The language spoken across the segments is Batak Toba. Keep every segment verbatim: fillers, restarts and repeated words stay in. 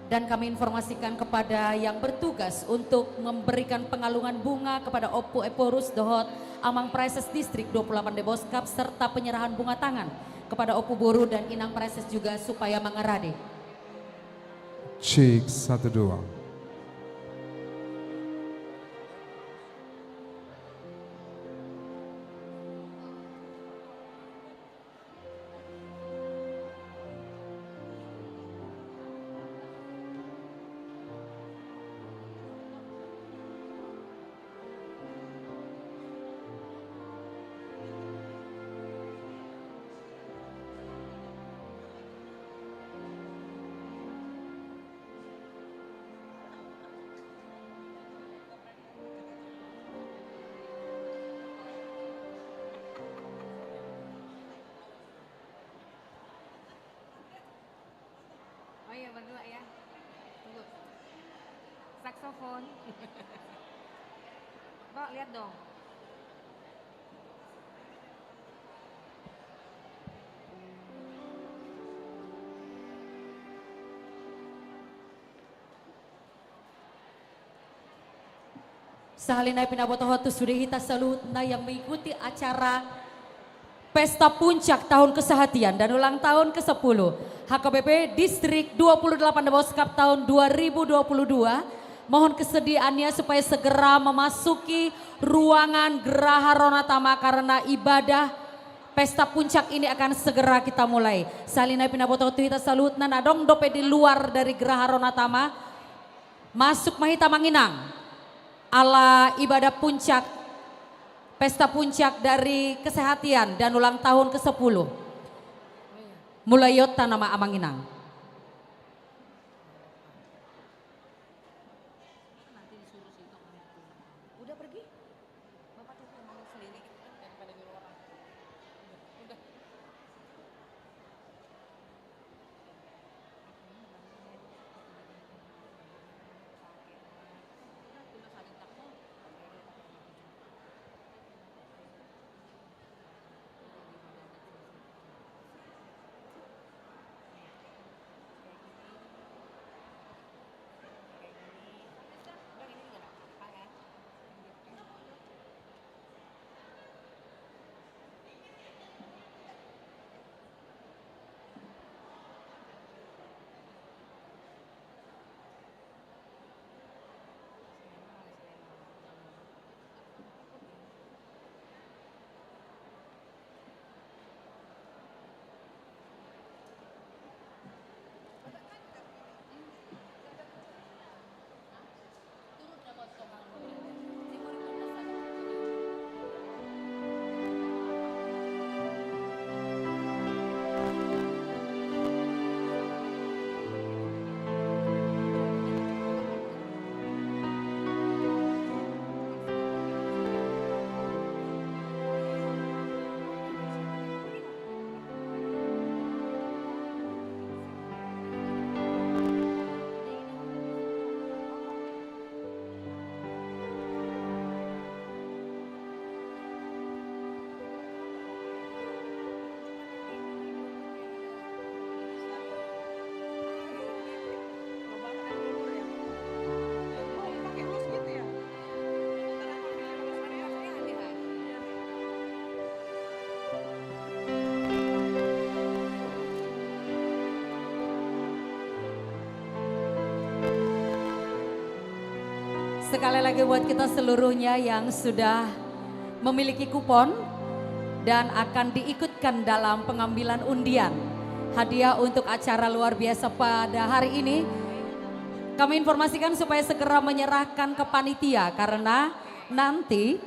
Dan kami informasikan kepada yang bertugas untuk memberikan pengalungan bunga kepada Ompu Ephorus dohot Amang Praeses Distrik dua puluh delapan Debos Cup serta penyerahan bunga tangan kepada Ompu Boru dan Inang Praeses juga supaya mangarade. Cek, satu, dua. Oh iya, berdua ya. Tunggu. Saksofon. Kok lihat dong. Sahali nai pinabotohon tu sude hita saluhutna yang mengikuti acara Pesta Puncak tahun kesehatian dan ulang tahun kesepuluh H K B P Distrik dua puluh delapan Debos Cup tahun dua ribu dua puluh dua. Mohon kesediaannya supaya segera memasuki ruangan Graha Ronatama karena ibadah Pesta Puncak ini akan segera kita mulai. Sahali nai pinabotohon tu hita saluhutna na adong dope di luar dari Graha Ronatama. Masuk ma hita, Amang Inang. Ala ibadah puncak, pesta puncak dari kesehatian dan ulang tahun kesepuluh. Mulaionta nama, Amang Inang. Udah pergi? Bapak tuh ngomong sendiri gitu kan, daripada nyuruh orang. Udah, udah. Sekali lagi buat kita seluruhnya yang sudah memiliki kupon dan akan diikutkan dalam pengambilan undian hadiah untuk acara luar biasa pada hari ini. Kami informasikan supaya segera menyerahkan ke panitia karena nanti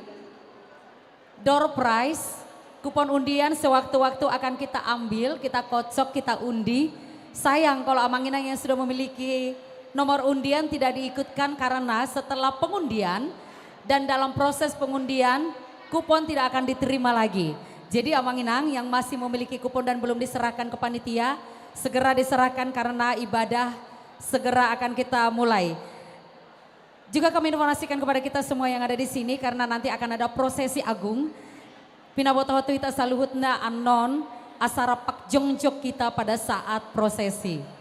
door prize, kupon undian sewaktu-waktu akan kita ambil, kita kocok, kita undi. Sayang kalau Amang Inang yang sudah memiliki nomor undian tidak diikutkan karena setelah pengundian dan dalam proses pengundian, kupon tidak akan diterima lagi. Jadi Amang Inang yang masih memiliki kupon dan belum diserahkan ke panitia, segera diserahkan karena ibadah segera akan kita mulai. Juga kami informasikan kepada kita semua yang ada di sini, karena nanti akan ada prosesi agung. Pinabotohon tu hita saluhutna annon asa rap jongjong hita pada saat prosesi.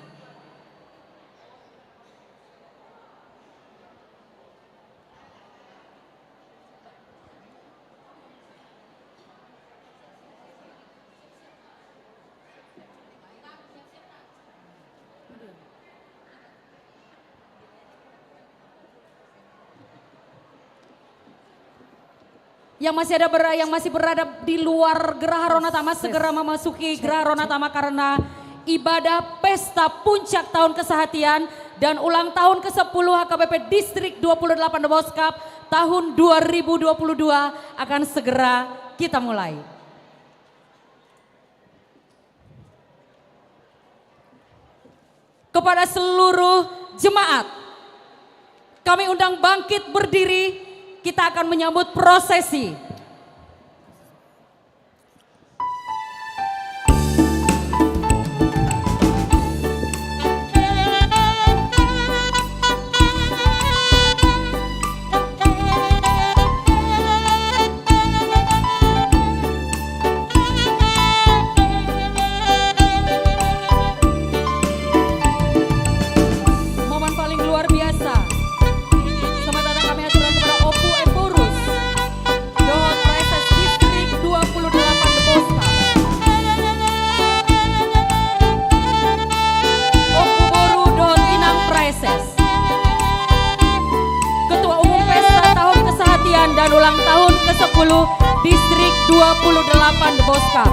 Yang masih ada ber-, yang masih berada di luar Geraha Rona Tama, segera memasuki Geraha Rona Tama karena ibadah pesta puncak tahun kesehatian dan ulang tahun kesepuluh H K B P Distrik dua puluh delapan Doboskap tahun dua ribu dua puluh dua akan segera kita mulai. Kepada seluruh jemaat, kami undang bangkit berdiri, kita akan menyambut prosesi. Momen paling luar biasa. Selamat datang kami aturkan kepada Ompu Emborus dohot Praeses Distrik dua puluh delapan Doboskap. Ompu boru dohot inang praeses. Ketua Umum Pesta Tahun Kesehatian dan Ulang Tahun kesepuluh Distrik dua puluh delapan Doboskap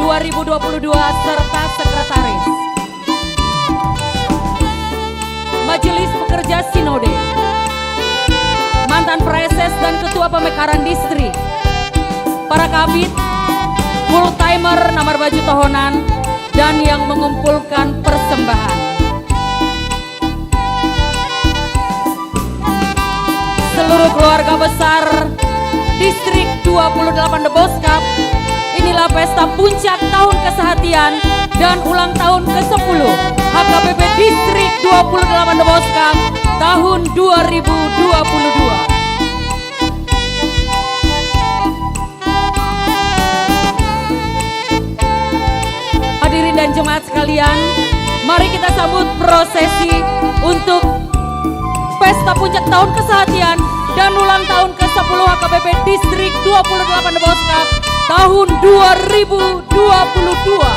dua ribu dua puluh dua serta Sekretaris. Majelis Pekerja Sinode. Mantan Praeses dan Ketua Pemekaran Distrik. Para kabid, full timer na marbaju tohonan, dan yang mengumpulkan persembahan. Seluruh keluarga besar Distrik dua puluh delapan Doboskap, inilah pesta puncak tahun kesehatian dan ulang tahun kesepuluh H K B P Distrik dua puluh delapan Doboskap tahun dua ribu dua puluh dua. Hadirin dan jemaat sekalian, mari kita sambut prosesi untuk Pesta Puncak Tahun Kesehatian dan Ulang Tahun kesepuluh H K B P Distrik dua puluh delapan Doboskap tahun dua ribu dua puluh dua.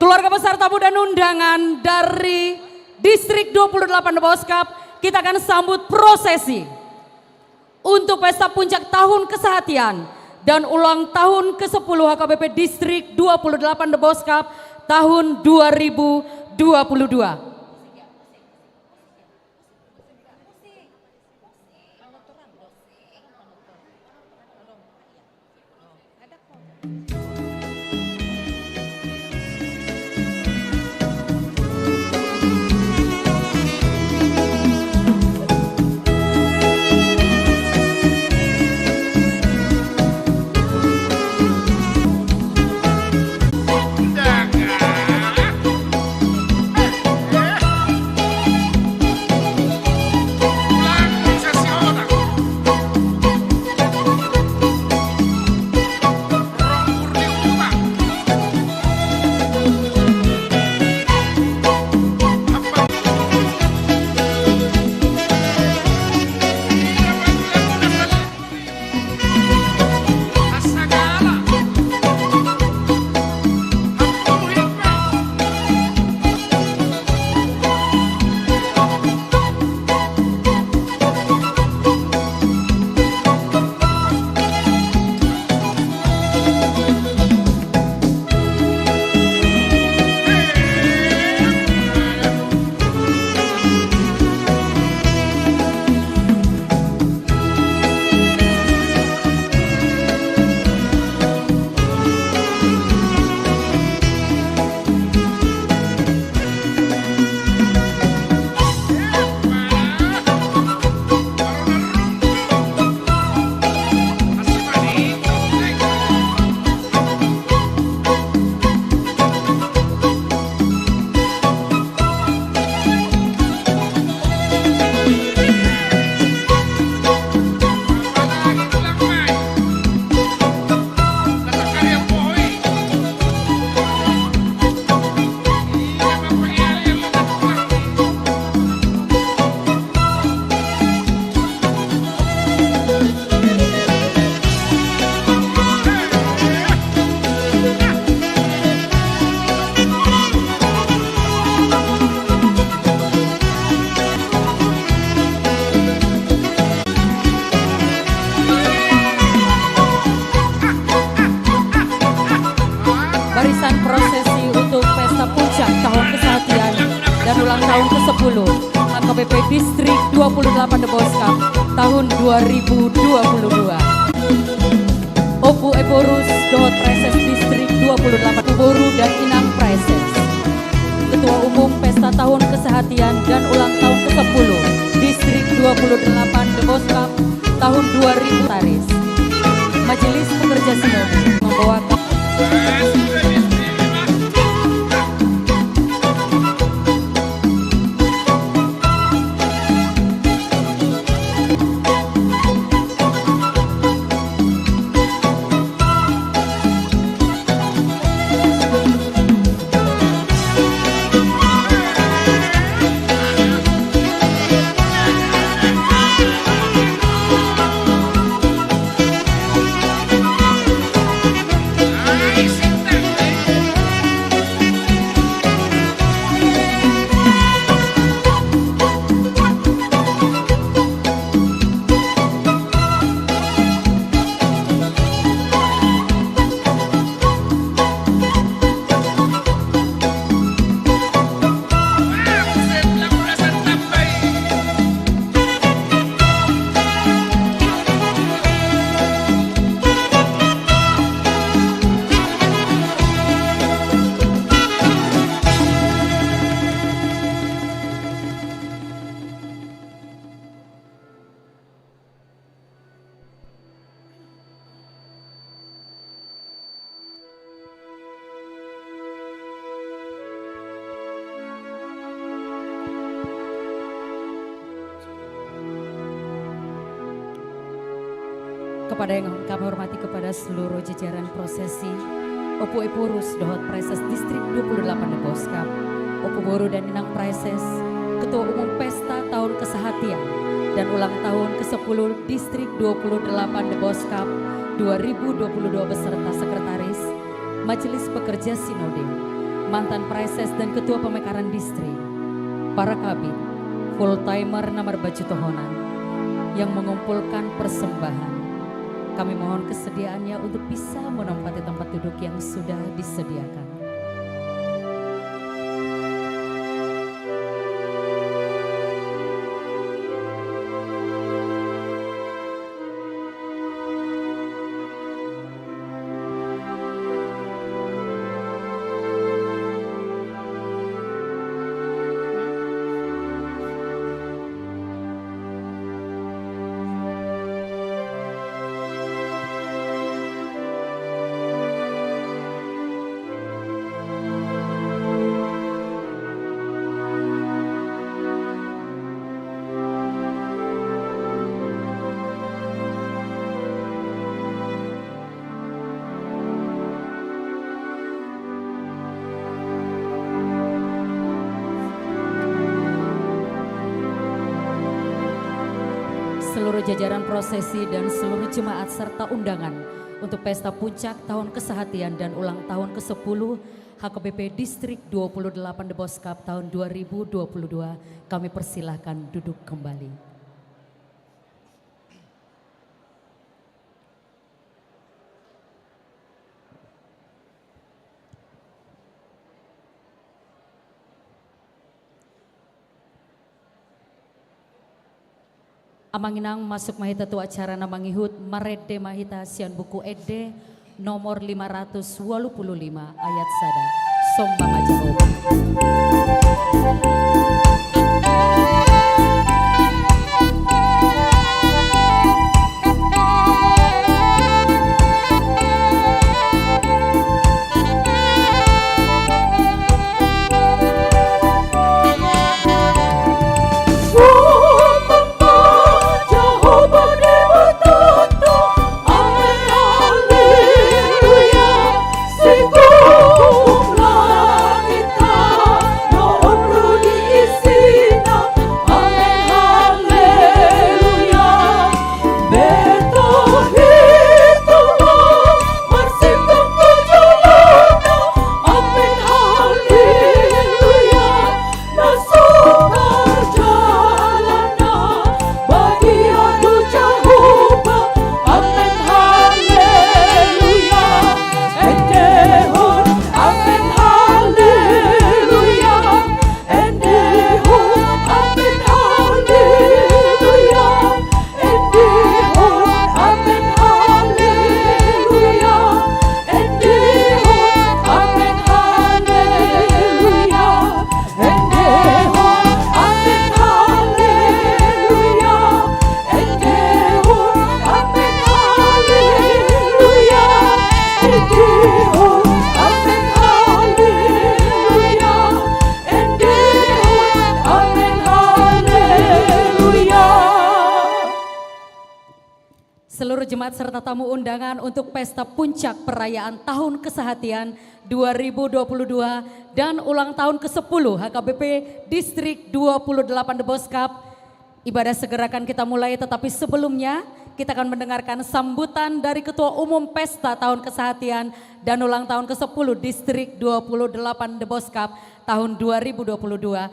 Keluarga besar, tamu dan undangan dari Distrik dua puluh delapan Doboskap, kita akan sambut prosesi untuk Pesta Puncak Tahun Kesehatian dan Ulang Tahun kesepuluh H K B P Distrik dua puluh delapan Doboskap tahun dua ribu dua puluh dua. Dan ulang tahun kesepuluh H K B P Distrik dua puluh delapan Deboskap tahun dua ribu dua puluh dua. Ompu Ephorus dohot Praeses Distrik dua puluh delapan, boru dan inang praeses. Ketua Umum Pesta Tahun Kesehatian dan Ulang Tahun kesepuluh Distrik dua puluh delapan Deboskap tahun dua ribu taris. Majelis Pekerja Sinode membawakan Kepada yang kami hormati, kepada seluruh jajaran prosesi, Ompu Ephorus dohot Praeses Distrik dua puluh delapan Deboskap, Ompu boru dan inang praeses, Ketua Umum Pesta Tahun Kesehatian dan Ulang Tahun kesepuluh Distrik dua puluh delapan Deboskap dua ribu dua puluh dua beserta sekretaris, Majelis Pekerja Sinode, mantan praeses dan ketua pemekaran distrik, para kabid, full timer na marbaju tohonan, yang mengumpulkan persembahan. Kami mohon kesediaannya untuk bisa menempati tempat duduk yang sudah disediakan. Seluruh jajaran prosesi dan seluruh jemaat serta undangan untuk pesta puncak tahun kesehatian dan ulang tahun kesepuluh H K B P Distrik dua puluh delapan Deboskap tahun dua ribu dua puluh dua, kami persilahkan duduk kembali. Amang inang, masuk ma hita tu acara na mangihut, marende ma hita sian Buku Ende nomor lima ratus walu pulu lima ayat sada. Somba ma Jahowa. serta tamu undangan untuk pesta puncak perayaan Tahun Kesehatian dua ribu dua puluh dua dan ulang tahun kesepuluh H K B P Distrik dua puluh delapan Deboskap. Ibadah segera akan kita mulai, tetapi sebelumnya kita akan mendengarkan sambutan dari Ketua Umum Pesta Tahun Kesehatian dan ulang tahun kesepuluh Distrik dua puluh delapan Deboskap tahun dua ribu dua puluh dua.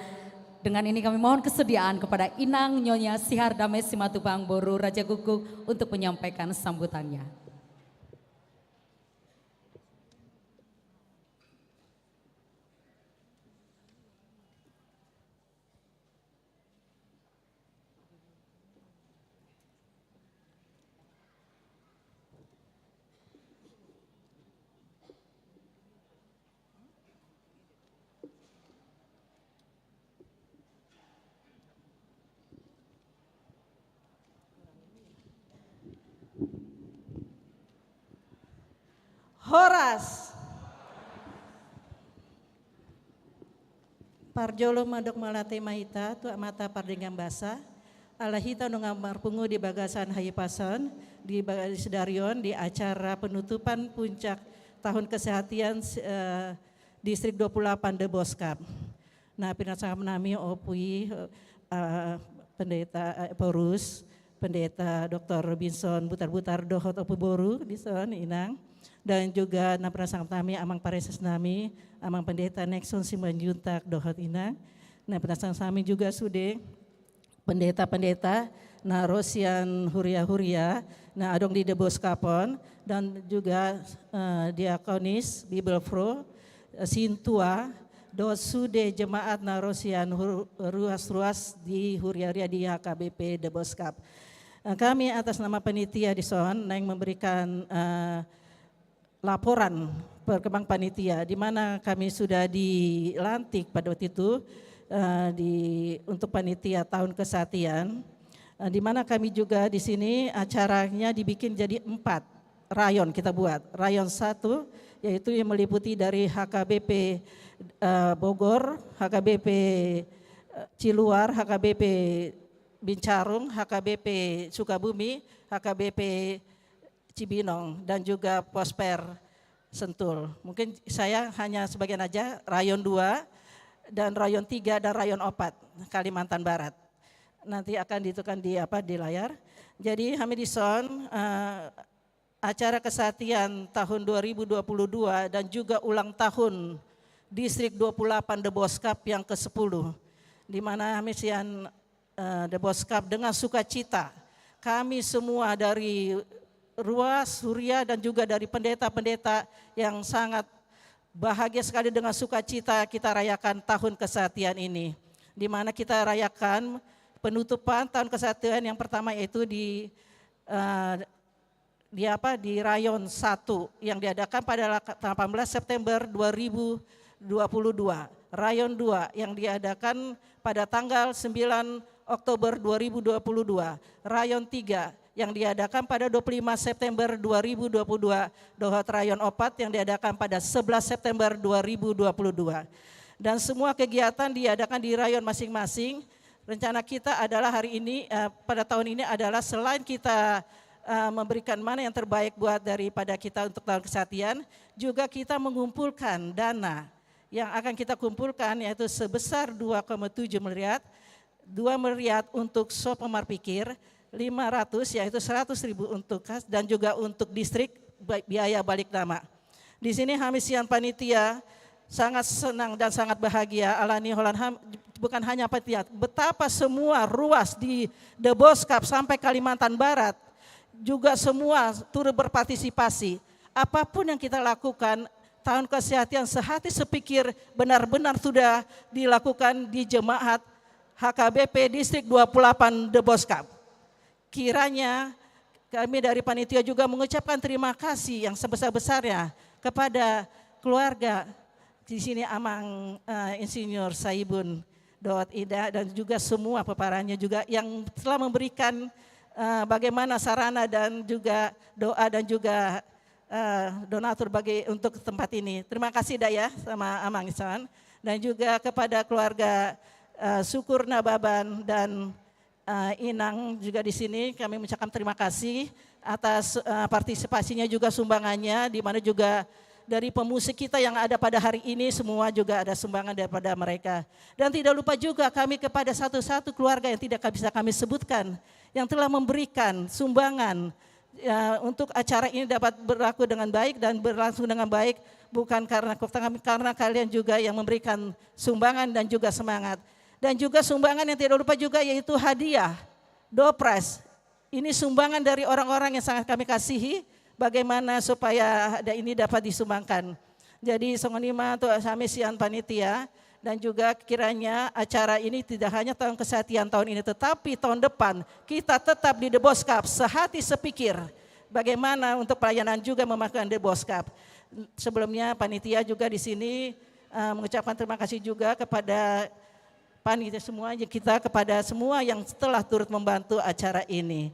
Dengan ini kami mohon kesediaan kepada Inang Nyonya Sihardame Simatupang Boru Raja Guguk untuk menyampaikan sambutannya. Horas. Parjolo mandok mauliate ma hita tu Amanta Pardenggan Basa, ala hita nunga marpungu di bagasan hahipason, di ba-, di sadari on, di acara penutupan puncak Tahun Kesehatian, eh, Distrik dua puluh delapan Deboskap. Na, pinasangaphon nami, Opu i, eh, Pendeta, eh, Paurus, Pendeta Doktor Robinson Butarbutar dohot Opu Boru dison, Inang. Dan juga na pinasangaphon nami Amang Pareses nami, Amang Pendeta Nexon Simanjuntak dohot Inang. Na pinasangaphon nami juga sude pendeta-pendeta na ro sian huria-huria na adong di Deboskap on, dan juga, eh, diakonis, Bibelvrouw, eh, sintua, dohot sude jemaat na ro sian hu-, ruas-ruas di huria-huria di H K B P Deboskap. Eh, kami atas nama panitia dison naeng memberikan, eh, laporan perkembangan panitia, di mana kami sudah dilantik pada waktu itu, eh, di, untuk panitia Tahun Kesehatian, eh, di mana kami juga di sini acaranya dibikin jadi empat rayon kita buat. Rayon satu, yaitu yang meliputi dari H K B P, eh, Bogor, H K B P, eh, Ciluar, H K B P Bincarung, H K B P Sukabumi, H K B P Cibinong, dan juga Posper Sentul. Mungkin saya hanya sebagian aja, rayon dua dan rayon tiga dan rayon opat, Kalimantan Barat. Nanti akan ditentukan di, apa, di layar. Jadi, hami dison, eh, acara kesehatian tahun dua ribu dua puluh dua dan juga ulang tahun Distrik dua puluh delapan Deboskap yang kesepuluh, di mana hami sian, eh, Deboskap dengan sukacita. Kami semua dari ruas, huria, dan juga dari pendeta-pendeta yang sangat bahagia sekali, dengan sukacita kita rayakan tahun kesehatian ini, di mana kita rayakan penutupan tahun kesehatian yang pertama, yaitu di, eh, di apa, di rayon satu yang diadakan pada la-, delapan belas September dua ribu dua puluh dua, rayon dua yang diadakan pada tanggal sembilan Oktober dua ribu dua puluh dua, rayon tiga yang diadakan pada dua puluh lima September dua ribu dua puluh dua, dohot rayon opat yang diadakan pada sebelas September dua ribu dua puluh dua. Dan semua kegiatan diadakan di rayon masing-masing. Rencana kita adalah hari ini, eh, pada tahun ini adalah selain kita, eh, memberikan mana yang terbaik buat daripada kita untuk tahun kesehatian, juga kita mengumpulkan dana yang akan kita kumpulkan, yaitu sebesar dua koma tujuh miliar, dua miliar untuk sopo marpikir, lima ratus, yaitu seratus ribu untuk kas, dan juga untuk distrik, ba-, biaya balik nama. Di sini hami sian panitia sangat senang dan sangat bahagia, alani holan ham-, bukan hanya panitia, betapa semua ruas di Deboskap sampai Kalimantan Barat juga semua turut berpartisipasi. Apapun yang kita lakukan, tahun kesehatan sehati sepikir benar-benar sudah dilakukan di jemaat H K B P Distrik dua puluh delapan Deboskap. Kiranya kami dari panitia juga mengucapkan terima kasih yang sebesar-besarnya kepada keluarga di sini, Amang, eh, Insinyur Saibun dohot Ida, dan juga semua peparannya juga yang telah memberikan, eh, bagaimana sarana dan juga doa dan juga, eh, donatur bagi untuk tempat ini. Terima kasih, Da, ya, sama Amang Isan. Dan juga kepada keluarga, eh, Sukur Nababan dan, eh, Inang juga di sini, kami mengucapkan terima kasih atas, eh, partisipasinya juga sumbangannya, di mana juga dari pemusik kita yang ada pada hari ini semua juga ada sumbangan daripada mereka. Dan tidak lupa juga kami kepada satu-satu keluarga yang tidak bisa kami sebutkan, yang telah memberikan sumbangan, ya, untuk acara ini dapat berlaku dengan baik dan berlangsung dengan baik, bukan karena kekuatan kami, karena kalian juga yang memberikan sumbangan dan juga semangat. Dan juga sumbangan yang tidak lupa juga yaitu hadiah, door prize. Ini sumbangan dari orang-orang yang sangat kami kasihi, bagaimana supaya hadiah ini dapat disumbangkan. Jadi, songon i ma tu hami sian panitia, dan juga kiranya acara ini tidak hanya tahun kesehatian tahun ini, tetapi tahun depan kita tetap di The Boss Cup, sehati sepikir. Bagaimana untuk pelayanan juga memakai The Boss Cup. Sebelumnya, panitia juga di sini, eh, mengucapkan terima kasih juga kepada panitia semua, kita kepada semua yang telah turut membantu acara ini.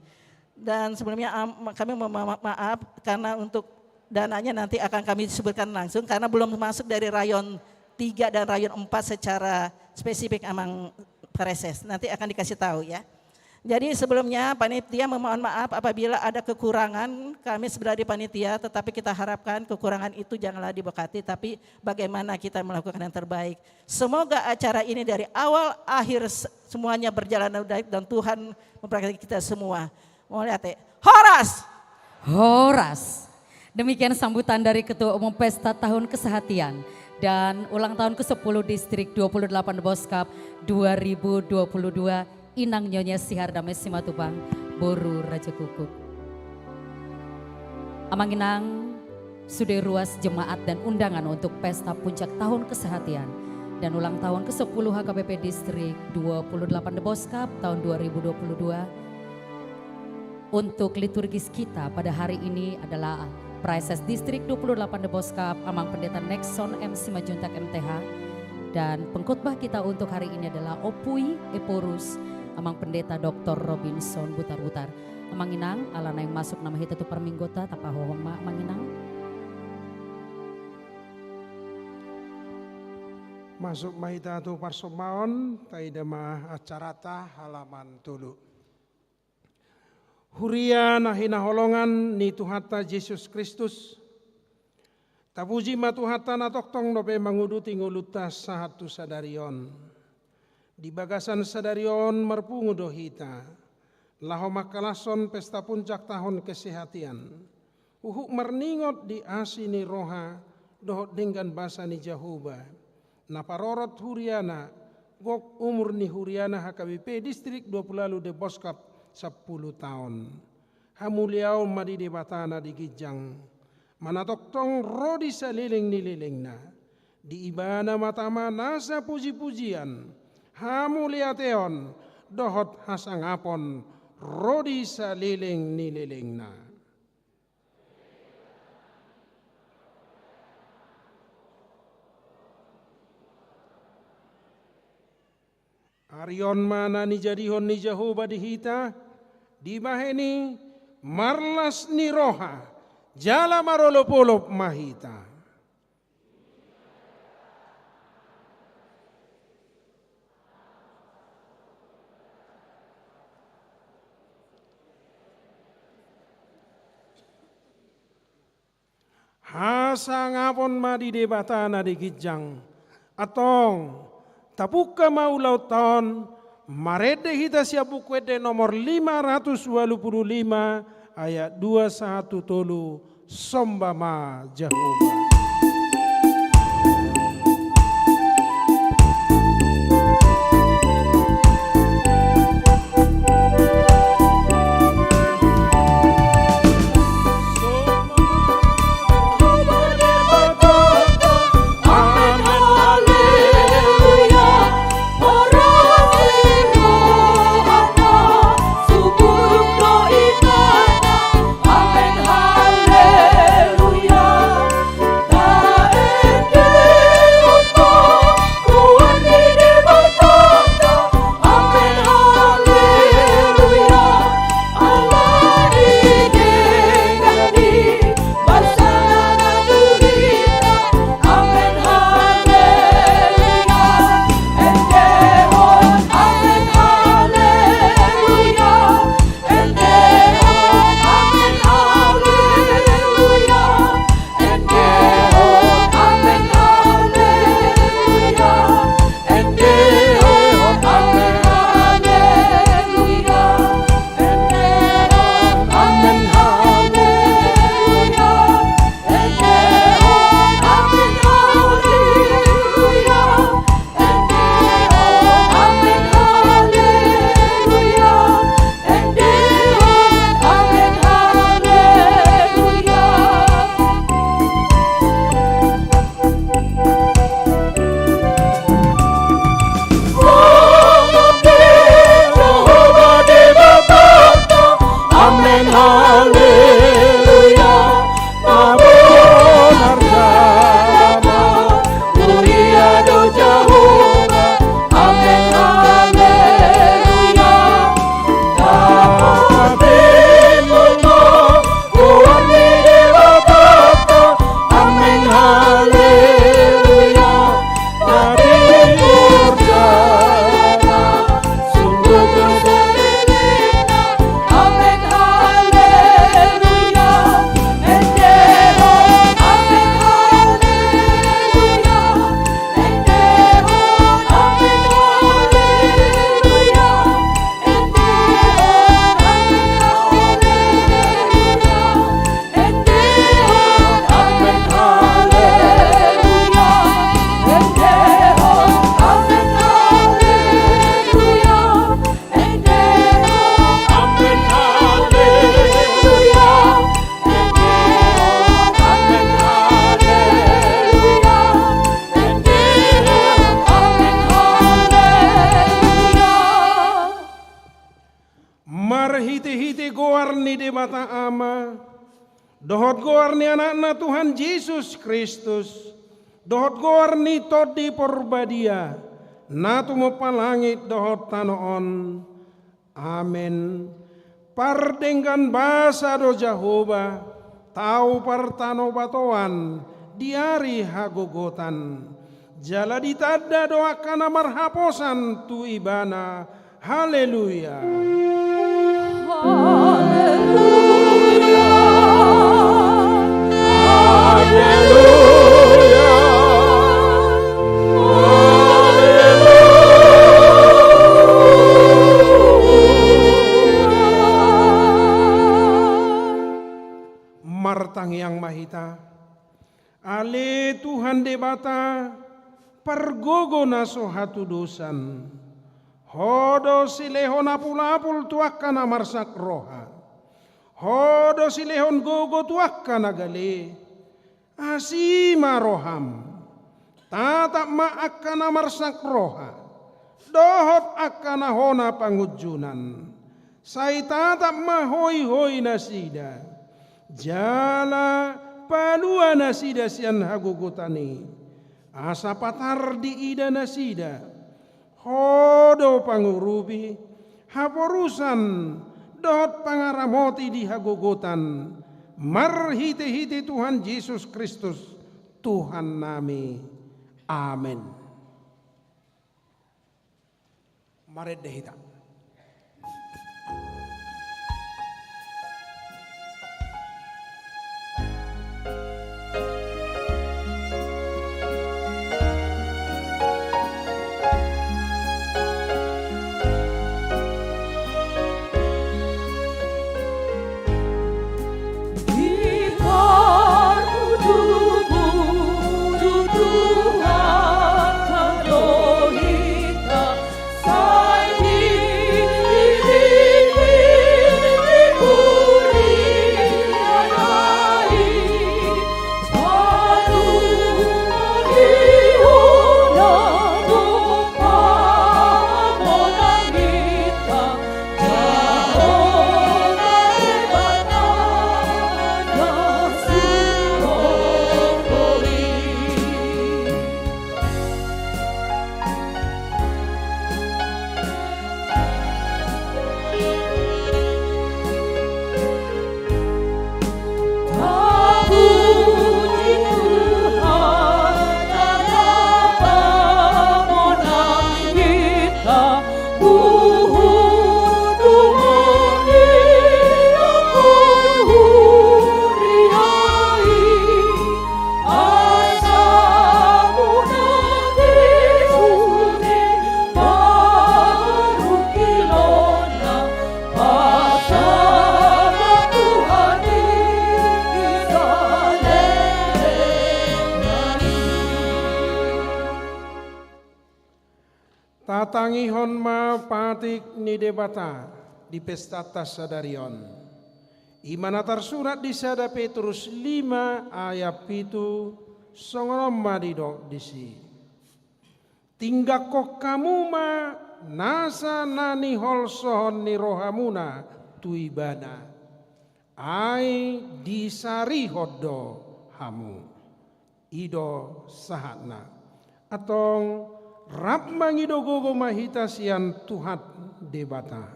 Dan sebelumnya, am-, kami memohon maaf karena untuk dananya nanti akan kami sebutkan langsung karena belum masuk dari rayon tiga dan rayon empat secara spesifik, Amang Praeses. Nanti akan dikasih tahu, ya. Jadi, sebelumnya panitia memohon maaf apabila ada kekurangan kami sebenarnya di panitia, tetapi kita harapkan kekurangan itu janganlah diberkati, tapi bagaimana kita melakukan yang terbaik. Semoga acara ini dari awal akhir se-, semuanya berjalan dengan baik dan Tuhan memberkati kita semua. Mauliate. Horas! Horas! Demikian sambutan dari Ketua Umum Pesta Tahun Kesehatian dan Ulang Tahun kesepuluh Distrik dua puluh delapan The Boss Cup dua ribu dua puluh dua, Inang Nyonya Sihardamai Simatupang, boru Raja Kukup. Amang Inang, sude ruas jemaat dan undangan untuk pesta puncak tahun kesehatian dan ulang tahun kesepuluh H K B P Distrik dua puluh delapan The Boss Cup tahun dua ribu dua puluh dua. Untuk liturgis kita pada hari ini adalah Praeses Distrik dua puluh delapan The Boss Cup, Amang Pendeta Nexon M Simanjuntak M T H, dan pengkhotbah kita untuk hari ini adalah Opui Ephorus, Amang Pendeta Doktor Robinson Butarbutar. Amang Inang, ala naeng masuk nama hita tu parmingguonta, tapahohom ma, Amang Inang. Masuk ma hita tu parsombaon, taida ma acaranta, halaman tolu. Huria na hinaholongan ni Tuhanta Jesus Kristus, tapuji ma Tuhanta na tongtong dope manguduti ngolunta sahat tu sadari on. Di bagasan sadari on marpungu do hita, laho mangkalashon pesta puncak tahun kesehatian, huhut marningot di asi ni roha dohot denggan basa ni Jahowa, na parorot huriana, gok umur ni huriana H K B P Distrik dua puluh delapan The Boss Cup sampulu taon. Hamuliaon ma di Debata na di ginjang, manang tongtong ro di saleleng ni lelengna. Di Ibana ma tama nasa pujipujian, hamuliateon dohot hasangapon ro di saleleng ni lelengna. Ari on ma na nijadihon ni Jahowa di hita, dibahen i marlas ni roha, jala marolopolop ma hita. Hasangapon ma di Debata na di ginjang. Antong, tapungka ma ulaonta on, marende hita sian Buku Ende nomor lima ratus ualu pulu lima, ayat dua sahat tu tolu, somba ma Jahowa. Debata Ama, dohot goar ni Anakna Tuhan Jesus Kristus, dohot goar ni Tondi Porbadia, na tumompa langit dohot tano on. Amen. Pardenggan basa do Jahowa, tau partanobatoan di ari hagogotan. Jala ditanda do angka na marhaposan tu Ibana. Haleluya. Haleluya. Haleluya. Martangiang ma hita. Ale Tuhan Debata, pargogo na so hatudosan. Ho do silehon apulapul tu angka na marsak roha. Ho do silehon gogo tu angka na gale. Asi ma roham. Tatap ma angka na marsak roha dohot angka na hona pangunjunan. Sai tatap ma hoihoi nasida. Jala palua nasida sian hagogotan i. Asa patar diida nasida. Ho do pangurupi, haporusan, dohot pangaramoti di hagogotan, marhitehite Tuhan Jesus Kristus, Tuhannami. Amen. Marende hita. Tatangihon ma patik ni Debata di pestanta sadari on. I ma na tarsurat di sada Petrus lima ayat pitu, songon on ma didok disi. Tinggangkon hamu ma nasa na niholsohon ni rohamuna tu Ibana. Ai disarihon do hamu. I do sahatna. Antong rap mangido gogo ma hita sian Tuhan Debata.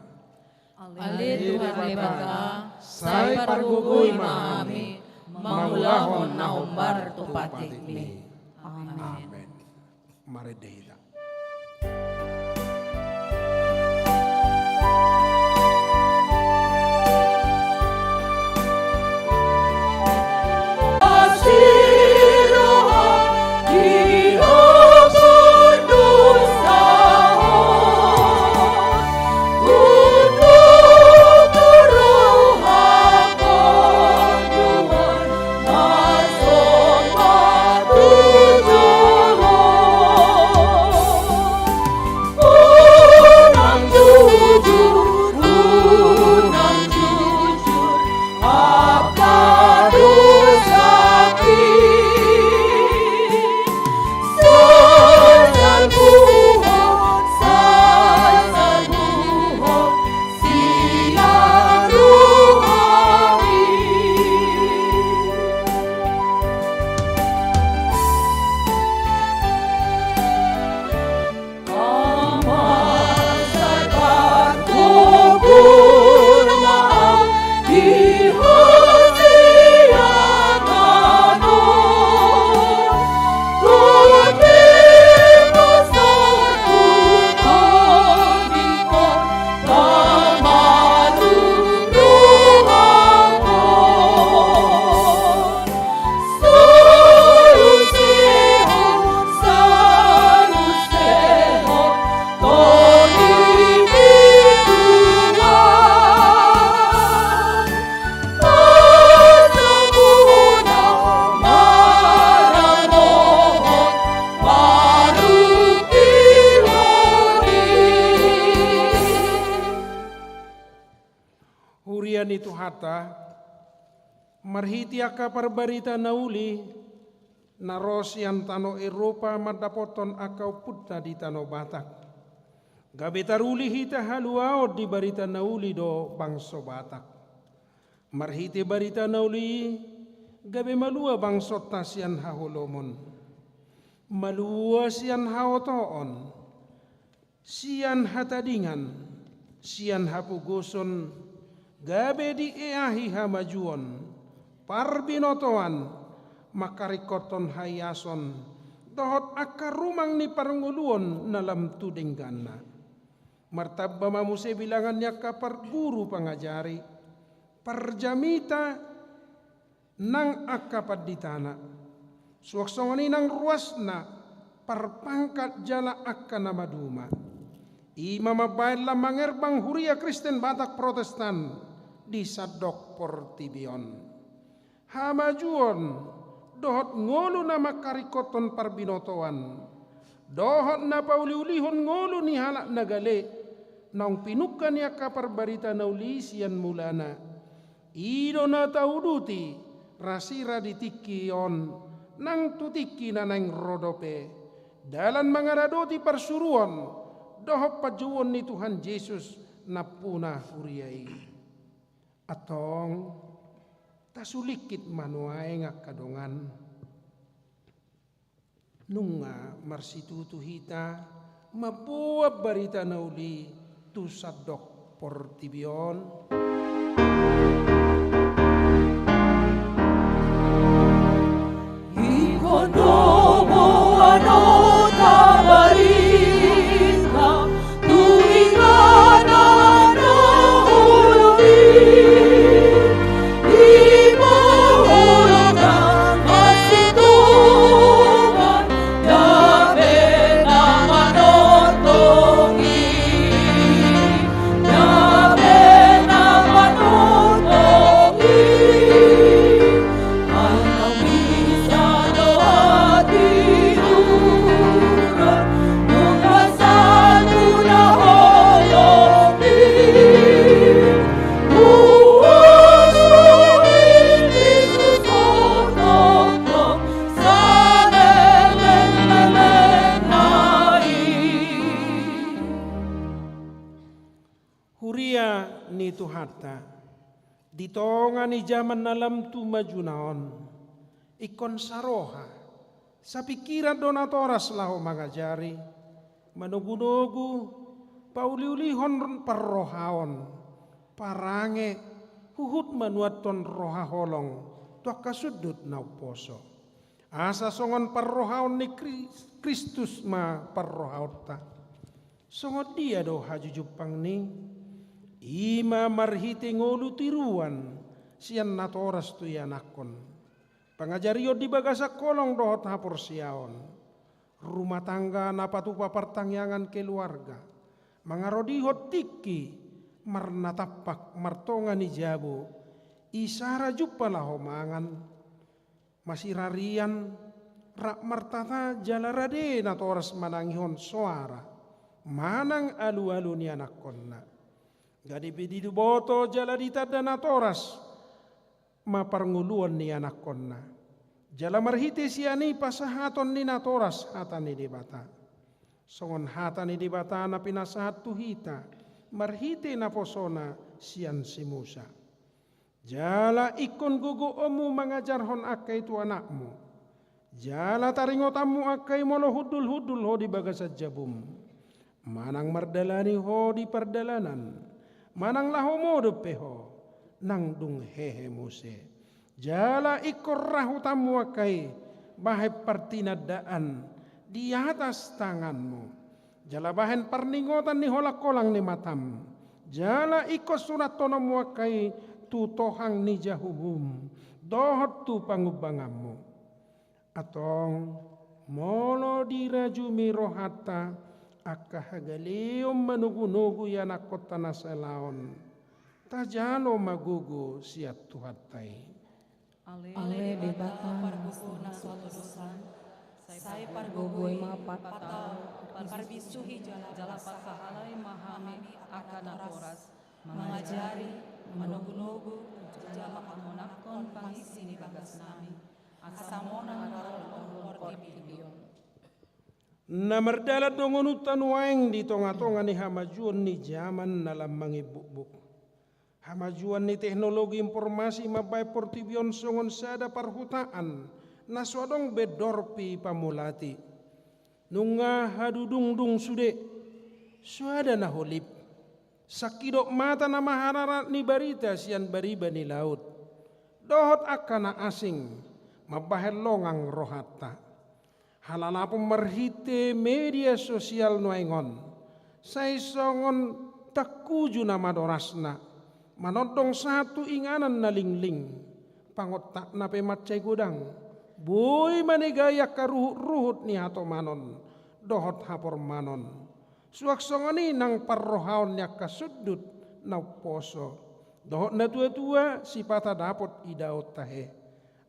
Ale Tuhan Debata, sai pargogoi ma hami mangulahon na hombar tu patikmi. Amen. Amen. Marende hita. Tuhanta, marhite angka parbarita na uli na ro sian tano Europa mandapothon angka ompunta di tano Batak. Gabe taruli hita haluaon di barita na uli do bangso Batak. Marhite barita na uli i, gabe malua bangsonta sian haholomon, malua sian haotoon, sian hatadingan, sian hapogoson, gabe dieahi hamajuon, parbinotoan, mangkaringkothon haiason, dohot angka rumang ni parngoluon na lam tu dengganna. Martamba ma muse bilangan ni angka parguru pangajari, parjamita nang angka panditana. Suang songon i nang ruasna parpangkat jala angka na maduma. I ma mambahen lam mangerbang huria Kristen Batak Protestan di sandok portibi on. Hamajuon dohot ngolu na mangkaringkothon parbinotoan, dohot na pauliulihon ngolu ni halak na gale, naung pinungka ni angka parbarita na uli sian mulana. I do na tauduti rasira di tingki on nang tu tingki na naeng ro dope, dalan mangaradoti parsuruon dohot panjouon ni Tuhan Jesus nampuna huria i. Antong, tasulingkit ma nuaeng angka dongan. Nunga marsitutu hita mamboan barita na uli tu sandok portibi on. Ingkon do boanonta barita tu inganan na uli. Huria ni Tuhanta, di tonga ni jaman na lam tu majuna on, ingkon saroha, sapingkiran do natoras laho mangajari, manogunogu, pauliulihon parrohaon, parange, huhut manuathon roha holong tu angka sundut na umposo. Asa songon parrohaon ni Kris-, Kristus ma parrohaonta. Songon dia do hajujumpangni? I ma marhite ngolu tiruan sian natoras tu ianakhon. Pangajarion di bagasan holong dohot haporseaon. Rumah tangga na patupa partangiangan keluarga. Mangaradoti tingki marnatampak martonga ni jabu. Isara jumpa laho mangan. Masirarian, rap martata jala rade natoras manangihon soara. Manang alualu ni anakhonna. Gabe diboto jala ditanda natoras ma parngoluon ni anakhonna. Jala marhite sian i pasahaton ni natoras hata ni Debata. Songon hata ni Debata na pinasahat tu hita, marhite naposona sian si Musa. Jala ingkon gogoonmu mangajarhon angka i tu anakmu. Jala taringotanmu angka i molo hundulhundul ho di bagasan jabum. Manang mardalani ho di pardalanan. Manang laho modom pe ho. Nang dung hehe muse. Jala ingkon ra hutanmu angka i bahen partinandaan di atas tanganmu. Jala bahen parningotan ni holangholang ni matam. Jala ingkon sunathononmu angka i tu tohang ni jabum dohot tu pangumbanganmu. Antong, molo dirajumi rohanta angka hagaleon manogunogu ianakhonta na salaon, tajalo ma gogo sian Tuhanta i. Ale Debata, pargogo na so hatodosan, sai pargogo i ma patau, parbisuhi jala pasahalai ma hami angka natoras, mangajari, Manogunogu jala pamonanghon pangisi ni bagasnami, asa monang ma portibi on. Na mardalan donganonta nuaeng di tongatonga ni hamajuon ni jaman na lam mangimbukbuk. Hamajuon ni teknologi informasi mambahen portibi on songon sada parhutaan na so adong be dorpi pamulati. Nunga hadudungdung sude, soada na holip. Sangkidop mata na maharararat ni barita sian bariba ni laut, dohot angka na asing mambahen longang rohanta. Halalapon marhite media sosial nuaeng on, sai songon tangkuju na madorasna, manondong sahat tu inganan na lingling. Pangontakna pe mansai godang, boi manegai angka ruhutruhut ni hatomanon dohot hapormanon. Suang songon i nang parrohaon ni angka sundut na umposo dohot natuatua, sipata dapot idaon tahe.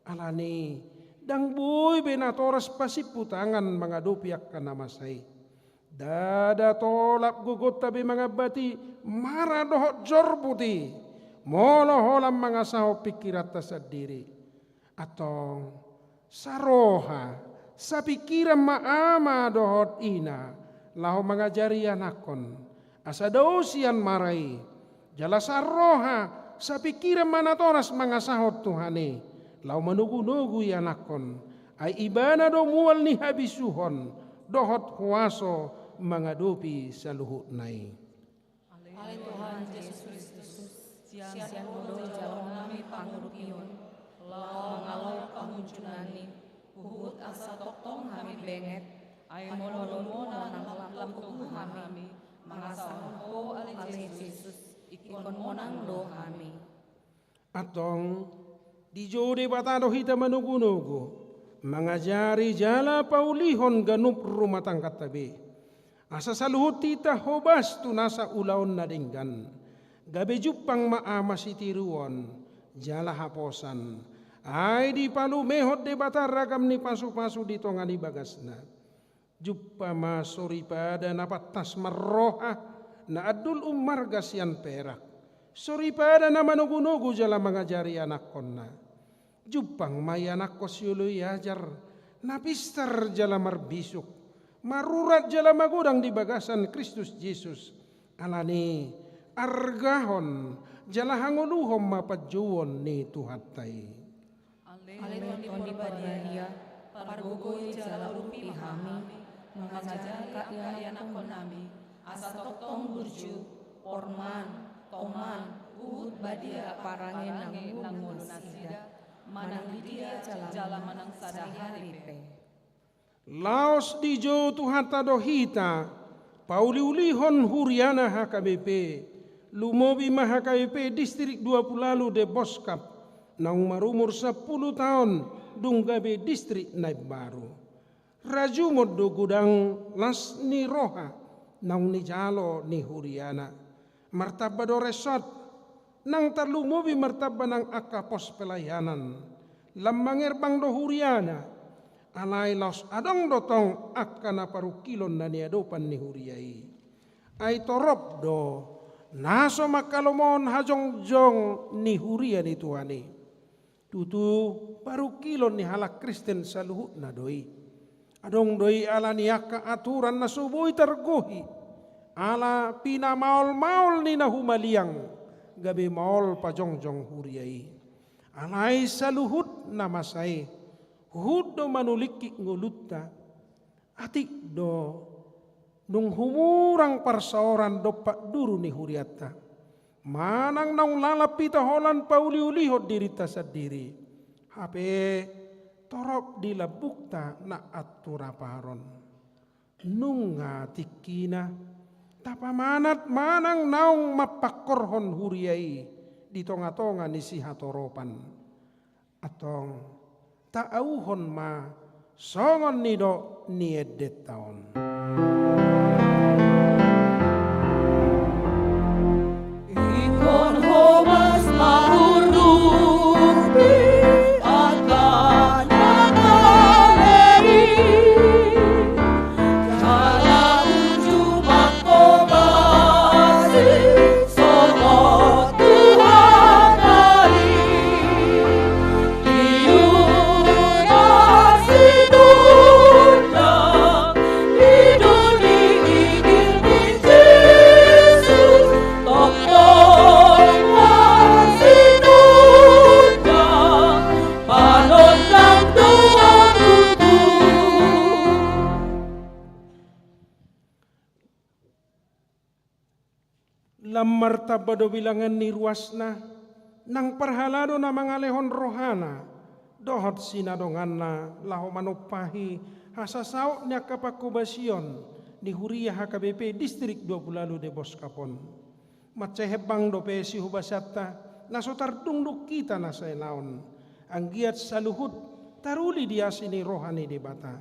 Alani i, ndang boi be natoras pasimpu tangan mangadopi angka na masa i. Ndada tolap gogonta be mangambati mara dohot jorbut i, molo holan mangasahon pingkiranta sandiri. Antong, saroha, sapingkiran ma ama dohot ina laho mangajari anakkon, asa dao sian mara i. Jala saroha, sapingkiran ma natoras mangasahon Tuhan i, laho manogunogu ianakkon. Ai Ibana do mual ni habisuhon dohot huaso mangadopi saluhutna i. Ale Tuhan Jesus Kristus, sian Ho do jaloonnami pangurupion, laho mangalap pangunjunannami, huhut asa tongtong hami benget. Ai molo lomo na lam togu hami mangasahon Ho, ale Jesus, ingkon monang do hami. Antong, dijou Debata do hita manogunogu, mangajari jala paulihon ganup rumah tangganta be. Asa saluhut hita hobas tu nasa ulaon na denggan. Gabe jumpang ma ama sitiruon jala haposan. Ai dipalumehon Debata ragam ni pasupasu di tonga ni bagasna. Jumpa ma soripada na pantas marroha, na andul ummarga sian perak. Soripada na manogunogu jala mangajari anakkonna. Jumpang ma ianakkon sioloi ajar, na pistar jala marbisuk, marurat jala magodang di bagasan Kristus Jesus. Alani i, argahon jala hangoluhon ma panjouon ni Tuhanta i. Ale Tondi Parbadia, pargogoi jala urupi hami, mangajari angka ianakkonnami, asa tongtong burju, porman, toman, huhut badia parange nang ngolu nasida, manang di dia jala manang sadari pe. Laos dijou Tuhanta do hita, pauliulihon huriana H K B P, lumobi ma H K B P distrik dua pulu ualu Deboskap, naung marumur sampulu taon, dung gabe distrik na imbaru. Rajumon do godang las ni roha naung nijalo ni huriana. Martamba do resort, nang tarlumobi martamba nang angka pos pelayanan. Lam mangerbang do huriana, alai laos adong do tong angka na parungkilon na niadopan ni huria i. Ai torop do na so mangkalomohon hajongjong ni huria ni Tuhan i. Tutu, parungkilon ni halak Kristen saluhutna do i. Adong do i ala ni angka aturan na so boi targohi, ala pinamaolmaol ni na humaliang, gabe maol pajongjong huria i. Alai saluhut na masa i, huhut do manulingkik ngolunta. Atik do, nung humurang parsaoran dompak duru ni hurianta. Manang naung lalap hita holan pauliulihon dirinta sandiri. Hape torop di lambungta na anturaparon. Nunga tingkina, tapamanat manang naung mampangkorhon huria i di tongatonga ni sihatoropan. Antong, taauhon ma songon nidok ni endenta on. Ingkon hobas ma urupi angka na mangalean i, jala unjung manghobasi songon Tuhan. Lam martamba do bilangan ni ruasna, nang parhalado na mangalehon rohana dohot sinadonganna laho manumpahi hasasaut ni angka panghobasion ni huria H K B P distrik dua pulu ualu Deboskap on. Mansai hembang dope sihobasanta na so tardungdung hita na saelaon, anggiat saluhut taruli di asi ni roha ni Debata.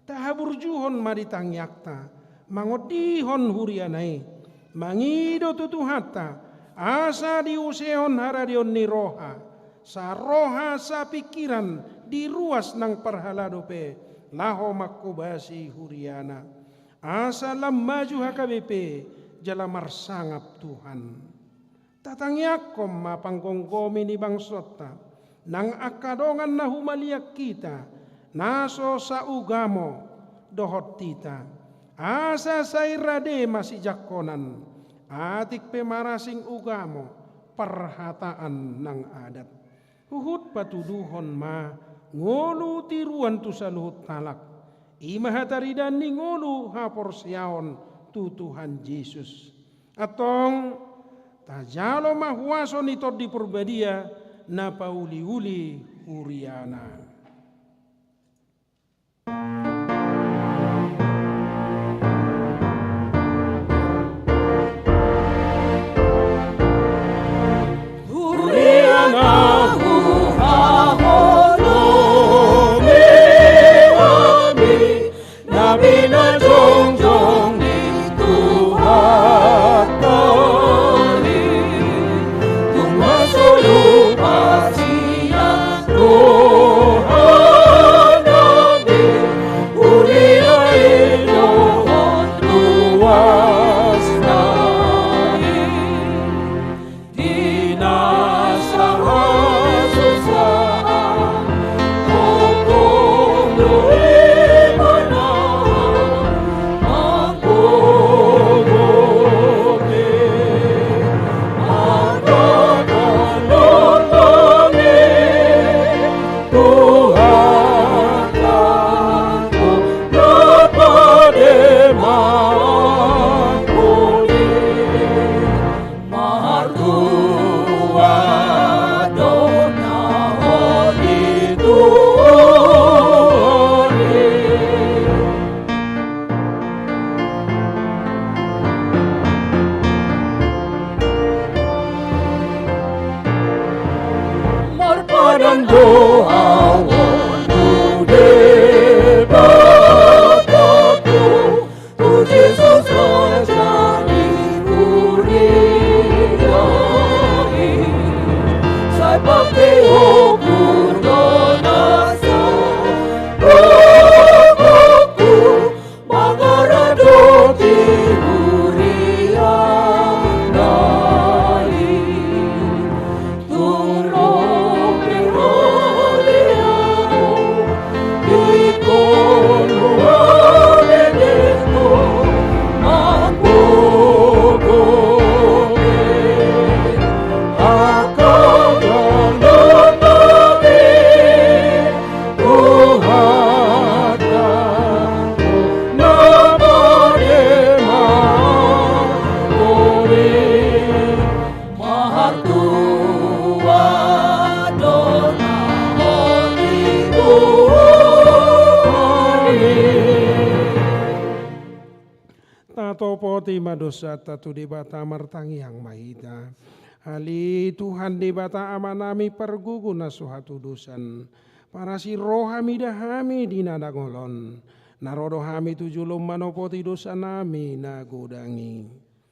Tahaburjuhon ma di tangiangta mangondihon huriana i, mangido tu Tuhanta, asa diusehon haradeon ni roha, saroha sapingkiran di ruas nang parhalado pe, laho manghobasi huriana. Asa lam maju H K B P jala marsangap Tuhan. Tatangiangkon ma panggomgomi ni bangsonta, nang angka dongan na humaliang hita, na so saugamo dohot hita. Asa sai rade ma sijangkonan, atik pe marasing ugamo parhataan nang adat. Huhut patuduhon ma ngolu tiruan tu saluhut halak. I ma hataridaan ni ngolu haporseaon tu Tuhan Jesus. Antong, tajalo ma huaso ni Tondi Porbadia na pauliuli huriana. Marpadan do ahu on tu Debata, tu Jesus Raja ni huria i, sai pangkeonku do nasa rohangku mangaradoti huriana i. Martua do na holi Tuhan i. Tatopoti ma dosanta tu Debata, martangiang ma hita. Ale Tuhan Debata Amanami pargogo na so hatudosan, parasi roha mida hami di na dangol on, na ro do hami tu jolom manopoti dosanami na godang i.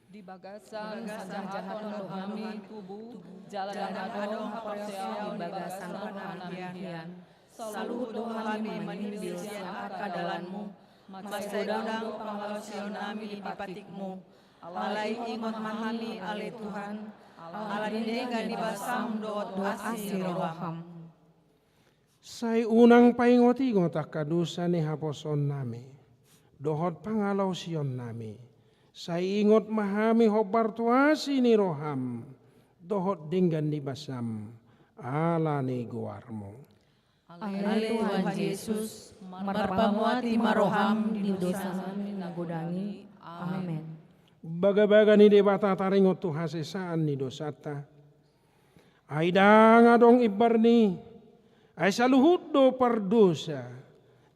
Di bagasan hajahaton do hami tubu, jala ndang adong haporseaon di bagasan rohanami hian. Saluhut do hami manjunjung sian angka dalanmu, mansai godang do pangalaosionnami di patikmu. Alai ingot ma hami ale Tuhan, ala ni denggan ni basam dohot asi ni roham. Sai unang paingotingot angka dosa ni haposoonnami dohot pangalaosionnami. Sai ingot ma hami hombar tu asi ni roham dohot denggan ni basam, ala ni goarmu. Ale Tuhan Jesus, marpamuati ma roham di dosanami na godang i. Amen. Bagabaga ni Debata taringot tu hasesaan ni dosanta. Ai ndang adong imbar ni i, ai saluhut do pardosa,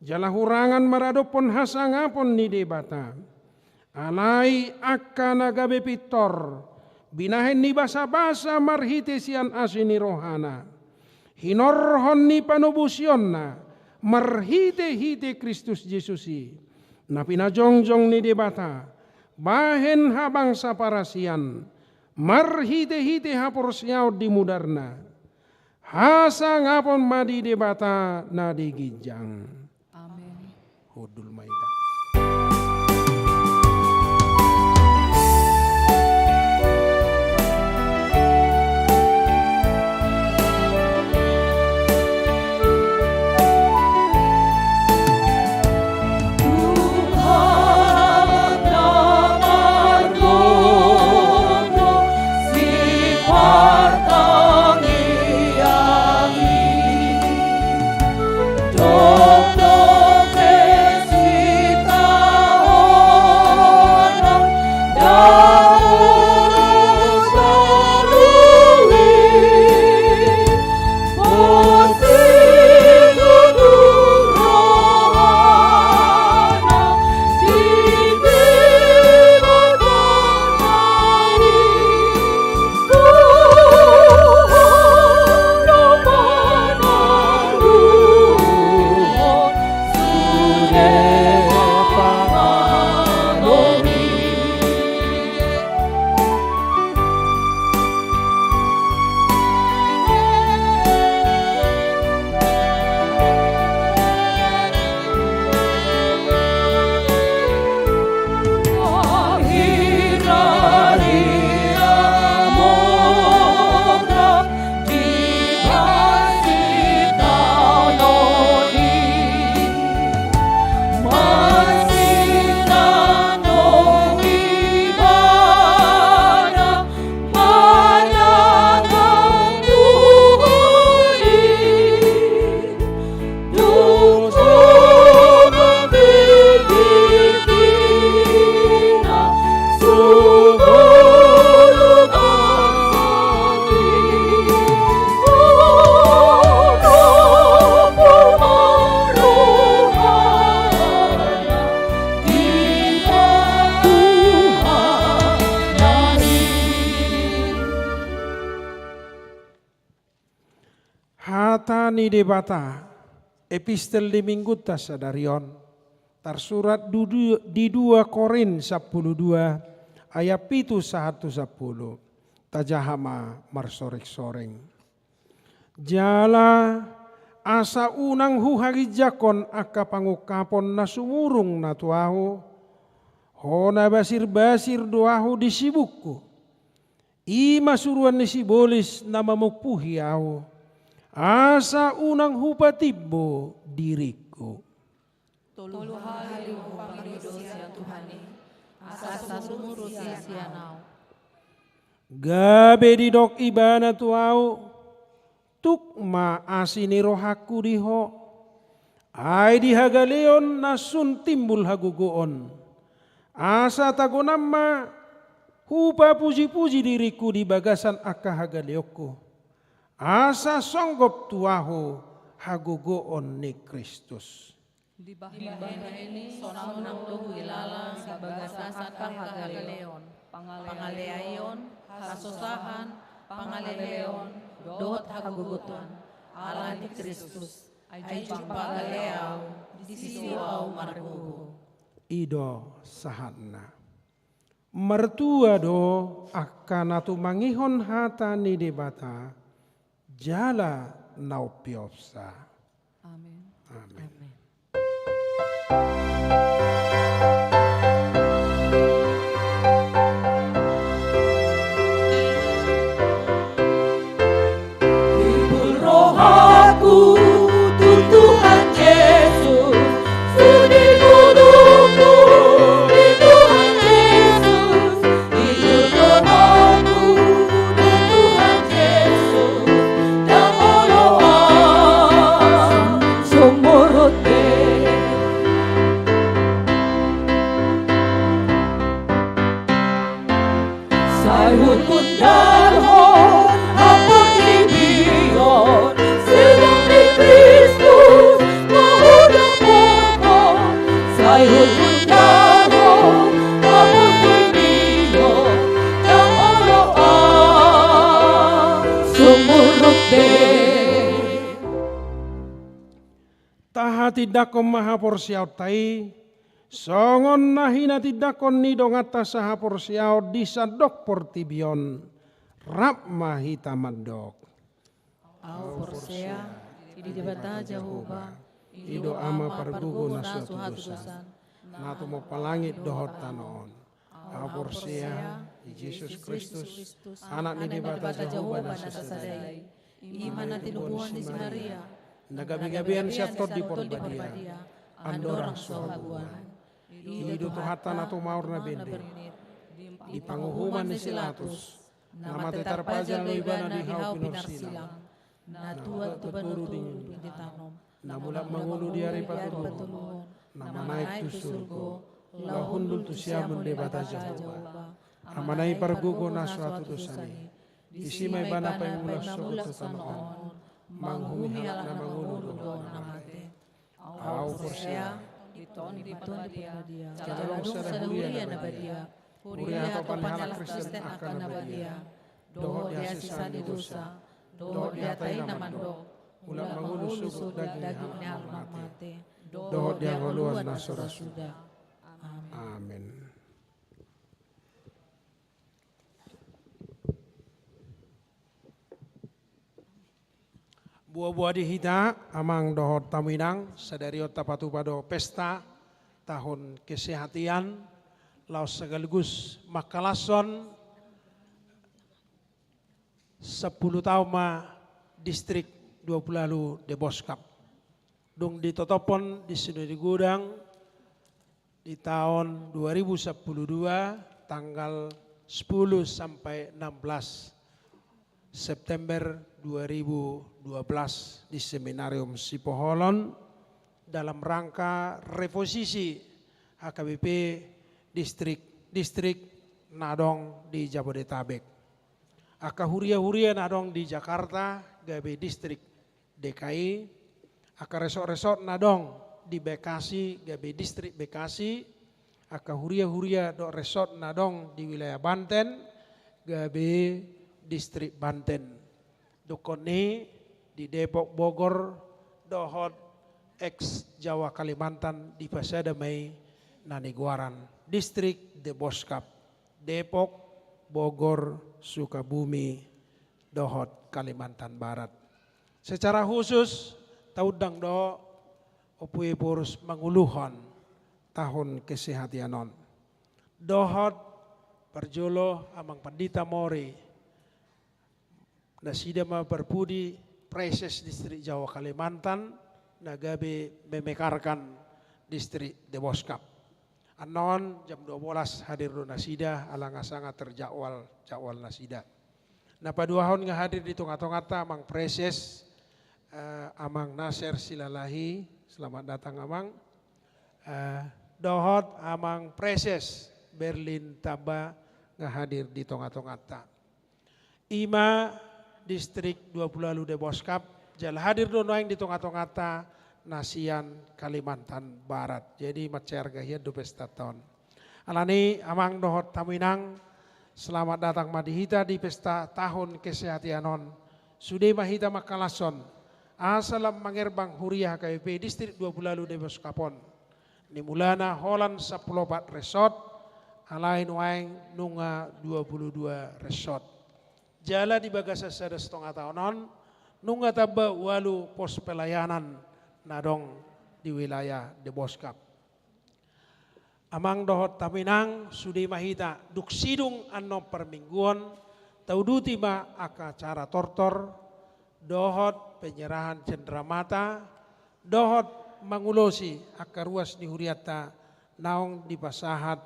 jala hurangan maradophon hasangapon ni Debata. Alai angka na gabe pintor, binahen ni basabasa marhite sian asi ni rohana, hinorhon ni panobusionna, marhitehite Kristus Jesus i, na pinajongjong ni Debata, bahen habangsa parasian, marhitehite haporseaon di mudarna. Hasangapon ma di Debata na di ginjang. Amen. Hundul ma hita. Hata ni Debata, epistel di Minggunta sadari on, tarsurat du-, du-, di dua Korint sampulu dua, ayat pitu sahat tu sampulu. Tajaha ma marsoreng-soreng. Jala, asa unang huhaginjangkon angka pangungkapon na sumurung na tu ahu, hona basir-basir do ahu di sibukku. I ma suruan ni sibolis na mamompuhi ahu, asa unang hupatimbo diringku. Tolu hali do hupangidop sian Tuhan i, asa sumurung sian ahu. Gabe didok ibana tu ahu, tuk ma asi ni rohangku di ho. Ai di hagaleon na sun timbul hagogoon. Asa tagonan ma hupapuji-puji diringku di bagasan angka hagaleonku. Asa songgop tu ahu hagogoon ni Kristus. Dibahen i sonang do huilala di bagasan angka hagaleon, pangaleaion, hasusaan, pangaleleon, dohot hagogotan, ala ni Kristus, ai jumpang gale ahu, disi do ahu margogo. I do sahatna. Martua do angka na tumangihon hata ni Debata, jala na umpeopsa. Amen. Amen. Amen. Timbul rohangku tu Tuhan Jesus, sude hudukku di Tuhan Jesus, timbul rohangku tu Tuhan Jesus, ndang olo ahu sumorot be. Tahatindangkon ma haporseaonta i, songon na hinatindangkon ni donganta sahaporseaon di sandok portibi on. Rap ma hita mandok. Ahu porsea di Debata Jahowa, i do Ama pargogo na so hatudosan, na tumompa langit dohot tano on. Ahu porsea di Jesus Kristus, Anak ni Debata Jahowa na sasada i, i ma na tinubuhon ni si Maria, na gabegabean sian Tondi Parbadia, andorang so habuan. I do Tuhanta na tumaor na bender, di panguhuman ni si Pilatus, na mate tarpajal do ibana di hau pinarsilang, na tuat tu banua toru ditanom, na mulak mangolu di ari patoluhon, na manaek tu surgo, laho hundul tu siamun Debata Jahowa, Amana i pargogo na so hatudosan i. Disi ma ibana paimulak sogot tu tano on, manguhumi halak na mangolu dohot na mate. Ahu porsea di Tondi Parbadia, jala adong sada huria na badia, huria hatopan ni halak Kristen angka na badia, dohot di hasesaan ni dosa, dohot di hata i na mandok, mulak mangolu sogot daging ni halak na mate, dohot di hangoluan na so ra suda. Amen. Amen. Boa-boa di hita, amang dohot hamu inang, sadari on tapatupa do pesta tahun kesehatan, laos sekaligus mangkalashon sampulu taon ma Distrik Dua Pulu Ualu Deboskap. Dung ditotophon di Sinode Godang, di taon dua ribu sampulu dua, tanggal sepuluh sampai enam belas September dua ribu dua belas di Seminarium Sipoholon, dalam rangka reposisi H K B P distrik-distrik na adong di Jabodetabek. Angka huria-huria na adong di Jakarta gabe distrik D K I, angka resort-resort na adong di Bekasi gabe distrik Bekasi, angka huria-huria dohot resort na adong di wilayah Banten gabe distrik Banten. Dungkon i di Depok, Bogor dohot eks Jawa Kalimantan dipasada ma i na nigoaran Distrik Deboskap, Depok, Bogor, Sukabumi, dohot Kalimantan Barat. Secara khusus, taundang do Ompu Ephorus manguluhon tahun kesehatan on. Dohot parjolo Amang Pandita Mori, nasida ma parpudi Praeses Distrik Jawa Kalimantan, na gabe memekarkan Distrik Deboskap. Annon jam dua belas hadir do nasida, ala nga sanga terjadwal jadwal nasida. Na paduahon nga hadir di tonga-tonganta Amang Praeses, eh, Amang Nasir Silalahi, selamat datang, Amang. Eh, dohot Amang Praeses Berlin Tamba nga hadir di tonga-tonganta. I ma Distrik Dua Pulu Ualu Deboskap, jala hadir do nuaeng di tonga-tonganta na sian Kalimantan Barat. Jadi mansai arga hian do pestanta on. Alani, amang dohot hamu inang, selamat datang ma di hita di pesta tahun kesehatan on. Sude ma hita mangkalashon, asa lam mangerbang huria H K B P Distrik Dua Pulu Ualu Deboskap on. Ni mulana holan sampulu opat resort, alai nuaeng nunga dua pulu dua resort. Jala di bagasan sada satonga taon on, nunga tamba ualu pos pelayanan na adong di wilayah Deboskap. Amang dohot hamu inang, sude ma hita, dung sidung annon parmingguon, tauduti ma angka acara tortor, dohot penyerahan cenderamata, dohot mangulosi angka ruas ni hurianta naung dipasahat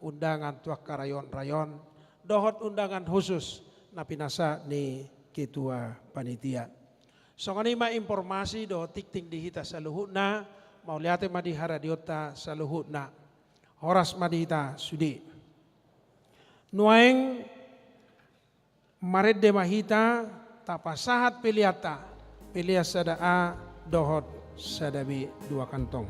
undangan tu angka rayon-rayon, dohot undangan khusus na pinasahat ni ketua panitia. Songon i ma informasi dohot tingting di hita saluhutna, mauliate ma di haradionta saluhutna. Horas ma di hita sude. Nuaeng marende ma hita, tapasahat peleanta, pelean sada A dohot sada B dua kantong.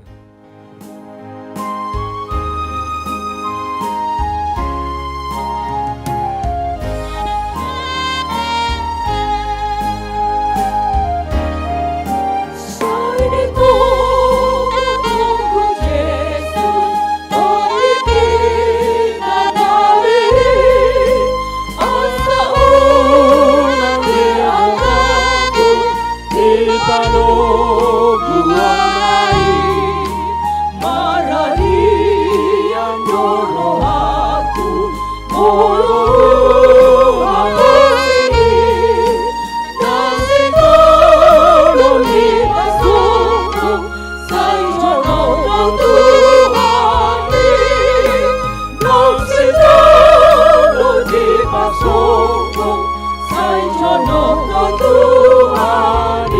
Tuhan i.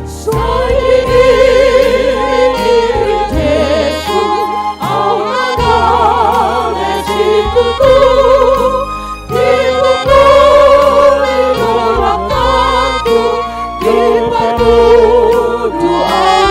Sai diiringiring Jesus, au mangalehon situtu, dipupuri do langkangku, dipatutu au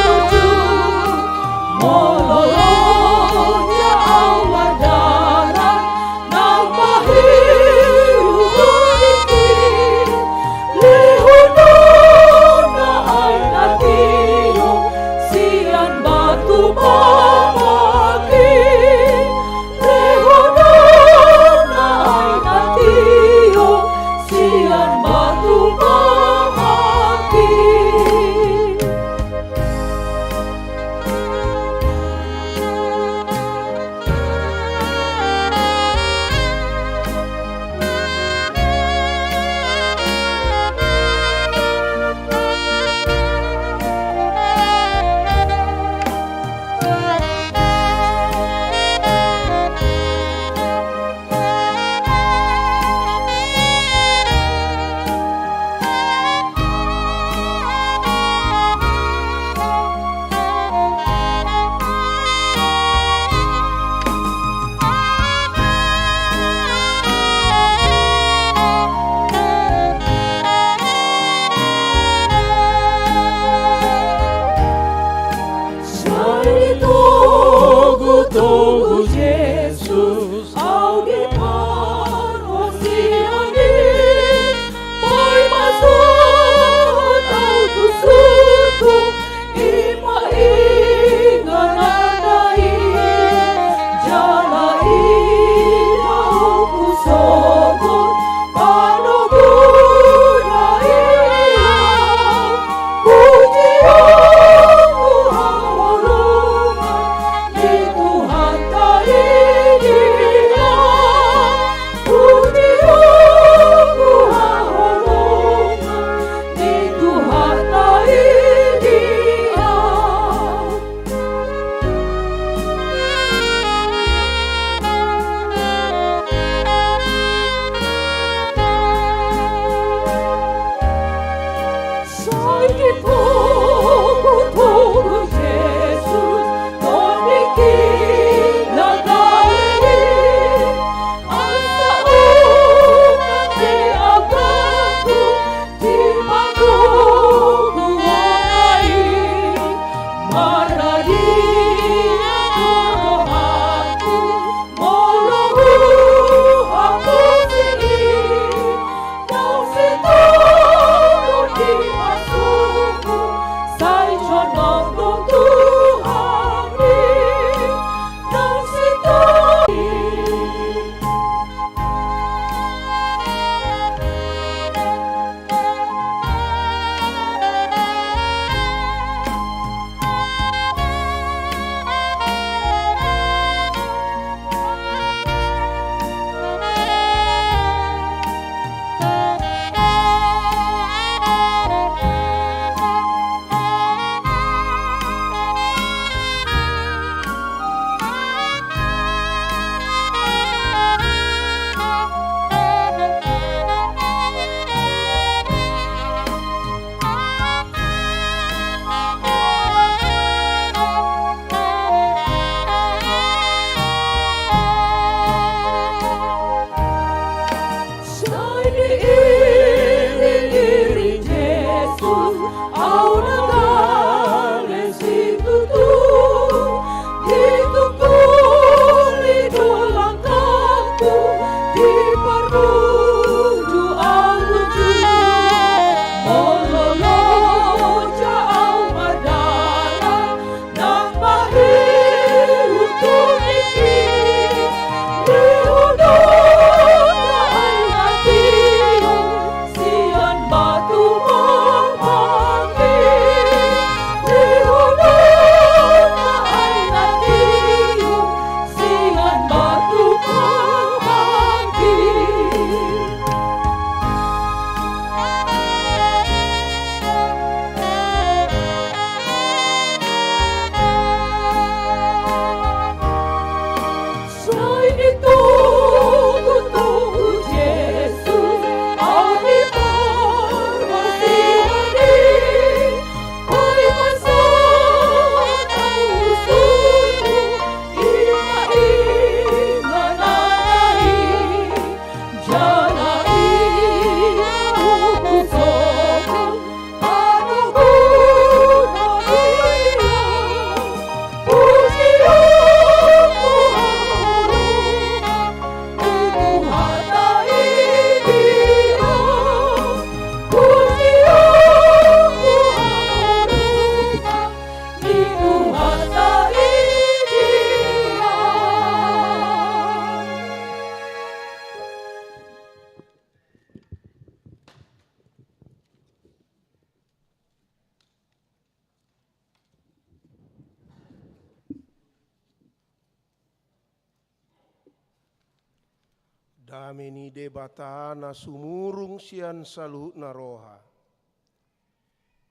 Dame ni Debata na sumurung sian saluhutna roha,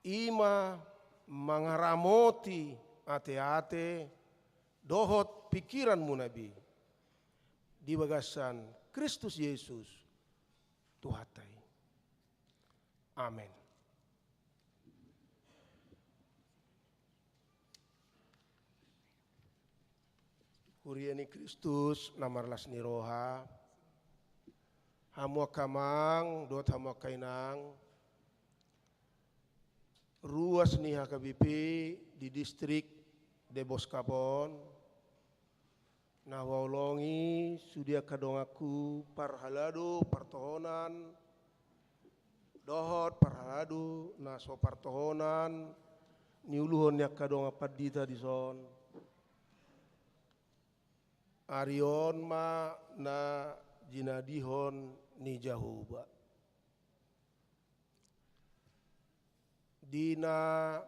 i ma mangaramoti ateate dohot pingkiranmuna be di bagasan Kristus Jesus Tuhanta i. Amen. Huria ni Kristus na marlas ni roha, hamu angka amang dohot hamu angka inang, ruas ni H K B P di distrik Deboskap on, na huhaholongi sude angka donganku parhalado partohonan dohot parhalado na so partohonan, niuluhon ni angka dongan pandita dison. Ari on ma na jinadihon ni Jahowa. Di na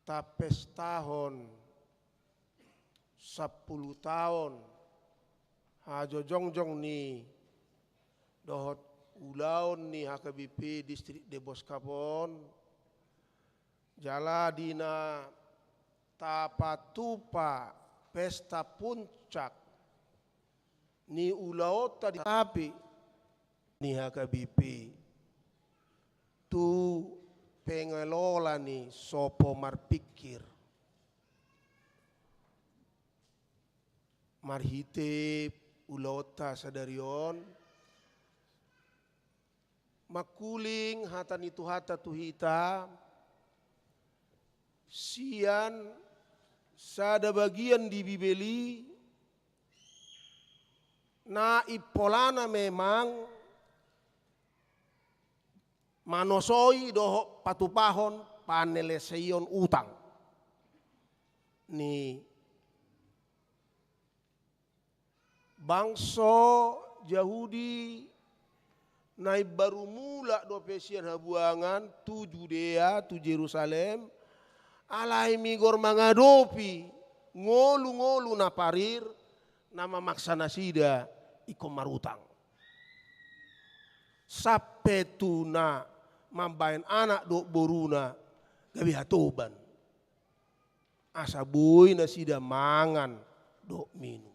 tapestahon sampulu taon hajojongjong ni dohot ulaon ni H K B P distrik Deboskap on, jala di na tapatupa pesta puncak ni ulaonta di H K B P, ni H K B P tu pengelola ni sopo marpingkir. Marhite ulaonta sadari on, mangkuling hata ni Tuhanta tu hita sian sada bagian di Bibel i, na impolana memang manosoi dohot patupahon paneleseion utang ni bangso Jahudi na imbaru mulak dope sian habuangan tu Judea, tu Jerusalem, alai migor mangadopi ngolungolu na parir na mamaksa nasida ingkon marutang. Sampe tu na mambahen anak dohot boruna gabe hatoban, asa boi nasida mangan dohot minum.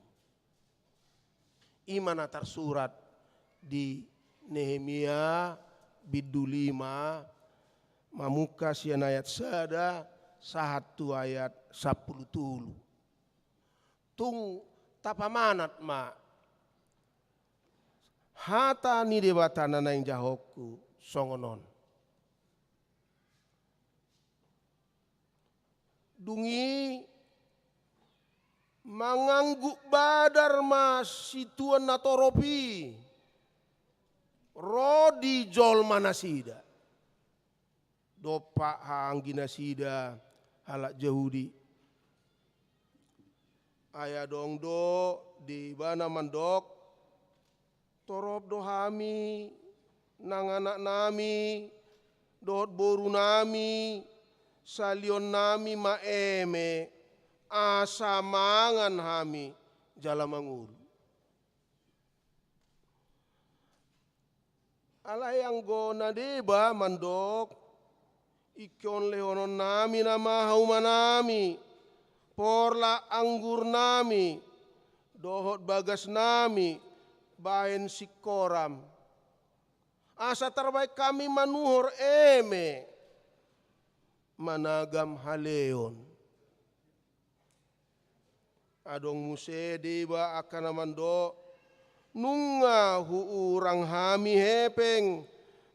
I ma na tarsurat di Nehemia bindu lima, mamungka sian ayat sada sahat tu ayat sampulu tolu. Tung tapamanat ma hata ni Debata na naeng jahonku songon on. Dung i mangangguk badar ma situan na torop i ro di jolma nasida. Dompak haanggi nasida halak Jahudi. Ai adong do deba na mandok, torop do hami, nang anaknami dohot borunami, salionnami ma eme, asa mangan hami jala mangolu. Alai anggo na deba mandok, ingkon lehononnami nama haumanami, porlak anggurnami dohot bagasnami bahen singkoram, asa tarbahen hami manuhor eme managam haleon. Adong muse deba angka na mandok, nunga huurang hami hepeng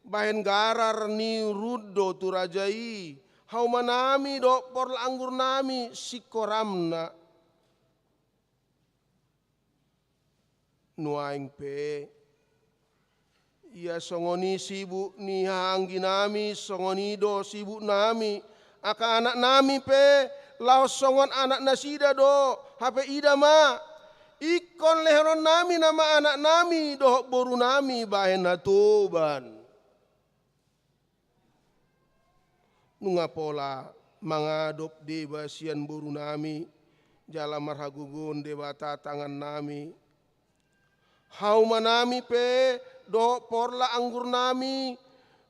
bahen garar ni rundo tu raja i, haumanami dohot porlak anggurnami singkoramna. Nuaeng pe, ia songon i sibuk ni haangginami, songon i do sibuknami. Angka anaknami pe laos songon anak nasida do. Hape ida ma, ingkon lehononnami nama anaknami dohot borunami bahen hatoban. Nunga pola mangadop deba sian borunami, jala marhagogoon Debata tangannami, Haumanami pe dohot porlak anggurnami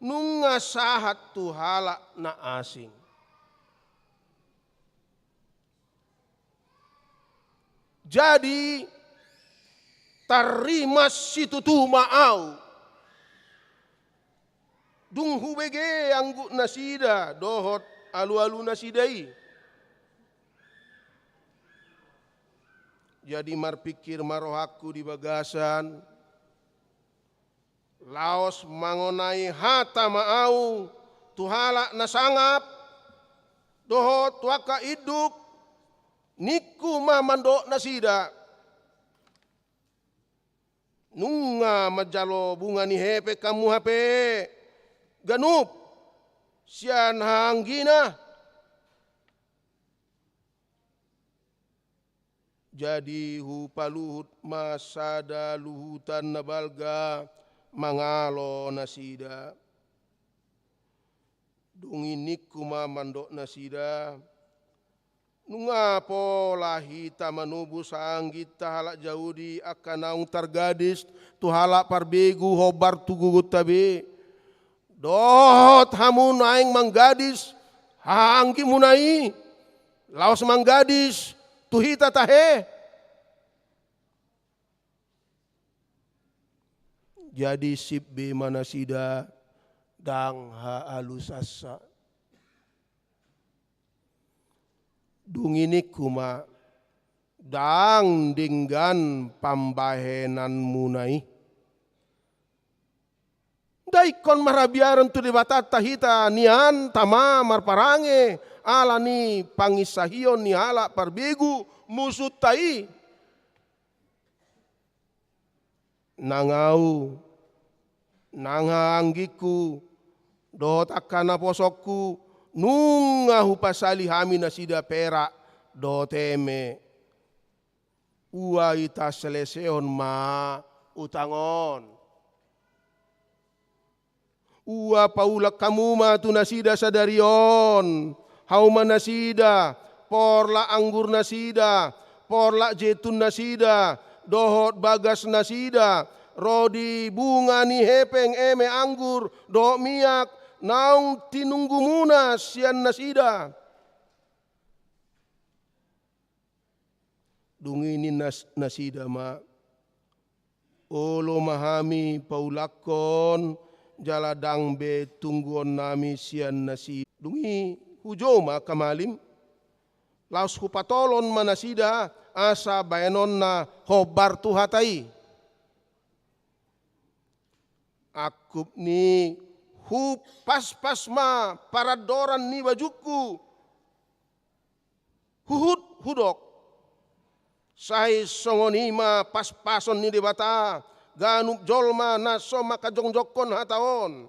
nunga sahat tu halak na asing. Jadi, tarrimas situtu ma ahu. Dung hubege anggup nasida dohot alu-alu nasida i. Jadi marpingkir ma rohangku di bagasan, laos mangonai hata ma ahu tu halak na sangap, dohot tu angka induk, ningku ma mandok nasida. Nunga manjalo bunga ni hepeng hamu hape ganup sian haanggina. Jadi hupaluhut ma sada luhutan na balga mangalo nasida. Dung i ningku ma mandok nasida, nunga pola hita manobus haangginta halak Jahudi angka naung targadis tu halak parbegu hombar tu gogonta be. Dohot hamu naeng manggadis haanggimuna i, laos manggadis tu hita tahe. Jadi sip be ma nasida, ndang haalusansa. Dung i ningku ma, ndang denggan pambahenanmuna i. Nda ingkon marhabiaran tu Debatanta hita nian tama marparange ala ni panginsahion ni halak parbegu musunta i. Nang ahu, nang haanggingku, dohot angka naposongku, nunga hupasali hami nasida perak dohot eme. Ua hita selesehon ma utang on. Ua paulak hamu ma tu nasida sadari on, hauma nasida, porlak anggur nasida, porlak jetun nasida, dohot bagas nasida, ro di bunga ni hepeng eme anggur dohot miak naung tinunggumuna sian nasida. Dung i ninna nasida ma, olo ma hami paulakkon jala ndang be tungguonnami sian nasida. Dung i hujou ma angka malim, laos hupatolon ma nasida asa baenonna hombar tu hata i. Angkup ni hupaspas ma parandoran ni bajungku. Huhut hudok, sai songon i ma paspason ni Debata ganup jolma na so mangkajongjongkon hata on,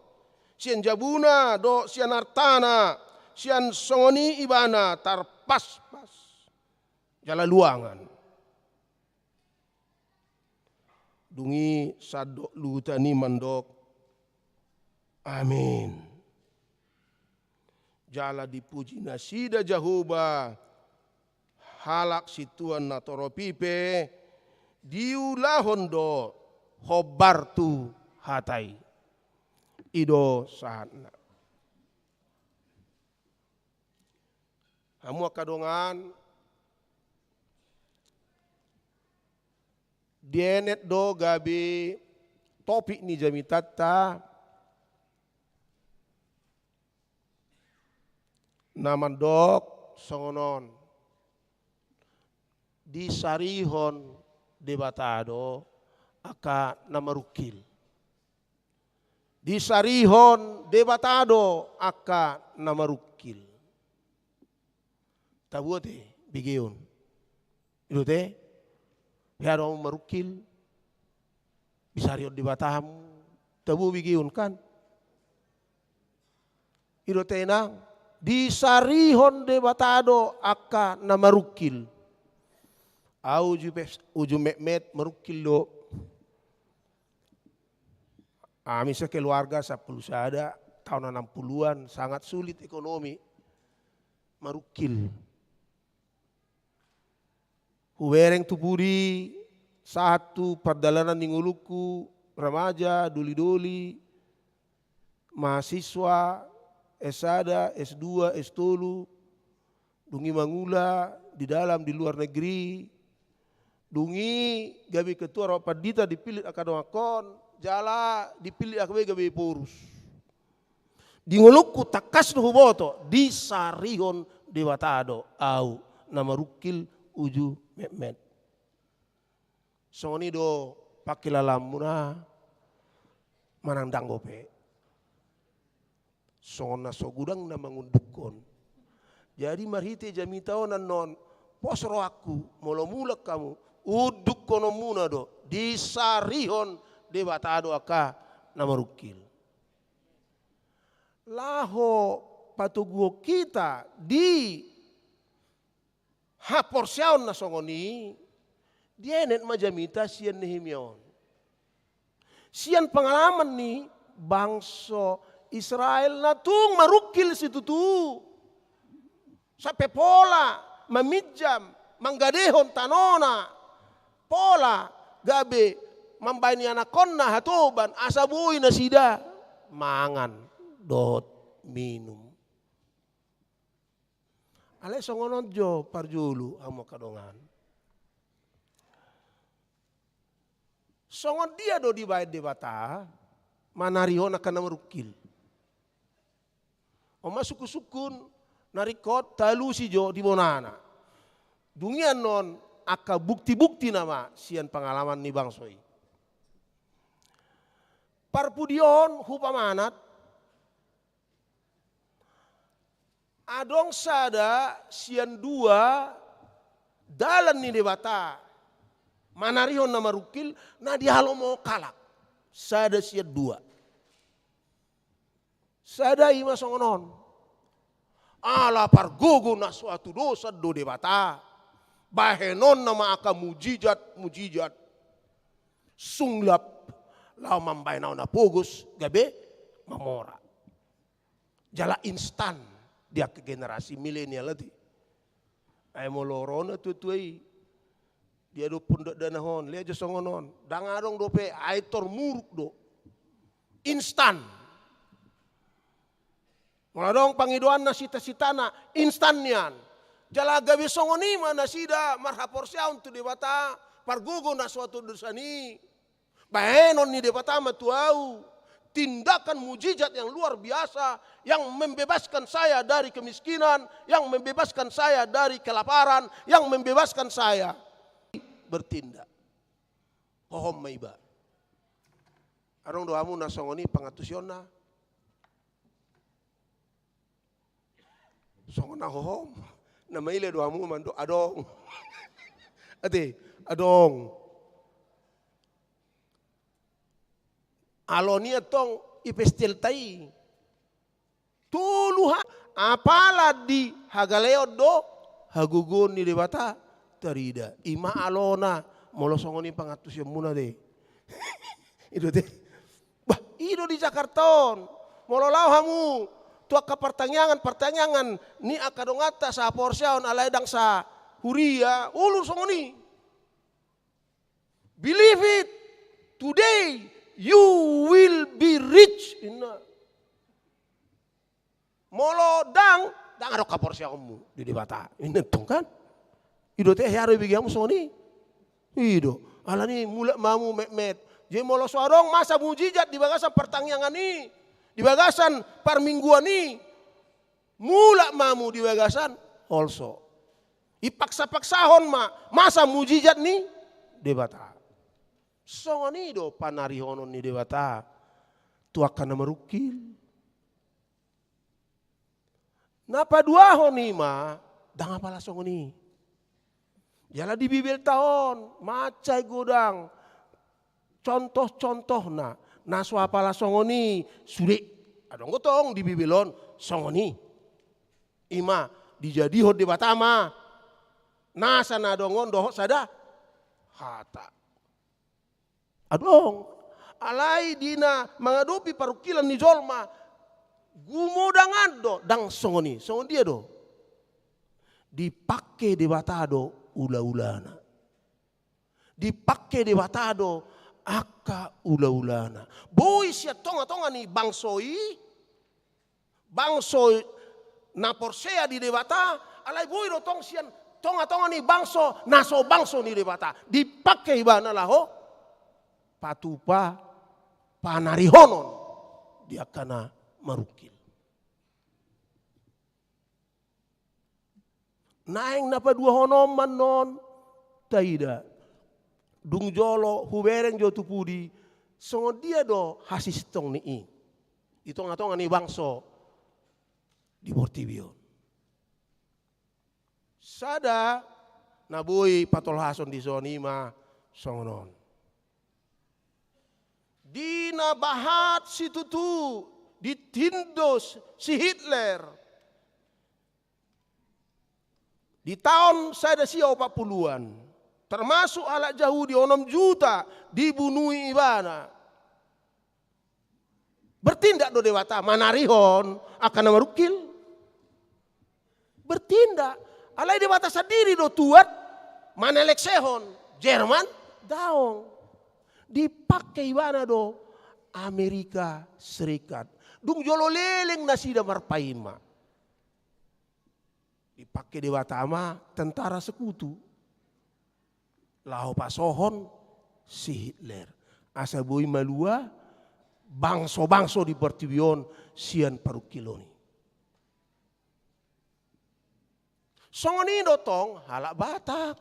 sian jabuna dohot sian artana, sian songon i ibana tarpaspas jala luangan. Dung i sandok luhutan i mandok, amin. Jala dipuji nasida Jahowa, halak sintua na torop i pe diulahon do hombar tu hata i. I do sahatna. Hamu angka dongan, dienet do gabe topik ni jamitanta na mandok songon on. Disarihon Debata do angka na marungkil. Disarihon Debata do angka na marungkil. Tabo ate begeon. I do ate? Hea do hamu marungkil? Disarihon Debata hamu. Tabo begeon kan? I do ate nang? Disarihon Debata do angka na marungkil. Ahu uju pes-, uju metmet marungkil do. Ami sekeluarga sampulu sada, taon anam puluhan, sangat sulit ekonomi. Marungkil. Hubereng tu pudi, sahat tu pardalanan ni ngolungku, remaja, doli-doli, mahasiswa, S sada, S dua, S tolu, dung i mangula di dalam, di luar negeri, dung i gabe ketua rapat pandita dipillit angka dongan on, jala dipillit angka be gabe porus. Di ngolungku tangkas do huboto, disarihon Debata do au na marungkil uju metmet. Songon i do pangkilalaanmuna manang dang dope. Songon na so godang na mangundukhon. Jadi marhite jamita on annon, pos rohangku, molo mulak hamu, undukhononmuna do, disarihon Debata do angka na marungkil. Laho patoguhon hita di haporseaon na songon i, dienet ma jamita sian Nehemia on. Sian pengalaman ni bangso Israel na tung marungkil situtu. Sampe pola maminjam, manggadehon tanona. Pola gabe mambahen ianakhonna hatoban, asa boi nasida mangan dohot minum. Alai songon on jo parjolo hamu angka dongan. Songon dia do dibahen Debata manarihon angka na marungkil? On ma sungkun-sungkun na ringkot talusi jo di bonana. Dung i annon angka bukti-bukti nama sian pengalaman ni bangso i. Parpudi on hupamanat, adong sada sian dua dalan ni Debata manarihon na marungkil na dihalomohon halak. Sada sian dua. Sada i ma songon on. Ala pargogo na so hatudosan do Debata, bahenonna ma angka mujijat-mujijat. Sulap laho mambahen ahu na pogos gabe mamora. Jala instan di angka generasi milenial ate. Ai molo ro na tua-tua i, diadophon dakdanak on, lea jo songon on. Dang adong dope, ai tor muruk do. Instan. Molo adong pangidoanna, sita-sitana, instan nian. Jala gabe songon i ma nasida marhaporseaon tu Debata, pargogo na so hatudosan i. Bahenon ni Debata ma tu ahu, tindakan mujizat yang luar biasa, yang membebaskan saya dari kemiskinan, yang membebaskan saya dari kelaparan, yang membebaskan saya bertindak. Hohom ma iba. Adong do hamu na songon i pangantusionna? Songon na hohom, na maila do hamu mandok adong. Ate, adong. Alo ni antong i pestelta i. Tolu ha, apala di hagaleon do hagogoon ni Debata tarida. I ma alona, molo songon i pangantusionmuna te. I do te. Bah, i do di Jakarta on. Molo laho hamu tu angka partangiangan-partangiangan ni angka donganta sahaporseaon, alai dang sahuria, olo songon i. Believe it, today you will be rich. Inna. Molo dang, dang adong haporseaonmu di Debata. Inna tong kan? I do te, hea do ibege hamu songon i. I do. Alani mulak ma hamu metmet. Jadi molo so adong masa mujizat di bagasan partangiangan i, di bagasan parmingguan i, mulak ma hamu di bagasan holso. Ipaksa-paksahon ma masa mujizat ni Debata. Songon i do panarihonon ni Debata tu angka na marungkil. Na paduahon i ma, dang apala songon i. Jala di Bibelta on mansai godang contoh-contohna, na so apala songon i sude. Adong do tong di Bibel on songon i. I ma dijadihon Debata ma nasa na adong on dohot sada hata. Adong. Alai di na mangadopi parungkilan ni jolma, gumodangan do, dang songon i. Songon dia do? Dipangke Debata do ula-ulana. Dipangke Debata do angka ulaulana. Boi sian tongatonga ni bangso i, bangso na porsea di Debata, alai boi do tong sian tongatonga ni bangso na so bangso ni Debata. Dipangke ibana laho patupa panarihonon di angka na marungkil. Naeng na paduahon on ma annon taida. Dung jolo hubereng jo tu pudi, songon dia do hasisintong ni i di tongatonga ni bangso di portibi on. Sada na boi patolhason dison i ma songon on. Di na bahat situtu ditindos si Hitler di taon sada sia opat puluan, termasuk halak Jahudi onom juta dibunui ibana. Bertindak do Debata manarihon angka na marungkil? Bertindak. Alai Debata sandiri do tuat maneleksehon Jerman? Daong. Dipangke ibana do Amerika Serikat. Dung jolo leleng nasida marpaima, dipangke Debata ma tentara sekutu laho pasohon si Hitler, asa boi malua bangso-bangso di portibi on sian parungkilon i. Songon i do tong halak Batak.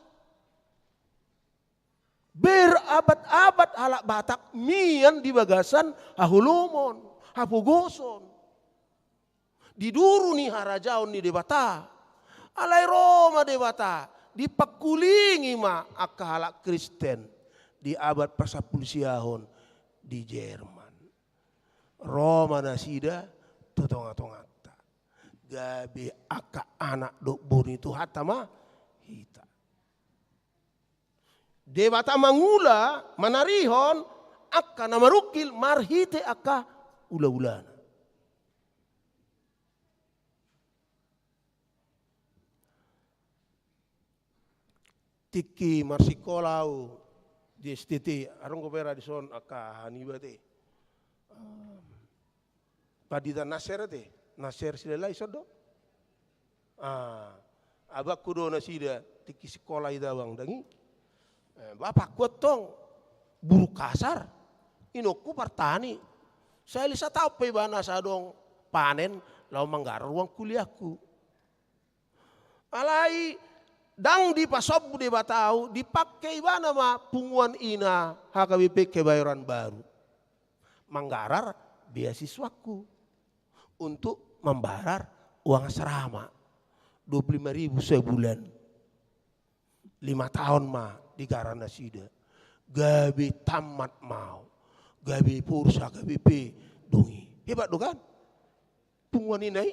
Berabad-abad halak Batak mian di bagasan haholomon, hapogoson, di duru ni harajaon ni Debata. Alai ro ma Debata, dipangkulingi ma angka halak Kristen di abad pasampulu siahon di Jerman. Ro ma nasida tu tongatonganta, gabe angka anak dohot boru ni Tuhanta ma hita. Debata mangula, manarihon angka na marungkil marhite angka ulaulana. Tingki marsikola au di S T T, adong dope ra dison angka haniba te. Pandita Nasir te, Nasir Silaban i son do. Ah, abangku do nasida tingki sikola i tabang dang i. Eh, bapakku antong burung kasar, inongku partani. Sahali sataon pe ibana asa adong panen laho manggarar uang kuliahku. Alai ndang dipasombu Debata au, dipangke ibana ma punguan ina H K B P Kebayoran Baru manggarar beasiswaku untuk mambarar uang asrama dua puluh lima ribu sabulan. Lima taon ma digarar nasida. Gabe tamat ma au, gabe pengurus H K B P do i. Hebat do kan? Punguan ina i.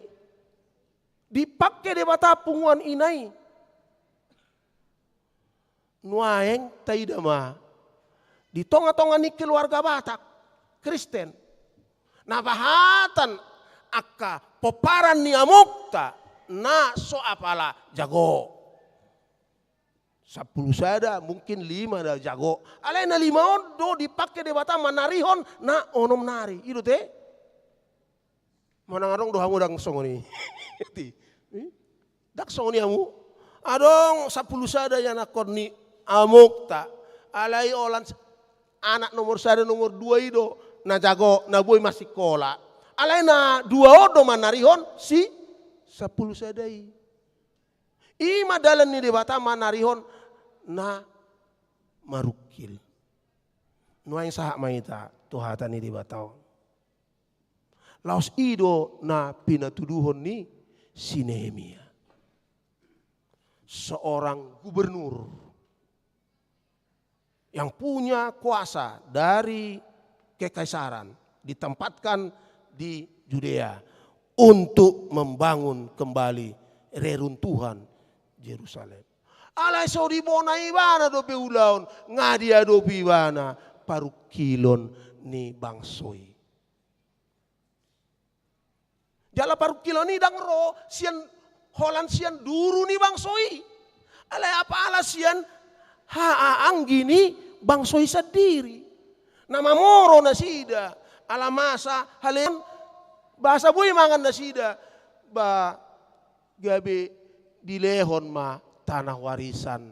Dipangke Debata punguan ina i. Nuaeng taida ma di tongatonga ni keluarga Batak Kristen, na bahatan angka pomparan ni amongta na so apala jago. Sampulu sada, mungkin lima na jago. Alai na lima on do dipangke Debata manarihon na onom nari. I do te? Manang adong do hamu ndang songon i? Ndang songon i hamu? Adong sampulu sada ianakhon ni amongta. Alai holan anak nomor sada, nomor dua i do na jago, na boi masikola. Alai na dua on do manarihon si sampulu sada i. I ma dalan ni Debata manarihon na marungkil. Nuaeng sahat ma hita tu hata ni Debata on. Laos i do na pinatuduhon ni si Nehemia. Seorang gubernur yang punya kuasa dari kekaisaran ditempatkan di Judea untuk membangun kembali reruntuhan Jerusalem. Alai so dibona ibana dope ulaon, nga diadopi ibana parungkilon ni bangso i. Jala parungkilon i ndang ro sian holan sian duru ni bangso i. Alai apala sian hahaanggi ni bangso i sandiri. Na mamoro nasida, ala masa haleon, ba asa boi mangan nasida, ba gabe dilehon ma tanah warisan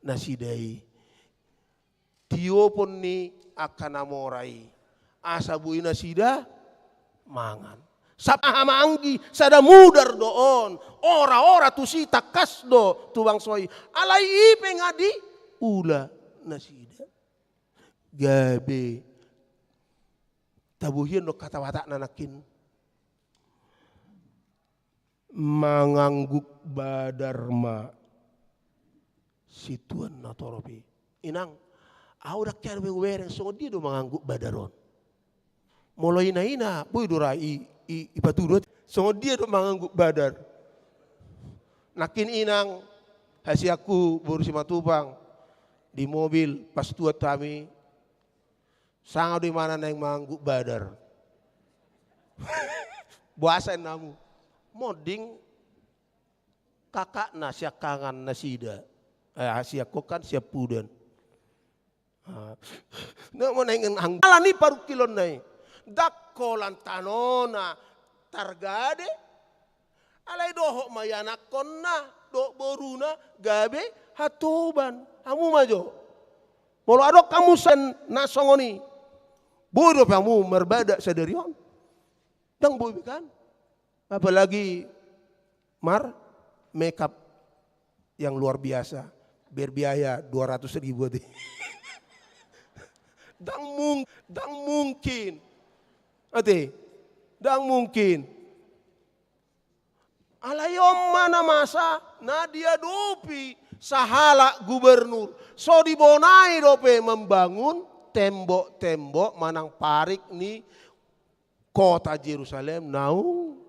nasida i. Tiopon ni angka na mora i, asa boi nasida mangan. Sada hahaanggi, sada mudar do on. Ora-ora tusi tangkas do tu bangso i. Alai i pe nga diula nasida. Gabe tabohion do hata Batakna nangkin. Mangangguk badar ma situan na torop i. Inang, au ndang hea dope hubereng songon dia do mangangguk badar on. Molo ina-ina, boi do ra i, i, ipatudu songon dia do mangangguk badar. Nangkin inang, hasianku boru Simatupang, di mobil, pas tuat hami, sanga do imana naeng mangangguk badar. Boasa inna hamu? Monding kakakna siangkangan nasida. Eh, siangkangan, siampudan. Ah. Na, molo naeng mangangguk. Ala ni parungkilonna i. Ndang holan tanona targade. Alai dohot ma ianakkonna dohot boruna gabe hatoban. Hamu ma jo. Molo adong hamu sian na songon i, boi dope hamu marbada sadari on? Ndang boi be kan? Apalagi mar-makeup yang luar biasa, berbiaya dua ratus ribu ate. Ndang mung-, ndang mungkin. Ate, ndang mungkin. Alai on ma na masa na diadopi sahalak gubernur. So dibonai dope mambangun tembok-tembok manang parik ni kota Jerusalem naung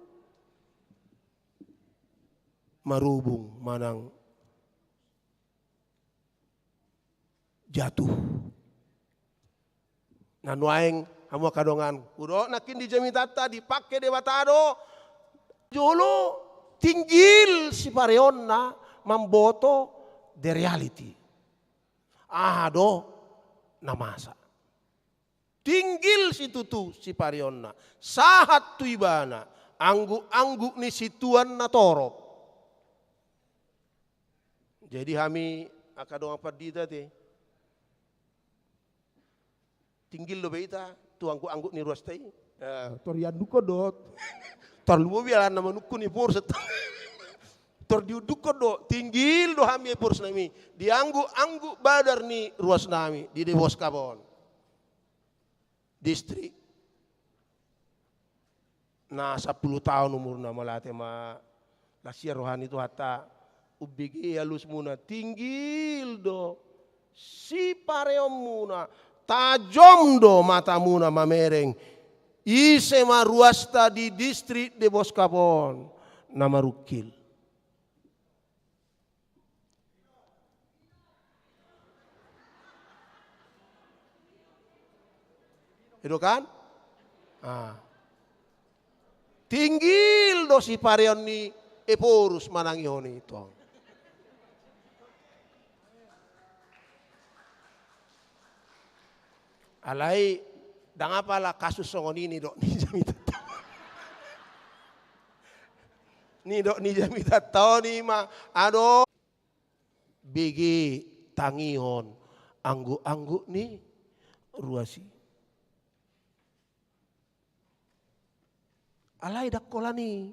marubung manang jatuh. Na nuaeng hamu angka dongan, hudok nangkin di jamitanta dipangke Debata do, jolo tinggil sipareonna mamboto the reality. Aha do na masa. Tinggil situtu sipareonna, sahat tu ibana angguk-angguk ni situan na torop. Jadi hami angka dongan pandita ate, tinggil dope hita tu angguk-angguk ni ruasta i. Eh, tor iandukhon do. Tor lumobi alana manungkun ephorus. Tor diundukhon do, tinggil do hami ephorus nami. Di angguk-angguk badar ni ruas nami, di Deboskap on. Distrik. Na sampulu taon umurna, mauliate ma, las ia roha ni Tuhanta, umbege alusmuna, tinggil do sipareonmuna, tajom do matamuna mamereng, ise ma ruasta di distrik Deboskap on na marungkil. I do kan? Ah. Tinggil do sipareon ni ephorus manangihon i tong. Alai ndang apala kasus songon i nidok ni jamitanta. Nidok ni jamitanta on i ma, adong bege tangihon angguk-angguk ni ruas i. Alai ndang holan i.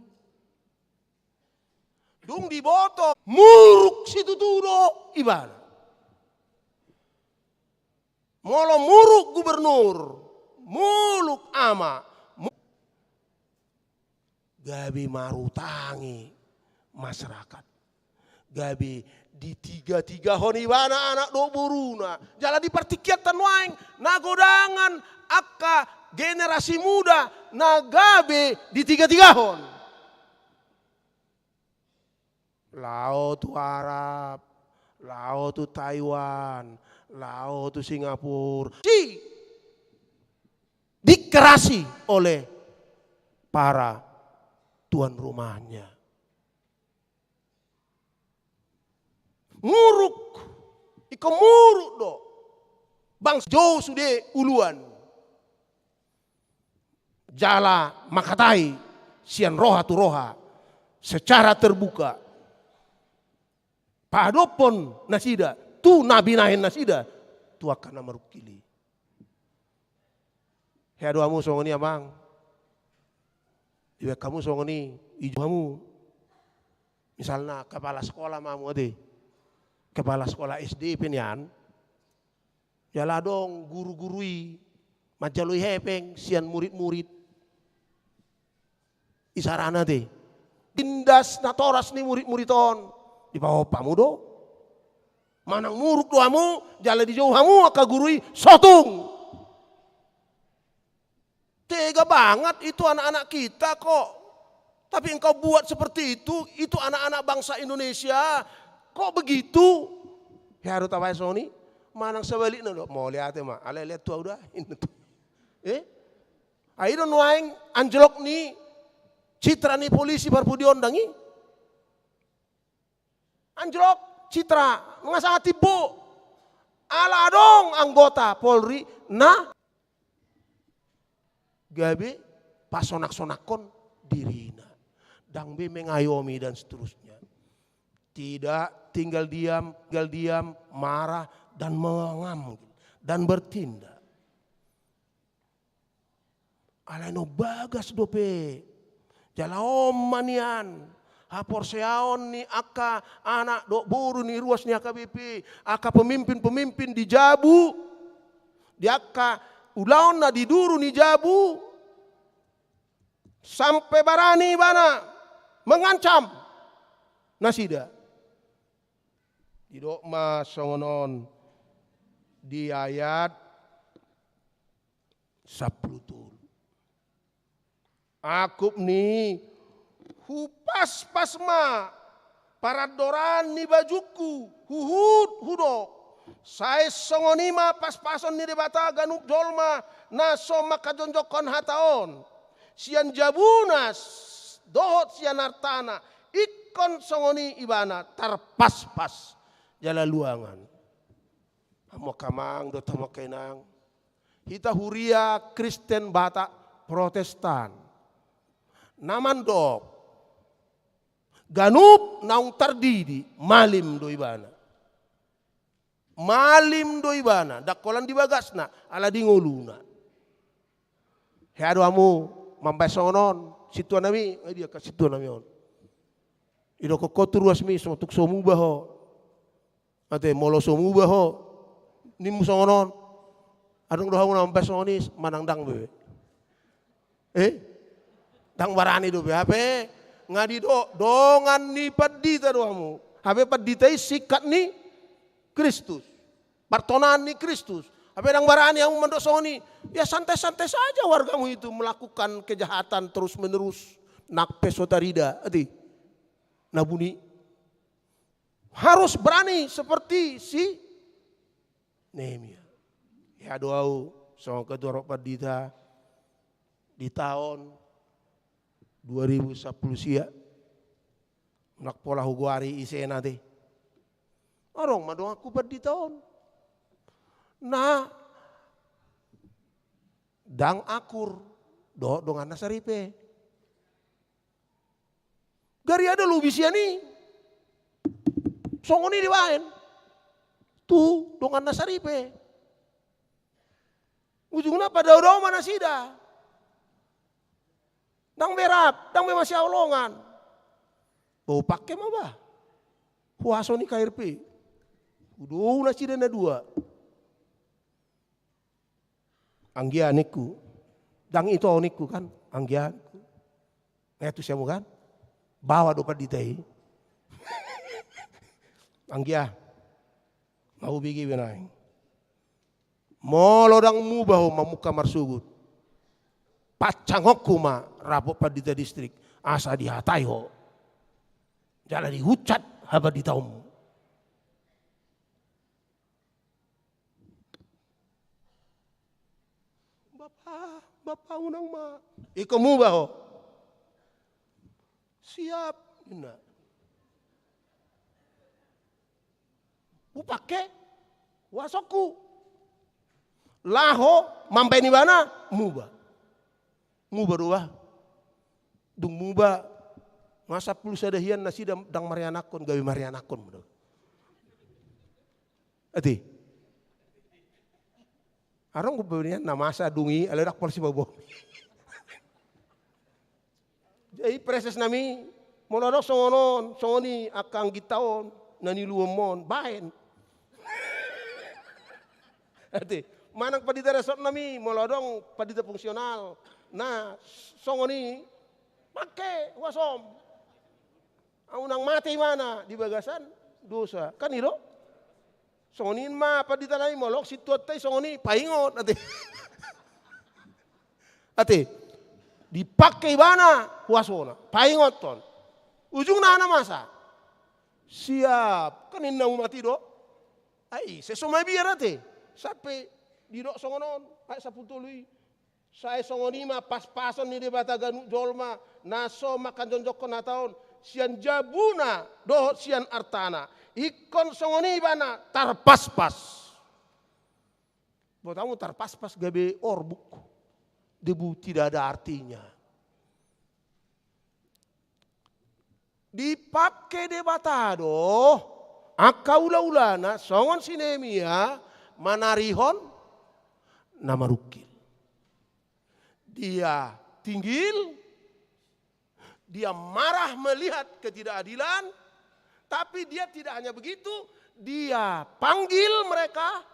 Dung diboto, muruk situtu do ibana. Molo muruk gubernur, muruk ama, mu-, gabe marutangi masyarakat. Gabe ditiga-tigahon ibana anak dohot boruna. Jala di partingkianta nuaeng, na godangan angka generasi muda na gabe ditiga-tigahon. Laho tu Arab, laho tu Taiwan, laho tu Singapura. Si dikerasi oleh para tuan rumahnya. Muruk Ingkon muruk do. Bangso jou sude uluan. Jala mangkatai sian roha tu roha secara terbuka. Padophon nasida tu na binahen nasida tu angka na marungkil i. Hea do hamu songon i, Amang. Dibaen hamu songon i, ijou hamu. Misalna kepala sekolah ma hamu ate. Kepala sekolah S D pe nian. Jala adong guru-guru i manjalo hepeng sian murid-murid. Isarana ate. Tindas natoras ni murid-murid on. Dipahompu hamu do. Manang muruk do hamu, jala dijou hamu angka guru i, so tung. Tega banget itu anak-anak kita kok. Tapi engkau buat seperti itu, itu anak-anak bangsa Indonesia. Kok begitu? Hea do tabaen songon i, manang sebalikna do, mauliate ma, alai lihat tu au da. Eh? Ai do nuaeng anjlok ni citra ni polisi parpudi on dang i. Anjlok citra, nunga sangat timbo. Ala adong anggota Polri na gabe pasonak-sonakkon dirina. Dang be mengayomi dan seterusnya. Tidak tinggal diam, tinggal diam, marah dan mengam dan bertindak. Alai na umbagas dope. Jala on ma nian haporseaon ni angka anak dohot boru ni ruas ni H K B P, angka pemimpin-pemimpin di jabu, di angka ulaon na di duru ni jabu, sampe barani ibana mengancam nasida. Didok ma songon on di ayat sampulu tolu. Angkup ni, hupaspas ma parandoran ni bajungku, huhut hudok. Sai songon i ma paspason ni Debata ganup jolma na so mangkajongjongkon hata on. Sian jabuna s-, dohot sian artana, ingkon songon i ibana tarpaspas jala luangan. Hamu angka amang dohot hamu angka inang. Hita huria Kristen Batak Protestan. Na mandok, ganup naung tardidi, malim do ibana. Malim do ibana, ndang holan di bagasna, ala di ngoluna. Hea do hamu mambaen songon on, sintua nami, ai dia angka sintua nami on. Idokkon ho tu ruasmi, so tung so muba ho. Ate, molo so muba ho, nimmu songon on. Adong do hamu na mambaen songon i, manang ndang be. Eh? Ndang barani dope, hape nga didok, dongan ni pandita do hamu. Hape pandita i singkat ni Kristus. Partonaan ni Kristus. Hape ndang barani hamu mandok songon i. Ya santai-santai saja wargamu itu melakukan kejahatan terus-menerus. Nang pe so tarida, ate. Na buni. Harus berani seperti si Nehemia. Hea do au songon ketua rok pandita di taon dua ribu sampulu sia. Nang pola hugoari ise na ate. Adong ma donganku pandita on. Na ndang akur dohot donganna saripe. Gari ada lobi sian i. Songon i dibaen. Tu donganna saripe. Ujungna padao-dao ma nasida. Ndang be rap, ndang be masihaholongan. Bau pake ma bah. Huaso ni K R P. Hudou nasida na dua. Anggia ningku. Ndang ito ningku kan. Anggia ningku. Nga tu siamu kan. Bawa do pandita i. Anggia. Mau bigi benang. Molo ndang muba ho mamungka marsogot. Pancangokku ma rapot pandita distrik. Asa dihatai ho. Jala dihuncat hapanditaonmu. Bapa, bapa unang ma. Ingkon muba ho. Siap, ninna. Hupake. Huasongku. Laho mambaen ibana, muba. Muba do bah. Dung muba, nga sampulu sada hian nasida ndang marianakkon, gabe marianakkon. Ate. Adong do pe nian na masa dung i, alai ndang pola sibaboa. Jadi, Praeses nami, molo adong songon on, songon i angka angginta on, na niuluonmu on, baen. Ate, manang pandita resort nami, molo adong pandita fungsional, na songon i, pake, huasom. Unang mate ibana di bagasan dosa. Kan i do? Songon i ma pandita nami, molo adong sintuanta i songon i, paingot, ate. Ate, dipake ibana huasona, paingothon. Ujungna na masa. Siap, kan ninna umat i do. Ai, sai so mabiar ate. Sampe didok songon on, ayat sampulu tolu i. Sai songon i ma paspason ni Debata ganup jolma, na so mangkajongjongkon hata on, sian jabuna dohot sian artana. Ingkon songon i ibana tarpaspas. Buat hamu tarpaspas gabe orbuk. Debu tidak ada artinya. Dipake Debata do angka ulaulana songon si Nehemia manarihon na marungkil. Dia tinggil, dia marah melihat ketidakadilan, tapi dia tidak hanya begitu, dia panggil mereka,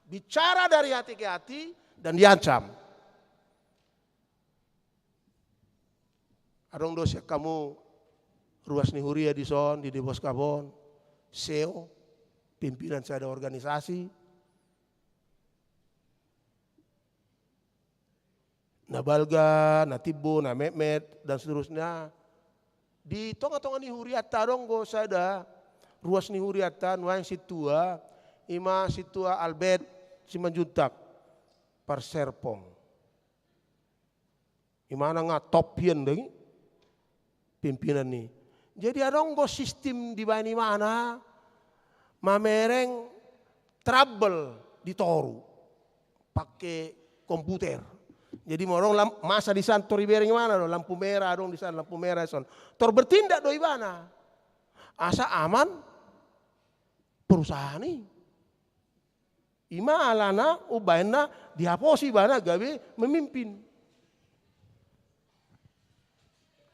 bicara dari hati ke hati, dan diancam. Adong do sian hamu ruas ni huria dison di Deboskap on, seo, pimpinan sada organisasi, na balga, na timbo, na metmet, dan seterusnya. Di tongatonga ni hurianta adong do sada ruas ni hurianta nuaeng sintua, ima sintua Albert Simanjuntak, Parserpong. Imana nga top hian dagi pimpinan ni. Jadi adong do sistim dibaen imana mamereng trouble di toru pake komputer. Jadi molo adong lam-, masa di san tor ibereng imana do, lampu merah adong di san, lampu merah son. Tor bertindak do ibana. Asa aman perusahaan i. Ima alana umbaen na dihaposi ibana gabe memimpin.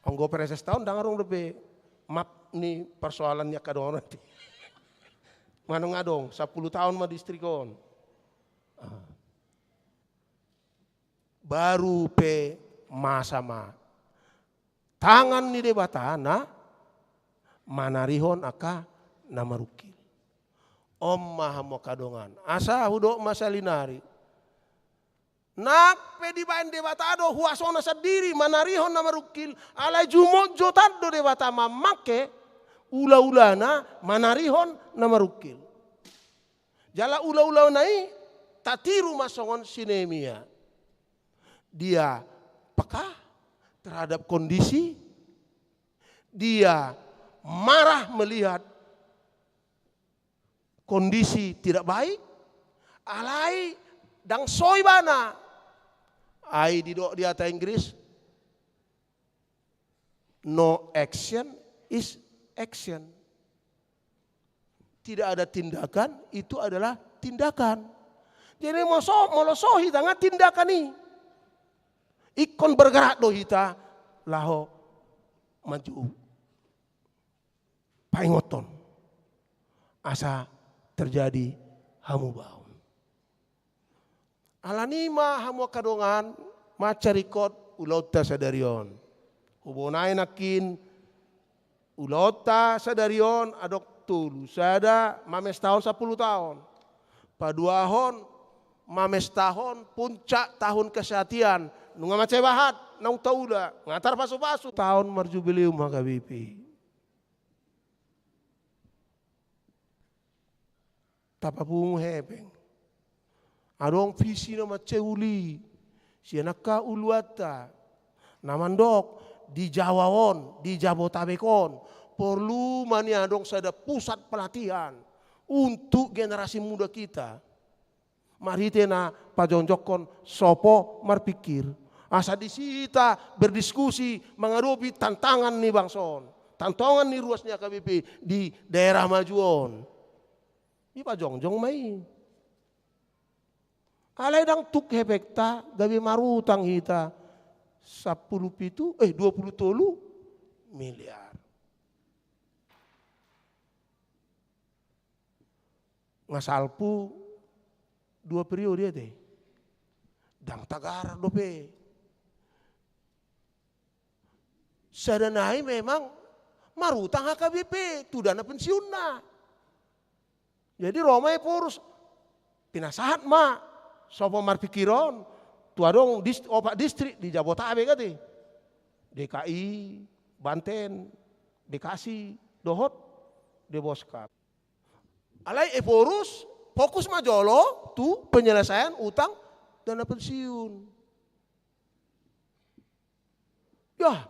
Anggo Praeses ta on ndang adong dope map ni persoalan ni angka dongan on. Manang adong, sampulu taon ma distrik on. Ah. Baru pe masa ma tangan ni Debata na manarihon angka na marungkil. On ma hamu angka dongan. Asa hudok ma saonari. Nang pe dibaen Debata do huasona sandiri manarihon na marungkil, alai jumotjotan do Debata mamake ulaulana manarihon na marungkil. Jala ulaulana i tatiru ma songon si Nehemia. Dia peka terhadap kondisi, dia marah melihat kondisi tidak baik, alai ndang so ibana. Ai didok di hata Inggris, no action is action. Tidak ada tindakan, itu adalah tindakan. Jadi molo so, molo so hita nga tindakan i. Ingkon bergerak do hita laho maju. Paingothon asa terjadi hamubaon. Alani i ma hamu angka dongan, mansai ringkot ulaonta sadari on. Huboan nangkin ulaonta sadari on adong tolu, sada mamestahon sampulu taon. Paduahon mamestahon puncak tahun kesehatian. Nunga mansai bahat naung taula, nga tarpasupasu taon marjubileum H K B P. Tapapungu hepeng. Adong visi na mansai uli sian angka uluanta na mandok di Jawa on, di Jabotabek on, porlu ma nian adong sada pusat pelatihan, untuk generasi muda kita. Marhite na pajongjongkon sopo marpikir. Asa disi hita berdiskusi mangadopi tantangan ni bangso on. Tantangan ni ruas ni H K B P di daerah maju on. Dipajongjong ma i. Alai ndang tuk hepengta gabe marutang hita sampulu pitu, eh, dua pulu tolu miliar. Nga salpu dua periode ate. Ndang tagar dope. Sada nai memang marutang H K B P tu dana pensiunna. Jadi ro ma Ephorus, pinasahat ma sopo marpikir on, tu adong dis-, opat distrik di Jabodetabek ate. D K I, Banten, Bekasi, dohot Deboskap. Alai Ephorus fokus ma jolo tu penyelesaian utang dana pensiun. Ya,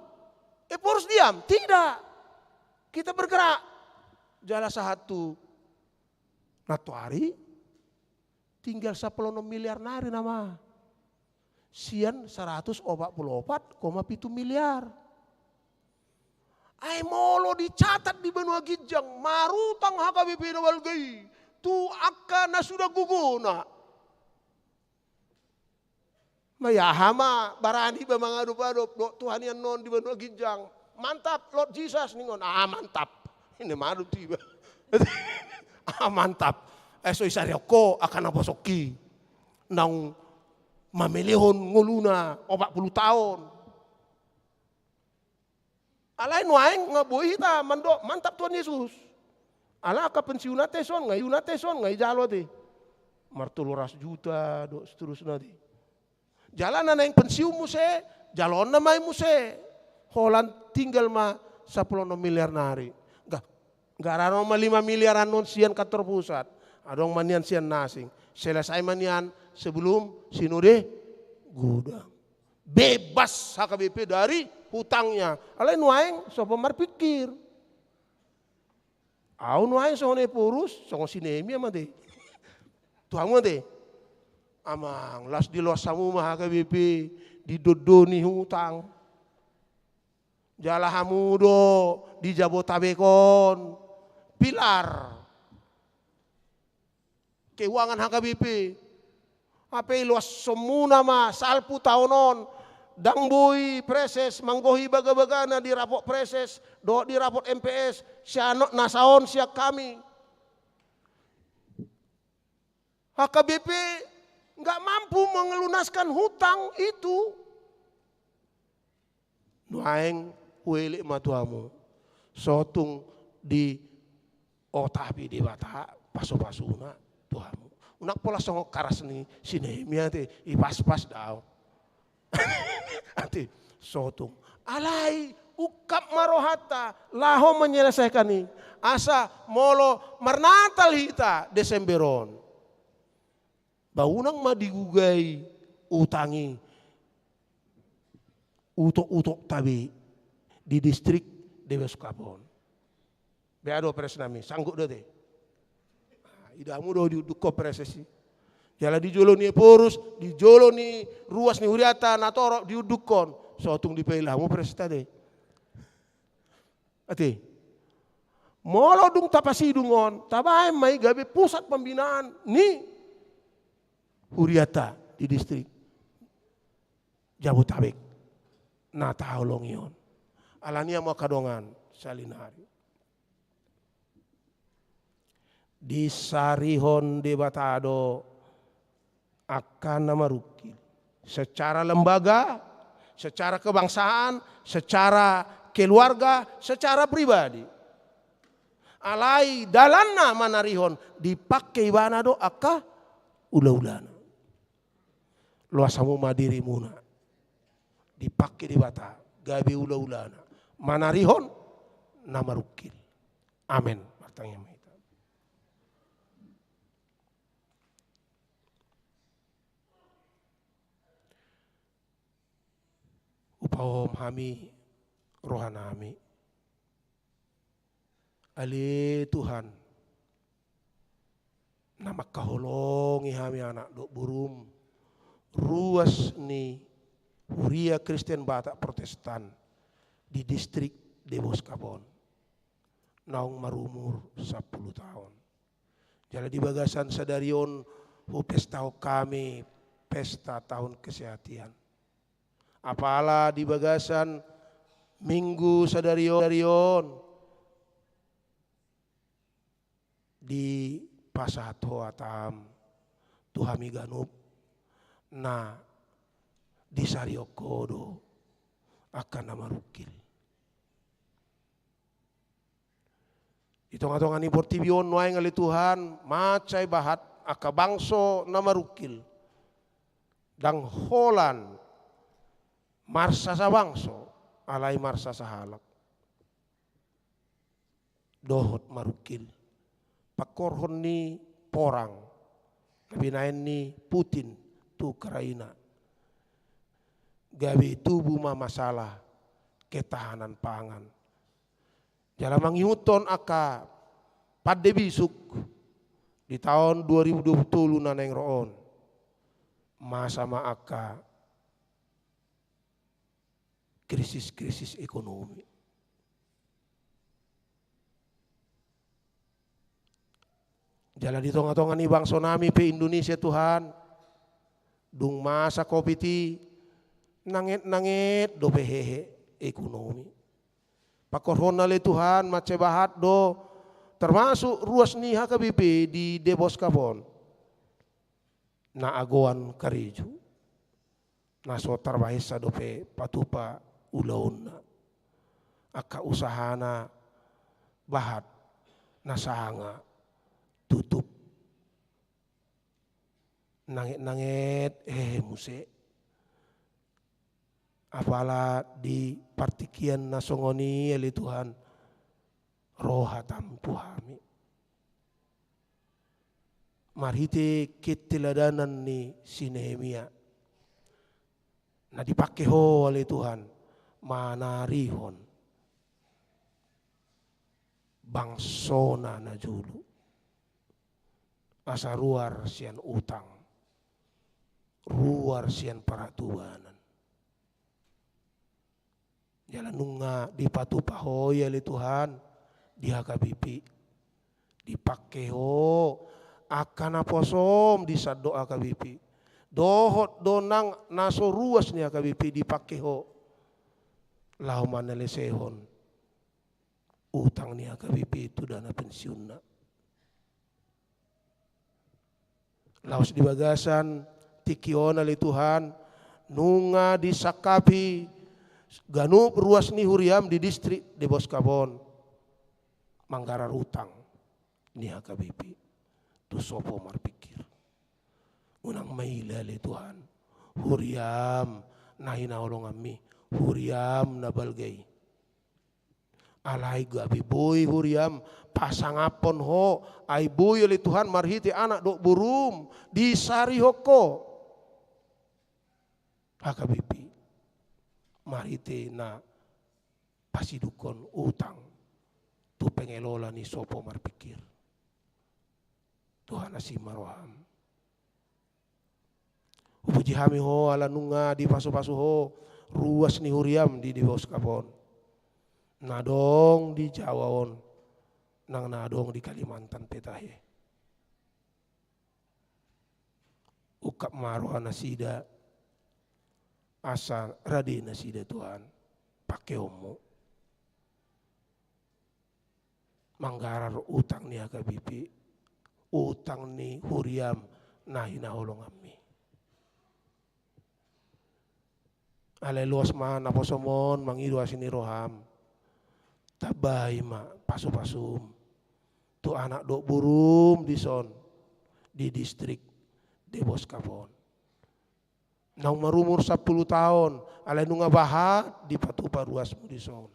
Ephorus diam? Tidak. Kita bergerak. Jala sahat tu nantoari tinggal sampulu onom miliar nari nama. Sian saratus opat pulu opat koma pitu miliar. Ai molo dicatat di banua ginjang, marutang H K B P na balga i tu angka na suda gogona. Mai aha ma barani iba mangadop-adop dohot Tuhan i annon di banua ginjang. Mantap, Lord Jesus, ningon. Ah, mantap. Ini madut iba. Ah, mantap. Eh, so isarihon ho angka naposongki. Naung mamelehon ngoluna opat pulu taon. Alai nuaeng nga boi hita mandok, mantap Tuhan Yesus. Ala angka pensiunanta i son, nga iunanta i son, nga ijalo ate. Martolu ratus juta, dohot seterusna ate. Jala na naeng pensiun muse, jaloonna ma i muse. Holan tinggal ma sampulu onom miliar nari. Ga, garar on ma lima miliar annon sian kantor pusat. Adong ma nian sian na asing. Selesai ma nian sebelum sinode godang. Bebas H K B P dari hutangnya. Alai nuaeng sopo marpikir. Au nuaeng songon Ephorus, songon si Nehemia ma ate. Tu hamu ate. Amang, laos diloas hamu ma H K B P, didondoni hutang. Jala hamu do di Jabodetabek on pilar keuangan H K B P. Hape iloashonmuna ma salpu taon on, ndang boi Praeses manggohi bagabagana di rapot Praeses dohot di rapot M P S, sian nasa on sian hami. H K B P nggak mampu mengelunaskan hutang itu. Nuaeng huelek ma tu hamu. Sotung diotapi Debata pasupasuna tu hamu. Unang pola songon karas ni si Nehemia ate, ipaspas do au. Ate, sotung. Alai, ungkap ma rohanta, laho menyelesaikan i. Asa molo marnatal hita Desember on. Ba unang ma digugai utang i utok-utokta be di distrik Deboskap on. Bea do Praeses nami, sanggup do ate. Ah, idamu do diundukhon Praeses i. Jala di jolo ni Ephorus, di jolo ni ruas ni huriata na torop diundukhon. Sotung dipaila hamu Praesesta ate. Ate. Molo dung tapasidung on, tabaen ma i gabe pusat pembinaan ni huriata di distrik Jabodetabek na taholongi on. Alani i ma angka dongan saonari. Disarihon Debata do angka na marungkil. Secara lembaga, secara kebangsaan, secara keluarga, secara pribadi. Alai dalanna manarihon dipangke ibana do angka ulaulana. Loas hamu ma dirimuna. Dipangke Debata gabe ulaulana. Manarihon na marungkil. Amen. Martangiang ma hita. Hupahohom hami rohanami. Ale Tuhan, na mangkaholongi hami anak dohot borum, ruas ni Huria Kristen Batak Protestan di distrik Deboskop on, naung marumur sampulu taon. Jala di bagasan sadari on hupestahon hami pesta taon kesehatian. Apala di bagasan minggu sadari on, sadari on dipasahat Ho hatam tu hami ganup, na disarihon Ho do angka na marungkil. Di tonga-tonga ni portibi on nuaeng ale Tuhan, mansai bahat angka bangso na marungkil. Ndang holan marsasa bangso, alai marsasa halak dohot marungkil. Pangkorhon ni porang na binaen ni Putin tu Ukraina, gabe tubu ma masalah ketahanan pangan. Jala mangihuthon angka pande bisuk di taon dua ribu dua puluh tolu na naeng ro on, masa ma angka krisis-krisis ekonomi. Jala di tonga-tonga ni bangso nami pe Indonesia, Tuhan, dung masa covid i, nanget-nanget dope hehe ekonomi. Pangkorhon ale Tuhan, mansai bahat do, termasuk ruas ni H K B P di Deboskop on, na agoan karejo, na so tarbahensa dope patupa ulaonna. Angka usahana bahat na sanga tutup. Nanget-nanget hehe muse. Apala di partingkian na songon i ale Tuhan, ro hatam tu hami marhite keteladanan ni si Nehemia, na dipangke Ho ale Tuhan manarihon bangsona na jolo, asa ruar sian utang, ruar sian paratubanan. Jala nunga dipatupa Ho i ale Tuhan di H K B P. Dipangke Ho angka naposom di sandok H K B P, dohot do nang na so ruas ni H K B P dipangke Ho laho manalehon utang ni H K B P tu dana pensiunna. Laos di bagasan tingki on ale Tuhan, nunga disangkapi ganup ruas ni huriaM di distrik Deboskop on manggarar utang ni H K B P tu sopo marpingkir. Unang maila ale Tuhan, huriaM na hinaholonganMi, huriaM na balga i. Alai gabe boi huriaM pasangaphon Ho, ai boi ale Tuhan marhite anak dohot boruM disarihon Ho H K B P marhite na pasidukkon utang tu pengelola ni sopo marpingkir. Tuhan, asi ma rohaM. Hupuji hami Ho ala nunga dipasupasu Ho ruas ni huriaM di Deboskop on, na adong di Jawa on, nang na adong di Kalimantan pe tahe. Ungkap ma roha nasida asa rade nasida Tuhan pangkeonMu. Manggarar utang ni H K B P, utang ni huriaM na hinaholonganMi. Alai loas ma naposom on mangido asi ni rohaM. Tambai ma pasupasuM tu anak dohot boruM dison di distrik Deboskop on. Naung marumur sampulu taon, alai nunga bahat dipatupa ruasMu dison.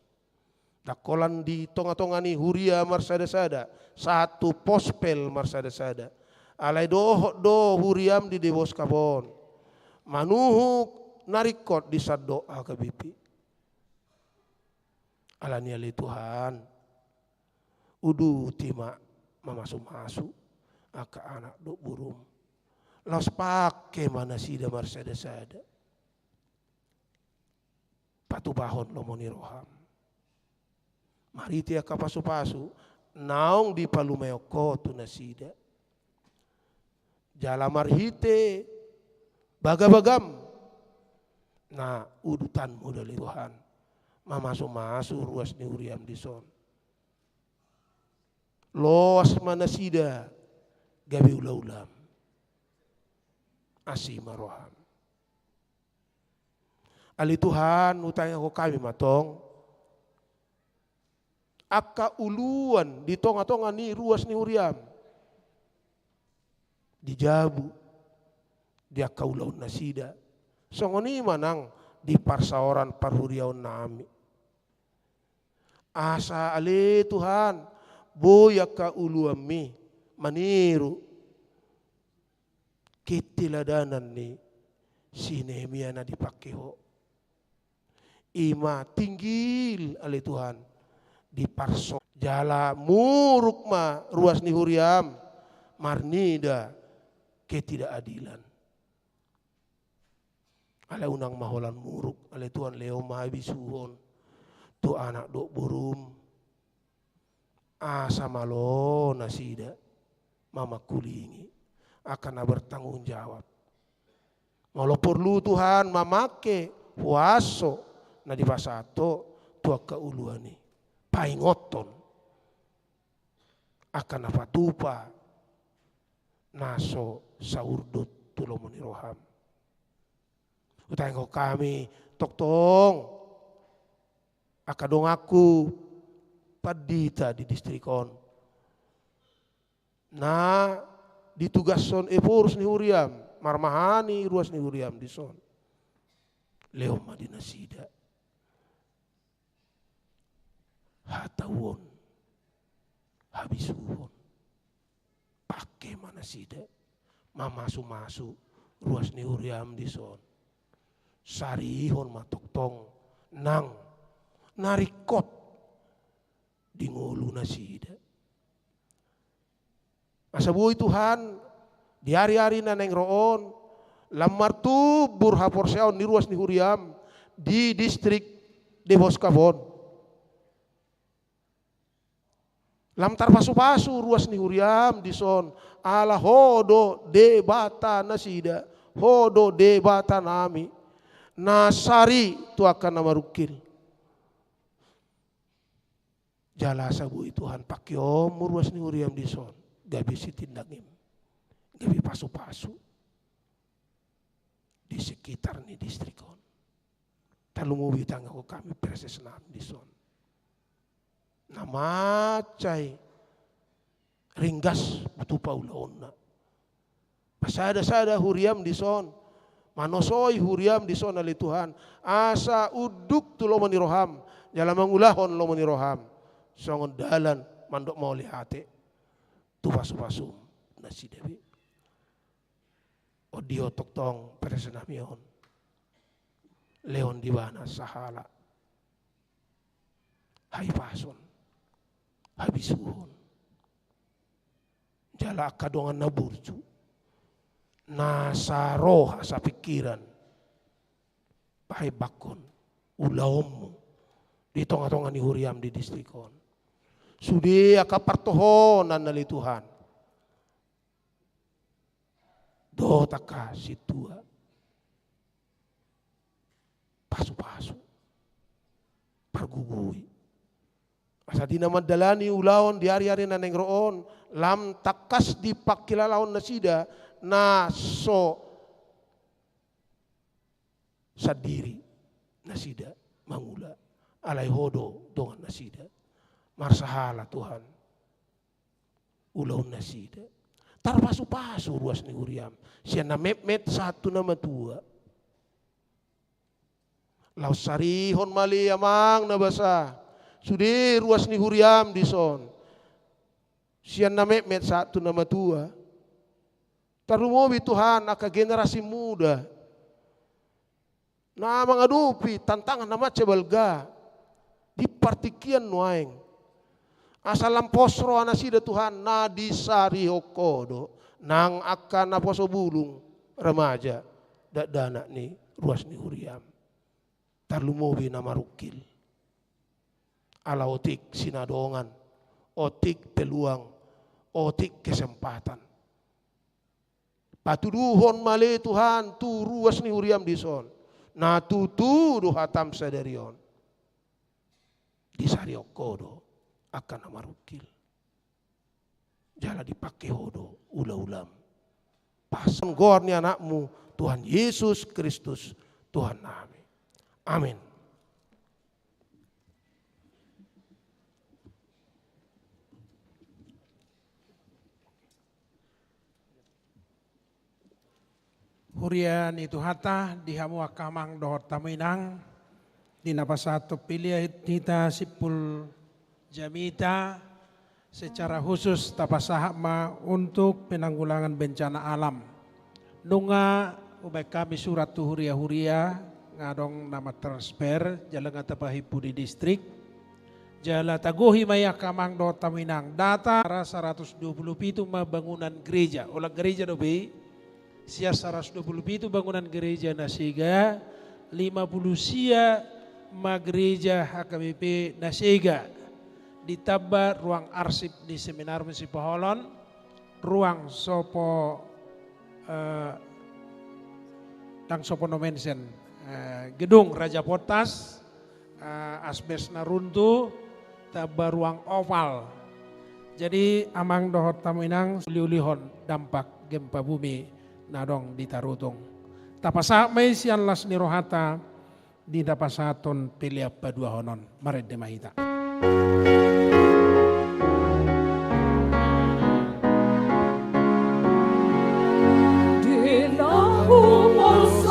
Ndang holan di tongatonga ni huria marsadasada, sahat tu pospel marsadasada. Alai dohot do huriaM di Deboskop on manuhuk na ringkot di sandok H K B P. Alani i ale Tuhan, uduti ma mamasumasu angka anak dohot borum. Laos pangke ma nasida marsada-sada patupahon lomo ni roham. Marhite angka pasu-pasu naung dipalumeon Ho tu nasida. Jala marhite bagabagam na udutanmu do ale Tuhan, mamasu-masu ruas ni huriam dison. Loas ma nasida gabe ula-ulam. Asi ma roham. Ale Tuhan, hutangihon hami ma tong angka uluan di tonga-tonga ni ruas ni huriam, di jabu, di angka ulaon nasida. Songon i ma nang di parsaoran parhuriaon nami. Asa ale Tuhan, boi angka uluanmi maniru keteladanan ni si Nehemia na dipangke Ho. I ma tinggil ale Tuhan di parso-, jala muruk ma ruas ni huriam marnida ketidakadilan. Alai unang ma holan muruk ale Tuhan, lehon ma habisuhon tu anak dohot borum. Asa malo nasida mamangkulingi angka na bertanggung jawab. Molo porlu Tuhan mamangke huaso na dipasahat Ho tu angka uluan i, paingothon angka na patupa na so saurdot tu lomo ni roham. Hutangihon hami tongtong angka donganku pandita di distrik on na ditugashon ephorus ni huriam marmahani ruas ni huriam dison. Lehon ma di nasida hatauon, habisuhon. Pangke ma nasida mamasu-masu ruas ni huriam dison. Sarihon ma tongtong nang na ringkot di ngolu nasida. Asa boi Tuhan, di ari-ari na naeng ro on, lam martumbur haporseaon ni ruas ni huriam di distrik Deboskap on. Lam tarpasu-pasu ruas ni huriam dison, ala Ho do Debata nasida, Ho do Debata nami, na sari tu angka na marungkil. Jala asa boi Tuhan pangkeonmu ruas ni huriam dison gabe sitindangim, gabe pasu-pasu di sekitar ni distrik on. Tarlumobi hutangihon hami presesnami dison na mansai ringgas tupa ulaonna. Pasada-sada huriam dison, manosoi huriam dison ale Tuhan, asa unduk tu lomo ni roham jala mangulahon lomo ni roham songon dalan mandok mauliate tu pasu-pasum nasida be. Olo tongtong presesnami on, lehon di ibana sahala haipason, habisuhon, jala angka dongan na burju, na saroha sapingkiran, bahen bangkon ulaonmu di tonga-tonga ni huriam di distrik on. Sude angka partohonan ale Tuhan dohot angka sintua, pasu-pasu, pargugui, asa di na mandalani ulaon di ari-ari na naeng ro on, lam tangkas dipangkilalahon nasida na so sandiri nasida mangula, alai Ho do dongan nasida. Marsahala Tuhan ulaon nasida. Tarpasu-pasu ruas ni huriam sian na metmet sahat tu na matua. Laos sarihon ma ale Amang na basa sude ruas ni huriam dison, sian na metmet sahat tu na matua. Tarlumobi Tuhan angka generasi muda na mangadopi tantangan na mansai balga di partingkian nuaeng. Asa lam pos roha nasida Tuhan, na disarihon Ho do nang angka naposo bulung, remaja, dakdanak ni ruas ni huriaM. Tarlumobi na marungkil. Ala otik sinadongan, otik peluang, otik kesempatan. Patuduhon ma ale Tuhan tu ruas ni huriaM dison, na tutu do hataM sadari on. Disarihon Ho do angka na marungkil. Jala dipangke Ho do ulaulaM. Pas goar ni AnakMu, Tuhan Jesus Kristus, Tuhannami. Amin. Huria ni Tuhanta, di hamu angka amang dohot hamu inang, di na pasahathon pelean hita simpul jamita, secara khusus tapasahat ma untuk penanggulangan bencana alam. Nunga hubaen hami surat tu huria-huria, nga adong na mantransfer, jala nga tapahimpu di distrik. Jala tagohi ma i angka amang dohot hamu inang. Data saratus dua pulu pitu ma bangunan gereja. Holan gereja dope i. Sian saratus dua pulu pitu bangunan gereja na sega, lima pulu sia ma gereja H K B P na sega. Ditamba ruang arsip ni Seminarium Sipoholon, ruang sopo, eh, ndang sopo nomensen, eh, gedung Raja Pontas, eh, asbes na runtuh, tamba ruang oval. Jadi, amang dohot hamu inang, uliulihon dampak gempa bumi na adong di Tarutung. Tapasahat ma i sian las ni rohanta, di na pasahathon pelean paduahon on. Marende ma hita. Di na humurus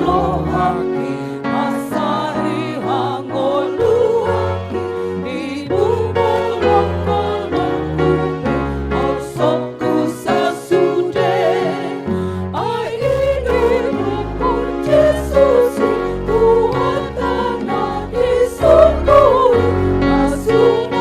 rohangki, asa di hangoluanki, di bubulon holongku pe, horsongku sasude. Ai i do Tuhan Jesus, Tuhanta na disungkun, na sungkun.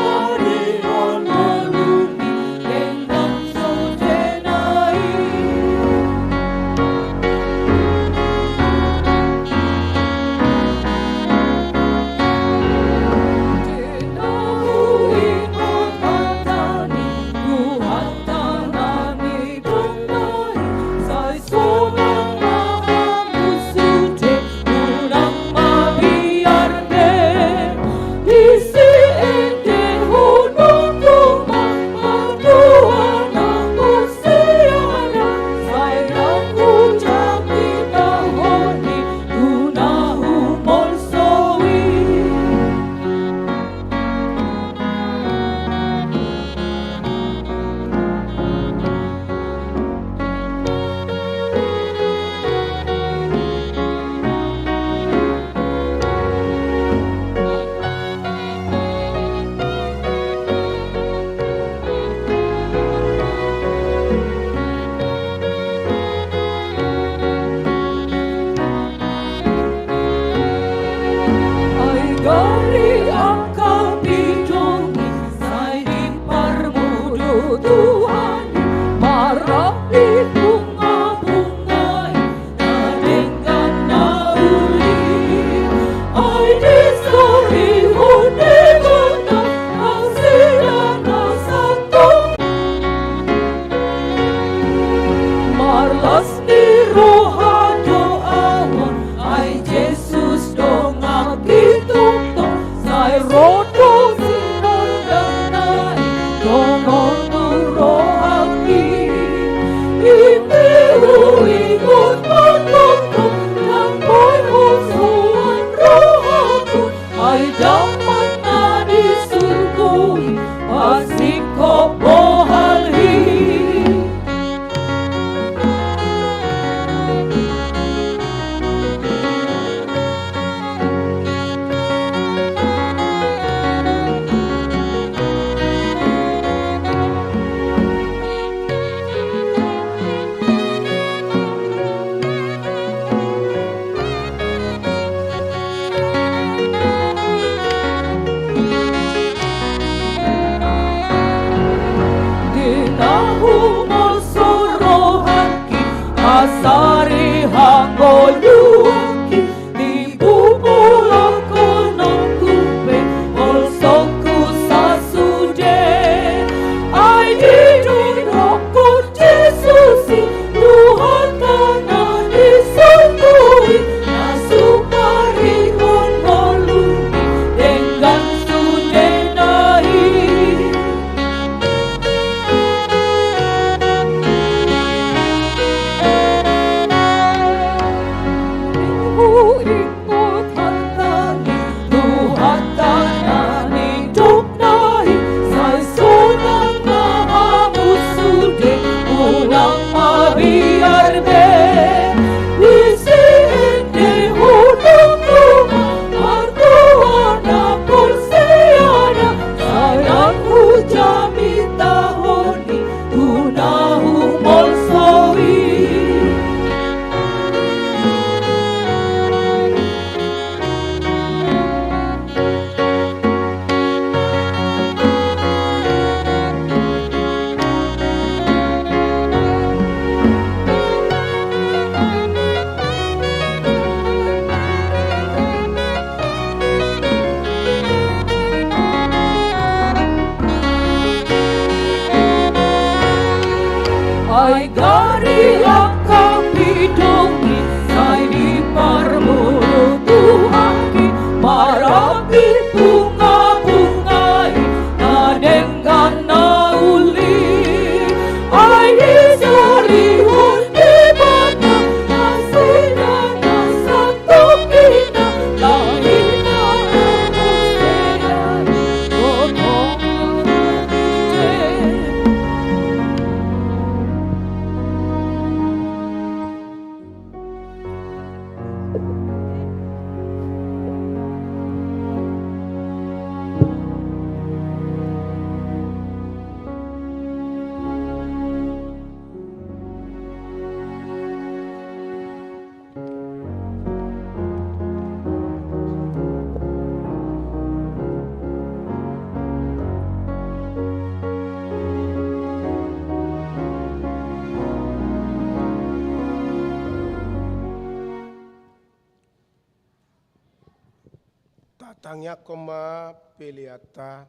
Tangiangkon ma peleanta.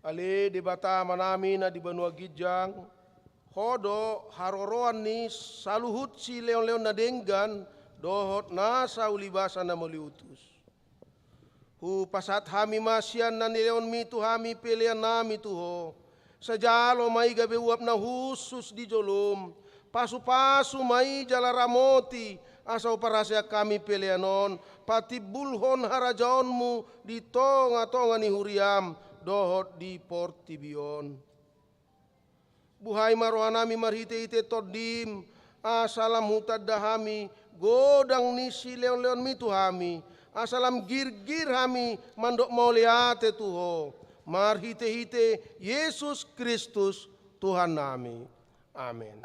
Ale Debata Amanami na di banua ginjang, Ho do haroroan ni saluhut silehonlehon na denggan dohot nasa ulibasa na mauliutus. Hupasahat hami ma sian na nilehonmi tu hami peleannami tu Ho. Sai jalo ma i gabe uap na hushus di jolom. Pasupasu ma i jala ramoti, asa huparhaseang hami pelean on patimbulhon harajaonmu di tongatonga ni huriam dohot di portibi on. Buhai ma rohanami marhitehite Tondim, asa lam hutanda hami godang ni silehonlehonmi tu hami, asa lam girgir hami mandok mauliate tu Ho, marhitehite Jesus Kristus Tuhannami. Amen.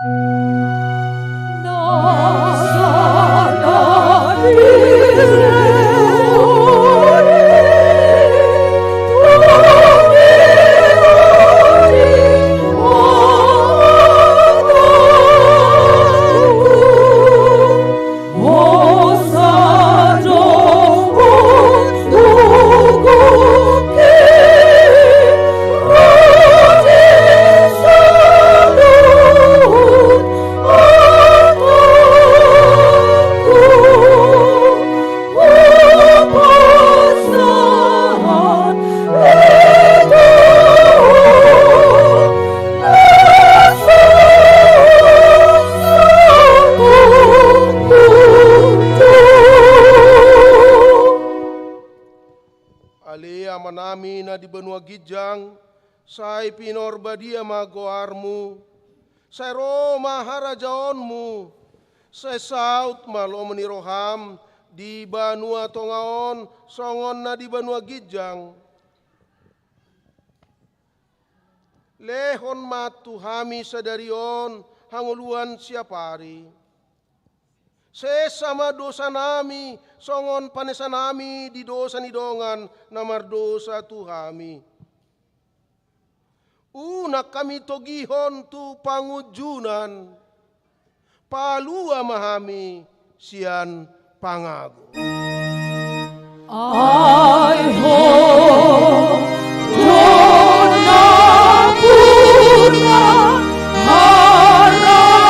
Ale Amanami na di banua ginjang, sai pinarbadia ma goarmu, sai ro ma harajaonmu, sai saut ma lomo ni roham di banua tonga on songon na di banua ginjang. Lehon ma tu hami sadari on hangoluan siapari. Sesa ma dosanami songon panesanami di dosa ni dongan na mardosa tu hami. Unang hami togihon tu pangunjunan. Palua ma hami sian pangago. Ai Ho do nampuna harajaon.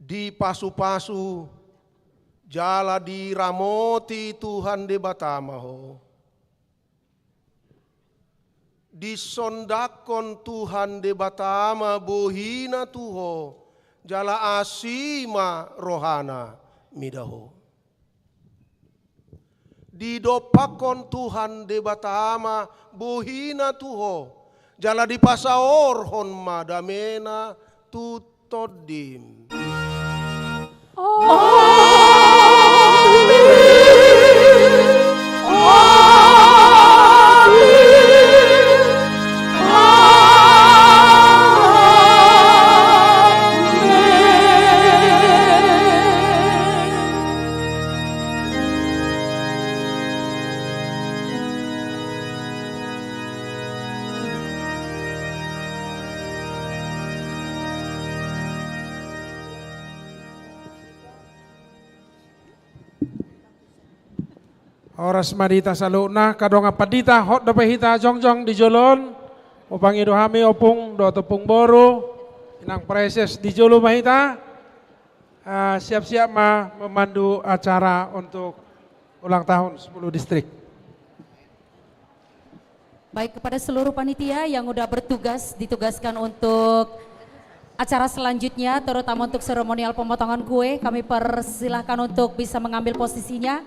Dipasupasu jala diramoti Tuhan Debata ma ho. Disondangkon Tuhan Debata ma bohina tu ho, jala asi ma rohana mida ho. Didompakkon Tuhan Debata ma bohina tu ho, jala dipasaorhon ma damena tu tondim. Amin. Amin. Amin. Horas ma di hita saluhutna, angka dongan pandita, hot dope hita jongjong di jolo on. Hupangido hami ompung dohot ompung boru, inang praeses, di jolo ma hita. Ah, siap-siap ma memandu acara untuk ulang tahun sepuluh distrik. Baik, kepada seluruh panitia yang udah bertugas, ditugaskan untuk acara selanjutnya, terutama untuk seremonial pemotongan kue, kami persilahkan untuk bisa mengambil posisinya.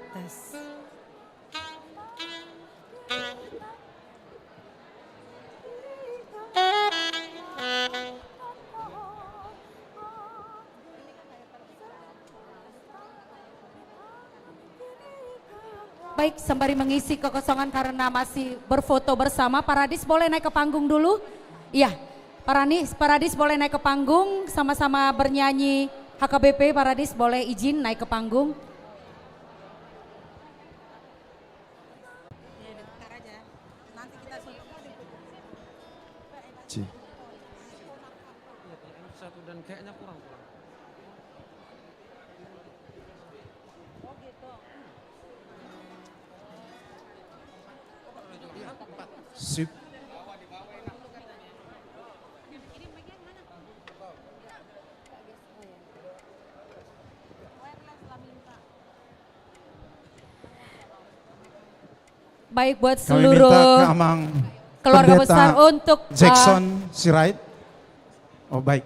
Tes. Baik, sembari mengisi kekosongan karena masih berfoto bersama, Paradis boleh naik ke panggung dulu? Iya, Parani-, Paradis boleh naik ke panggung, sama-sama bernyanyi H K B P, Paradis boleh izin naik ke panggung. Cih. Satu dan kayaknya kurang, kurang. Sip. Baik, buat seluruh keluarga besar untuk, eh, Jackson Sirait. Oh, baik.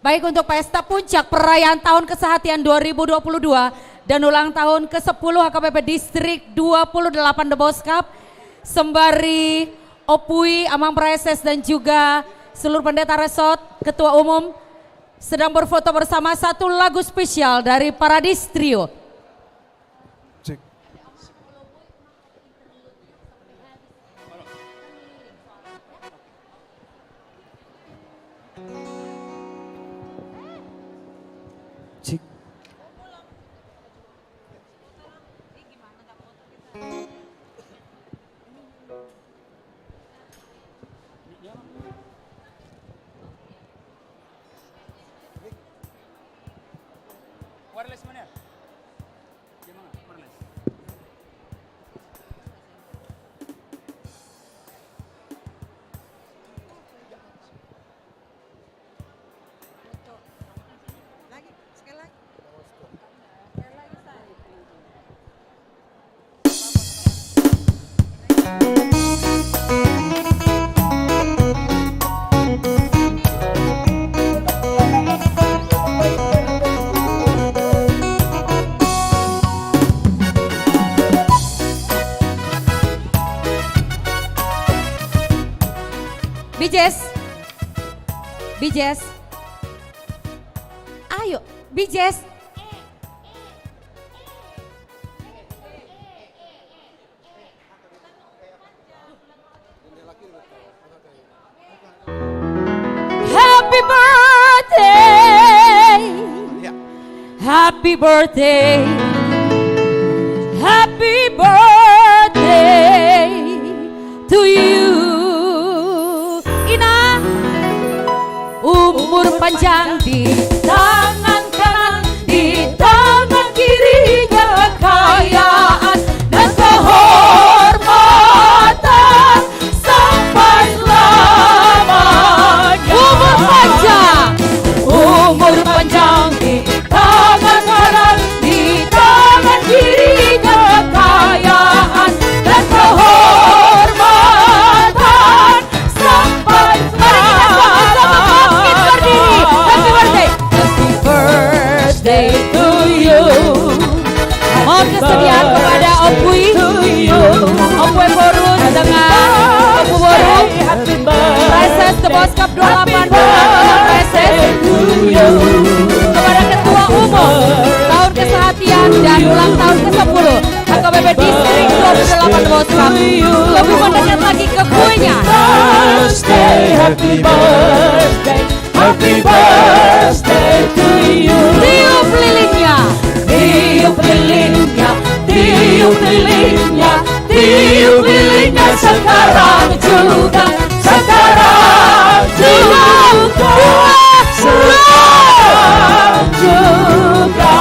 Baik, untuk pesta puncak perayaan tahun kesehatian dua ribu dua puluh dua dan ulang tahun kesepuluh H K B P Distrik dua puluh delapan The Boss Cup, sembari Opui, Amang Praeses, dan juga seluruh pendeta resort, ketua umum, sedang berfoto bersama, satu lagu spesial dari Paradis Trio. Cek. Cek. Bijes. Bijes. Ayo, Bijes. Happy birthday. Ya. Happy birthday. Happy birthday to you. Ina. Umur panjang di tangan kanan, di tangan kirinya kekayaan dan kehormatan sampai selamanya. Umur panjang. Umur panjang di tangan kanan, di tangan kirinya kekayaan dan kehormatan sampai. Mari kita sama-sama bangkit berdiri. Happy birthday. Happy birthday to you. Mohon kesediaan kepada Opui, Opui Borus dengan Opui Borus. Prizes The Boss Cup dua puluh delapan, Prizes. Kepada Ketua Umum, tahun kesehatian dan ulang tahun kesepuluh H K B P Distrik dua puluh delapan Boskap. Lebih mendekat lagi ke kuenya. Happy birthday, happy birthday to you. Tiup lilinnya. Tiup lilinnya, tiup lilinnya, tiup lilinnya sekarang juga, sekarang juga, sekarang juga.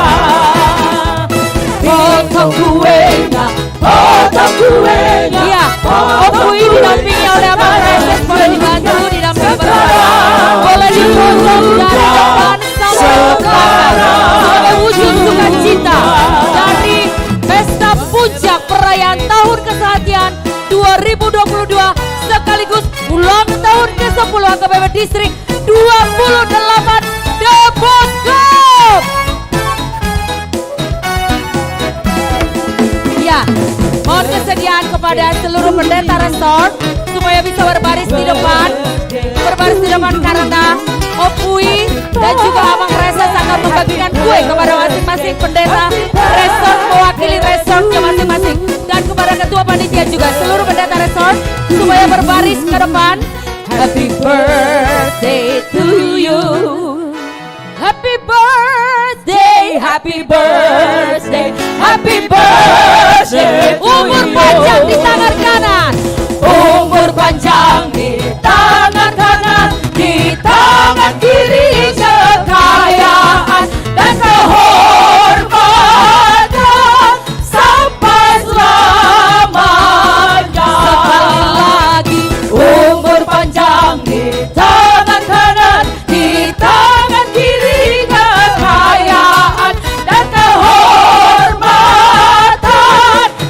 Potong kuenya, potong kuenya. Iya, Opui didampingi oleh Abang Francis, boleh dibantu, didampingi. Boleh dipotong dari depan sampai ke belakang sebagai wujud sukacita dari pesta puncak perayaan tahun kesehatian dua ribu dua puluh dua sekaligus ulang tahun kesepuluh H K B P Distrik dua puluh delapan The Boskop. Sediaan kepada seluruh pendeta resort supaya bisa berbaris di depan, berbaris di depan karena Opui dan juga Amang Praeses akan membagikan kue kepada masing-masing pendeta resort mewakili resortnya masing-masing dan kepada ketua panitia juga seluruh pendeta resort supaya berbaris ke depan. Happy birthday to you. Happy birthday, happy birthday, happy birthday to you. Umur panjang di tangan kanan. Umur panjang di tangan kanan, di tangan kiri kekayaan dan kehormatan sampai selamanya. Sekali lagi, umur panjang di tangan kanan, di tangan kiri kekayaan dan kehormatan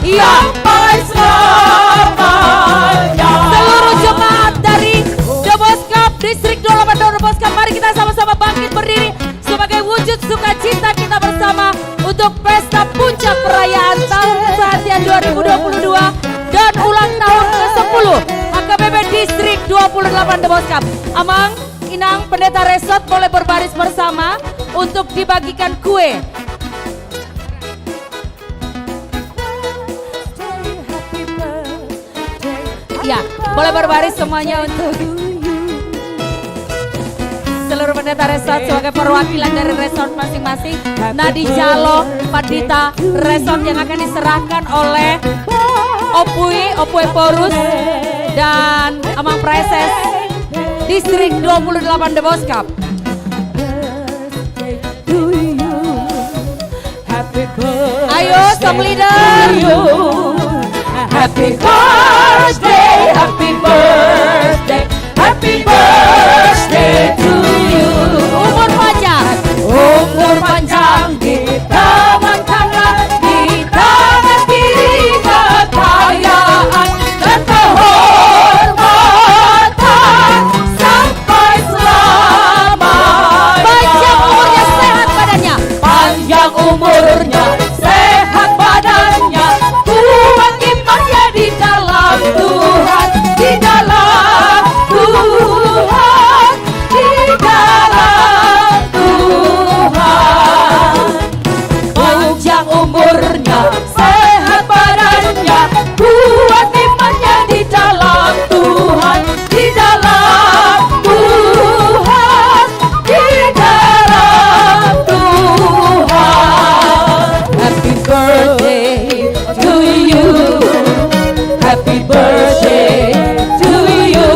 sampai selamanya. Seluruh jemaat dari Deboskap Distrik dua puluh delapan Deboskap, mari kita sama-sama bangkit berdiri sebagai wujud sukacita kita bersama untuk pesta puncak perayaan Tahun Kesehatan dua ribu dua puluh dua dan ulang tahun kesepuluh H K B P Distrik dua puluh delapan Deboskap. Amang, Inang, pendeta resort boleh berbaris bersama untuk dibagikan kue. Ya, boleh berbaris semuanya untuk seluruh pendeta resort sebagai perwakilan dari resort masing-masing. Nah, dijalo pandita resort yang akan diserahkan oleh Opui, Opui Porus, dan Amang Praeses Distrik dua puluh delapan Deboskap. Ayo, song leader. Happy birthday, happy birthday, happy birthday to you. Umur panjang. Umur panjang di tangan kanan, di tangan kiri kekayaan dan kehormatan sampai selamanya. Panjang umurnya, sehat badannya. Panjang umurnya, sehat badannya, kuat imannya di dalam Tuhan, di dalam Tuhan, di dalam Tuhan. Panjang umurnya, sehat badannya, kuat imannya di dalam Tuhan, di dalam Tuhan, di dalam Tuhan. Happy birthday to you. Happy birthday to you.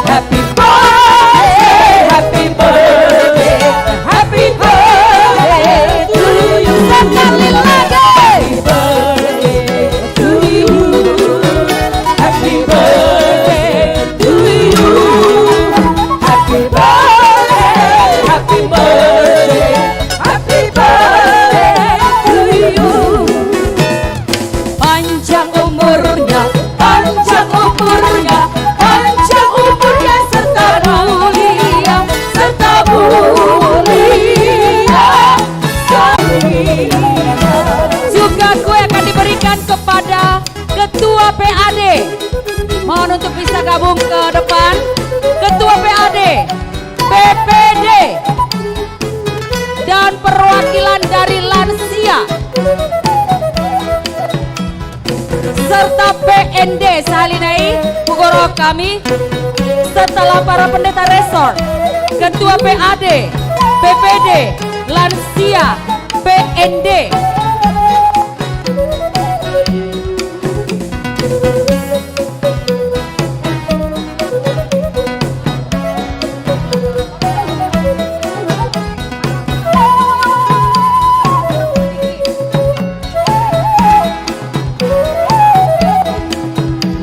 Happy birthday, happy birthday, happy birthday to you. Sekali lagi. Happy birthday to you. Happy birthday to you. Happy birthday, happy birthday, happy birthday to you. Panjang umurnya, panjang umurnya, panjang umurnya serta mulia, serta mulia. Juga kue akan diberikan kepada Ketua P A D. Mohon untuk bisa gabung ke depan. Ketua P A D, P P D, dan perwakilan dari lansia serta P N D sahali nai, hugokhon hami, setelah para pendeta resort, ketua P A D, P P D, lansia, P N D.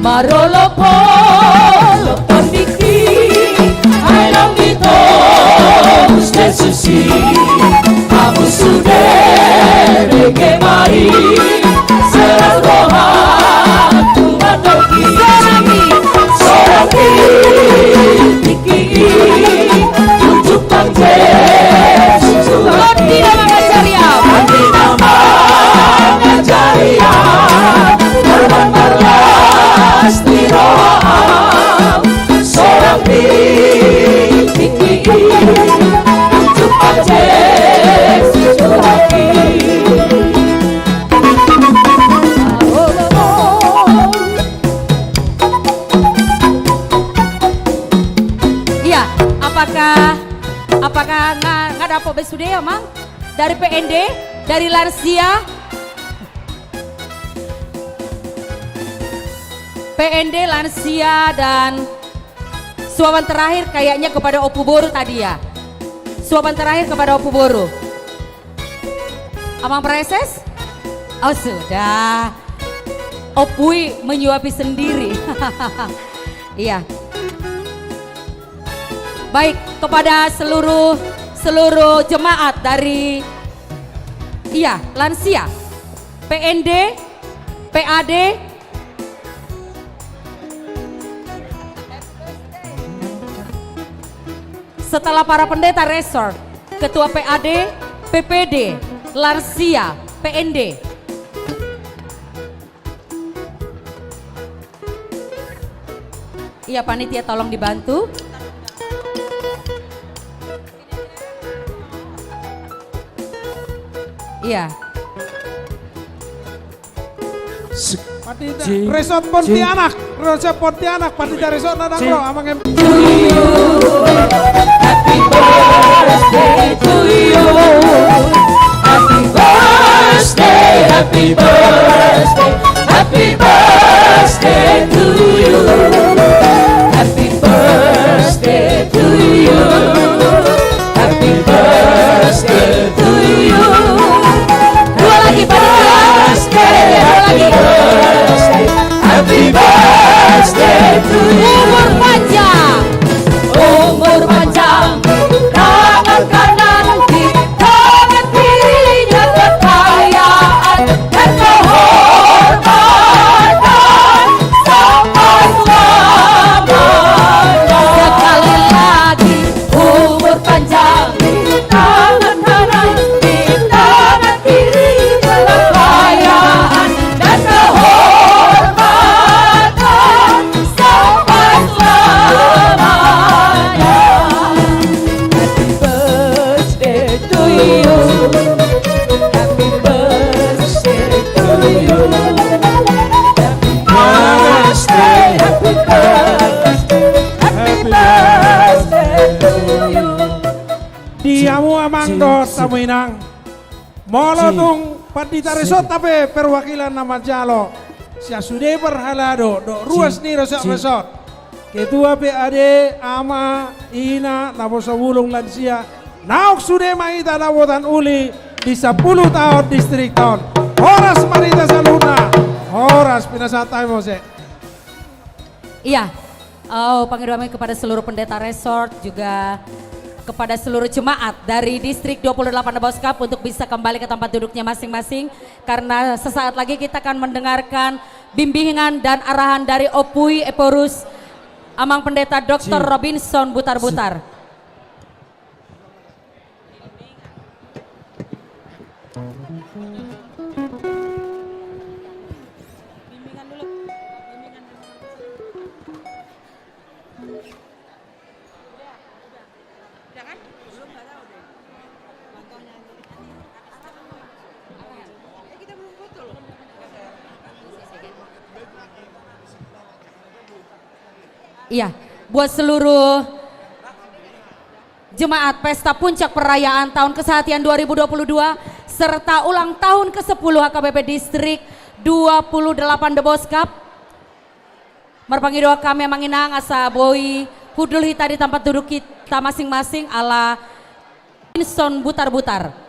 Marolopolop tondingki, ai naung ditobus Jesus i. Hamu sude dengke ma i, serang rohangku mandok i. Serang i. Sorang i tingki i, tu jumpang Jesus. Tondi na mangajari au. Tondi na mangajari au. Sude, Amang, dari P N D, dari lansia. P N D, lansia, dan suapan terakhir kayaknya kepada Ompu Boru tadi, ya. Suapan terakhir kepada Ompu Boru. Amang Praeses? Oh, sudah. Ompu i menyuapi sendiri. Iya. Baik, kepada seluruh, seluruh jemaat dari, iya, lansia, P N D, P A D, setelah para pendeta resort, ketua P A D, P P D, lansia, P N D. Iya, panitia, tolong dibantu. Iya. Panitia resort Pontianak, resort Pontianak, panitia resort na dang ro, Amang M. To you. Happy birthday to you. Happy birthday, happy birthday, happy birthday to you. Happy birthday to you. Happy birthday to you. Dua lagi, Pak. Dua lagi. Happy birthday to you. Umur panjang. Umur panjang. Tangan kanan di tangan kirinya kekayaan dan kehormatan sampai selamanya. Sekali lagi, umur panjang, tangan kanan di tangan kiri, kekayaan dan kehormatan sampai selamanya. Happy birthday to you. Happy birthday to you. Happy birthday, happy birthday, happy birthday to you. Di hamu, Amang dohot hamu Inang. Molo tung panitia resort pe perwakilan na manjalo, sian sude parhalado dohot ruas ni resort, resort, ketua P A D, ama, ina, naposobulung, lansia, naung sude ma hita dapotan uli di sampulu taon distrik on. Horas ma di hita saluhutna. Horas, pinasahat hami muse. Iya. Oh, pangidoan kami kepada seluruh pendeta resort, juga kepada seluruh jemaat dari Distrik dua puluh delapan Doboskap untuk bisa kembali ke tempat duduknya masing-masing, karena sesaat lagi kita akan mendengarkan bimbingan dan arahan dari Ompu i Ephorus, Amang Pendeta Doktor Robinson Butarbutar. Iya, buat seluruh jemaat Pesta Puncak Perayaan Tahun Kesehatian dua ribu dua puluh dua serta ulang tahun kesepuluh H K B P Distrik dua puluh delapan Doboskap. Marpangidoan hami, Amang Inang, asa boi hundul hita di tempat duduk hita masing-masing ala Robinson Butarbutar.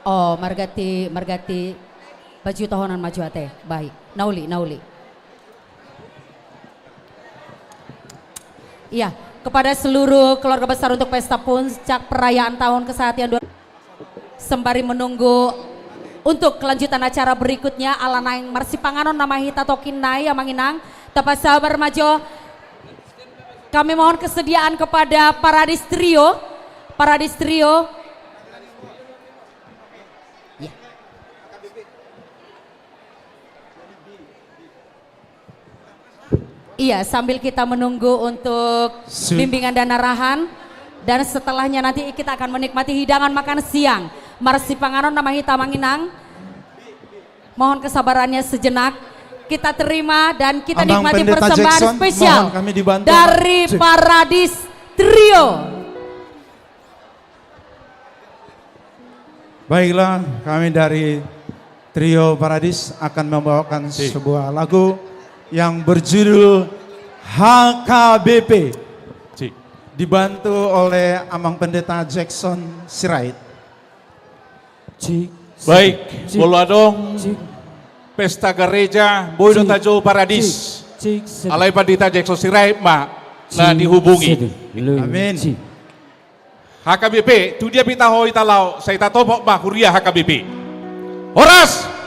Oh, marganti, marganti baju tohonan ma jo ate. Baik, na uli, na uli. Iya, kepada seluruh keluarga besar untuk Pesta Puncak Perayaan Tahun Kesehatian dua, sembari menunggu untuk kelanjutan acara berikutnya, ala naeng marsipanganon nama hita tokin nai, Amang Inang, tapasabar ma jo. Kami mohon kesediaan kepada Paradis Trio, Paradis Trio. Ya. Iya, sambil kita menunggu untuk bimbingan dan arahan Dan setelahnya nanti kita akan menikmati hidangan makan siang. Marsipanganon nama hita, Amang Inang. Mohon kesabarannya sejenak. Kita terima dan kita nikmati persembahan spesial dari Paradis Trio. Baiklah, kami dari Trio Paradis akan membawakan sebuah lagu yang berjudul H K B P. Dibantu oleh Amang Pendeta Jackson Sirait. Baik, molo adong pesta gareja, boi do tajou Paradis. Alai Pandita Jackson Sirait ma na dihubungi. Amin. H K B P, tu dia pe taho hita laho, sai tatopot ma huria H K B P. Horas!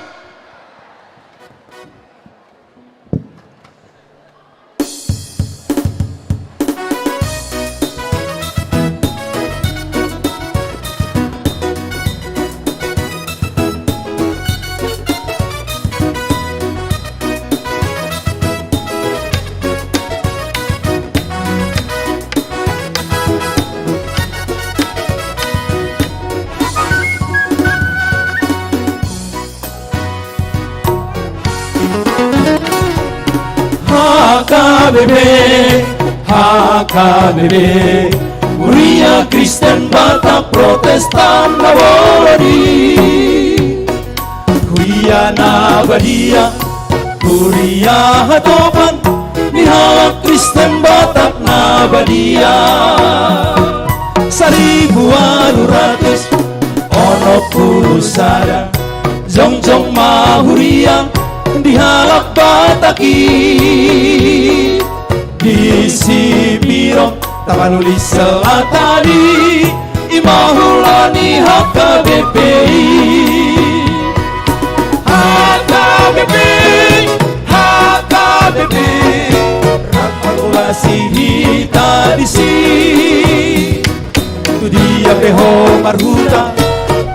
H K B P, H K B P, Huria Kristen Batak Protestan na bolon i. Huria na badia, huria hatopan ni halak Kristen Batak na badia. Saribu ualu ratus onom pulu sada jongjong ma huria di halak Batak i. Di Sipirong, Tapanuli Selatan i, i ma ulaon ni H K B P i. H K B P, H K B P, rap mangulasi hita disi. Tu dia pe ho marhuta,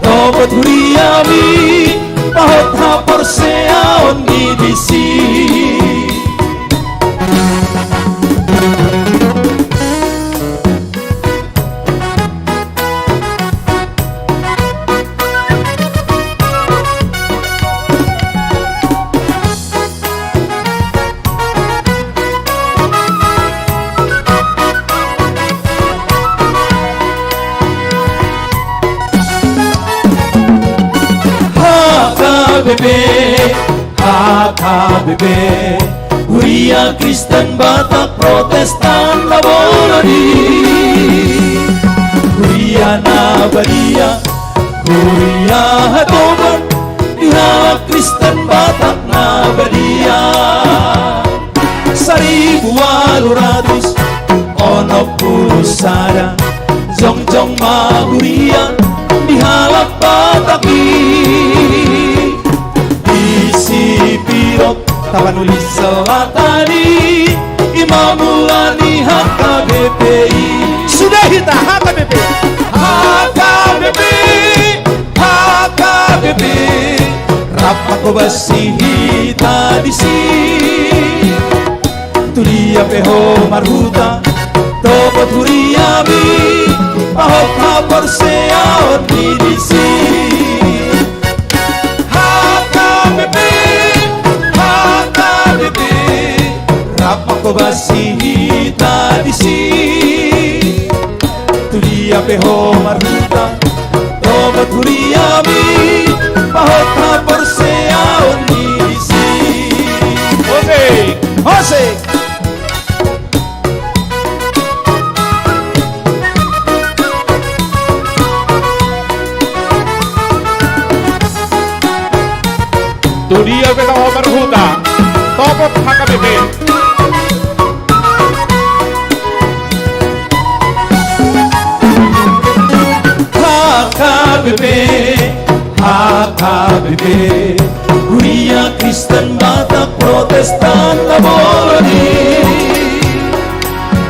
topot huriami, pahot haporseaon i disi. H K B P, H K B P, Huria Kristen Batak Protestan na bolon i. Huria na badia, huria hatopan ni halak Kristen Batak na badia. Saribu ualu ratus onom pulu sada jongjong ma huria di halak Batak i. Di Sipirong, Tapanuli Selatan i, i ma mula ni H K B P i. Sude hita H K B P. H K B P, H K B P, rap mangkobasi hita disi. Tu dia pe ho marhuta, topot huriami, pahot haporseaon i disi. H K B P, H K B P, rap mangkobasi hita disi. Tu dia pe ho marhuta, topot huriami, pahot haporseaon i disi. Hosik, hosik. Tu dia pe taho marhuta, topot H K B P. H K B P, H K B P, Huria Kristen Batak Protestan na bolon i.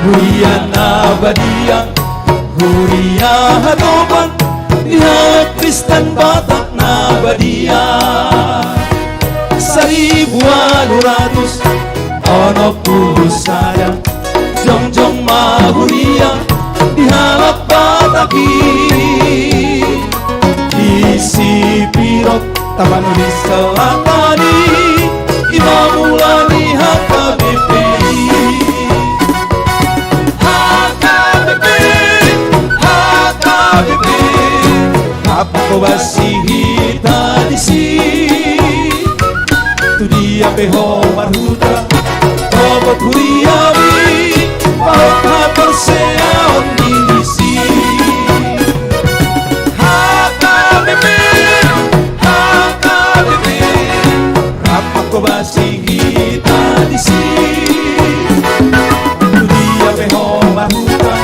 Huria na badia, huria hatopan ni halak Kristen Batak na badia. Saribu ualu ratus onom pulu sada jongjong ma huria di halak Lagi di Sipirot, taman di selatan i, i ma mula ni H K B P i. H K B P, H K B P, rap ma ho basi hita disi. Tu dia pe ho marhuta, togot huriami, pahot haporseaon ni disi. H K B P, H K B P, rap ma ho basi hita disi. Tu dia pe ho marhuta,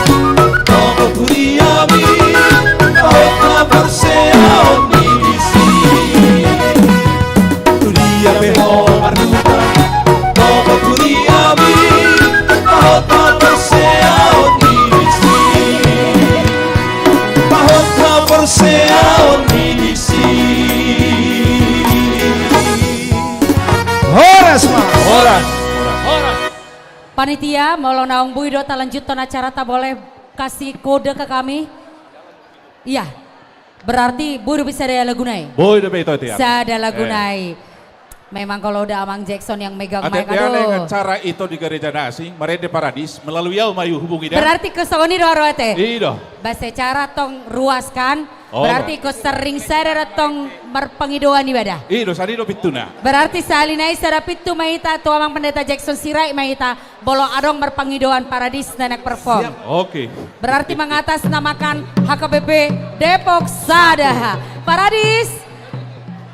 togot huriami, pahot haporseaon ni disi. Tu dia pe ho marhuta, togot huriami, pahot haporseaon ni disi. Pahot haporseaon ni disi. Horas ma. Horas. Panitia, molo naung boi do talanjuthon acaranta, boleh kasih kode ke kami? Iya. Berarti boi dope sada laguna i? Boi dope, ito, ito, ya. Sada laguna i. Eh. Memang kalau udah Amang Jackson yang megang mic, aduh. Ate, acara ito di Gereja Nasi, marende Paradis, melalui au ma i hubungi dia. Berarti ke songon i do ro, ate? I do. Ba secara tong ruas kan? Oh. Berarti ingkon sering sada do tong marpangidoan ibadah. I do, sada i do pintuna. Berarti sahali nai sada pintu ma hita tu Amang Pendeta Jackson Sirait ma hita, molo adong marpangidoan Paradis na naeng perform. Siap. Oke. Berarti mengatasnamakan H K B P Depok Sada. Paradis,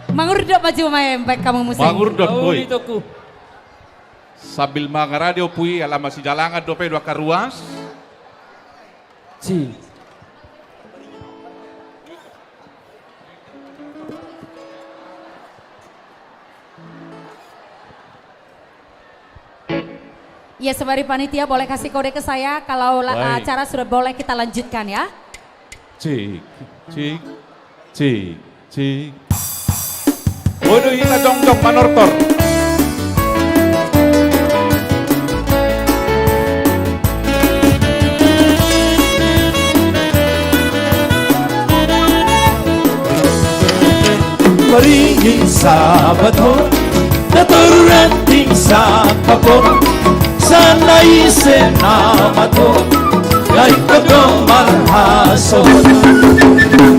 mangurdot ma jumai, baik kamu musik. Mangurdot, boi. Sambil mangarade, Ompu i, ala masijalangan dope do angka ruas. Cik. Ya, sembari panitia boleh kasih kode ke saya kalau la-, baik, acara sudah boleh kita lanjutkan, ya. Cik, cik, cik. Cik. Boi do hita jongjong manortor. Maringging sabat ho, na toru ranting sangkap ho. Sana ise na mato, na ingkon do marhasohotan.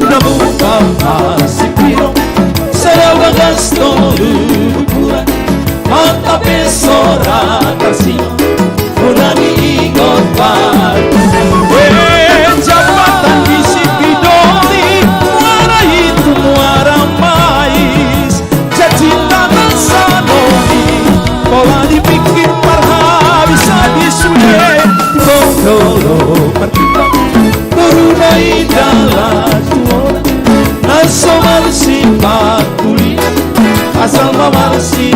Na muba masipiro, sada bagas tolu ukuran, mata pe so ra tarsingot, holan i ingot baru. Eh, jabatan di Sipidoli, muara hitu muara mais. Jajinta na sanoli, pola dipingkir marhabis-habis sude. Tong dolo martimbang, toru na i dalan tu ona, na so marsipat kuliah, asal ma marsi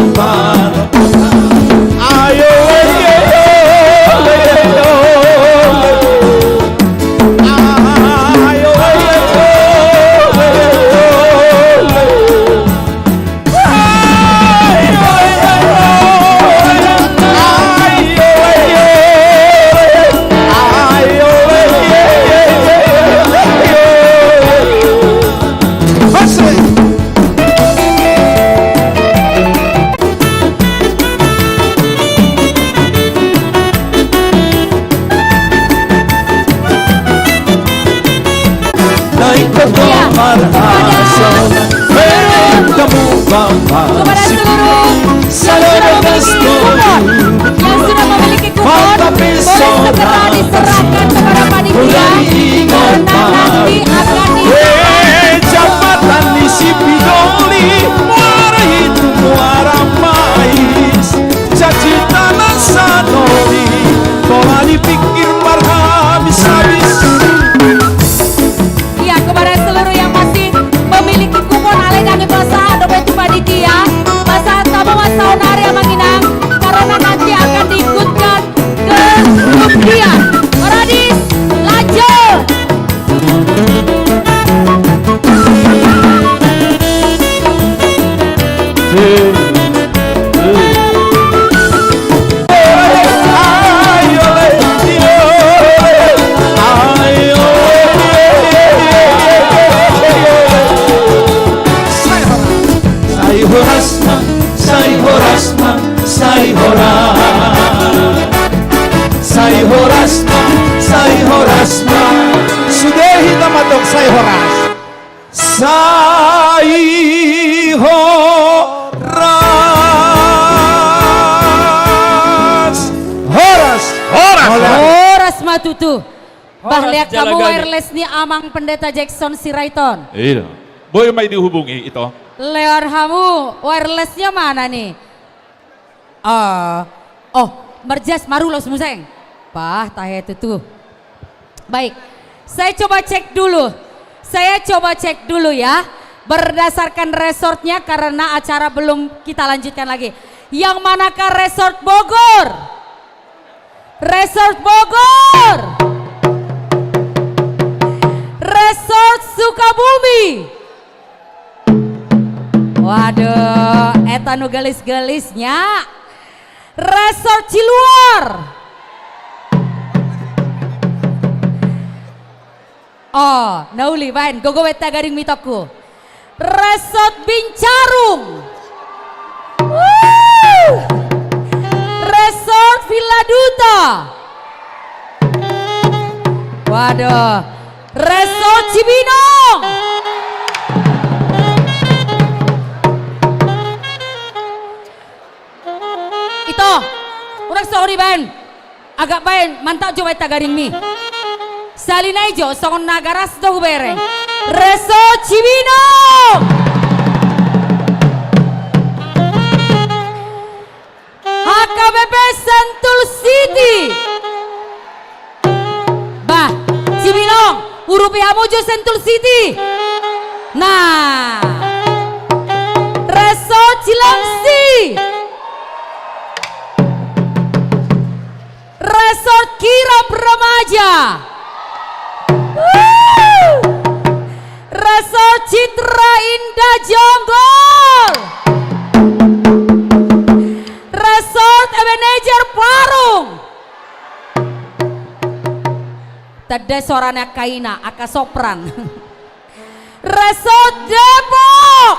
Horas. Sai horas. Horas. Horas. Horas ma tutu. Bah, horas, lean hamu wireless ni Amang Pendeta Jackson Siraiton. Iya. Boi ma i dihubungi, ito. Lean hamu wirelessnya mana nih? Ah, oh, marjas marulos muse. Bah, tahe tutu. Baik, saya coba cek dulu. Saya coba cek dulu ya. Berdasarkan resortnya karena acara belum kita lanjutkan lagi. Yang manakah resort Bogor? Resort Bogor. Resort Sukabumi. Waduh, eta nu gelis-gelisnya. Resort Ciluar. Oh, na uli, baen, gogo baen tagaringmi, itongku. Resort Bincarung. Wuh. Resort Villa Duta. Waduh. Resort Cibinong. Ito, unang songon i baen. Agak baen, mantap jo baen tagaringmi. Sahali nai jo, songon na garas do hubereng. Resort Cibinong. H K B P Sentul City. Bah, Cibinong, urupi hamu jo Sentul City. Nah. Resort Cilengsi. Resort Kirap Remaja. Wuh. Resort Citra Indah Jonggol. Resort Ebenezer Parung. Tanda suarana angka ina, angka sopran. Resort Depok.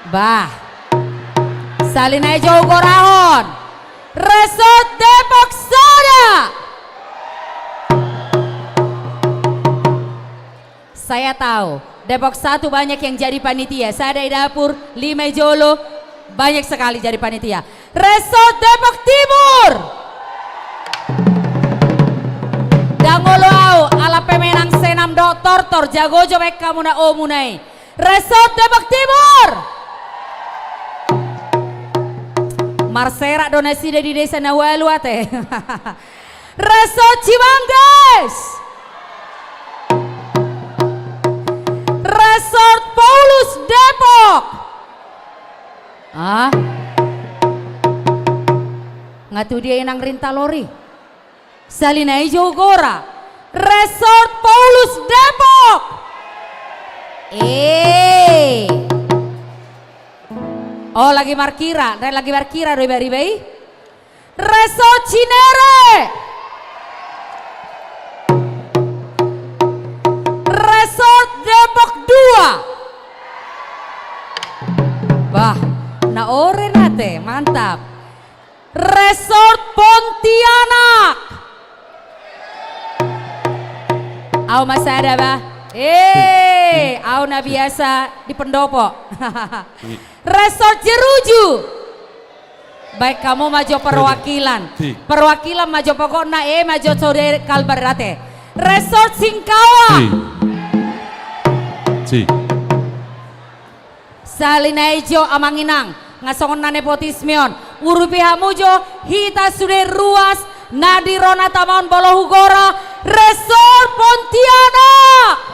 Bah. Sahali nai jo hugorahon. Resort Depok Sada. Saya tahu, Depok Satu banyak yang jadi panitia. Sada i dapur, lima i jolo, banyak sekali jadi panitia. Resort Depok Timur. Ndang olo au, ala pemenang senam dohot tortor, jago jo baen hamu na omuna i. Resort Depok Timur. Marserak do nasida di desa na ualu ate. Resort Cimanggis. Resort Paulus Depok. Ah. Nga tu dia inang rintalori. Sahali nai jo hugora. Resort Paulus Depok. Eh. Oh, lagi markira, lagi markira do iba-iba i. Resort Cinere. Resort Depok Dua. Bah, na oren ate, mantap. Resort Pontianak. Au ma sada bah. Eh, au na biasa di pendopo. Resort Jeruju. Baen hamu ma jo perwakilan. Perwakilan ma jo pokokna, eh, ma jo sode kalbar ate. Resort Singkawang. Sahali nai jo amang inang, nga songon na nepotisme on. Urupi hamu jo hita sude ruas na di ro na tama on molo hugora, Resort Pontianak.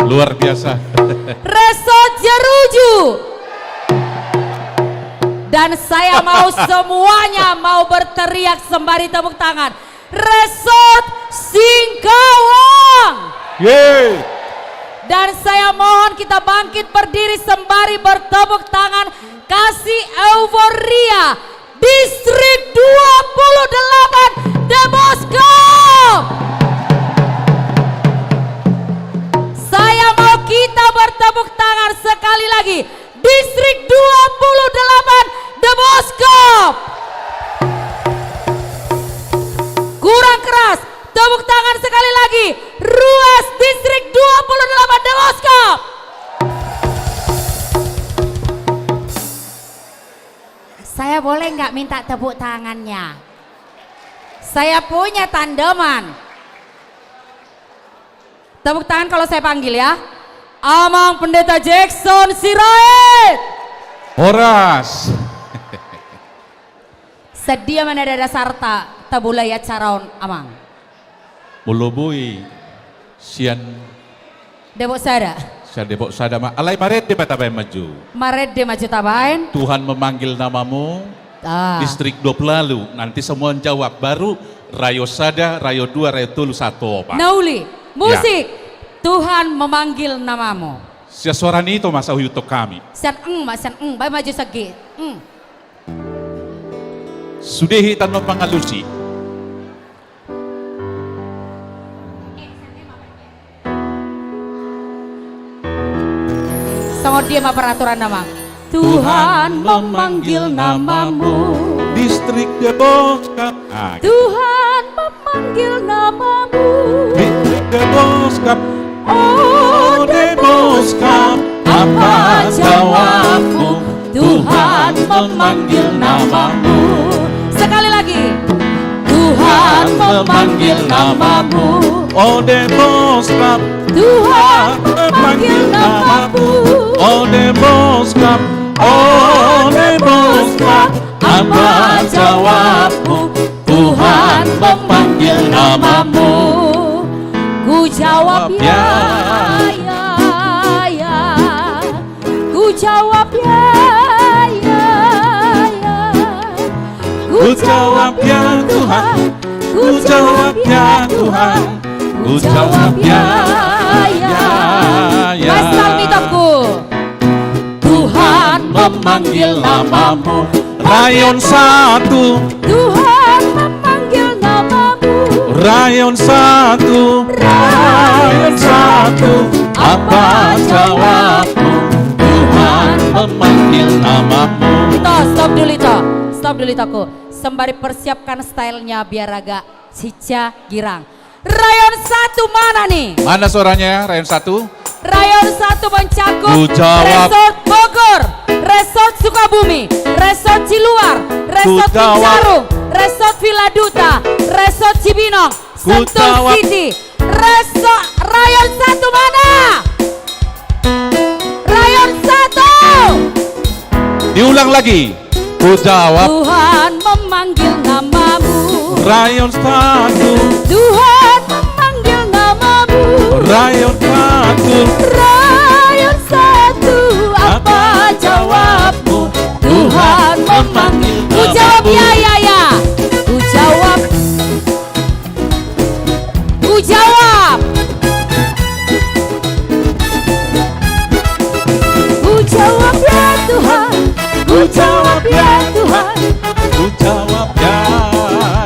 Luar biasa. Resort Jeruju. Dan saya mau semuanya mau berteriak sembari tepuk tangan. Resort Singkawang. Yeay. Dan saya mohon kita bangkit berdiri sembari bertepuk tangan, kasih euforia. Distrik dua puluh delapan Deboskop. Saya mau kita bertepuk tangan sekali lagi. Distrik dua puluh delapan Deboskop. Kurang keras. Boleh nggak minta tepuk tangannya? Saya punya tandeman. Tepuk tangan kalau saya panggil ya. Amang Pendeta Jackson Sirait. Horas. Sadia ma na dasarta tabulai acara on, Amang? Molo boi sian Depok Sada. Sian Depok Sada ma. Alai marende ma tabaen maju. Marende maju tabaen. Tuhan memanggil namamu. Ah. Distrik dua puluh lalu. Nanti semua jawab. Baru rayon sada, rayon dua, rayon tolu, sahat tu opat. Na uli. Ya. Musik. Tuhan memanggil namamu. Sian suara ni ito ma sai huihuthon hami. Sian eng ma, sian eng. Baen maju segi. Eng. Sude hita na mangalusi. Songon dia ma peraturan nama. Tuhan memanggil namamu. Distrik Depok Cup. Ah, gitu. Tuhan memanggil namamu. Distrik Depok Cup. Oh, Depok Cup, apa jawabmu? Tuhan memanggil namamu. Sekali lagi. Tuhan memanggil namamu. Oh, Depok Cup. Tuhan memanggil namamu. Oh, Depok Cup. Oh, Depok Cup, apa jawabmu? Tuhan memanggil namamu. Ku jawab ya, ya, ya. Ku jawab ya, ya, ya. Ku jawab ya Tuhan. Ku jawab ya Tuhan. Ku jawab ya, ya, ya. Mas Salmi Tongku. Tuhan memanggil namamu. Rayon satu. Tuhan memanggil namamu. Rayon satu. Rayon satu. Apa jawabmu? Tuhan memanggil namamu. Ito, stop dulu, Ito. Stop dulu, Ito, ku. Sembari persiapkan stylenya biar agak cica girang. Rayon satu mana nih? Mana suaranya, rayon satu? Rayon satu mencakup Resort Bogor, Resort Sukabumi, Resort Ciluar, Resort Binaru, Resort Villa Duta, Resort Cibinong, Sentul City, Resort, rayon satu mana? Rayon satu. Diulang lagi. Ku jawab. Tuhan memanggil namamu. Rayon satu. Tuhan memanggil namamu. Rayon satu. Rayon satu. Apa jawabmu? Tuhan memanggil namamu. Ku jawab ya, ya, ya. Ku jawab. Ku jawab. Ku jawab ya Tuhan. Ku jawab ya Tuhan. Ku jawab ya,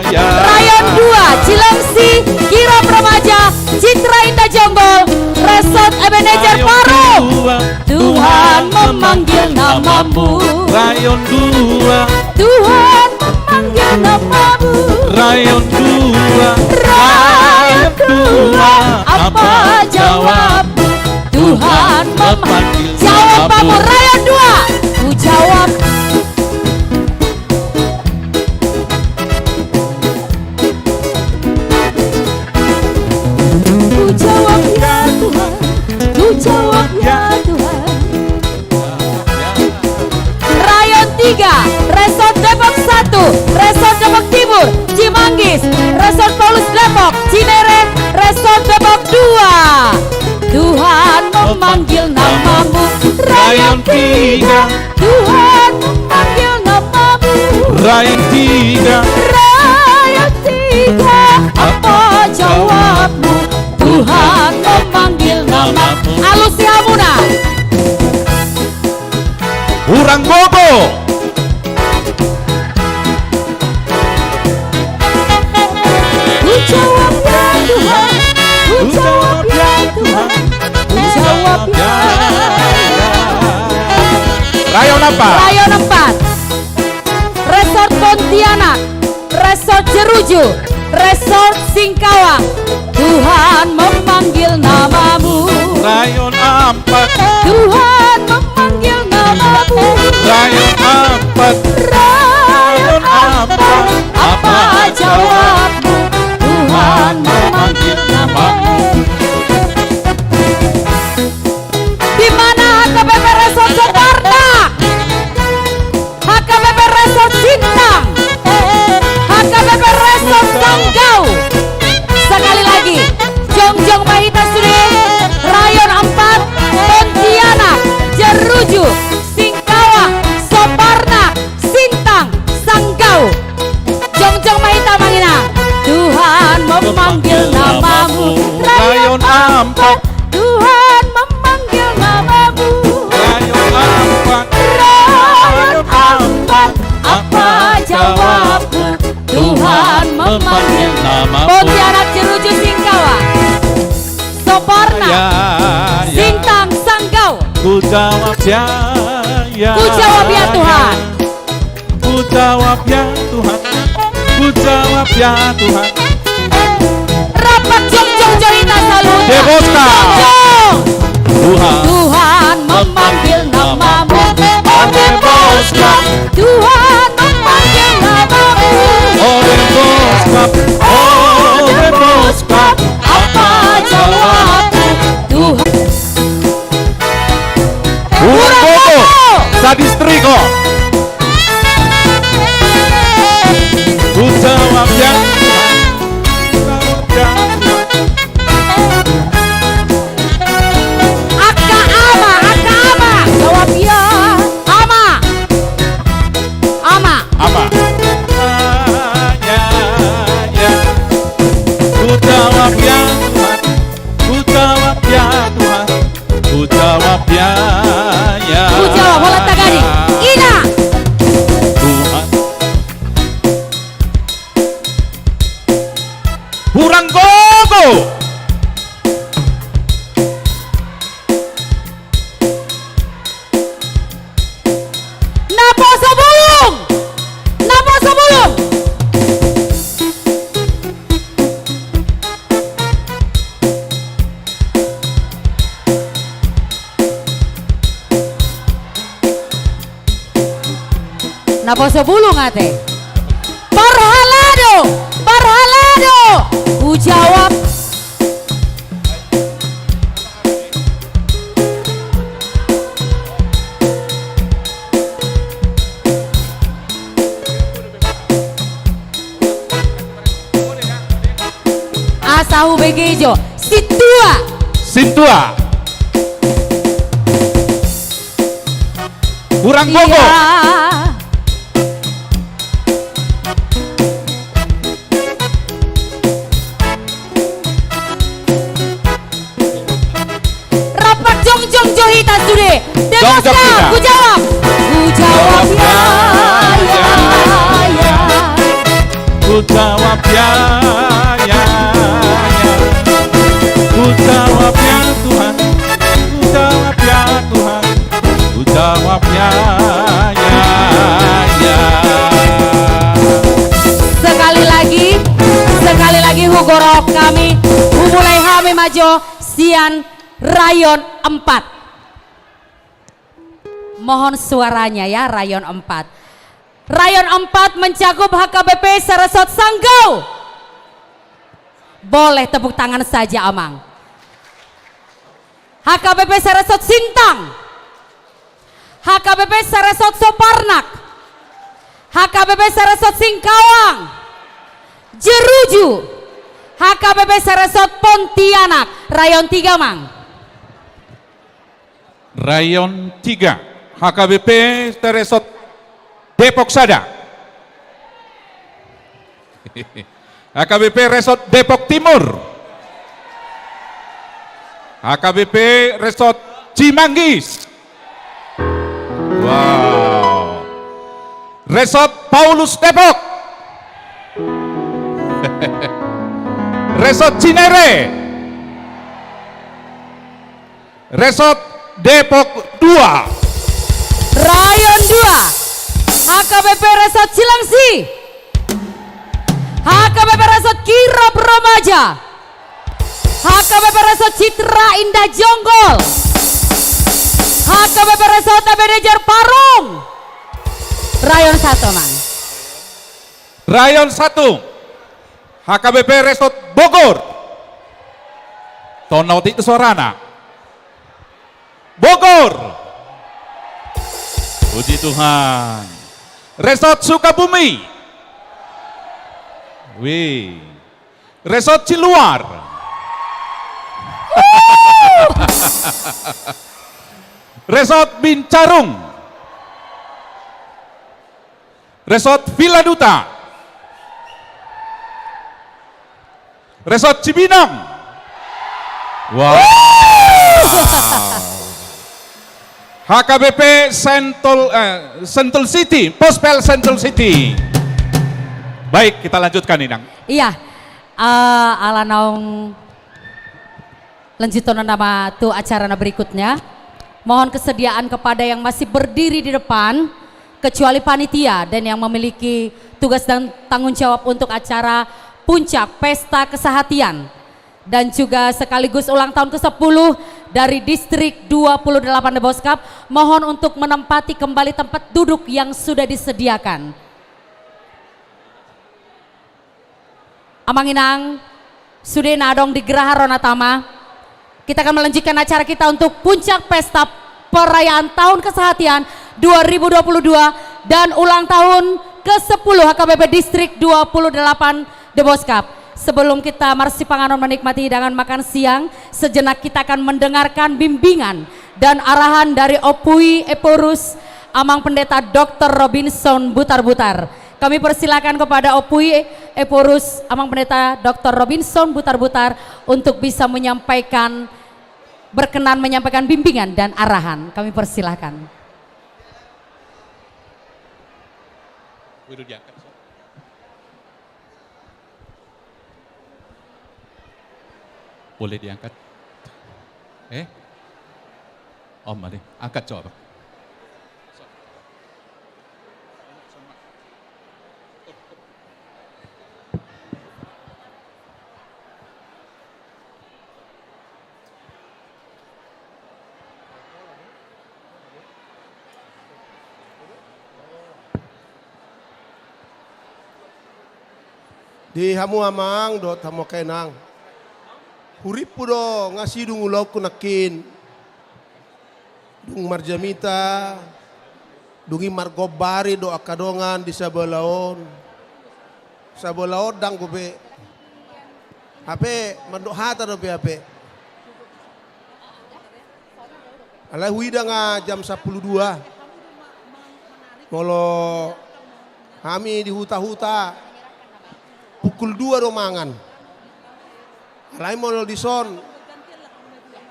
ya. Rayon dua, Cilengsi, Kirap Remaja, Citra Indah Jonggol, Resort Ebenezer Parung. Rayon dua. Tuhan memanggil namamu. Rayon dua. Tuhan memanggil namamu. Rayon dua. Rayon dua. Apa jawabmu? Tuhan memanggil namamu. Jawab, Pak Mur. Rayon dua. Ku jawab. Ku jawab ya Tuhan, ku jawab ya Tuhan. Rayon tiga, Resort Depok satu, Resort Depok Timur, Cimanggis, Resort Paulus Depok, Cinere, Resort Depok dua. Tuhan memanggil namamu. Rayon tiga. Tuhan memanggil namamu. Rayon tiga. Rayon tiga. Apa jawabmu? Tuhan memanggil namamu. Alusi hamuna. Hurang gogo. Ku jawab ya Tuhan, ku jawab ya Tuhan, ku jawab ya. Rayon empat. Rayon empat. Resort Pontianak, Resort Jeruju, Resort Singkawang. Tuhan memanggil namamu. Rayon empat. Tuhan memanggil namamu. Rayon empat. Pontianak, Jeruju, Singkawang, Soporna, ya, ya. Sintang, Sanggau. Ku jawab ya, ya. Ku jawab ya, ya, Tuhan. Ku jawab ya Tuhan, ku jawab ya Tuhan. Rap jongjong jo hita saluhutna. Deboska. Jongjong. Tuhan. Tuhan memanggil namamu. O Deboska. Tuhan memanggil namamu. O Deboska. O Deboska. Apa jawabmu? Tuhan. Hurang Gogo. Hurang Gogo. Sadistrik, ho. Ku jawab ya. Angka ama, angka ama. Jawab ya. Ama. Ama. Ama. Ya, ya. Ku jawab ya Tuhan. Ku jawab ya Tuhan. Ku jawab ya, ya. Ku jawab, holan tagani. Ina. Tuhan. Hurang Gogo. Naposobulung. Naposobulung. Naposobulung ate. Parhalado, parhalado. Ku jawab. Asa hubege jo. Sintua. Sintua. Hurang Gogo. Iya. Rap jongjong jo hita sude. Jongjong hita. Ku jawab. Ku jawab ya, ya, ya. Ku jawab ya, ya, ya. Ku jawab ya Tuhan. Ku jawab ya Tuhan. Ku jawab ya, ya, ya. Sekali lagi, sekali lagi hugorahon hami, humulai hami ma jo sian rayon empat. Mohon suaranya ya, rayon empat. Rayon empat mencakup H K B P Saresot Sanggau. Boleh tepuk tangan saja, Amang. H K B P Saresot Sintang. H K B P Saresot Soparnak. H K B P Saresot Singkawang. Jeruju. H K B P Saresot Pontianak. Rayon tiga, Mang. Rayon tiga, H K B P Saresot Depok Sada. H K B P Resort Depok Timur. H K B P Resort Cimanggis. Wow. Resort Paulus Depok. Resort Cinere. Resort Depok dua. Rayon dua. H K B P Resort Cilengsi. H K B P Resort Kirap Remaja. H K B P Resort Citra Indah Jonggol. H K B P Resort Abedejor Parung. Rayon satu, Mang. Rayon satu. H K B P Resort Bogor. Tong na otik tu suarana. Bogor. Puji Tuhan. Resort Sukabumi. Wih. Resort Ciluar. Resort Bincarung. Resort Villa Duta. Resort Cibinong. Wah. H K B P Sentul, eh, Sentul City, Pospel Sentul City. Baik, kita lanjutkan, Inang. Ia, eh, ala naung lanjuton nama tu acara na berikutnya. Mohon kesediaan kepada yang masih berdiri di depan, kecuali panitia dan yang memiliki tugas dan tanggung jawab untuk acara puncak pesta kesehatian dan juga sekaligus ulang tahun kesepuluh dari Distrik dua puluh delapan Deboskap, mohon untuk menempati kembali tempat duduk yang sudah disediakan. Amang inang, sude na adong di geraha ro na tama. Kita akan melanjutkan acara kita untuk puncak pesta perayaan tahun kesehatian dua ribu dua puluh dua dan ulang tahun kesepuluh H K B P Distrik dua puluh delapan Deboskap. Sebelum kita marsipanganon menikmati hidangan makan siang, sejenak kita akan mendengarkan bimbingan dan arahan dari Opui Ephorus, Amang Pendeta Doktor Robinson Butarbutar. Kami persilakan kepada Opui Ephorus, Amang Pendeta Doktor Robinson Butarbutar, untuk bisa menyampaikan, berkenan menyampaikan bimbingan dan arahan. Kami persilakan. Udah diangkat, so. Boleh diangkat? Eh? Oh, mari. Angkat coba. Di hamu amang dohot hamu angka inang. Hurimpu do nga sidung ulaonku nangkin. Dung marjamita, dung i margombari do angka dongan di sabola on. Sabola on ndang dope. Hape mandok hata dope hape. Alai huida nga jam sampulu dua. Molo hami di huta-huta pukul dua do mangan. Alai molo dison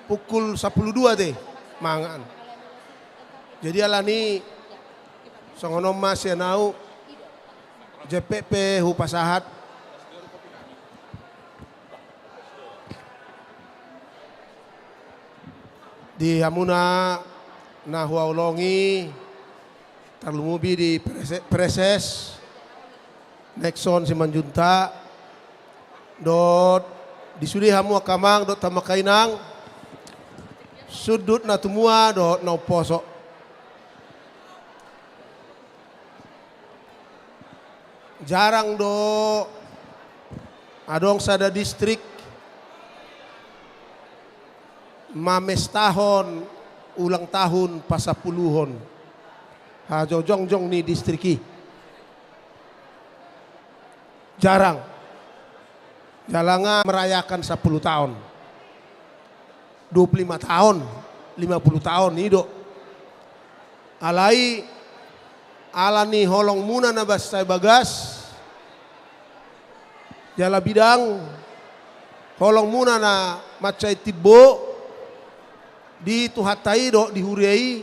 pukul sampulu dua te mangan. Jadi alani songon on ma sian au, jempek pe hupasahat. Di hamuna na huhaholongi, tarlumobi di Prese-, Preses, Nexon Simanjuntak, dohot di sude hamu angka amang dohot hamu angka inang, sundut na tumua dohot na umposo. Jarang do adong sada distrik mamestahon ulang tahun pasampuluhon hajojongjong ni distrik i. Jarang. Jala nga merayakan sampulu taon, dua pulu lima taon, lima pulu taon, i do. Alai ala ni holongmuna na mansai bagas, jala bidang holongmuna na mansai timbo di Tuhanta i dohot di huria i,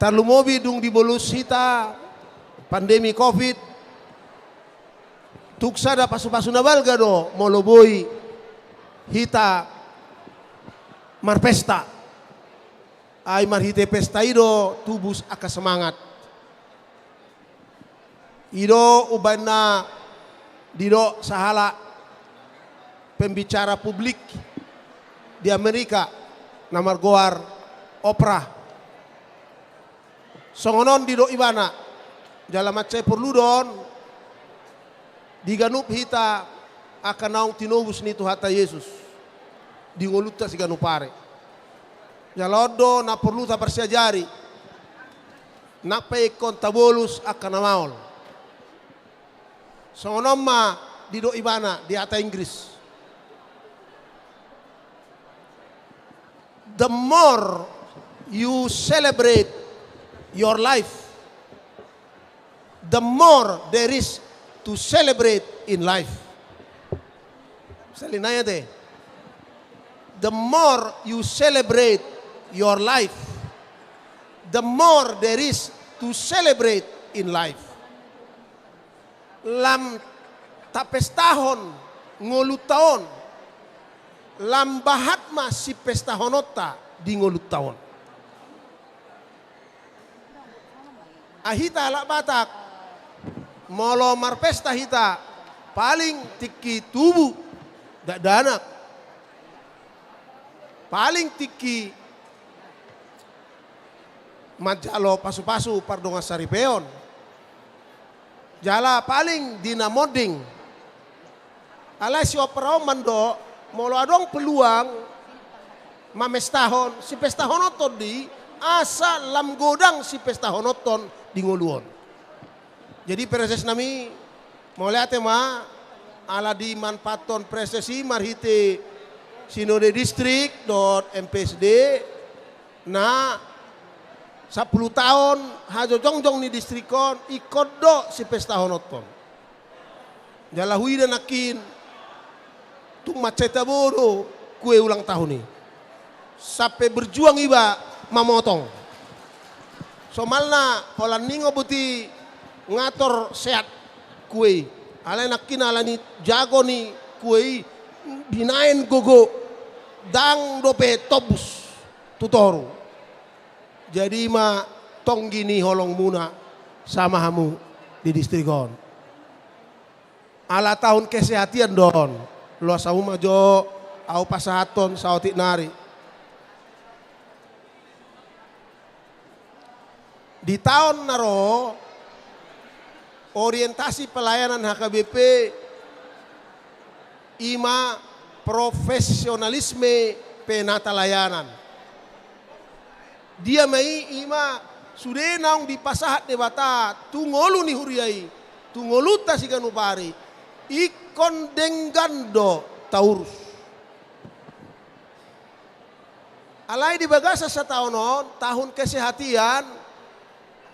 tarlumobi dung dibolus hita pandemi covid, tung sada pasupasu na balga do molo boi hita marpesta. Ai marhite pesta i do tubus angka semangat. I do umbahen na didok sahalak pembicara publik di Amerika na margoar Oprah. Songon on didok ibana, jala mansai porlu do on di ganup hita angka naung tinobus ni Tuhanta Jesus di ngolunta siganup ari. Jala on do na porlu taparsiajari nang pe ingkon tabolus angka na maol. Songon on ma didok ibana di hata Inggris. The more you celebrate your life, the more there is to celebrate in life. Sali nai ate. The more you celebrate your life, the more there is to celebrate in life. Lam tapestahon ngolunta on, lam bahat ma sipestahononta di ngolunta on. Ai hita halak Batak, molo marpesta hita, paling tingki tubu, dakdanak. Paling tingki manjalo pasupasu pardongan saripeon. Jala paling di na monding. Alai siomparomman do, molo adong peluang mamestahon, sipestahononton do i, asa lam godang sipestahononton di ngolu on. Jadi, Praeses nami, mauliate ma, ala dimanfaathon Praeses i marhite Sinode Distrik dohot M P S D, na sampulu taon hajojongjong ni distrik on, ingkon do sipestahononton. Jala huida nangkin, tung mansai tabo do kue ulang tahun i. Sampe berjuang iba mamotong. Somalna, holan ninna boti ngator seat kue i. Alai nangkin ala ni jago ni kue i, binaen gogo, ndang dope tombus tu toru. Jadi ma tonggi ni holongmuna sama hamu di distrik on. Ala tahun kesehatian do on. Loas hamu ma jo, ahu pasahathon saotik nari. Di taon na ro, orientasi pelayanan H K B P i ma profesionalisme penatalayanan. Dia ma i? I ma sude naung dipasahat Debata tu ngolu ni huria i, tu ngolunta siganup ari, ingkon denggan do taurus. Alai di bagasan sataon on, tahun kesehatian,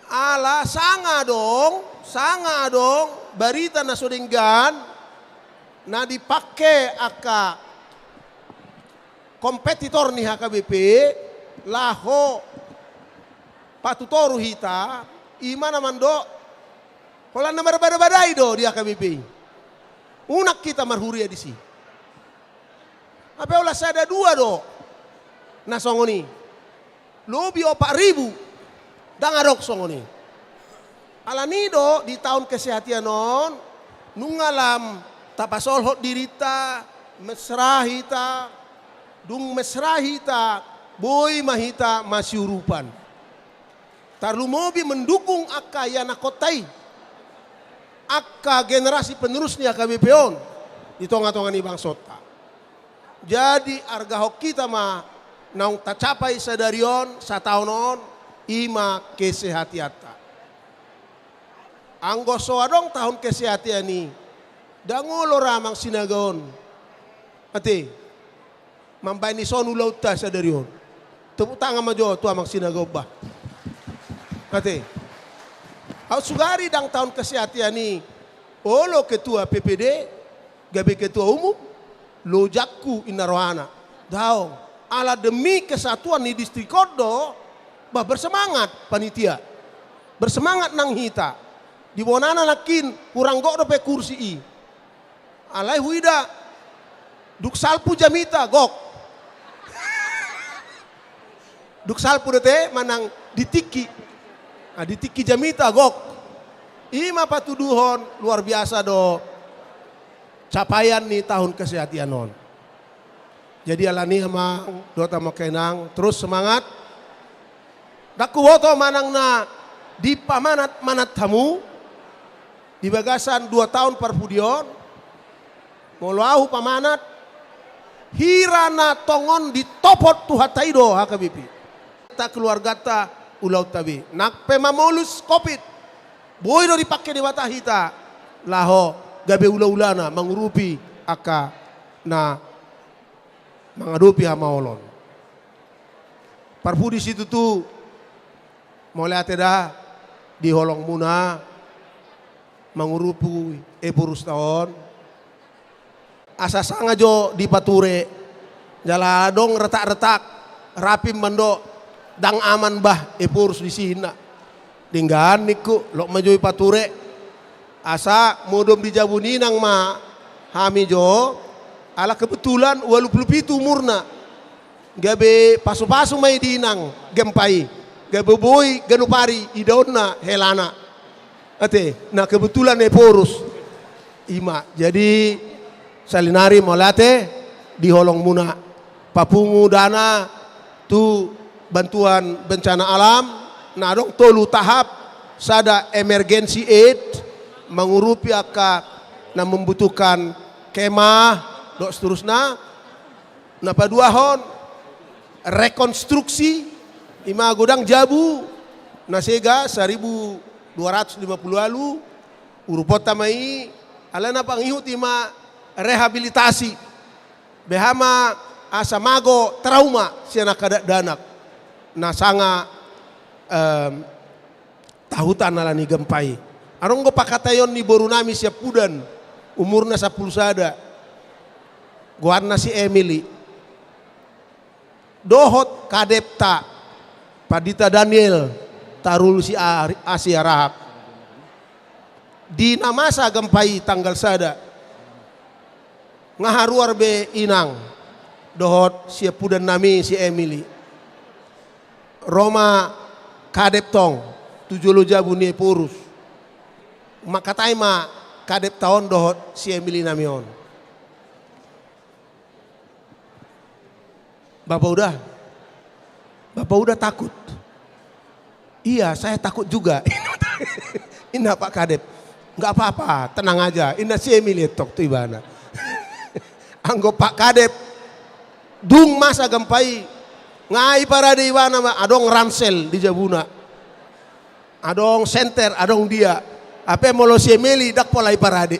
ala sanga adong, sanga adong barita na so denggan, na dipake angka kompetitor ni H K B P, laho patutoru hita, i ma na mandok, holan na marbadabadai do di H K B P i. Unang hita marhuria disi. Hape holan sada dua do na songon i. Lobi opat ribu, ndang adong songon i. Ala ni do di taon kesehatian on, nunga lam tapasolhot dirinta, mesra hita, dung mesra hita, boi ma hita masiurupan. Tarlumobi mendukung angka ianakhonta i, angka generasi penerus ni H K B P on di tongatonga ni bangsonta. Jadi, argahon hita ma naung tacapai sadari on, sataon on, i ma kesehatianta. Anggo so adong tahun kesehatian i, ndang olo ra amang Sinaga on, ate, mambahen dison ulaonta sadari on. Tepuk tangan ma jo tu amang Sinaga on bah. Ate. Aut sugari ndang tahun kesehatian i, olo ketua P P D, gabe ketua umum, lojangku inna rohana. Daong, ala demi kesatuan ni distrik on do, bah, bersemangat panitia. Bersemangat nang hita. Di bonana nangkin, hurang gok dope kursi i. Alai huida, dung salpu jamita, gok. Dung salpu do ate manang di tingki. Ah, di tingki jamita, gok. I ma patuduhon luar biasa do capaian ni tahun kesehatian on. Jadi ala ni amang dohot amang inang, terus semangat. Ndang huboto manang na dipamanatmanat hamu di bagasan dua taon parpudi on. Molo ahu pamanat, hira na tongon ditopot Tuhanta i do H K B P. Hita keluarganta, ulaonta be. Nang pe mamolus covid, boi do dipake Debata hita laho gabe ulaulana mangurupi angka na mangadopi hamaolon. Parpudi situtu, mauliate da di holongmuna mangurupi Ephorus ta on. Asa sanga jo dipature, jala adong retakretak, Rapim mandok, ndang aman bah Ephorus disi, ninna. Denggan ningku, lot ma jo dipature. Asa modom di jabu ni inang ma hami jo, ala kebetulan ualu pulu pitu umurna. Gabe pasu-pasu ma i di inang Gempa i. Gabe boi ganup ari idaonna helana. Ate, na kebetulan Ephorus. Ima, jadi salinari mauliate di holongmuna. Papungu dana tu bantuan bencana alam, na adong tolu tahap, sada emergency aid, mangurupi angka na membutuhkan kemah, dohot seterusna. Na paduahon, rekonstruksi, ima godang jabu, na sega, saribu dua ratus lima puluh ualu, uruponta ma i, alana pangihut ima rehabilitasi. Beha ma asa mago trauma sian angka dakdanak. Na sanga, em, tahutan ala ni gempa i. Adong do pangkataion ni boru nami siampudan, umurna sampulu sada. Goarna si Emily. Dohot kadepta, Pandita Daniel, tarulu si Ari-, Asia Rahap. Di na masa gempa i tanggal sada. Nga haruar be inang, dohot siampudan nami si Emily. Ro ma kadep tong, tu jolo jabu ni Ephorus. Mangkatai ma kadepta on dohot si Emily nami on. Bapak udah, Bapak udah takut? Iya, saya takut juga. Inna Pak Kadep. Nggak apa-apa, tenang aja. Inna si Emily tong tu ibana. Anggo Pak Kadep, dung masa gempa i, nga i parade ibana ma, adong ransel di jabuna. Adong senter, adong dia. Hape molo si Emily, ndang pola i parade.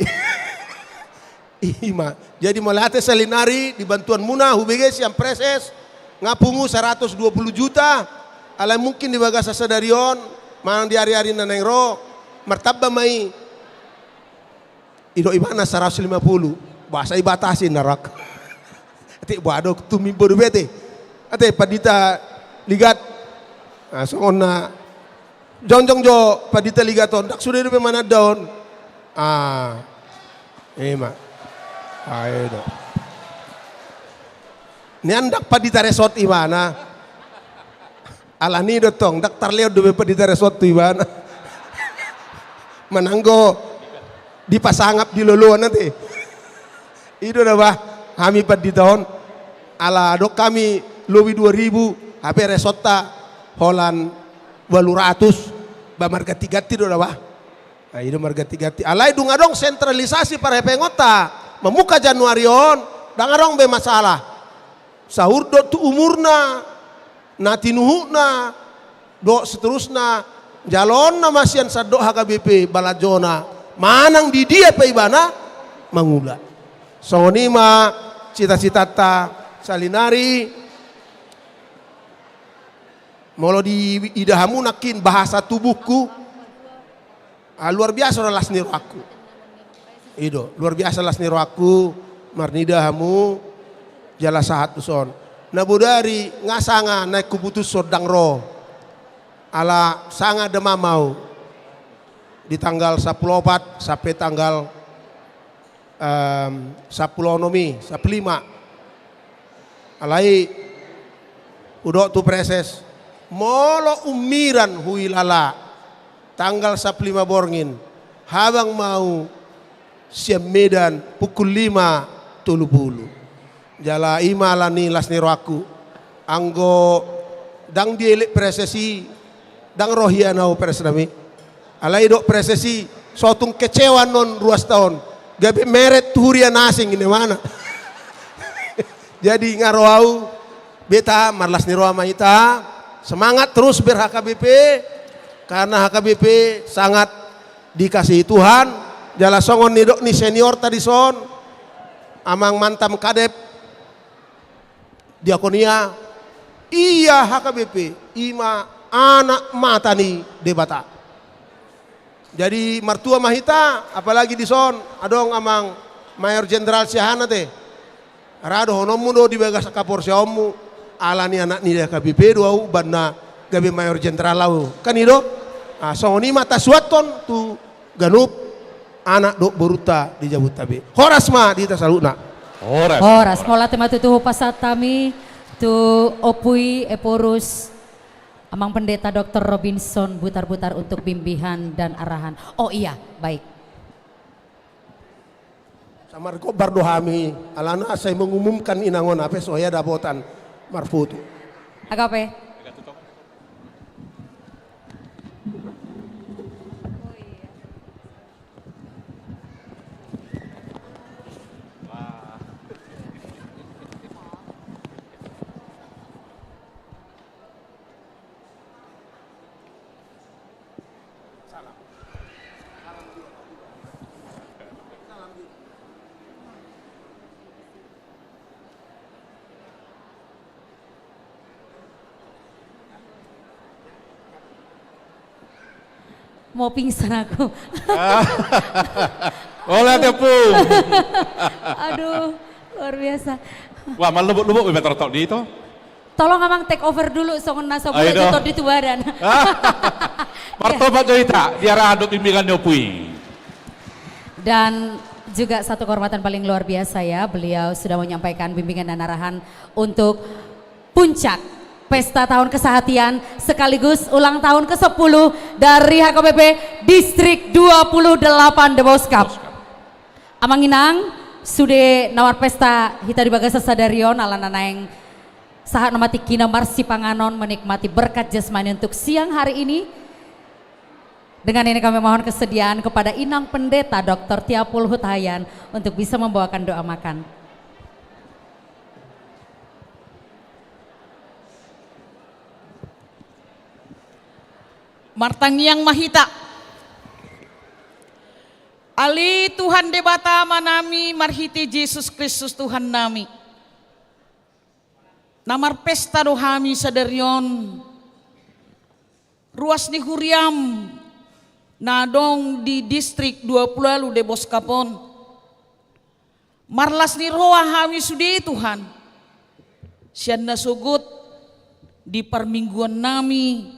Ima. Jadi mauliate salinari di bantuanmuna, hubege sian Praeses, nga pungu saratus dua pulu juta, alai mungkin di bagasan sadari on, manang di ari-ari na naeng ro, martamba ma i. Idok ibana saratus lima pulu, boasa ibatasi na rap. Ate, boha do, tumimbo dope ate. Ate, Pandita Ligat. Na, songon na jongjong jo Pandita Ligat on, ndang sude dope mananda on. Ah. Ima. Ai do. Nian ndang Pandita Resort ibana. Alani do tong, ndang tarlehon dope Pandita Resort tu ibana. Manang anggo dipasangap di loloan ate. I do na bah, hami pandita on. Ala adong hami lobi dua ribu, hape resortta holan ualu ratus, ba marganti-ganti do na bah. Nah, i do marganti-ganti. Alai dung adong sentralisasi parhepengonta, mamungka Januari on, ndang adong be masalah. Saur do tu umurna, na tinuhukna, dohot seterusna, jaloonna ma sian sandok H K B P balanjona, manang di dia pe ibana mangula. Songon i ma cita-citanta salinari. Molo diida hamu nangkin bahasa tubuhku, ah, luar biasa do las ni rohangku. I do, luar biasa las ni rohangku, marnida hamu, jala sahat tuson. Na bodari, nga sanga naeng huputushon ndang ro. Ala sanga demam au. Di tanggal sampulu opat sampe tanggal, em, sampulu onom i, sampulu lima. Alai, hudok tu Praeses, molo ummiran huilala, tanggal sampulu lima borngin, habang ma au sian Medan pukul lima tolu pulu. Jala i ma ala ni las ni rohangku. Anggo ndang dielek Praeses i, ndang ro hian au Praeses nami. Alai didok Praeses i, so tung kecewa annon ruasta on. Gabe meret tu huria na asing, ninna ibana. Jadi nga ro au, beta marlas ni roha ma hita, semangat terus ber-H K B P, karena H K B P sangat dikasihi Tuhan, jala songon nidok ni seniorta dison, Amang Mantan Kadep, Diakonia, ia H K B P, i ma anak mata ni Debata. Jadi martua ma hita, apalagi dison, adong Amang Mayor Jenderal Siahaan ate. Ra dohononmu do di bagasan haporseaonmu, ala ni anak ni H K B P do au, umbahen na gabe Mayor Jenderal au. Kan i do? Ah, songon i ma tasuanhon tu ganup anak dohot borunta di jabunta be. Horas ma di hita saluhutna. Horas. Horas. Mauliate ma tutu, hupasahat hami tu Ompu i Ephorus, Amang Pendeta Doktor Robinson Butarbutar untuk bimbingan dan arahan. Oh iya, baik. Sai margombar do hami, alana sai mengumumkan inang on, hape so hea dapotan marfoto. Agape. Mau pingsan aku. Hola, Tepu. Aduh, luar biasa. Wah, malubuk-lubuk be tortok di itu. Tolong Amang take over dulu, songon na so bulu itu di tubadan. Martopak jo hita di arahan dohot bimbingan ni Ompu i. Dan juga satu kehormatan paling luar biasa ya, beliau sudah menyampaikan bimbingan dan arahan untuk puncak pesta tahun kesehatian sekaligus ulang tahun kesepuluh dari H K B P Distrik dua puluh delapan Deboskap. Amang inang, sude na marpesta hita di bagasan sadari on, alana naeng sahat nama tingkina marsipanganon, menikmati berkat jasmani untuk siang hari ini. Dengan ini kami mohon kesediaan kepada Inang Pendeta Doktor Tiapul Hutahian untuk bisa membawakan doa makan. Martangiang ma hita. Ale Tuhan Debata Amanami, marhite Jesus Kristus Tuhannami. Na marpesta do hami sadari on, ruas ni huriam na adong di Distrik dua puluh ualu Deboskap on. Marlas ni roha hami sude, Tuhan, sian na sogot di parmingguannami,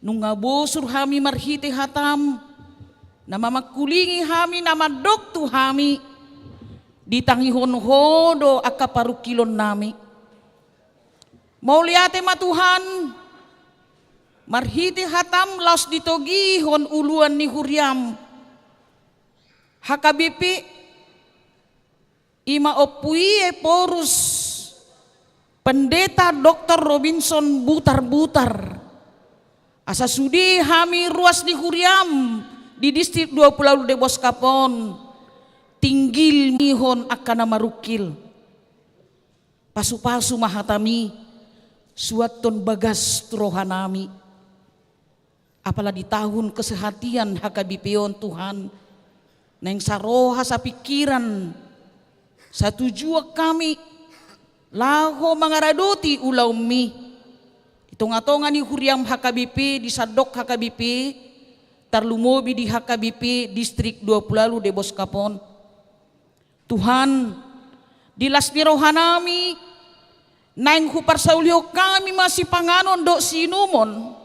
nunga bosur hami marhite hatam, na mamangkulingi hami, na mandok tu hami, ditangihon Ho do angka parungkilonnami. Mauliate ma Tuhan, marhite hatam laos ditogihon uluan ni huriam H K B P, i ma Ompu i Ephorus Pendeta Doktor Robinson Butarbutar. Asa sude hami ruas ni huriam di Distrik dua puluh ualu Deboskap on, tinggil mihon angka na marungkil. Pasupasu ma hatami, suanhon bagas tu rohanami. Apala di tahun kesehatian H K B P on, Tuhan, naeng saroha sapingkiran, satujuan hami laho mangaradoti ulaonmi di tongatonga ni huriam H K B P, di sandok H K B P, tarlumobi di H K B P Distrik dua puluh ualu Deboskap on. Tuhan, di las ni rohanami, naeng huparsaulihon hami ma sipanganon dohot siinumon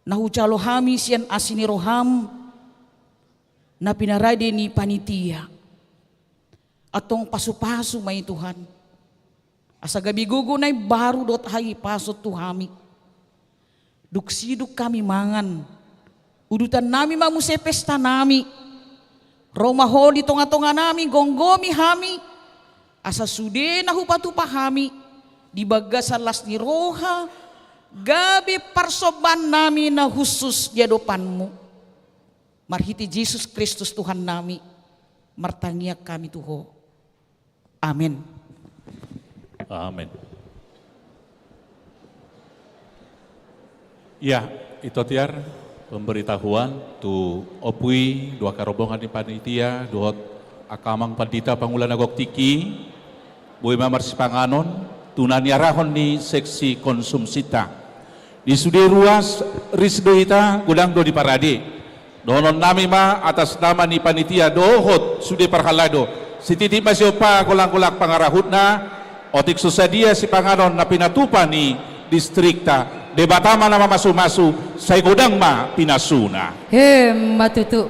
na hujalo hami sian asi ni roham na pinarade ni panitia. Antong pasupasu ma i, Tuhan, asa gabe gogo na imbaru dohot hahipason tu hami. Dung sidung hami mangan, udutannami ma muse pestanami. Ro ma Ho di tongatonganami, gomgomi hami, asa sude na hupatupa hami di bagasan las ni roha, gabe parsombaannami na hushus di adopanmu. Marhite Jesus Kristus Tuhannami, martangiang hami tu Ho. Amen. Amen. Ya, ito tiar pemberitahuan tu Ompu i, dohot angka rombongan ni panitia, dohot angka amang pandita pangula na gok tingki, boi ma marsipanganon tu na niarahon ni seksi konsumsita. Di sude ruas, ris do hita, godang do diparade. Dohononnami ma atas nama ni panitia dohot sude parhalado, sititi ma siompa golanggolang pangarahutna, otik so sadia sipanganon na pinatupa ni distrikta, Debata ma na mamasumasu, sai godang ma pinasuna. Emma tutu.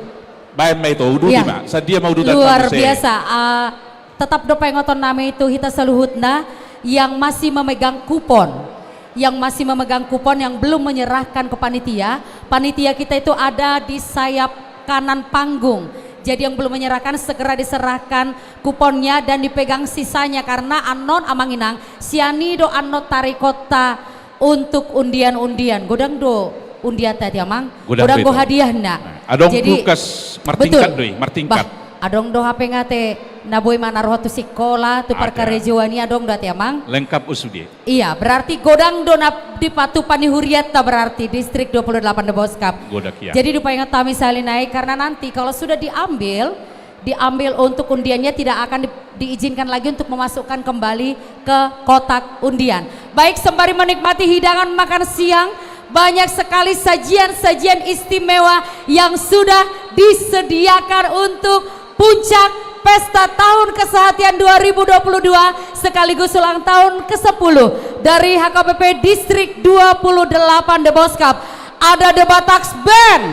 Baen ma ito, uduti ma. Sadia ma udutan? Luar biasa. Ah, tetap do paingoton nami tu hita saluhutna yang masih memegang kupon. Yang masih memegang kupon, yang belum menyerahkan ke panitia. Panitia kita itu ada di sayap kanan panggung. Jadi yang belum menyerahkan, segera diserahkan kuponnya dan dipegang sisanya, karena annon, Amang Inang, sian i do annon taringot ta untuk undian-undian. Godang do undianta, ate Amang? Godang do hadiahna. Nah, adong kulkas martingkat do i, martingkat. Bah, adong do hape nga, ate, na boi manaruhon tu sikola, tu parkarejoan i, adong do, ate Amang? Lengkap do sude. Iya, berarti godang do na dipatupa ni hurianta, berarti Distrik dua puluh delapan Deboskap. Godang, iya. Jadi dipaingot hami sahali nai, karena nanti kalau sudah diambil, diambil untuk undiannya, tidak akan di-, diizinkan lagi untuk memasukkan kembali ke kotak undian. Baik, sembari menikmati hidangan makan siang, banyak sekali sajian-sajian istimewa yang sudah disediakan untuk puncak pesta tahun kesehatian dua ribu dua puluh dua sekaligus ulang tahun kesepuluh dari H K B P Distrik dua puluh delapan Deboskap. Ada The Bataks Band,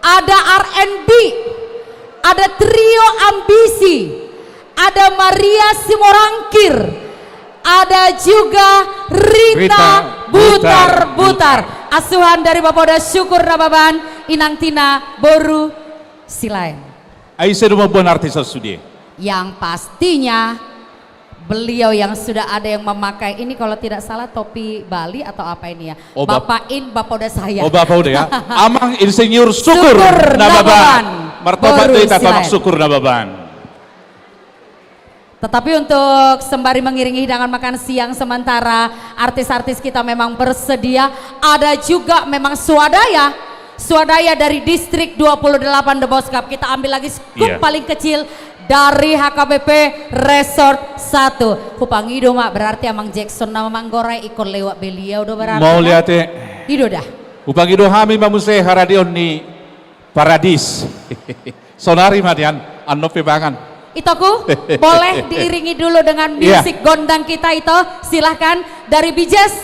ada R and B, ada Trio Ambisi, ada Maria Simorangkir, ada juga Rita Butar-butar. Asuhan dari Bapolda Syukur Nababan, Inang Tina boru Silaen. Ai ise do mamboan artis on sude? Yang pastinya beliau yang sudah ada yang memakai ini, kalau tidak salah topi Bali atau apa ini ya? Oh, Bap-, Bapak In, Bapolda saya. Oh, Bapolda ya. Amang Insinyur Syukur Nababan. Martobat do hita tu Amang Syukur Nababan. Tetapi untuk sembari mengiringi hidangan makan siang sementara artis-artis kita memang bersedia, ada juga memang swadaya. Swadaya dari Distrik dua puluh delapan Deboskap. Kita ambil lagi skup paling kecil dari H K B P Resort satu. Hupangido ma, berarti Amang Jackson nama manggorai, ingkon lewat beliau do berarti. Mauliate. I do da. Hupangido hami ma muse haradeon ni Paradis. Sonari ma nian, annon pe mangan. Itoku, boleh diiringi dulu dengan musik gondang kita, Ito. Silahkan, dari Bijes.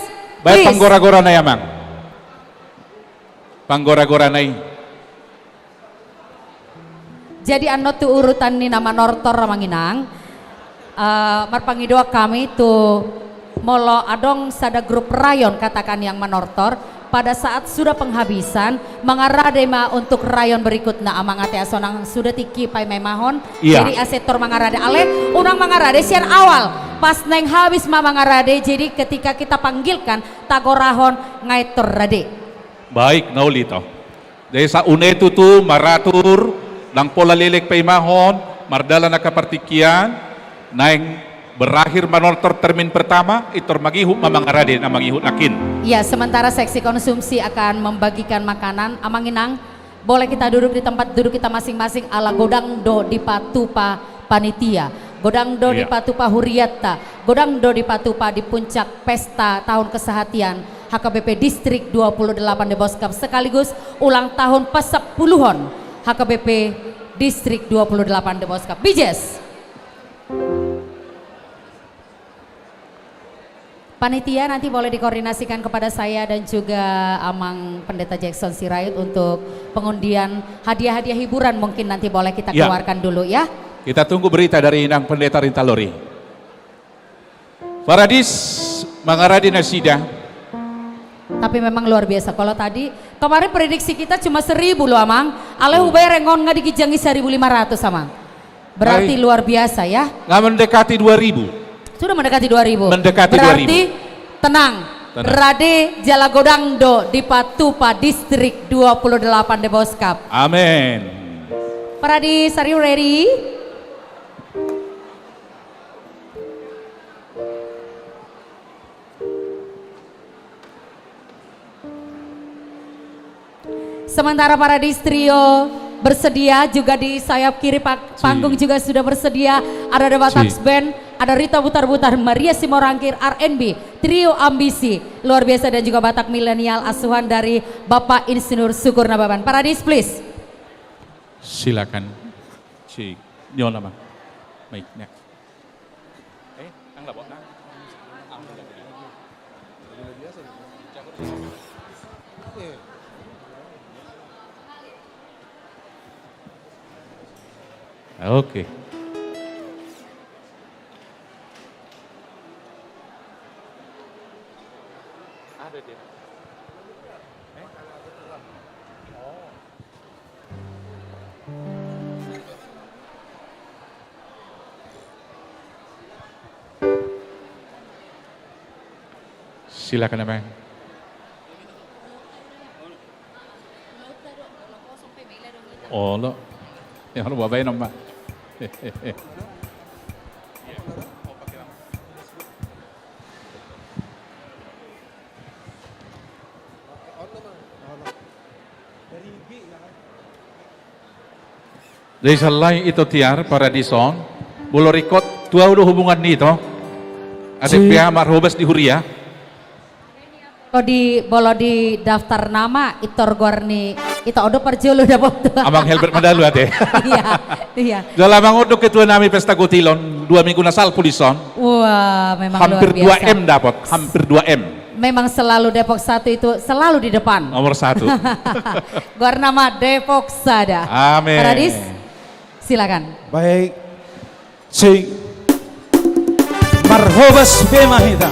Baen panggora-gorana i, Amang. Panggora-gorana i. Jadi annon tu urutan ni na manortor, Amang Inang. Eh, marpangidoan hami tu molo adong sada grup rayon, katakan, yang manortor, pada saat sudah penghabisan, mangarade ma untuk rayon berikutna, Amang, ate, asa unang suda tingki paimaimahon. Iya. Jadi asa tor mangarade, alai unang mangarade sian awal, pas naeng habis ma mangarade. Jadi ketika kita panggilkan, tagorahon nunga tor rade. Baik, na uli, Ito. Jadi sahat tu tutu maratur, ndang pola leleng paimahon, mardalan angka partingkian, naeng berakhir manortor termin pertama, i tor mangihut ma mangarade na mangihut nangkin. Iya, sementara seksi konsumsi akan membagikan makanan, Amang Inang, boleh kita duduk di tempat duduk kita masing-masing, ala godang do dipatupa panitia. Godang do dipatupa huriatta, godang do dipatupa di puncak pesta tahun kesehatian H K B P Distrik dua puluh delapan Deboskap sekaligus ulang tahun pesepuluhon H K B P Distrik dua puluh delapan Deboskap. Bijes. Panitia nanti boleh dikoordinasikan kepada saya dan juga Amang Pendeta Jackson Sirait untuk pengundian hadiah-hadiah hiburan, mungkin nanti boleh kita keluarkan dulu ya. Kita tunggu berita dari Inang Pendeta Rintalori. Paradis mangarade nasida. Tapi memang luar biasa. Kalau tadi, kemarin prediksi kita cuma seribu loh, Amang. Alai hubaen on nga di ginjang i seribu lima ratus, Amang. Berarti luar biasa ya. Nga mendekati dua ribu. Sudah mendekati dua ribu. Mendekati dua ribu. Berarti tenang. Tenang. Rade jala godang do dipatupa Distrik dua puluh delapan Deboskap. Amin. Paradis, are you ready? Sementara Paradis Trio bersedia, juga di sayap kiri pa-, panggung juga sudah bersedia. Ada, ada Bataks Band, ada Rita Butar-Butar, Maria Simorangkir, R and B, Trio Ambisi, luar biasa, dan juga Batak Milenial asuhan dari Bapak Insinyur Syukur Nababan. Paradis, please. Silakan. Si Nyola, Bang. Baik, next. Eh, nang labot, nang. Ah, udah, udah. Oke. Silakan, Amang. Olo. Ya, olo, babaen ma. Jadi sallai ito tiar paradison, molo ringkot tu ahu do hubungan ni ito. Ate pe aha, marhobas di huria. Molo di, molo di daftar nama, pintor goar ni ito, on do parjolo dapot. Amang Helbert Madalu ate. Iya, iya. Jala amang on do ketua nami pesta gotilon dua minggu na salpu dison. Wah, memang luar biasa. Hampir dua M dapot, hampir dua M. Memang selalu Depok satu itu selalu di depan. Nomor satu. Goarna ma Depok Sada. Amin. Paradis, silakan. Baik. Sing. Marhobas be ma hita.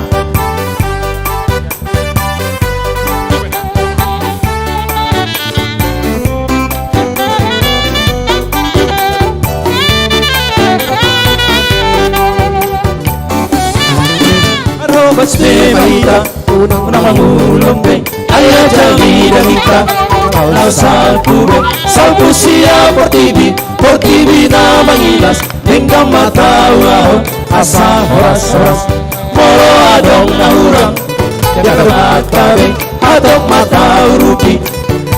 Marhobas be ma hita, unang mangulon be, ai ajal ni dagingta. Laho salpu be, salpu sian portibi, portibi na mangilas, denggan ma taulahon asa horas-horas. Molo adong na hurang, denggan ma tabe, hatop ma taurupi.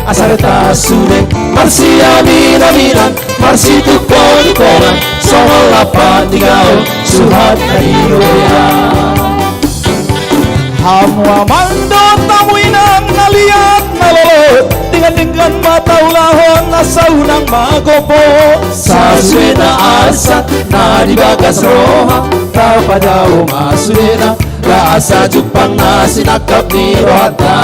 Asa reta sude marsiamin-aminan, marsitungkol-tungkolan, songon lampak ni gaol suhat na di robean. Hamu amang dohot hamu inang na liat na lolo, denggan-denggan ma taulahon asa unang magopo. Sasudena ansat na di bagas roha, tapadao ma sudena, da asa jumpang na sinangkap ni rohanta.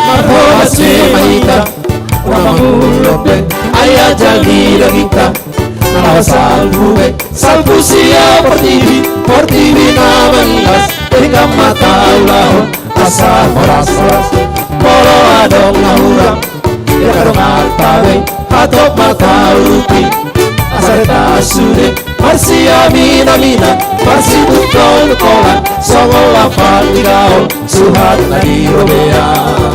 Marhobas be ma hita, unang mangulon be, ai ajal ni dagingta. Laho salpu be, salpu sian portibi, portibi na mangilas, denggan ma taulahon asa horas-horas. Molo adong na hurang, denggan ma tabe, hatop ma taurupi. Asa reta sude marsiamin-aminan, marsitungkol-tungkolan, songon lampak ni gaol suhat na di robean.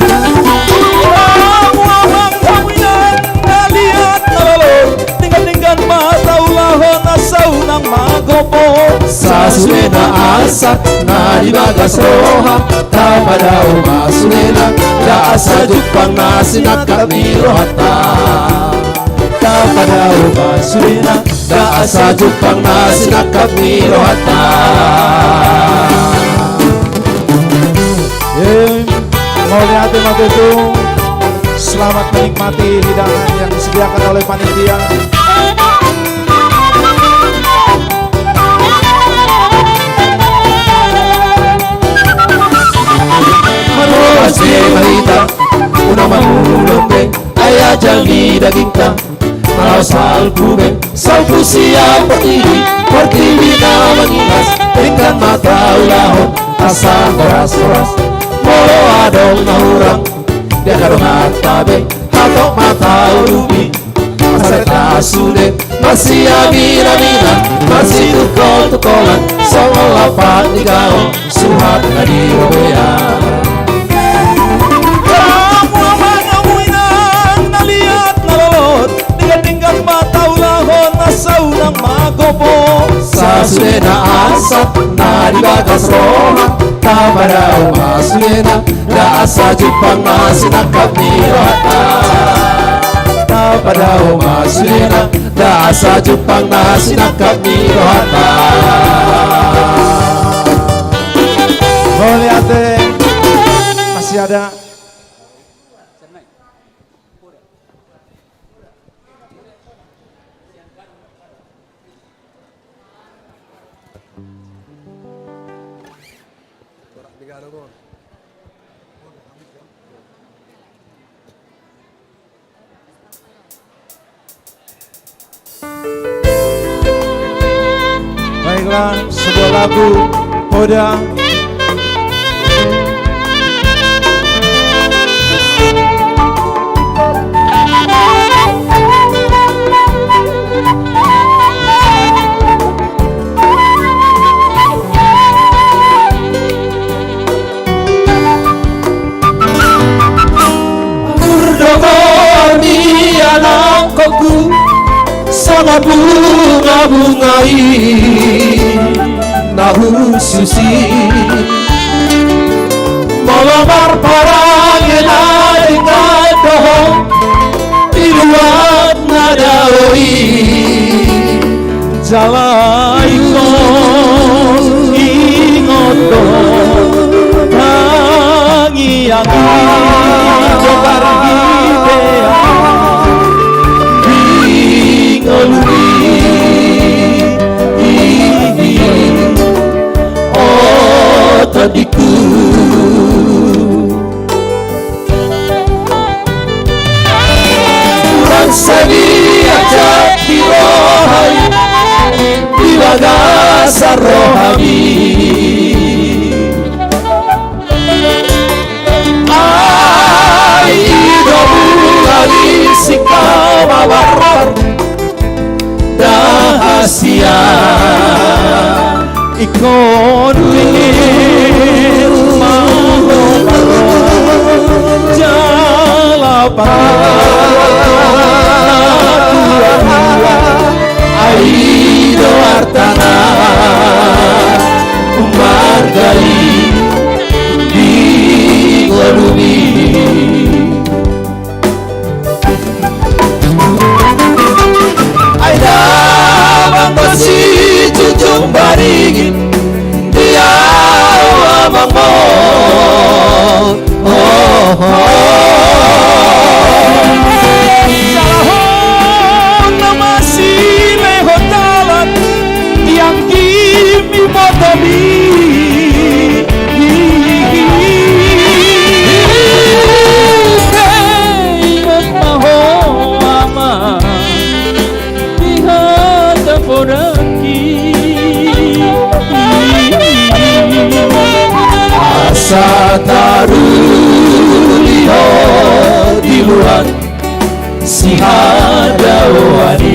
Hamu amang, hamu inang na liat na lolo, denggan-denggan ma taulahon asa unang magopo. Sasudena ansat na di bagas roha, tapadao ma sudena, da asa jumpang na sinangkap ni rohanta. Tapadao ma sudena, da asa jumpang na sinangkap ni rohanta. Em, mauliate ma tutu. Selamat menikmati hidangan yang disediakan oleh panitia. Marhobas be ma hita, unang mangulon be, ai ajal ni dagingta. Laho salpu be, salpu sian portibi, portibi na mangilas, denggan ma taulahon asa horas-horas. Molo adong na hurang, denggan ma tabe, hatop ma taurupi. Asa reta sude marsiamin-aminan, marsitungkol-tungkolan, songon lampak ni gaol suhat na di robean. Hamu amang, hamu inang na liat na lolo, denggan-denggan ma taulahon asa unang magopo. Sasudena ansat na di bagas roha, tapadao ma sudena, da asa jumpang na sinangkap ni rohanta. Tapadao ma sudena, da asa jumpang na sinangkap ni rohanta. Mauliate. Masih ada. Baiklah, sebuah lagu Poda. Murdogo ni anakkonku, songon bunga-bunga i na hushus i. Molo marparange na denggan do ho di luat na dao i. Jala ingot, ingot do tangiang i, di ngolu i, i, i, o tondingku. Hurang sadia jat di roha i, di bagasan rohami. Ai i do mula ni singkama barbar rahasia. Ingkon pinggir ma ho parro jala parro. Ai do artana marga i di ngolumi. Ai damang do sijujung baringin di ahu amangmu. Oh, oh. Jala hona ma silehon dalan di anggim ibotomi. Ingot ma ho amang di hata podangki. Asa taruli ho di luat sihadaoan i.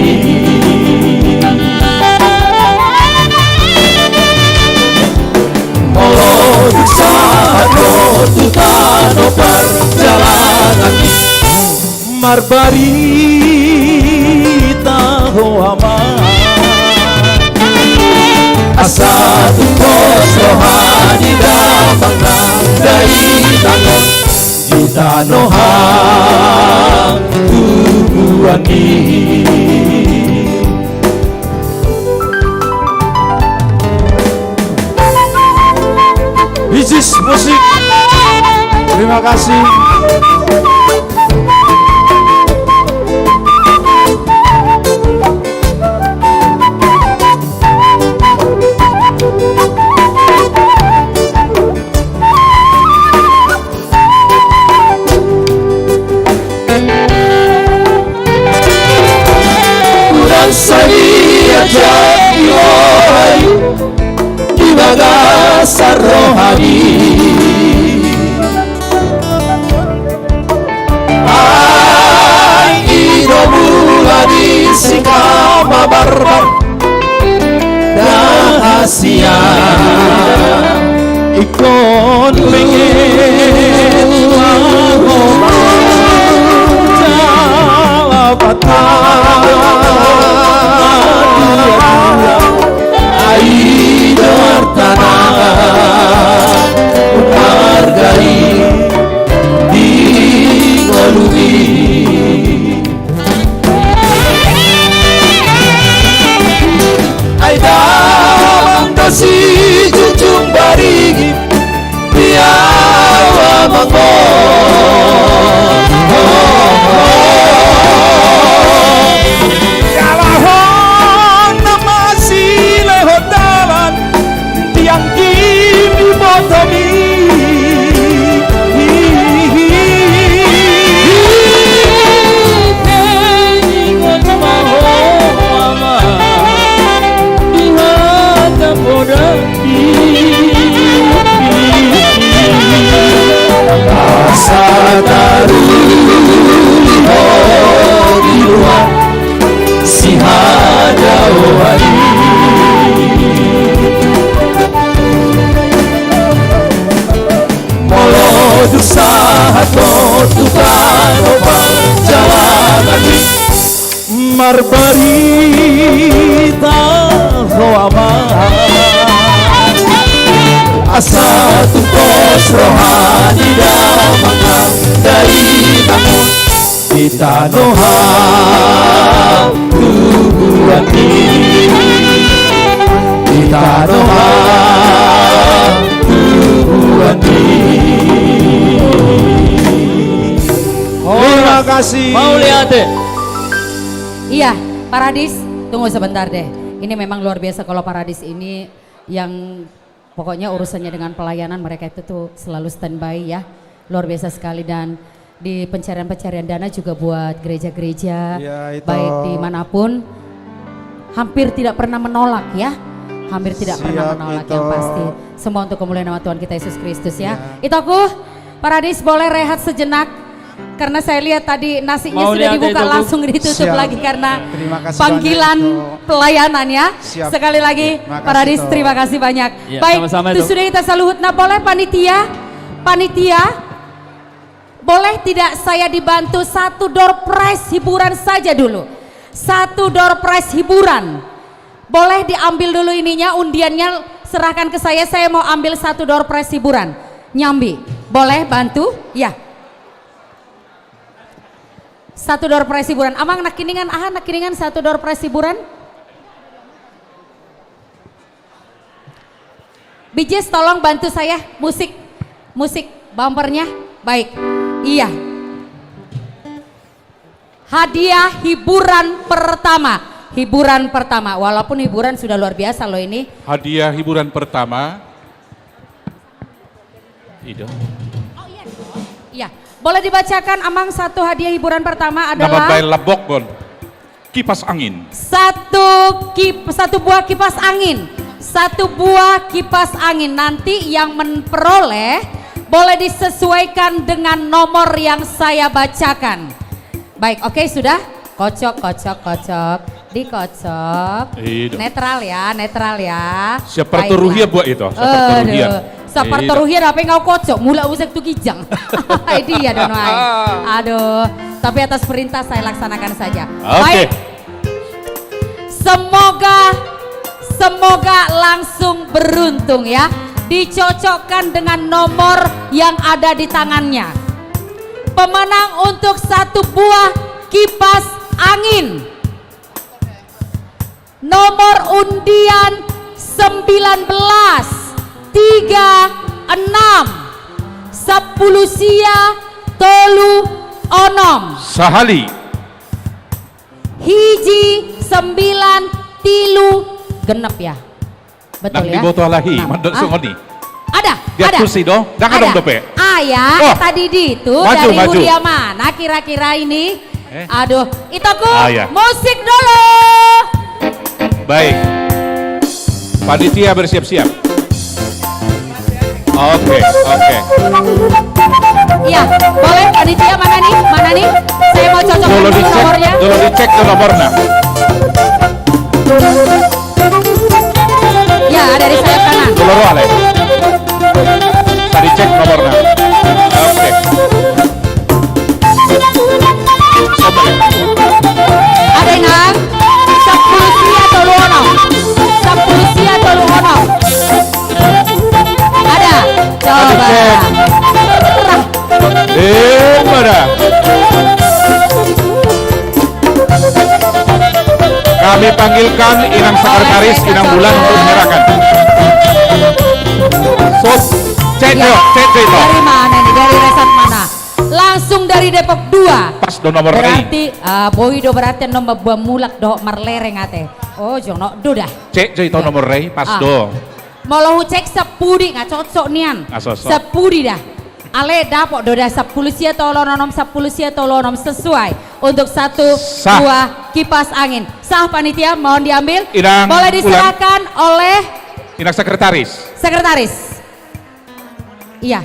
Molo dung sahat ho tu tano parjalanan i, marbarita ho amang. Asa tung pos roha ni damang na dainang on di tano hatubuan i. Isis Musik. Terima kasih. Hurang sadia jat di roha i, di bagasan rohami. Ai i do mula ni singkama barbar rahasia. Ingkon pinggir ma ho jala parro. Ai do artana marga i di ngolumi. Ai damang do sijujung baringin di ahu amangmu. Marbarita ho, Amang, asa tung pos roha ni damang, dainang di tano hatubuan i, di tano hatubuan i. Terima kasih. Mauliate. Iya, Paradis, tunggu sebentar deh. Ini memang luar biasa kalau Paradis ini yang pokoknya urusannya dengan pelayanan, mereka itu tuh selalu standby ya. Luar biasa sekali, dan di pencarian-pencarian dana juga buat gereja-gereja, ya, itu, baik dimanapun, hampir tidak pernah menolak ya. Hampir tidak pernah menolak, yang pasti. Semua untuk kemuliaan nama Tuhan kita Yesus Kristus ya. Ya. Itu aku, Paradis boleh rehat sejenak. Karena saya lihat tadi nasinya sudah dibuka, langsung ditutup lagi karena panggilan pelayanan ya. Siap. Sekali lagi, Paradis, terima kasih banyak. Ya, baik, sama-sama itu. Sudah kita saluhutna, boleh panitia? Panitia, boleh tidak saya dibantu satu door prize hiburan saja dulu? Satu door prize hiburan. Boleh diambil dulu ininya, undiannya serahkan ke saya, saya mau ambil satu door prize hiburan. Nyambi, boleh bantu? Ya. Satu door prize hiburan. Amang, nangkiningan, aha, nangkiningan satu door prize hiburan? Bijis, tolong bantu saya musik, musik bumpernya. Baik. Iya. Hadiah hiburan pertama. Hiburan pertama. Walaupun hiburan sudah luar biasa loh ini. Hadiah hiburan pertama. Ido. Oh, iya dong. Iya. Boleh dibacakan, Amang, satu hadiah hiburan pertama adalah, nama baen lambok, Bon. Kipas angin. Satu kip-, satu buah kipas angin. Satu buah kipas angin. Nanti yang memperoleh boleh disesuaikan dengan nomor yang saya bacakan. Baik, oke, sudah? Kocok, kocok, kocok. Dikocok. Iya dong. Netral ya, netral ya. Siap partoruhian buat itu, siap partoruhian. Aduh. Siap partoruhian, apa yang kau kocok? Mulak usek tu kijang. Ai dia dong, ai. Aduh, tapi atas perintah saya laksanakan saja. Oke. Baik. Semoga, semoga langsung beruntung ya. Dicocokkan dengan nomor yang ada di tangannya. Pemenang untuk satu buah kipas angin, nomor undian sembilan belas tiga enam, sepuluh sia tolu onom. Sahali. Hiji sembilan tilu genep ya. Betul ya? Nang diboto alai, mandok songon i. Ada, ada. Diantusi do, dang adong dope. Aya, tadi di itu, dari huria mana kira-kira ini? Aduh, Itoku, musik dulu. Baik. Panitia bersiap-siap. Oke, oke. Iya, boleh panitia, mana nih? Mana nih? Saya mau cocok dulu nomornya. Dulu dicek tuh nomornya. Ya, ada di sayap kanan. Dulu, dulu, Ale. Tadi cek nomornya. Oke. Ada yang nang? Sepuluh sia tolu onom. Sepuluh sia tolu onom. Ada. Coba. Ada, cek. Rah. Eh, pada. Kami panggilkan Inang Sekretaris, Inang Bulan untuk menyerahkan. Sos, cek, iya, cek, cek, cek. Dari mana nih? Dari resort mana? Langsung dari Depok dua. Pas do nomor i. Berarti, ah, boi do berarti nomor buah mulak dohot marlereng ate. Oh, jonok do dah. Cek jo ito nomor i, pas do. Molo hucek sepudi, nga cocok nian. Nga cocok. Sepudi dah. Ale dapot do dah sepuluh sia tolu onom, sepuluh sia tolu onom sesuai untuk satu buah kipas angin. Sah panitia, mohon diambil. Inang Bulan. Boleh diserahkan oleh Inang Sekretaris. Sekretaris. Iya.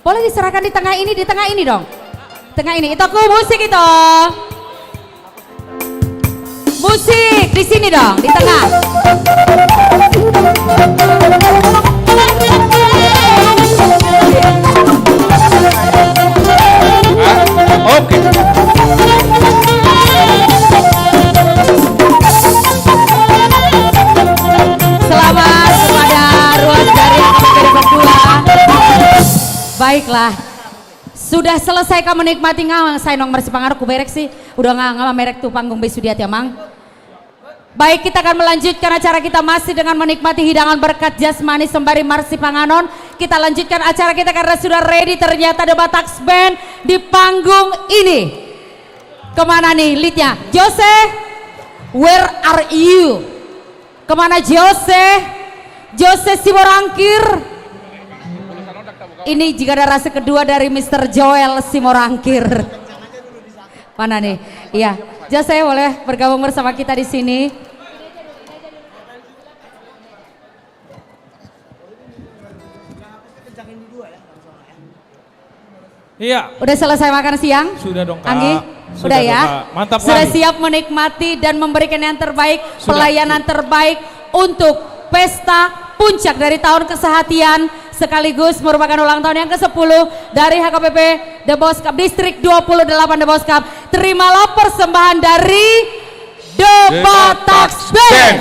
Boleh diserahkan di tengah ini, di tengah ini dong. Tengah ini. Itoku, musik, Ito. Musik di sini dong, di tengah. Oke. Baiklah. Sudah selesai kau menikmati, nga sai nunga marsipanganon, huberek si, udah nga, nga mamerek tu panggung be sude, ate amang. Baik, kita akan melanjutkan acara kita masih dengan menikmati hidangan berkat jasmani sembari marsipanganon. Kita lanjutkan acara kita karena sudah ready ternyata The Batak Band di panggung ini. Kemana nih leadnya? Jose, where are you? Kemana Jose? Jose Simorangkir. Ini juga generasi kedua dari Mister Joel Simorangkir. Mana nih? Iya, Jose boleh bergabung bersama kita di sini. Iya. Udah selesai makan siang? Sudah dong, Kak. Anggi? Sudah dong, Kak. Udah ya? Mantap sekali. Sudah siap menikmati dan memberikan yang terbaik, pelayanan terbaik untuk pesta puncak dari tahun kesehatian sekaligus merupakan ulang tahun yang kesepuluh dari H K B P The Boskap Distrik dua puluh delapan The Boskap. Terimalah persembahan dari The Batak Band.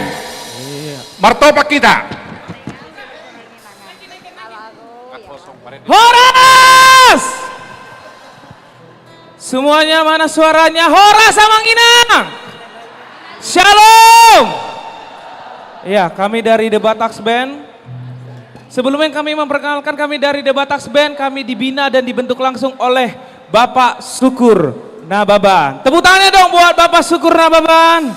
Iya. Martopak kita. Horas! Semuanya mana suaranya? Horas, Amang Inang! Shalom! Ya, kami dari The Batak Band. Sebelumnya kami memperkenalkan, kami dari The Batak Band, kami dibina dan dibentuk langsung oleh Bapak Syukur Nababan. Tepuk tangannya dong buat Bapak Syukur Nababan.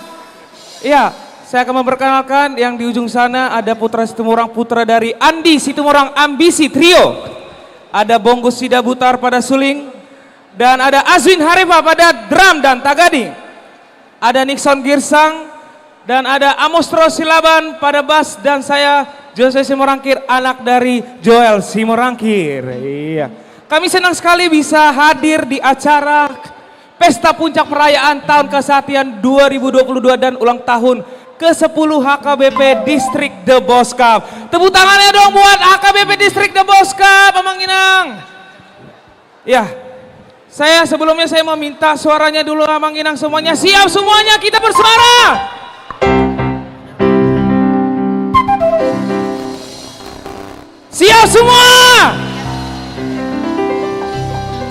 Iya, saya akan memperkenalkan yang di ujung sana, ada Putra Situmorang, putra dari Andi Situmorang Ambisi Trio. Ada Bonggus Sidabutar pada suling, dan ada Azwin Harefa pada drum dan taganing. Ada Nixon Girsang, dan ada Amos Tro Silaban pada bass, dan saya Jose Simorangkir, anak dari Joel Simorangkir. Iya. Kami senang sekali bisa hadir di acara Pesta Puncak Perayaan Tahun Kesehatian dua ribu dua puluh dua dan ulang tahun kesepuluh H K B P Distrik The Boskap. Tepuk tangannya dong buat H K B P Distrik The Boskap, Amang Inang. Ya, saya sebelumnya saya mau minta suaranya dulu, Amang Inang, semuanya. Siap semuanya, kita bersuara. Siap semua?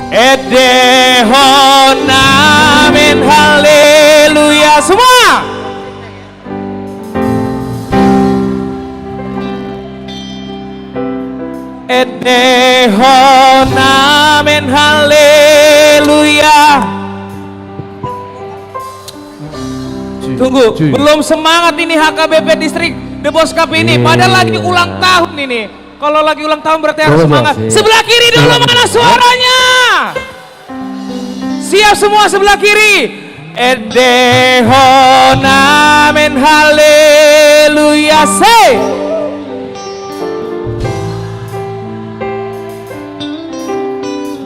Endehon amen, haleluya. Semua. Endehon amen, haleluya. Tunggu, belum semangat ini H K B P Distrik The Boskap ini. Padahal lagi ulang tahun ini. Kalau lagi ulang tahun berarti harus semangat. Sebelah kiri dulu, mana suaranya? Siap semua sebelah kiri. Endehon amen, haleluya, se.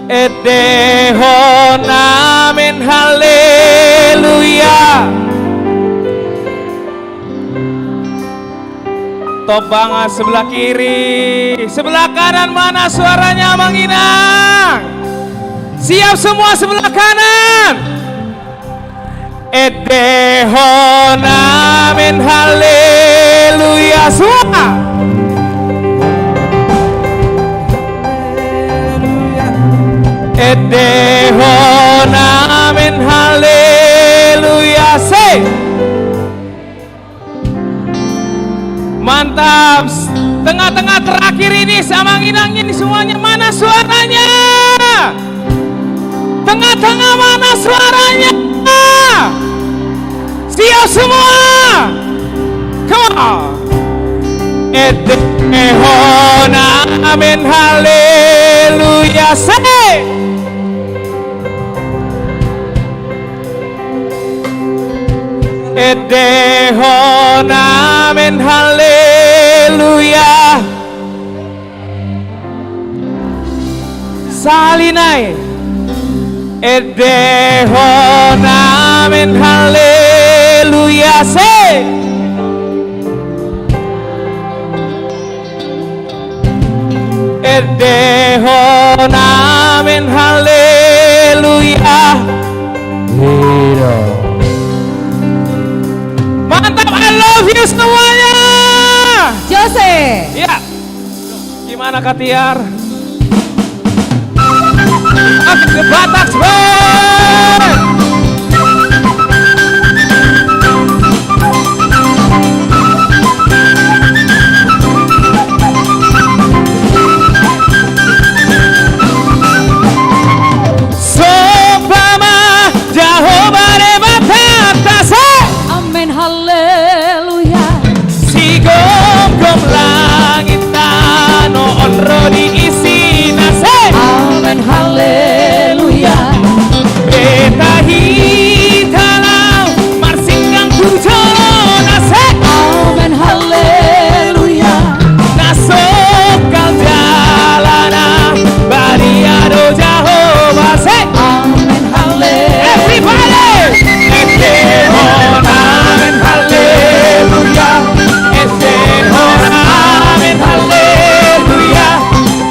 Endehon amen, haleluya. Topang sebelah kiri, sebelah kanan, mana suaranya, Amang Inang? Siap semua sebelah kanan? Endehon amen, haleluya, semua. Endehon amen, haleluya, se. Mantap. Tengah-tengah terakhir ini, Amang Inang ini semuanya, mana suaranya? Tengah-tengah, mana suaranya? Siap semua? Come on. Endehon amen, haleluya, se. Endehon amen, haleluya. Sahali nai. Endehon amen, haleluya, se. Endehon amen, haleluya. Iya. Mantap, I love you semuanya. Jose. Iya. Gimana, Katiar? Amen. Batak Band. Sopa ma Jahowa Debatanta, se. Amen, haleluya. Sigomgom langit tano on ro di isina, se. Amen, haleluya. Beta hita laho marsinggang tu jolona, se. Amen, haleluya. Na songkal jalana, badia do Jahowa, se. Amen, haleluya. Everybody! Endehon amen, haleluya. Endehon amen, haleluya.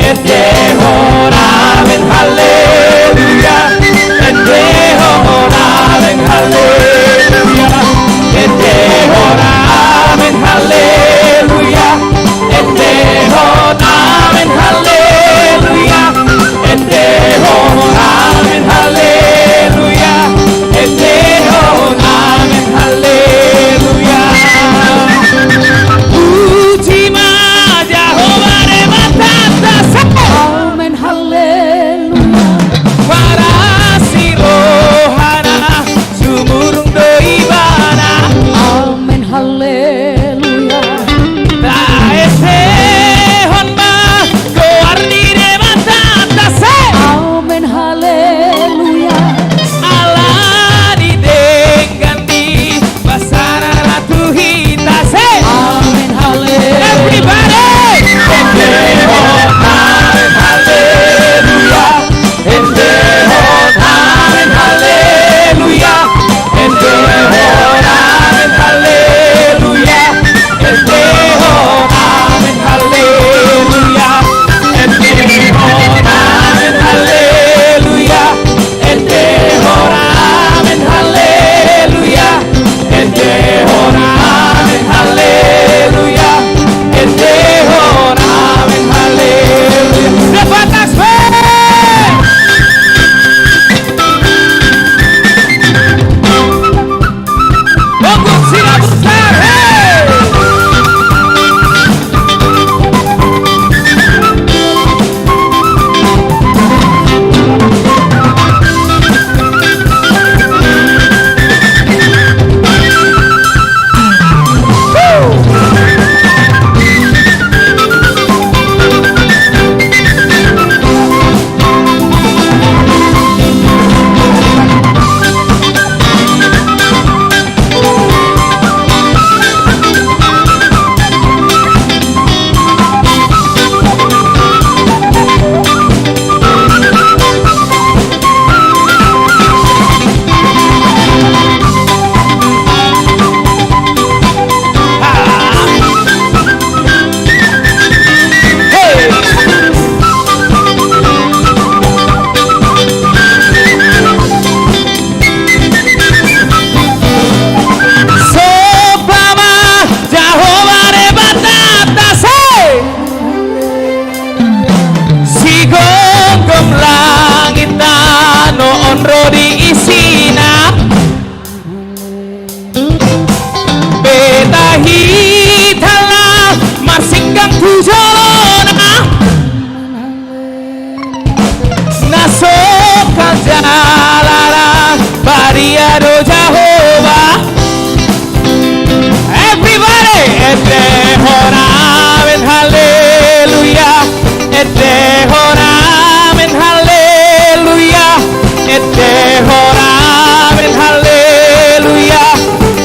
Endehon amen, haleluya. Endehon amen, haleluya. Endehon amen, haleluya. Endehon amen, haleluya. Endehon amen, haleluya. Endehon amen, haleluya. Puji ma Jahowa Debatanta, se. Amen, haleluya. Marasi rohana, sumurung do ibana. Amen, haleluya. Taendehon ma goar ni Debatanta, se. Amen, haleluya. Ala ni denggan ni basana na tu hita, se. Amen, haleluya. Everybody! Endehon amen, haleluya. Endehon amen, haleluya. Endehon amen, haleluya. Endehon amen, haleluya. Endehon amen, haleluya. Endehon amen, haleluya. Endehon amen, haleluya. Endehon amen, haleluya. The Batak Band! Bagus, sila besar, hei! Sopa ma Jahowa Debatanta, se. Sigomgom langit tano on ro di isina. Beta hita laho marsinggang tu jolona. Na songkal jalana, badia do Jahowa. Everybody! Endehon amen, haleluya. Endehon amen, haleluya. Endehon amen, haleluya.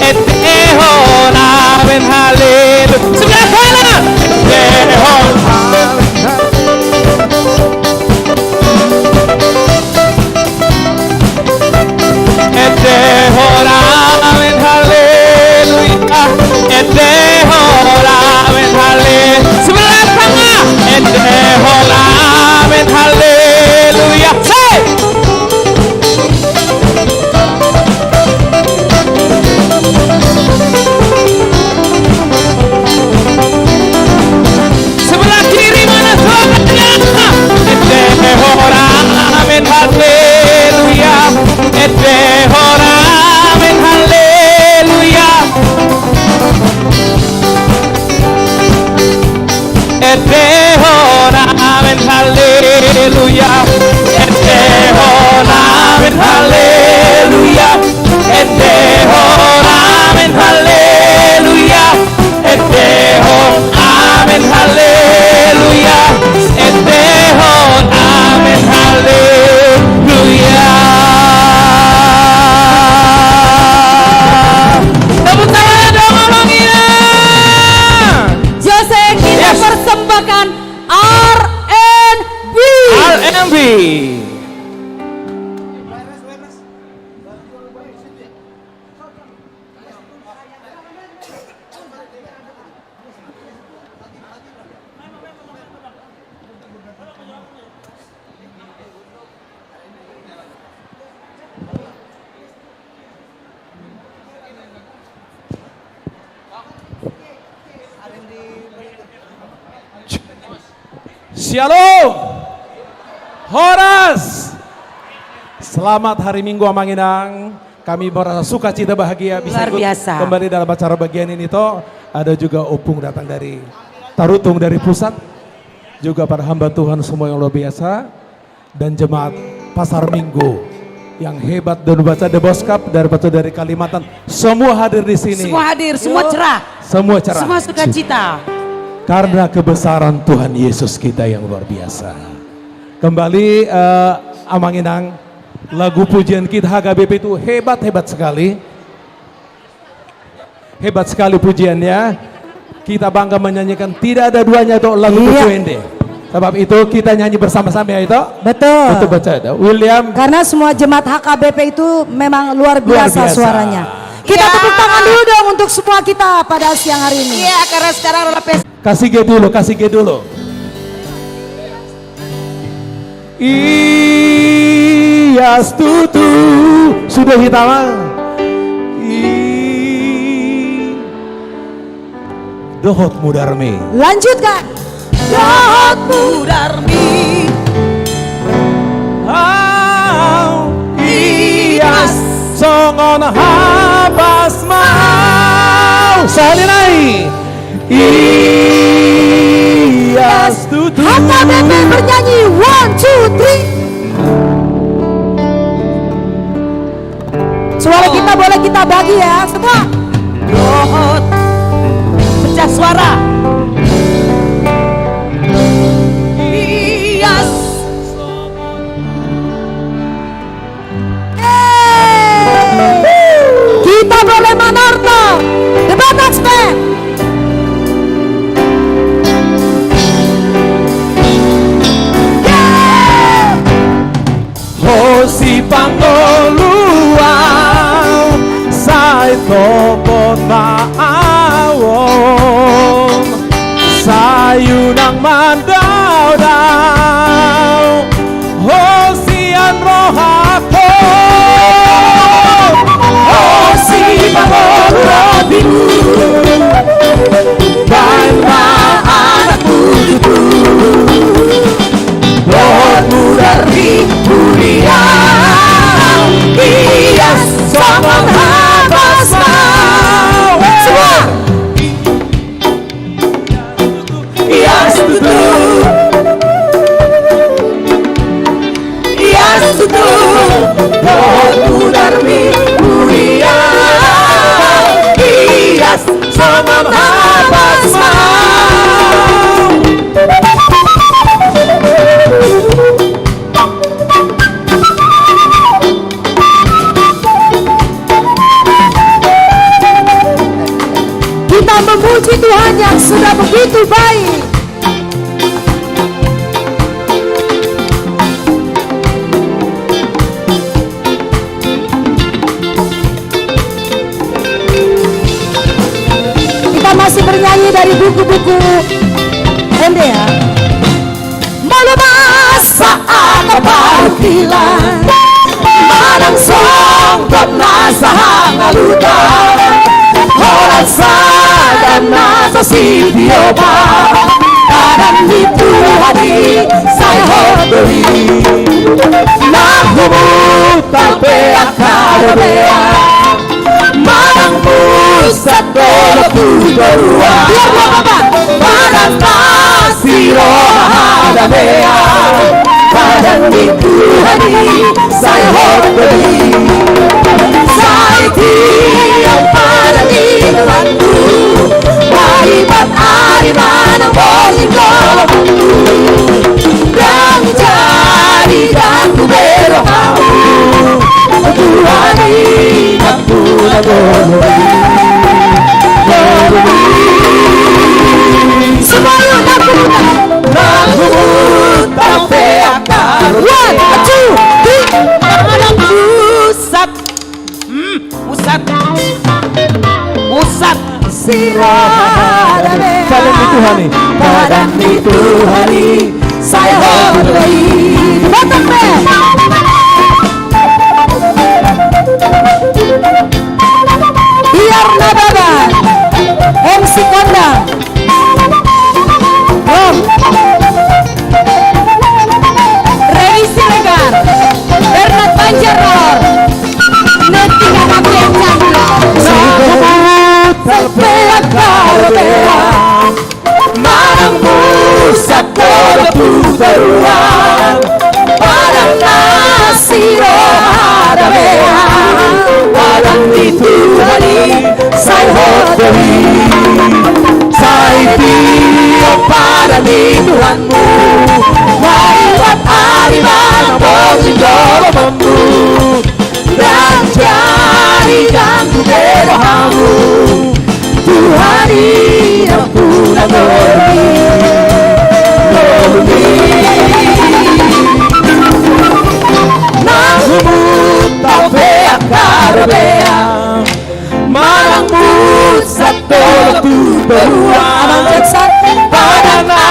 Endehon amen, haleluya. Sebelah kanan. Endehon amen, haleluya. Endehon amen, haleluya. Endehon amen, Haleluya, endehon amen, haleluya, endehon amen, haleluya, endehon amen, haleluya. Tepuk tangan dong, Amang Inang. Jose, kita Yes. persembahkan R and B. R and B. Syalom. Horas. Selamat hari Minggu, Amang Inang. Kami merasa sukacita bahagia bisa Luar ikut biasa. kembali dalam acara bagian ini, toh. Ada juga opung datang dari Tarutung, dari pusat. Juga para hamba Tuhan semua yang luar biasa. Dan jemaat Pasar Minggu yang hebat dan baca The Boskap dari, dari Kalimantan. Semua hadir di sini. Semua hadir, semua cerah. Semua cerah. Semua sukacita. Karena kebesaran Tuhan Yesus kita yang luar biasa. Kembali, eh, Amang Inang, lagu pujian kita H K B P itu hebat-hebat sekali. Hebat sekali pujiannya. Kita bangga menyanyikan, tidak ada duanya, toh, lagu Iya. Tutu Ende. Sebab itu kita nyanyi bersama-sama, ya, Ito? Betul. Betul, betul, Ito. William. Karena semua jemaat H K B P itu memang luar Luar biasa biasa. suaranya. Kita Ya. tepuk tangan dulu dong untuk semua kita pada siang hari ini. Iya, karena sekarang adalah pesta. Kasih G dulu, kasih G dulu. Ias tutu. Sudah hita ma. I-, dohot mudarmi. Lanjutkan. Dohot mudarmi. Au, ias songon habas ma au. Sahali nai. Ias tutu. H K B P bernyanyi, one, two, three. Suara kita boleh kita bagi, ya, semua. Dohot. Pecah suara. Ias. Yeay. Kita boleh manortor. The Batak Band. Yeay. Ho sipangolu au, sai topot ma au on, sai unang mandaodao. Ho sian rohangku, ho sipangolu rotimu, baen ma anakmu tutu. Dohot mudarmi huria, ias songon habas ma au. Semua. Ias tutu. Ias tutu. Dohot mudarmi huria, ias songon habas ma au. Kita memuji Tuhan yang sudah begitu baik. Kita masih bernyanyi dari buku-buku ende, ya. Molo masa angka parungkilon, manang songgop na sahangaluton, holan sada na so sitiopan, tangan ni Tuhan i sai hot do i. Na humut pe angka robean, manang musat dolok tu toruan, manang pasti roha damea, tangan ni Tuhan i sai hot do i. Padan ni Tuhan i, sai hot do i. Botak be. Biar na baba. Om Sikondang. Om. Remi Siregar. Bernat Banjar Lor. Nanti anak yang cantik. Sampe angka robean. Manang musat tolu tu toruan, padan na siroha damean, padan ni Tuhan i, sai hot do i. Sai tio padan ni Tuhanmu, na ibat ari manang borngin do lomomu. Ndang jadi ganggu be rohamu, Tuhan i nampuna ngolu i. Ngolu i. Nang humut tau pe angka robean, manang musat tolu tu toruan, padan na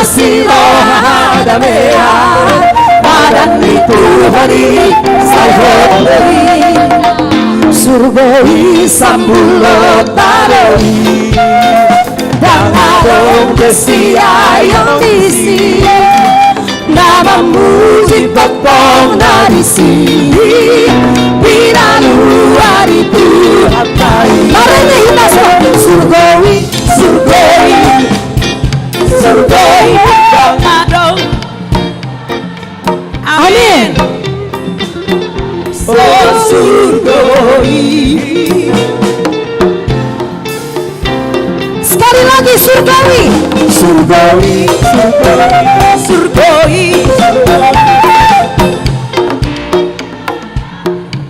siroha damean, padan ni Tuhan i, sai hot do i. Surgo i sambul do tano i, ndang adong be siayon disi. Na mamuji tongtong na disi, di na luar i Tuhanta i. Marende hita so, surgo i, surgo i, surgo i. Amin. O surgo i. Sekali lagi, surgo i. Surgo i, surgo i, surgo i.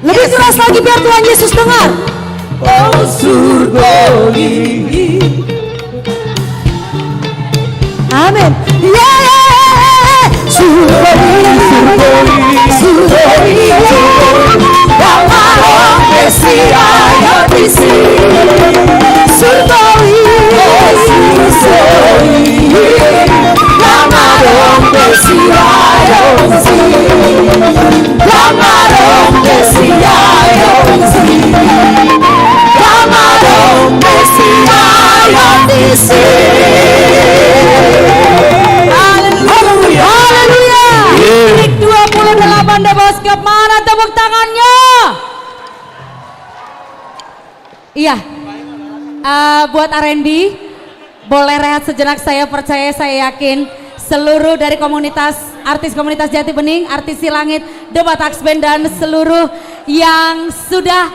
Lebih keras lagi biar Tuhan Yesus dengar. O surgo i. Amin. Ye, ye, ye, ye, ye. Surgo i, surgo i, surgo i, surgo i. Ndang adong be siayon disi. Surgo i, surgo i. Ndang adong be siayon disi. Ndang adong be siayon disi. Ndang adong be siayon disi. Haleluya. Haleluya. Titik dua puluh delapan, Deboscop, mana tepuk tangannya? Iya. Eh, buat Arendi, boleh rehat sejenak, saya percaya, saya yakin seluruh dari komunitas, artis komunitas Jati Bening, artis Silangit, The Batak Band, dan seluruh yang sudah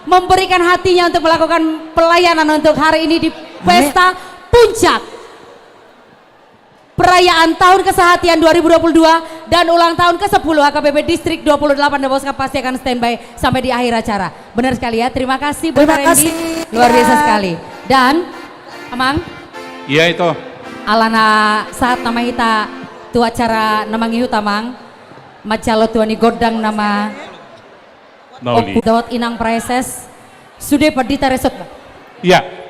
memberikan hatinya untuk melakukan pelayanan untuk hari ini di Amin. Pesta Puncak Perayaan tahun kesehatian dua ribu dua puluh dua dan ulang tahun kesepuluh H K B P Distrik dua puluh delapan Deboscop pasti akan standby sampai di akhir acara. Benar sekali ya. Terima kasih buat Terima Randy. Kasih. Luar biasa Ya. sekali. Dan Amang, Iya, itu. alana sahat nama hita tu acara na mangihut, Amang. Mansai olo tu hami gondang nama Nauli. Ompu dohot inang praeses. Sude pandita resort. Iya.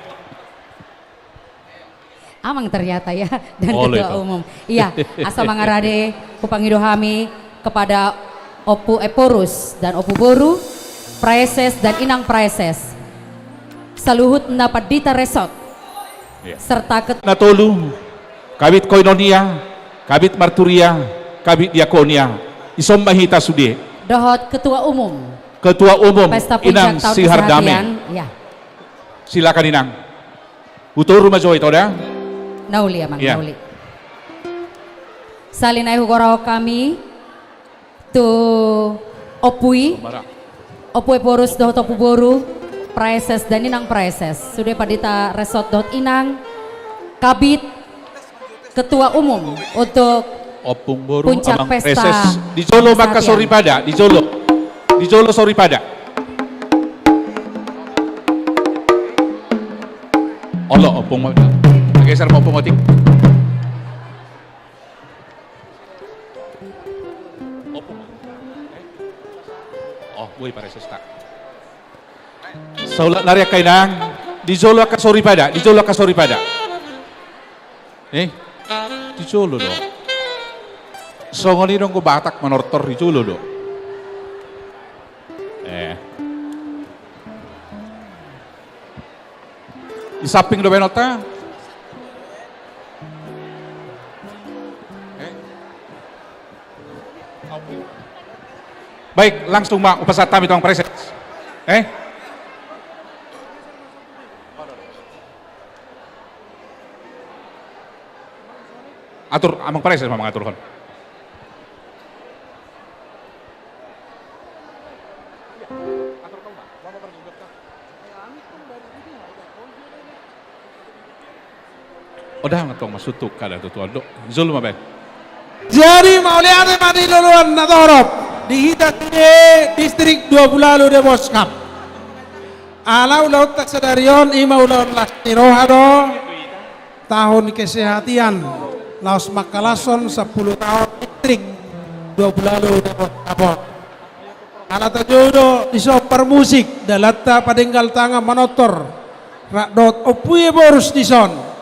Amang ternyata ya, dan Olo ketua itu. umum. Iya, asa mangarade hupangido hami kepada Ompu Ephorus dan Ompu Boru, praeses dan inang praeses. Saluhutna pandita resort. Iya. Serta ket- Na tolu, Kabid Koinonia, Kabid Marturia, Kabid Diakonia. Dison ma hita sude. Dohot ketua umum. Ketua umum, Pesta Puncak Inang tahun Sihardame. Kesehatian. Iya. Silakan, Inang. Hutoru ma jo ito da. Nauli, Amang, Iya. nauli. Sahali nai hugorahon hami tu Ompu i, Ompu Ephorus dohot Ompu Boru, praeses dan inang praeses. Sude pandita resort dohot inang, Kabid, ketua umum untuk Ompung Boru, Puncak Amang Pesta Praeses. Di jolo ma angka Kesehatian. Soripada, di jolo. Di jolo soripada. Olo, Ompung Boru. Geser ma Ompung Otik. Ompung. Oh, boi Praeses ta. Saulak nari angka inang, di jolo angka soripada, di jolo angka soripada. Eh, di jolo do. Songon i do anggo Batak manortor di jolo do. Eh. Di samping do baenonta. Eh. Baik, langsung ma hupasahat hami tu amang praeses. Eh? Atur, amang praeses ma mangaturhon. Oda, antong ma sutuk kada tutu ondo. Jolo ma baen. Jadi mauliate ma di loloan na torop di hita sude distrik dua pulu ualu Deboskap. Ala ulaonta sadari on i ma ulaon las ni roha do. Tahun kesehatian laos mangkalashon sampulu taon distrik dua pulu ualu Deboskap on. Ala tajou do dison parmusik, dalanta padenggal tangan manortor rap dohot Ompu i Ephorus dison.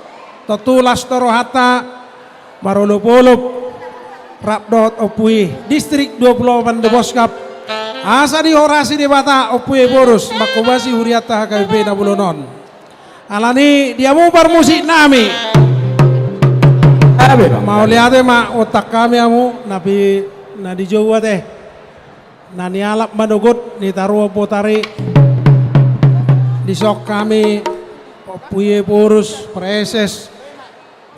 Tontu las do rohanta marolopolop rap dohot Ompu i distrik dua pulu opat Deboskap, asa dihorasi Debata Ompu i Ephorus manghobasi hurianta H K B P na bolon on. Alani i di hamu parmusiknami. Mauliate ma, ontang hami hamu na pi-, na dijou ate. Na nialap manogot ni taruan botari. Dison hami, Ompu i Ephorus, praeses,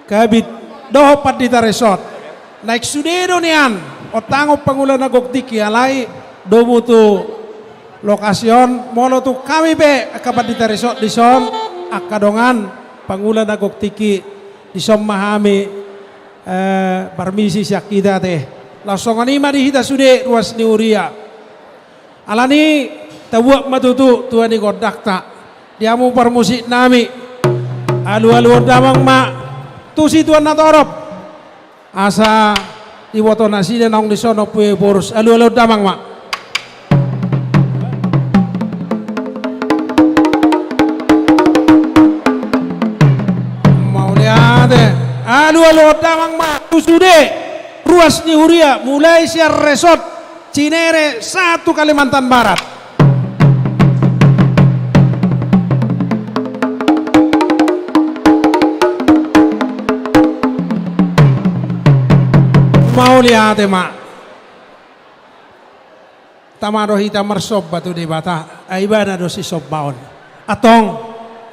kabid, dohot pandita resort. Naeng sude do nian ontangon pangula na gok tingki, alai domu tu lokasi on, molo tung hami pe angka pandita resort dison, angka dongan pangula na gok tingki, dison ma hami, eh, parmisi sian hita ate. Laos songon i ma di hita sude ruas ni huria. Alani i tabuat ma tutu tua ni gondangta. Di hamu parmusiknami, alualuhon damang ma tu situan na torop. Asa diboto nasida naung dison Ompu i Ephorus, alualuhon damang ma. Mauliate. Alualuhon damang ma tu sude ruas ni huria, mulai sian resort Cinere sahat tu Kalimantan Barat. Mauliate ma. Tama do hita marsomba tu Debata, ai Ibana do sisombaon. Antong,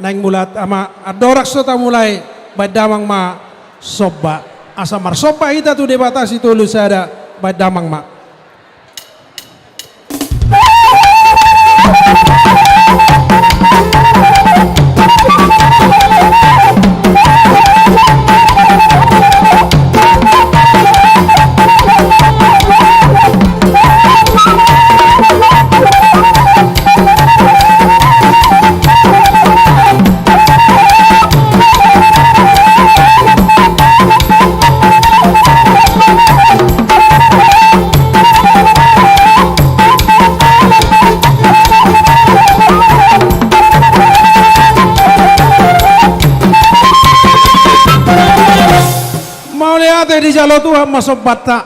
naeng mula tama, andorang so tamulai, baen damang ma somba. Asa marsomba hita tu Debata Sitolu Sada, baen damang ma. Mauliate, dijalo Tuhan ma sombanta,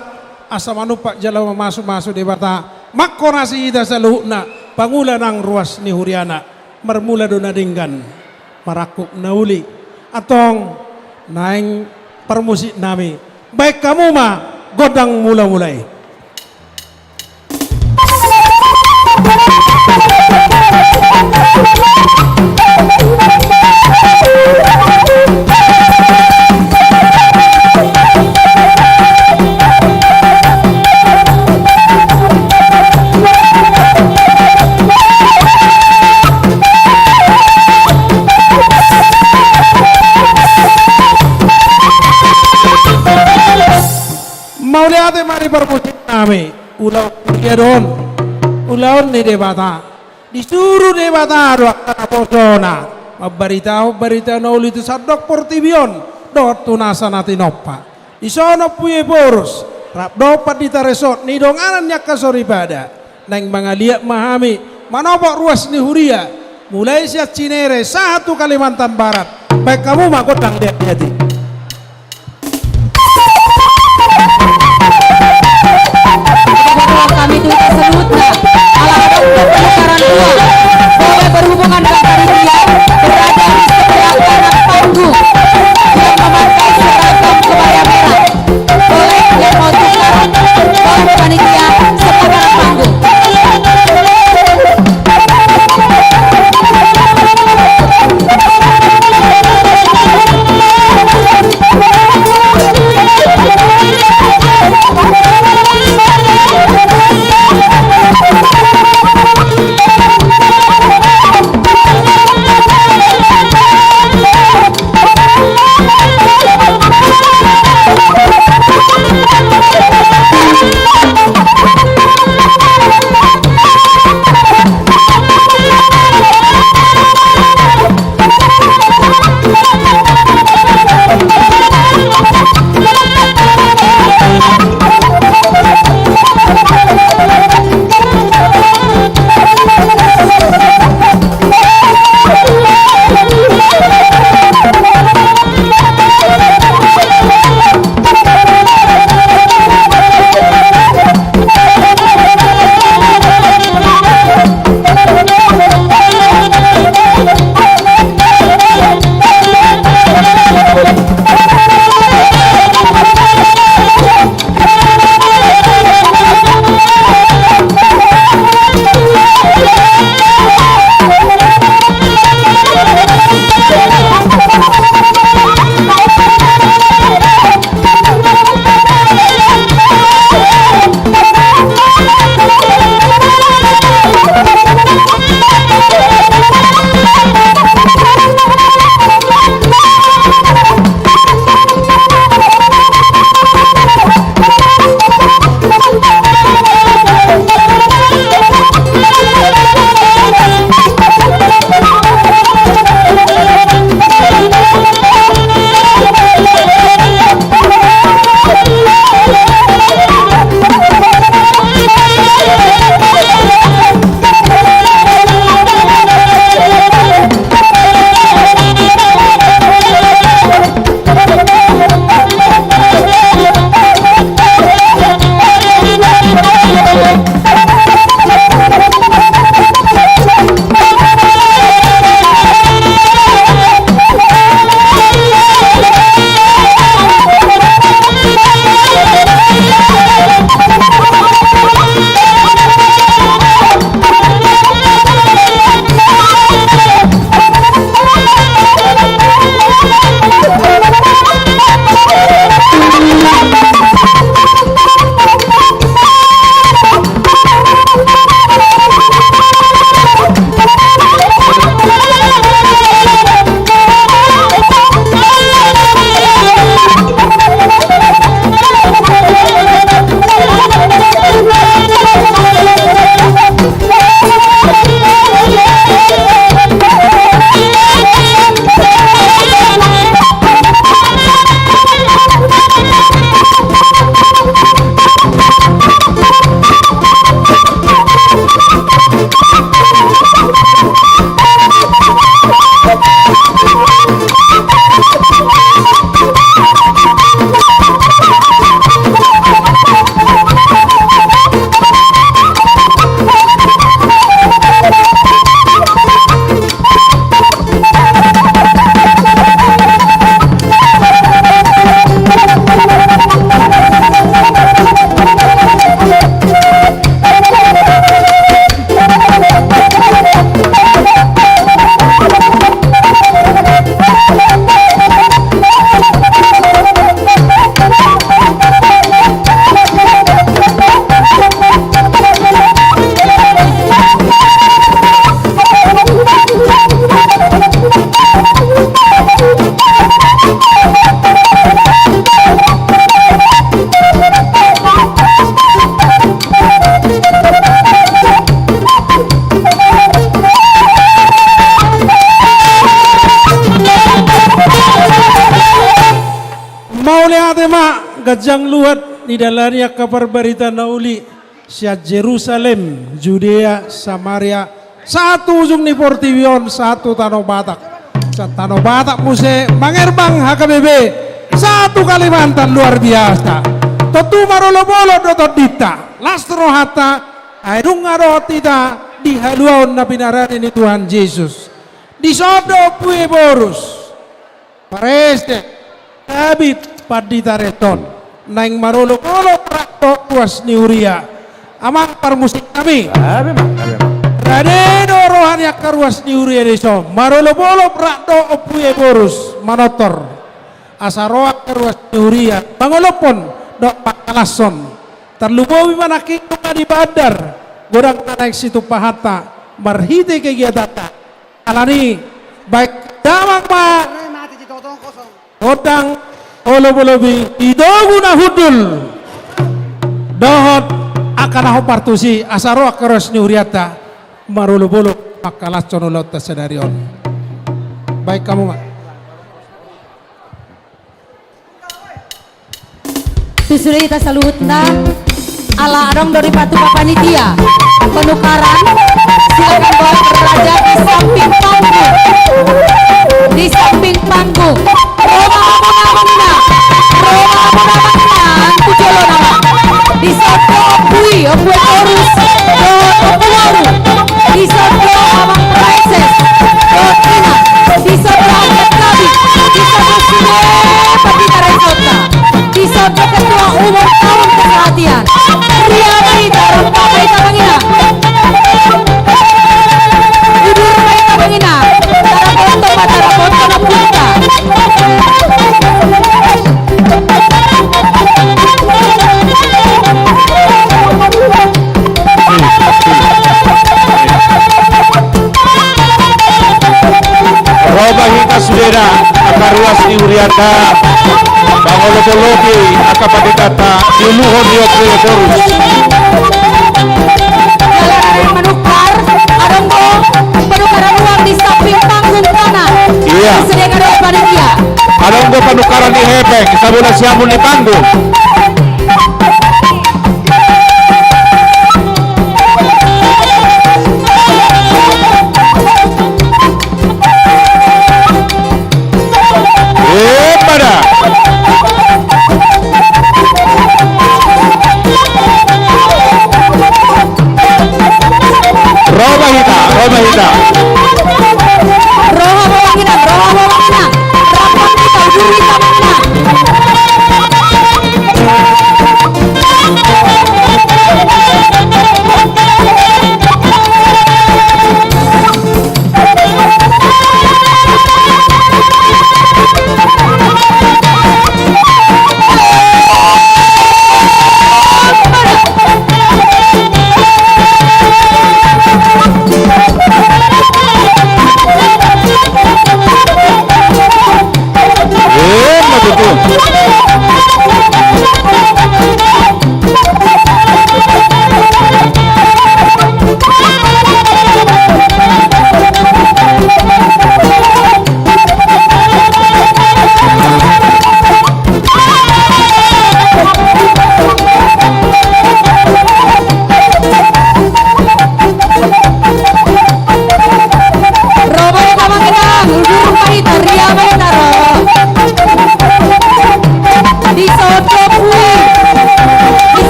asa manumpak jala mamasumasu Debata, manghorasi hita saluhutna, pangula nang ruas ni huriana, marmula do na denggan, marangkup na uli. Antong, naeng parmusiknami, baen hamu ma gondang mulamula i. Mauliate ma di parmusiknami, ulaon huria do on, ulaon ni Debata. Disuru Debata do angka naposona mambaritahon barita na uli tu sandok portibi on dohot tu nasa na tinompa. Dison Ompu i Ephorus rap dohot pandita resort, nidonganan ni angka soripada, naeng mangaliat ma hami manopot ruas ni huria, mulai sian Cinere sahat tu Kalimantan Barat. Baen hamu ma gondang di hatian i. Panjang luat didalani angka parbarita na uli sian Jerusalem, Judea, Samaria, sahat tu ujung ni portibi on, sahat tu Tano Batak. Sian Tano Batak muse mangerbang H K B P sahat tu Kalimantan, luar biasa. Tontu marolopolop do tondinta, las rohanta, ai dung dohot hita di haluaon na pinarade ni Tuhan Jesus. Dison do ompu i borus, Praeses David Pandita Reson, naeng marolopolop rap dohot ruas ni huria. Amang parmusik nami. Rade do roha ni angka ruas ni huria dison marolopolop rap dohot ompu i borus, manortor. Asa ro angka ruas ni huria mangolophon dohot mangkalashon. Tarlumobi ma nangkin nunga di bandar, godang na naeng situmpahanta marhite kegiatanta. Alani, baen damang ma gondang olopolop i di togu na hundul dohot angka na hombar tusi, asa ro angka ruas ni hurianta marolopolop mangkalashon ulaonta sadari on. Baen hamu ma. Tu sude hita saluhutna, ala adong do dipatupa panitia penukaran, silakan bawa raja di samping panggung. Di samping panggung. Ro ma hamuna, amang inang. Ro ma hamuna, amang inang. Tu jolo nama. Dison do ompu i, ompu i borus dohot ompu boru. Dison do amang praeses dohot inang. Dison do amang kabid. Dison do sude pandita resonta. Dison do ketua umum Kaum Kesehatan. Riama hita, rampak hita, amang inang. Udur ma hita, amang inang. Taraboto ma, taraboto ma punta. Ro ma hita sudena, angka ruas ni hurianta, mangolopolopi angka panditanta, diuluhon ni ompu i borus. Jala na naeng manukar, adong do penukaran uang di samping panggung kanan. Iya. Disediakan oleh panitia. Adong do penukaran di hepeng, sabola siamun ni panggung. Epa da. Ro ma hita, ro ma hita. Ro ma hita, ro ma hita. Ro ma hita, ro ma hita.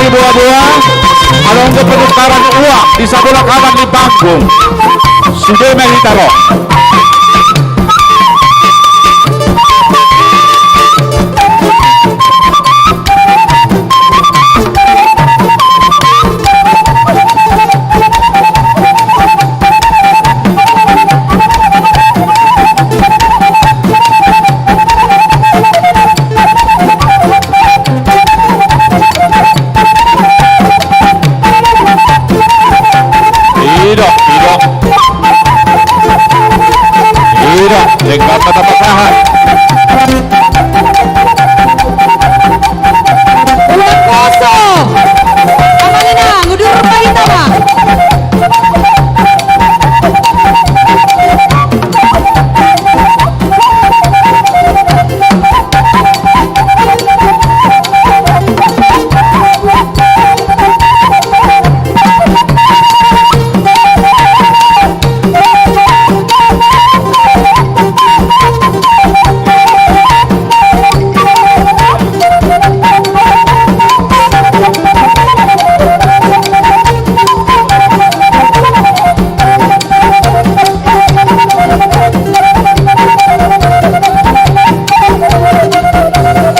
Boa-boa, adong do penukaran uang di sabola kanan ni panggung. Sude ma hita ro. Ido, ido. Ido, denggan ma tapasahat. Ulang poso. Amang inang, udur ma hita ma.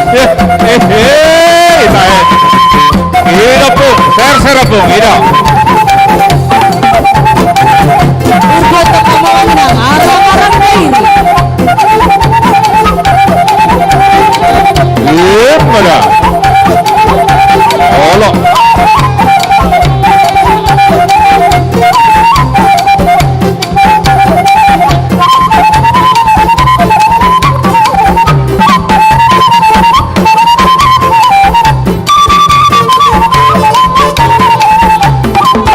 Eh, eh, eh, ita, eh. Ida, Pung. Ser, ser, Pung. Ida. Urgot takamonang, arang-arang kairi. Iya, pada. Olo.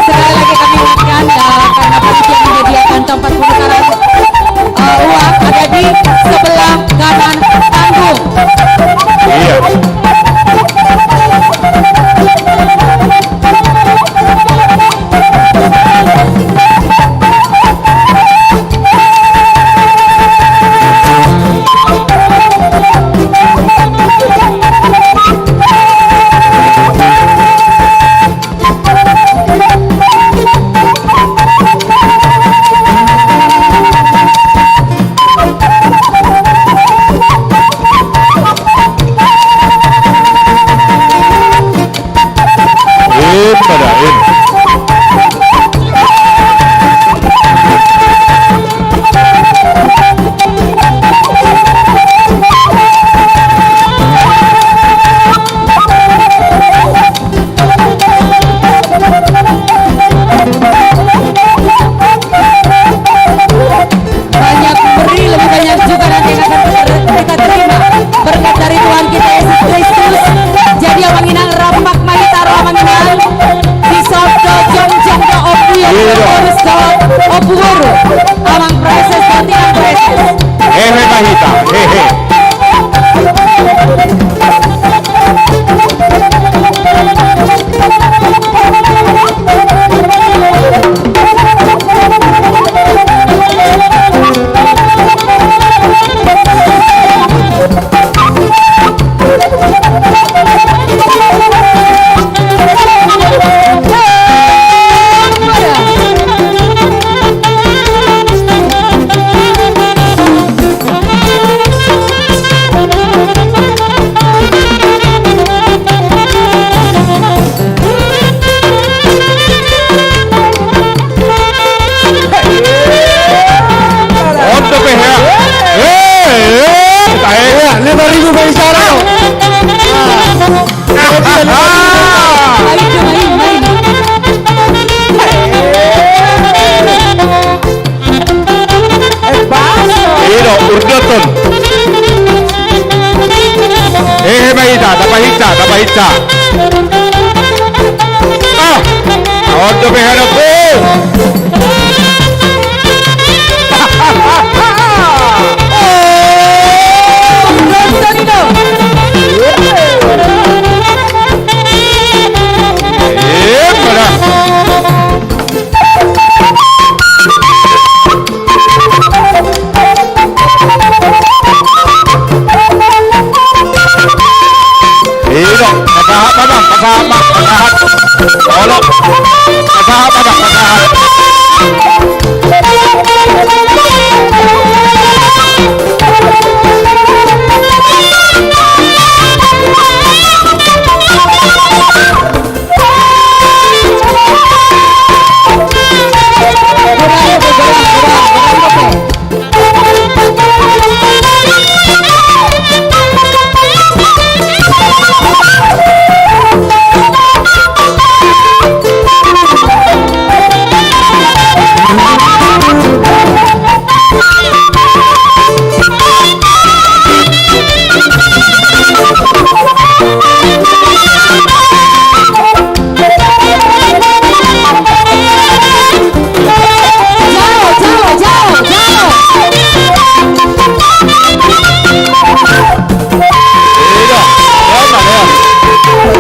Sekali lagi kami ingatkan, eh, karena panitia menyediakan tempat penukaran, eh, uang ada di sebelah kanan panggung. Iya. Em, pada, em. Banyak pemberi, lebih banyak juga nanti yang akan kita, kita terima berkat dari Tuhan kita Yesus Kristus. Jadi, amang inang, rampak ma hita ro, amang inang. Di soto jongjong do ompu, iya, iya, terus do ompu guru. Amang Preses, nanti Amang Preses. Hehe, ma hita, hehe. On dope hea. Eh, eh, tahe. Iya, lima ribu bicara. Ido, urdoton. Hehe, ma hita, tapahinsa, tapahinsa. Ah, on dope hea, dope. Ido, pasahat ma, Bang, pasahat ma, pasahat. Olo. Pasahat, Abang, pasahat.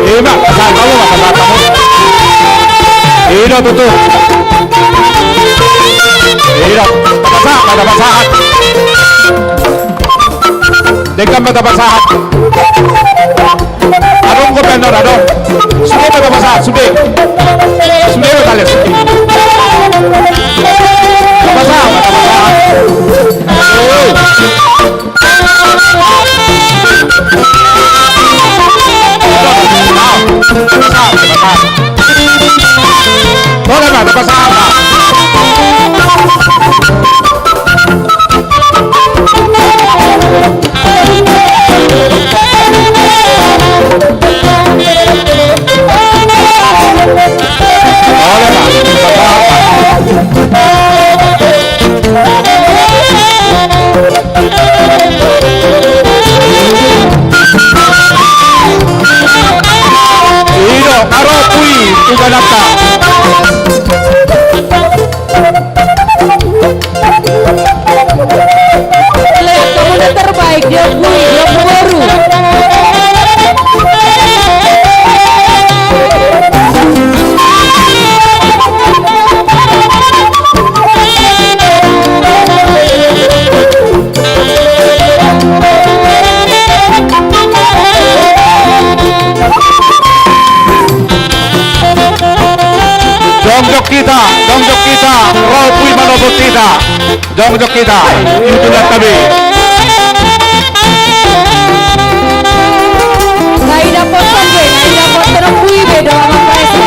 Ima, pasahat hamu ma, pasahat hamu. Ima tutu. Ima, pasahat, pasahat. Denggan ma tapasahat. Adong do pe annon, adong. Sude ma tapasahat, sude. Sude ma tales. Tapasahat, tapasahat. Tapasahat. Ido, aro pui, uga nata. Lek, kamu udah terbaik, dia pui, dia pembaru. Jongjong hita, jongjong hita, ro pui manopot hita. Jongjong hita, iutulan tabe. Nai dapotan be, nai dapotan pui be, doang apa itu?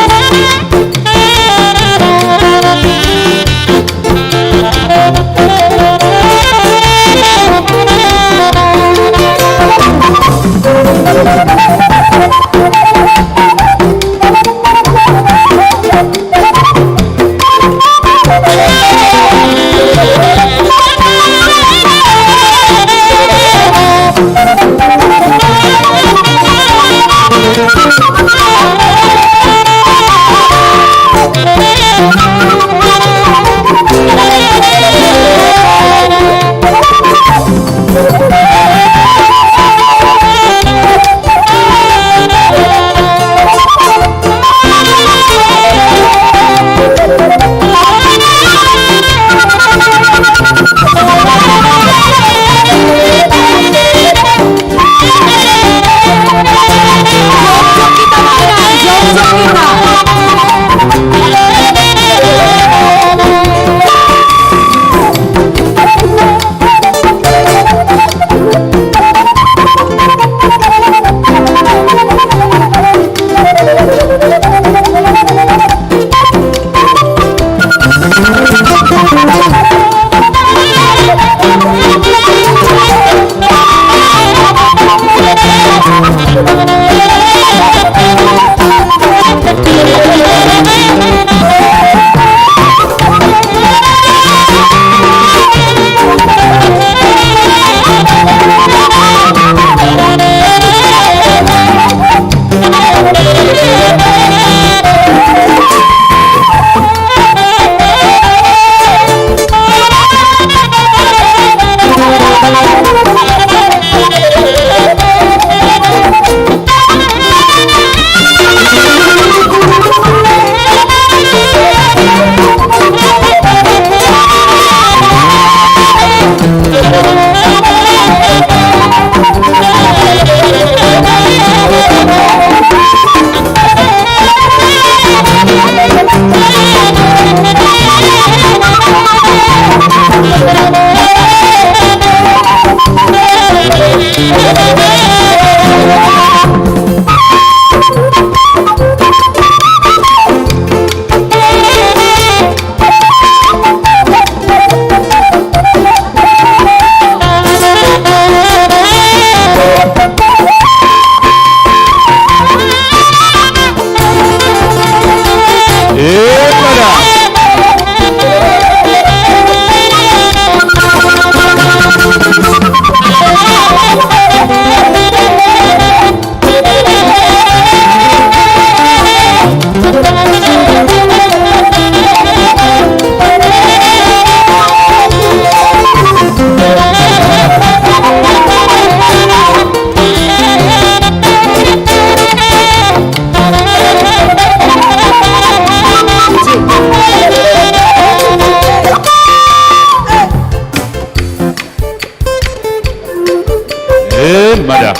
Eh, mada.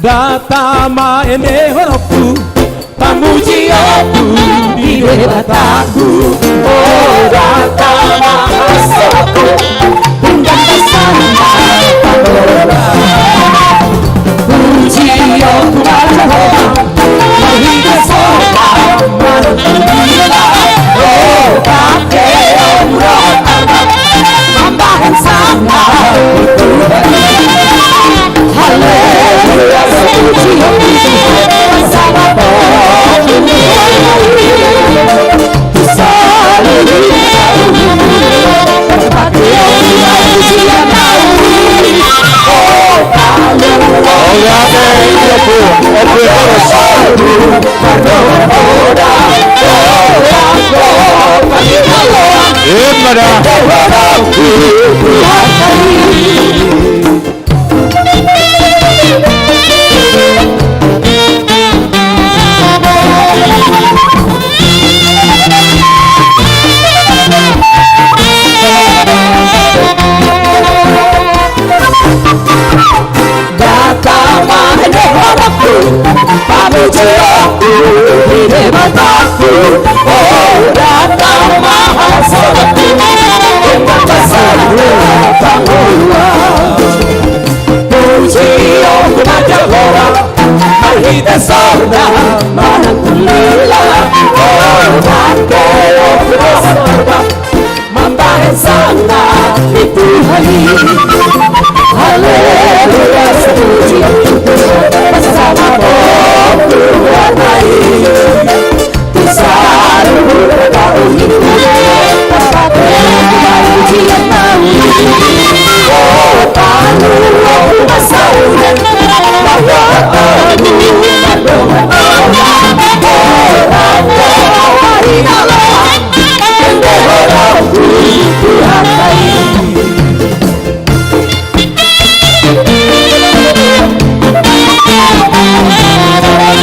Data ma ende horongku, pamujionku di Debataku. O data ma hasononku, pinggan basana pamola. Pamujionku ma Jahowa, marhite sorba manang tu lila. O pangkeonku roha na mambahen sangap. Haleluya, pamujionku ma Jahowa. Data ma ende horongku, pamujionku di Debataku. O data ma hasononku, pinggan basana pamola. Pamujionku ma Jahowa, marhite sorba manang tu lila. O pangkeonku roha na mambahen sangap di Tuhan i. Haleluya, pamujionku ma Jahowa.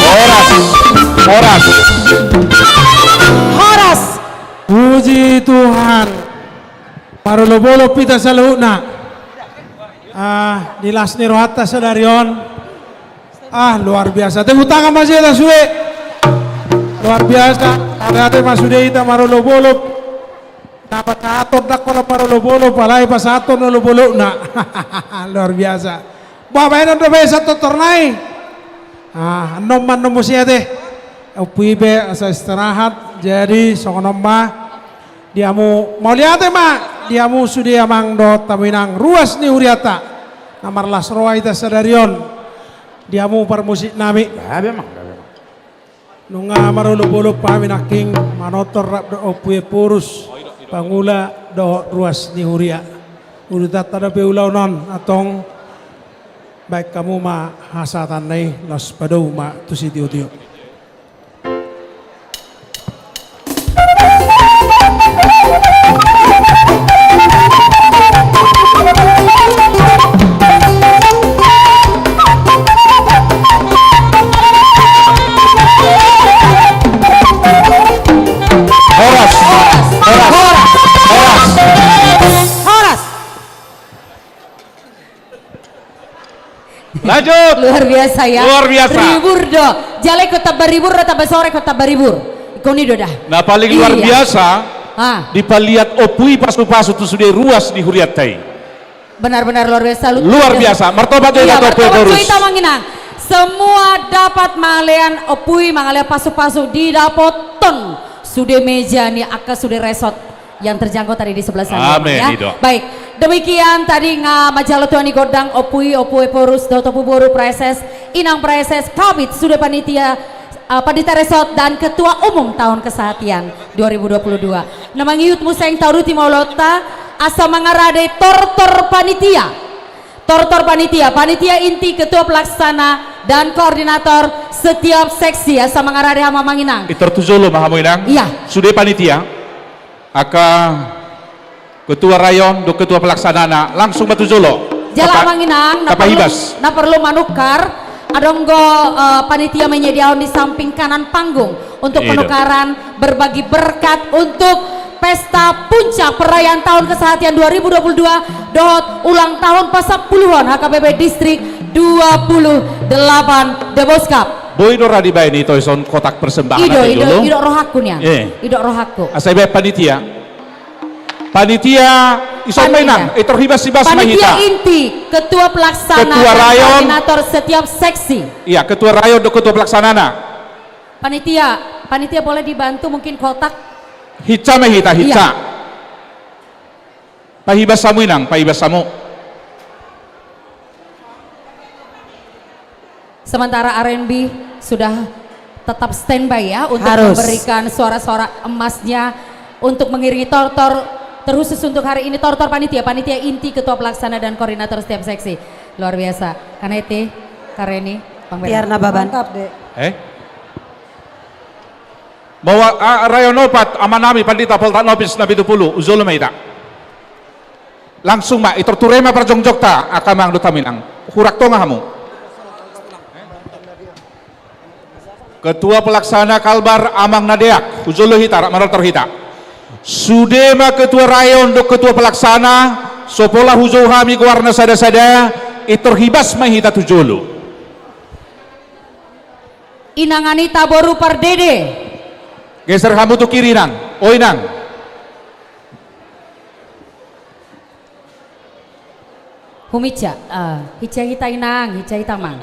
Horas. Horas. Horas. Puji Tuhan. Marolopolop hita saluhutna. Ah, di las ni rohanta sadari on. Ah, luar biasa. Tepuk tangan ma hita sude. Luar biasa. Mauliate ma sude hita marolopolop. Na pasahathon ndang holan marolopolop, alai pasahathon olopolopna. Luar biasa. Bah, bahenon dope satortorna i. Ah, annon ma annon muse ate. Ompu i pe asa istirahat, jadi songon on ma. Di hamu, mauliate ma di hamu sude amang dohot hamu inang ruas ni hurianta. Na marlas roha hita sadari on. Di hamu parmusik nami. Gabe, amang, gabe, amang. Nunga marolopolop hami nangkin manortor rap dohot Ompu Ephorus, pangula dohot ruas ni huria. Udutanta dope ulaon on, antong baen hamu ma hasahatanna i, laos padou ma tu sitiotio. Horas. Horas. Horas. Horas. Lanjut. Luar biasa ya. Luar biasa. Ribur do. Jala ingkon tamba ribur do, tamba sore ingkon tamba ribur. Ingkon i do da. Na paling luar biasa. Ah. Dipaliat Ompu i pasu-pasu tu sude ruas ni hurianta i. Benar-benar luar biasa. Luar biasa. Martobat jo hita, martobat jo hita, Amang Inang. Semua dapat mangalean Ompu i, mangalean pasu-pasu, didapothon sude meja ni angka sude resort yang terjangkau tadi di sebelah sana, Amang, ya. Amin, i do. Baik, demikian tadi nga-, manjalo tua ni gondang Ompu i, Ompu Ephorus dohot Ompu Boru Praeses, Inang Praeses, Kabid, sude panitia, eh, panitia resort dan ketua umum tahun kesehatian dua ribu dua puluh dua. Na mangihut muse, taruti ma ulaonta, asa mangarade tortor panitia. Tortor panitia, panitia inti, ketua pelaksana dan koordinator setiap seksi, asa mangarade hamu, Amang Inang. Pintor tu jolo ma hamu, Inang. Iya. Sude panitia, angka ketua rayon dohot ketua pelaksanana, langsung ma tu jolo. Jala, Amang Inang, na perlu, na perlu manukar, adong do, eh, panitia menyediaon di samping kanan panggung untuk, iya, penukaran berbagi berkat untuk pesta puncak perayaan tahun kesehatian dua ribu dua puluh dua dohot ulang tahun pasampuluhon H K B P Distrik dua puluh delapan Deboskap. Boi do ra dibaen ito dison kotak persembahan. I do, i do, i do rohangku nian. Eh. I do rohangku. Asa ibaen panitia. Panitia, ison ma, Inang, i torhibas-hibas ma hita. Panitia inti, ketua pelaksana, ketua rayon, koordinator setiap seksi. Iya, ketua rayon dohot ketua pelaksanana. Panitia, panitia boleh dibantu mungkin kotak? Hinsa ma hita, hinsa. Iya. Pahibas hamu, Inang, pahibas hamu. Sementara R N B sudah tetap standby, ya, untuk memberikan suara-suara emasnya untuk mengiringi tortor, terkhusus untuk hari ini, tortor panitia, panitia inti, ketua pelaksana dan koordinator setiap seksi. Luar biasa. Kanete, Kareni, Bang Bera. Tiar Nababan. Mantap, Dek. Eh? Bawa, ah, rayon opat, amanami Pandita Poltak Nopis na pitu pulu, tu jolo ma hita. Langsung ma, pintor ture ma parjongjongta, angka amang dohot inang. Hurang tonga hamu. Ketua pelaksana Kalbar, Amang Nadeak, tu jolo hita, rap manortor hita. Sude ma ketua rayon dohot ketua pelaksana, so pola hujou hami goarna sada-sada, pintor hibas ma hita tu jolo. Inang Anita boru Pardede. Geser hamu tu kiri, Inang. O, Inang. Huminsa, ah, hinsa hita, Inang, hinsa hita, Amang.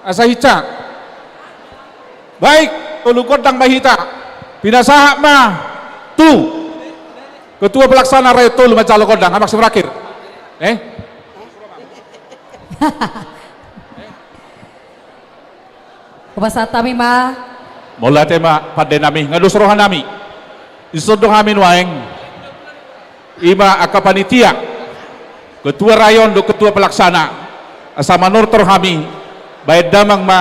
Asa hinsa. Baik, tolu gondang ma hita. Pinasahat ma tu ketua pelaksana rayon tolu manjalo gondang, Amang Sumrakir. Eh? Hupasahat hami ma. Mauliate ma, pande nami, nga dos roha nami. Dison do hami nuaeng. I ma angka panitia, ketua rayon dohot ketua pelaksana, asa manortor hami, baen damang ma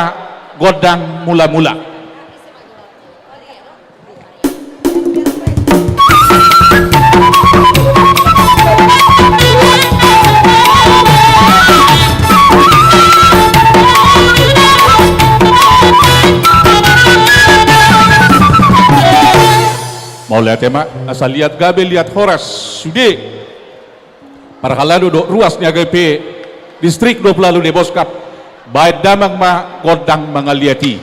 gondang mula-mula. Mauliate ma, asa liat gabe liat horas sude. Parhalado dohot ruas ni H K B P Distrik dua pulu ualu Deboskap, baen damang ma gondang mangaliat i.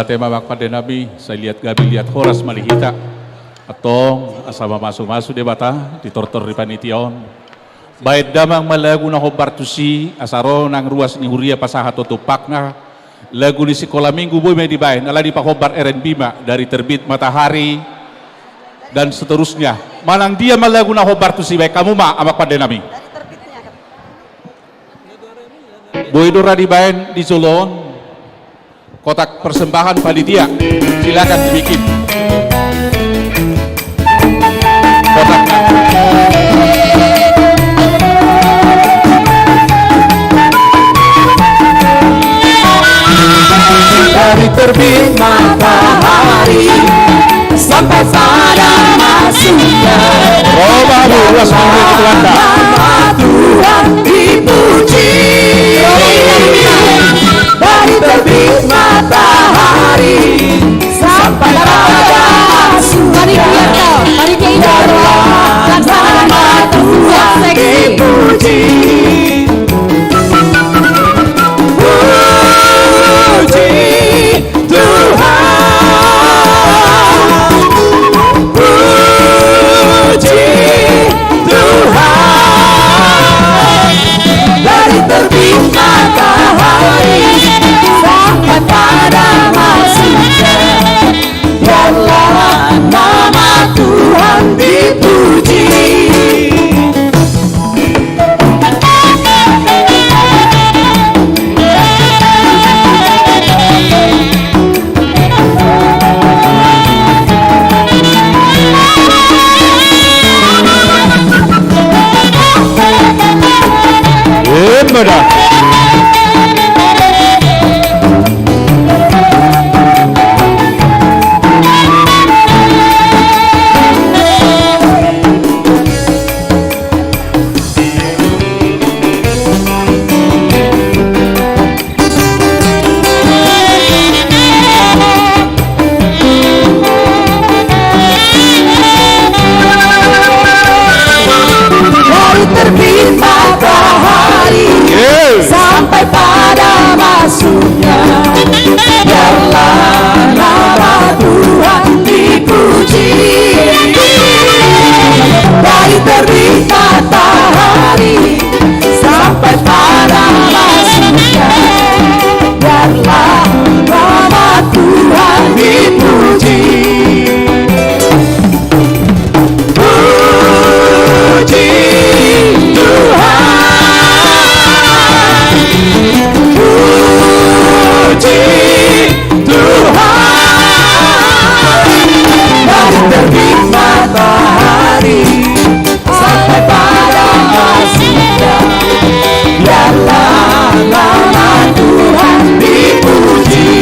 Ate ma amang pande nami, sai liat gabe liat horas ma di hita. Antong asa mamasu-masu Debata di tortor ni panitia on. Baen damang ma lagu na hombar tusi, asa ro nang ruas ni huria pasahat tu tumpakna. Lagu ni sikola minggu boi ma dibaen, ala dipahombar R N B ma, Dari Terbit Matahari dan seterusnya. Manang dia ma lagu na hombar tusi, baen hamu ma amang pande nami. Boi do ra dibaen di jolo on. Kotak persembahan panitia, silakan dibikin. Kotak. Dari terbit matahari sampai pada masuknya. Roba bu, ruas minggu ketuanda. Nama Tuhan dipuji. Dari terbit matahari sampai pada masuknya. Biarlah nama Tuhan dipuji. Puji Tuhan, puji Tuhan, dari terbit matahari sampai pada masuknya, biarlah nama Tuhan dipuji. Emma da. Dari terbit matahari, yes, sampai pada masuknya, biarlah nama Tuhan dipuji. Dari terbit matahari sampai pada masuknya, biarlah nama Tuhan dipuji. Puji Tuhan, puji Tuhan, dari terbit matahari sampai pada masuknya, biarlah nama Tuhan dipuji.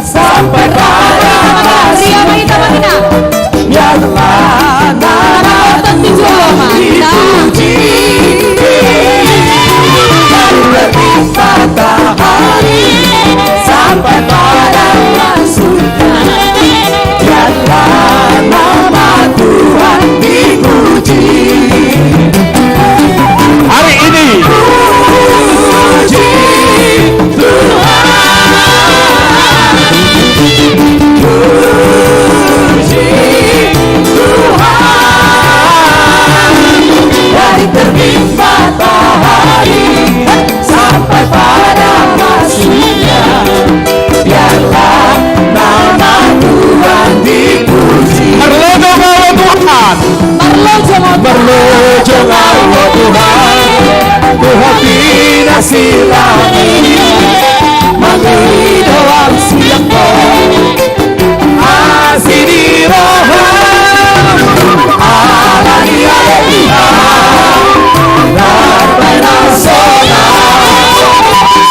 Sampai pada biarlah nama Tuhan dipuji. Dari terbit matahari sampai pada masuknya, biarlah nama Tuhan dipuji. Hari ini. Puji Tuhan. Puji Tuhan. Dari terbit matahari sampai pada masuknya, biarlah nama Tuhan dipuji. Marlojong au Tuhan. Marlojong au Tuhan. Marlojong au Tuhan. Tuhan pinasilang i. Mangido au sian Ho. Asi ni roham. Ala ni ale Tuhan. Nabaen na sonang.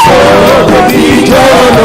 Sogot di jolo.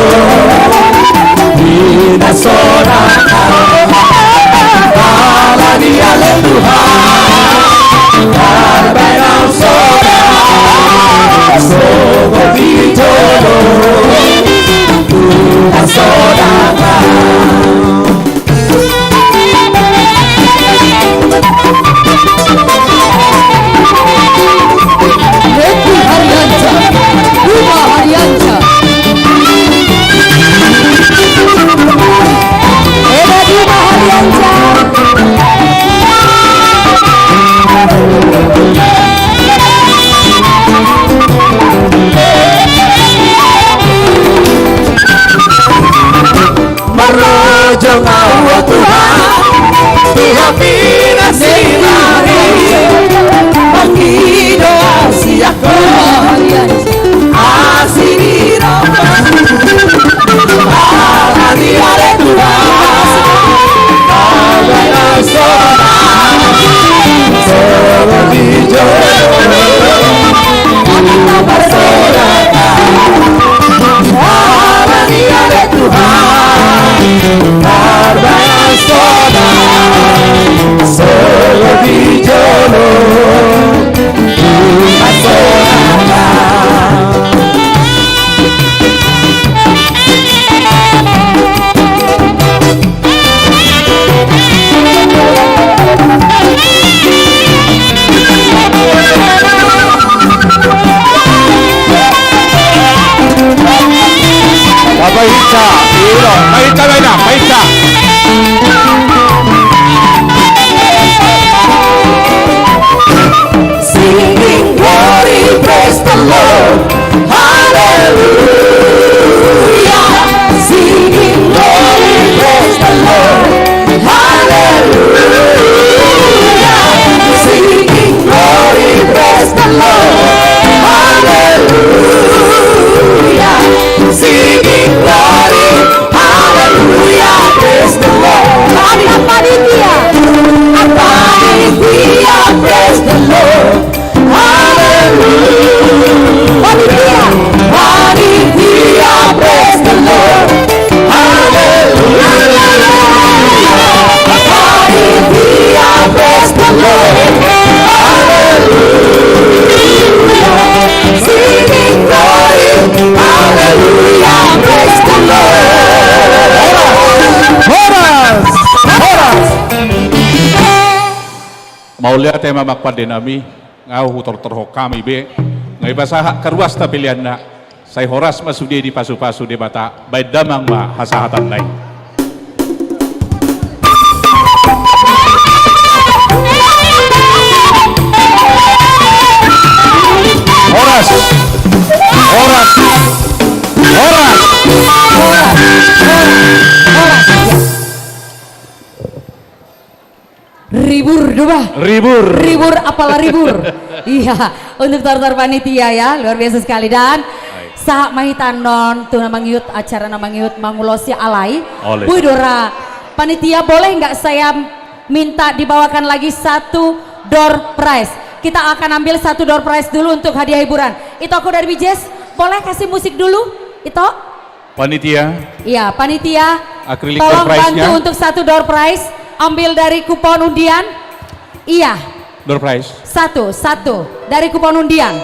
Pahinsa, ilo, pahinsa, pahinsa, pahinsa. Singing glory, praise the Lord. Hallelujah. Singing glory, praise the Lord. Hallelujah. Singing glory, praise the Lord. Hallelujah. Singing glory. Hallelujah. Praise the Lord. Panitia. Panitia, praise the Lord. Haleluya. Panitia. Panitia, praise the Lord. Haleluya. Panitia, praise the Lord. Haleluya. Singing glory. Haleluya, praise the Lord. Horas. Horas. Horas. Mauliate ma amang pande nami, nga hutortorhon hami be, nga dipasahat haruas ta peleanna, sai horas ma sude dipasupasu Debata, baen damang ma hasahatanna i. Horas. Horas. Horas. Horas. Horas. Ribur do bah. Ribur. Ribur apala ribur. Iya, untuk tortor panitia ya, luar biasa sekali. Dan sahat ma hita annon tu na mangihut acara, na mangihut mangulosi alai. Boi do ra panitia, boleh nggak saya minta dibawakan lagi satu door prize? Kita akan ambil satu door prize dulu untuk hadiah hiburan. Ito, aku dari Bijes, boleh kasih musik dulu, Ito? Panitia. Iya, panitia. Acrylic door prize-nya. Tolong bantu untuk satu door prize. Ambil dari kupon undian. Iya. Door prize. Satu, satu. Dari kupon undian.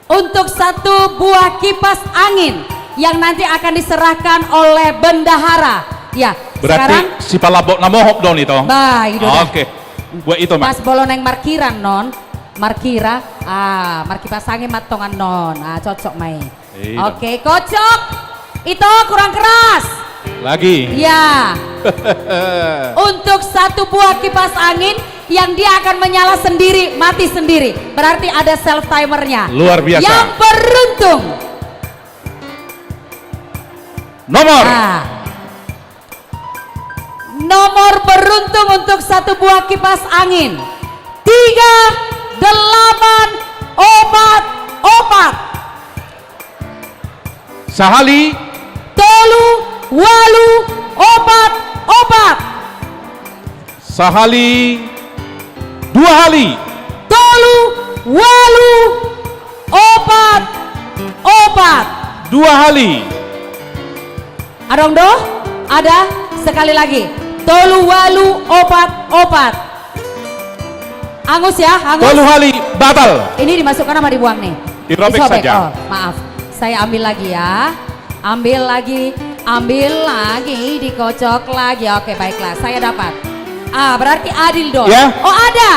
Untuk satu buah kipas angin yang nanti akan diserahkan oleh bendahara. Ya, berarti sekarang si palambok na mohop do on, Ito? Bah, i do dah. Oke. Buat Ito, Mak. Pas molo naeng markira annon, markira, ah, markipas angin ma antong annon. Ah, cocok ma i. Iya. Oke, kocok. Ito, kurang keras. Lagi. Ya. Untuk satu buah kipas angin yang dia akan menyala sendiri, mati sendiri. Berarti ada self timernya. Luar biasa. Yang beruntung. Nomor. Nah. Nomor beruntung untuk satu buah kipas angin. Tiga, delapan, opat, opat. Sahali. Tolu, ualu, opat, opat. Sahali. Dua hali. Tolu, ualu, opat, opat. Dua hali. Adong do? Ada? Sekali lagi. Tolu, ualu, opat, opat. Angus ya, angus. Tolu hali batal. Ini dimasukkan apa dibuang nih? Dirobek saja. Oh, maaf. Saya ambil lagi ya. Ambil lagi, ambil lagi, dikocok lagi. Oke, baiklah, saya dapat. Ah, berarti adil dong. Ya. Oh, ada.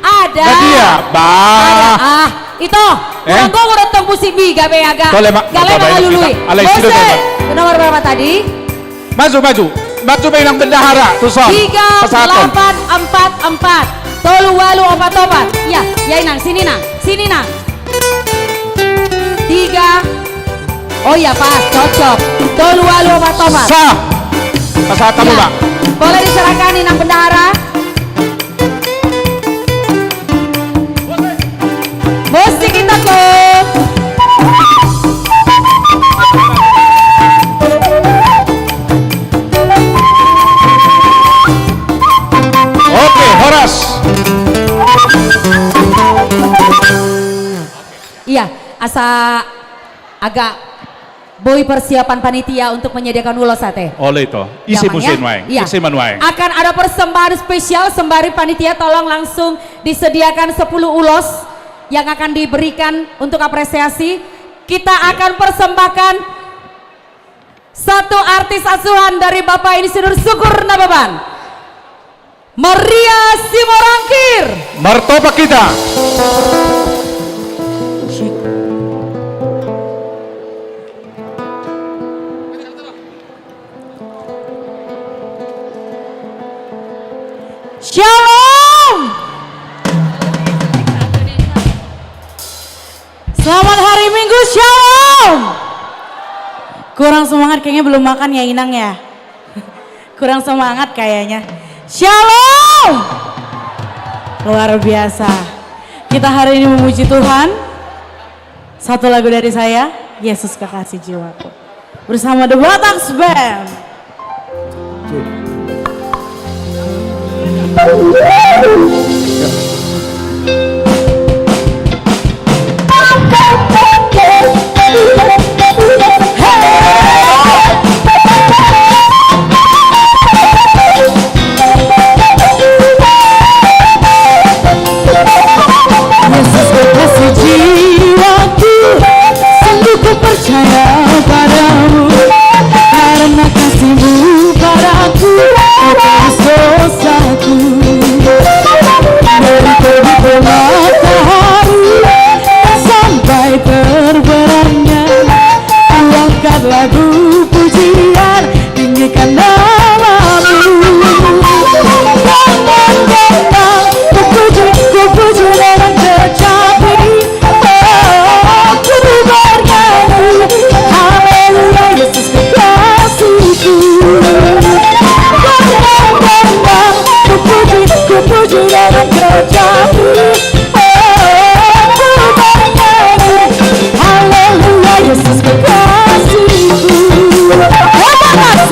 Ada. Nah, dia, bah. Ada. Ah, Ito. Eh? Kurang gogor antong musik, bi gabe aga. Tole, Mak. Gale, Mak, mangalului. Alai, Bose, sudah, Mak. Nomor berapa tadi? Maju, maju. Maju ma inang bendahara, tu son. Pasahathon. Tiga, delapan, empat, empat. Tolu, ualu, opat, opat. Iya, iya, Inang. Sini, Nang. Sini, Nang. Tiga. Oh iya, pas, cocok. Tolu, ualu, opat, opat. Sah. Pasahat hamu, Pak. Boleh diserahkan, Inang Bendahara. Musik, Ito, ko. Asa agak boi persiapan panitia untuk menyediakan ulos ate. Oleh itu, isi musim main, iya, isi manuai. Akan ada persembahan spesial sembari panitia tolong langsung disediakan sepuluh ulos yang akan diberikan untuk apresiasi. Kita akan persembahkan satu artis asuhan dari Bapak Insinyur Syukur Nababan. Maria Simorangkir. Martopak kita. Shalom. Selamat hari Minggu, shalom. Kurang semangat, kayaknya belum makan ya, Inang ya. Kurang semangat kayaknya. Shalom. Luar biasa. Kita hari ini memuji Tuhan. Satu lagu dari saya, Yesus Kekasih Jiwaku. Bersama The Bataks Band. Yesus kekasih jiwaku, sungguh ku percaya padamu, karena kasih-Mu padaku, kau tahu dosaku. Dari terbitnya matahari sampai terbenamnya, ku angkat lagu pujian, tinggikan nama-Mu. Dendang, dendang, ku puji, ku puji dengan kecapi. Oh, ku bernyanyi, haleluya, Yesus kekasihku. Dendang, dendang, ku puji, ku puji dengan kecapi. Oh, ku bernyanyi, haleluya, Yesus kekasihku. Hebat, Mas.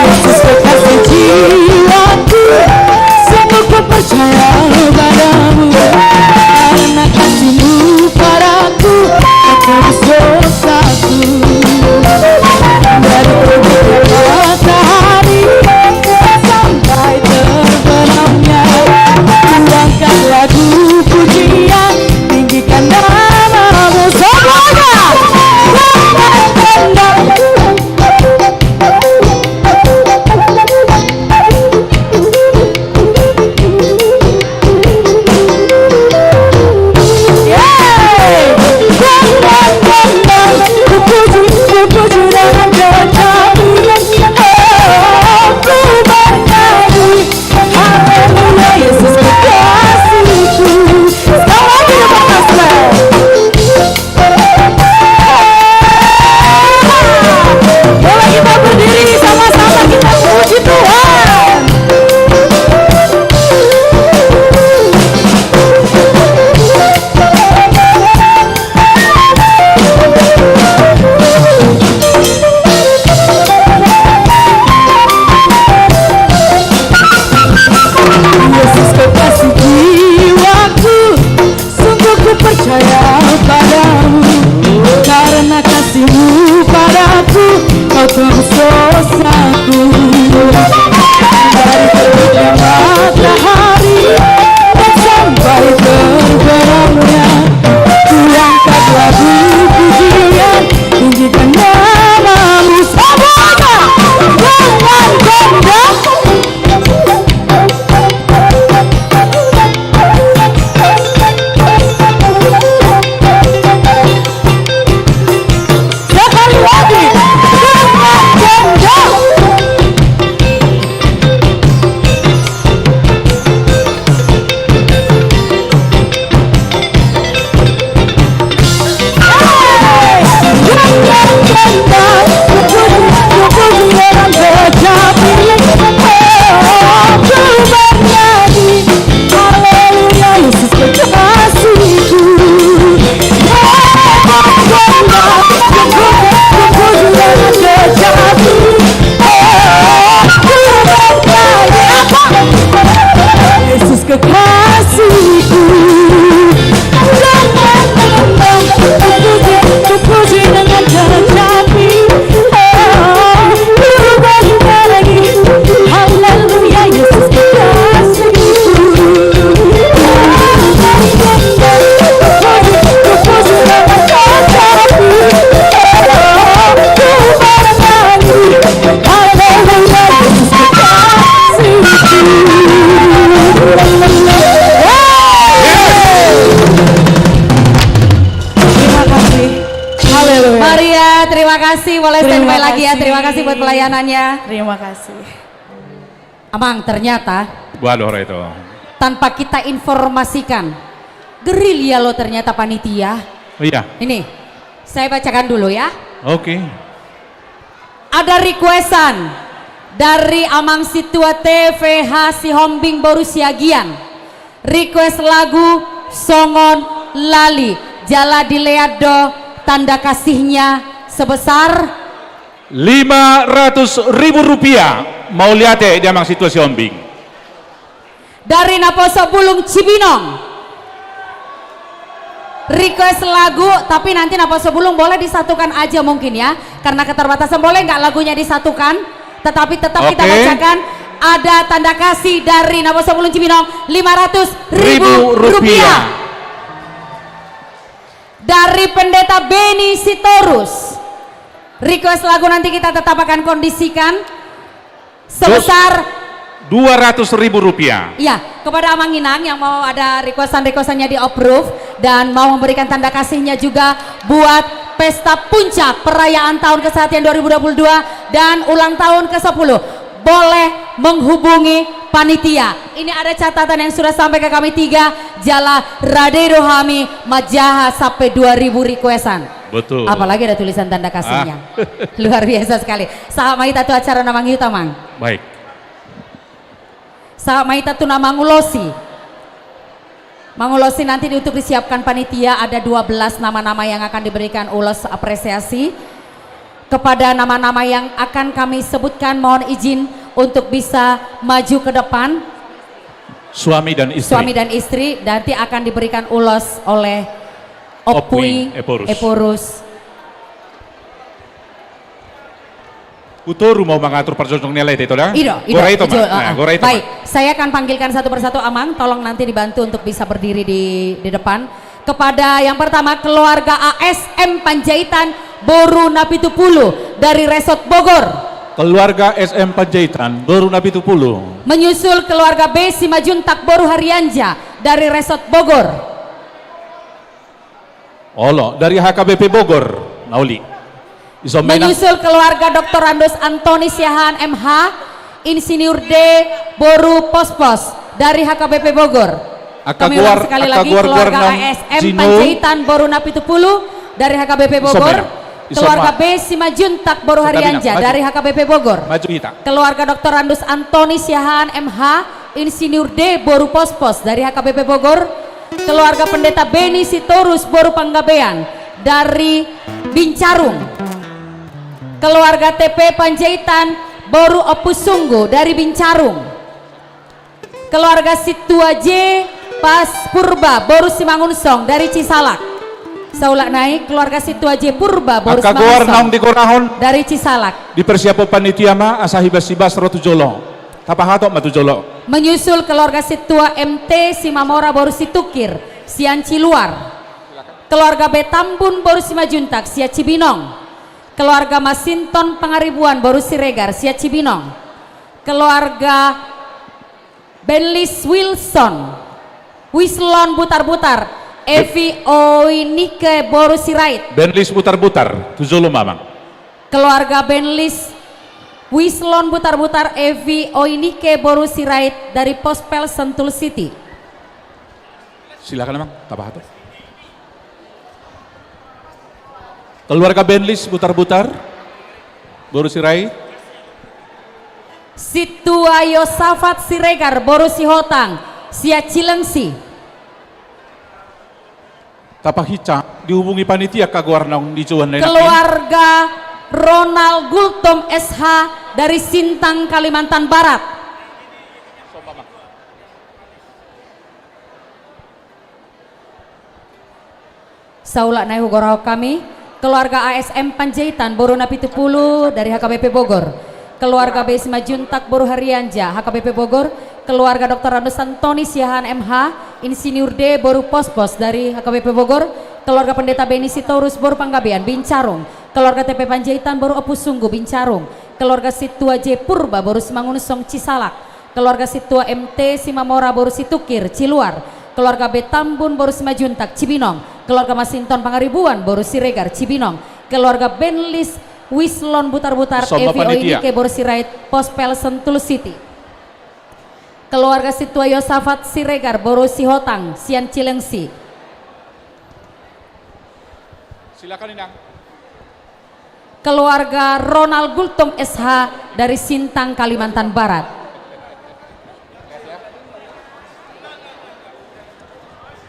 Yesus kekasih jiwaku, sungguh ku percaya padamu, karena kasih-Mu padaku, kau tebus dosaku. Dari terbitnya matahari sampai terbenamnya, ku angkat lagu pujian, tinggikan nama-Mu. Semuanya, dendang, dendang. Boleh kita berdiri, sama-sama kita puji Tuhan. Yesus kekasih jiwaku, sungguh ku percaya padamu, karena kasih-Mu padaku, kau tebus dosaku. Dari terbitnya matahari dan sampai terbenamnya, ku angkat lagu pujian, tinggikan nama-Mu. Semuanya, dengan dendang. Sekali lagi, dengan dendang. Terima kasih. Haleluya. Maria, terima kasih. Boleh standby lagi ya. Terima kasih buat pelayanannya. Terima kasih. Amang, ternyata, waduh, itu, tanpa kita informasikan, gerilya lo ternyata panitia. Iya. Ini, saya bacakan dulu ya. Oke. Ada requestan dari Amang Sintua T V H Sihombing boru Siagian. Request lagu Songon Lali. Jala dilean do tanda kasihnya sebesar lima ratus ribu rupiah. Mauliate di Amang Sintua Sihombing. Dari Naposo Bulung Cibinong. Request lagu, tapi nanti Naposo Bulung boleh disatukan aja mungkin ya. Karena keterbatasan, boleh nggak lagunya disatukan? Tetapi tetap kita, oke, bacakan. Ada tanda kasih dari Naposo Bulung Cibinong, lima ratus ribu rupiah. Ribu rupiah. Dari Pendeta Beni Sitorus. Request lagu nanti kita tetap akan kondisikan. Sebesar dua ratus ribu rupiah. Iya, kepada Amang Inang yang mau ada requestan-requestannya di-approve dan mau memberikan tanda kasihnya juga buat pesta puncak perayaan tahun kesehatan dua ribu dua puluh dua dan ulang tahun kesepuluh, boleh menghubungi panitia. Ini ada catatan yang sudah sampai ke kami tiga, jala rade do hami manjaha sampai dua ribu requestan. Betul. Apalagi ada tulisan tanda kasihnya. Ah. Luar biasa sekali. Sahat ma hita tu acara na mangihut, Amang. Baik. Sahat ma hita tu na mangulosi. Mangulosi nanti di, untuk disiapkan panitia, ada dua belas nama-nama yang akan diberikan ulos apresiasi. Kepada nama-nama yang akan kami sebutkan, mohon izin untuk bisa maju ke depan. Suami dan istri. Suami dan istri, nanti akan diberikan ulos oleh Ompui, Ompui Ephorus. Ephorus. Hutoru mau mangatur parjongjong ni lae, Tito, da? Ido, ido, gora ito, ido, Amang. Ah, nah, gora ito, baik, Amang. Saya akan panggilkan satu persatu, Amang. Tolong nanti dibantu untuk bisa berdiri di, di depan. Kepada yang pertama, keluarga A S M Panjaitan, boru Napitupulu, dari Resort Bogor. Keluarga S M Panjaitan, boru Napitupulu. Menyusul keluarga B Simanjuntak, boru Harianja, dari Resort Bogor. Olo, dari H K B P Bogor, na uli. Ison ma, Inang? Menyusul keluarga Doktorandus Antoni Siahaan M H, Insinyur D, boru Pospos, dari H K B P Bogor. Kami ulang sekali lagi, keluarga A S M Panjaitan, boru Napitupulu, dari H K B P Bogor. Ison ma, Inang? Ison ma. Keluarga B Simanjuntak, boru Harianja, dari H K B P Bogor. Maju hita. Keluarga Doktorandus Antoni Siahaan M H, Insinyur D, boru Pospos, dari H K B P Bogor. Keluarga Pendeta Beni Sitorus, boru Panggabean, dari Bincarung. Keluarga T P Panjaitan, boru Ompusunggu, dari Bincarung. Keluarga Sintua J Pas Purba, boru Simangunsong, dari Cisalak. Saulak nai, keluarga Sintua J Purba, boru Simangunsong, angka goar naung digorahon, dari Cisalak. Dipersiaphon panitia ma, asa hibas-hibas ro tu jolo. Tapahatop ma tu jolo. Menyusul keluarga Sintua M T Simamora, boru Situngkir, sian Ciluar. Keluarga B Tambun, boru Simanjuntak, sian Cibinong. Keluarga Masinton Pangaribuan, boru Siregar, sian Cibinong. Keluarga Benlis Wilson, Wislon Butarbutar, Evi Oinike, boru Sirait. Benlis Butarbutar, tu jolo ma, Amang. Keluarga Benlis Wislon Butarbutar, Evi Oinike, boru Sirait, dari Pospel Sentul City. Silakan, Amang, tapahatop. Keluarga Benlis Butarbutar, boru Sirait. Sintua Yosafat Siregar, boru Sihotang, sian Cilengsi. Tapahinsa, dihubungi panitia angka goar naung dijouhon na i. Keluarga Ronald Gultom S H, dari Sintang, Kalimantan Barat. Saulak nai hugorahon hami, keluarga A S M Panjaitan boru Napitupulu dari H K B P Bogor, keluarga B Simanjuntak boru Harianja H K B P Bogor, keluarga Doktor Andus Antoni Siahaan M H, Insinyur D boru Pospos dari H K B P Bogor, keluarga Pendeta Beni Sitorus boru Panggabean Bincarung, keluarga T P Panjaitan boru Ompusunggu Bincarung, keluarga Sintua J Purba boru Simangunsong Cisalak, keluarga Sintua M T Simamora boru Situkir Ciluar, keluarga B Tambun boru Simanjuntak Cibinong, keluarga Masinton Pangaribuan boru Siregar Cibinong, keluarga Benlis Wislon Butarbutar Evi Oinike boru Sirait Pospel Sentul City, keluarga Sintua Yosafat Siregar boru Sihotang sian Cilengsi. Silakan, Inang. Keluarga Ronald Gultom S H dari Sintang, Kalimantan Barat.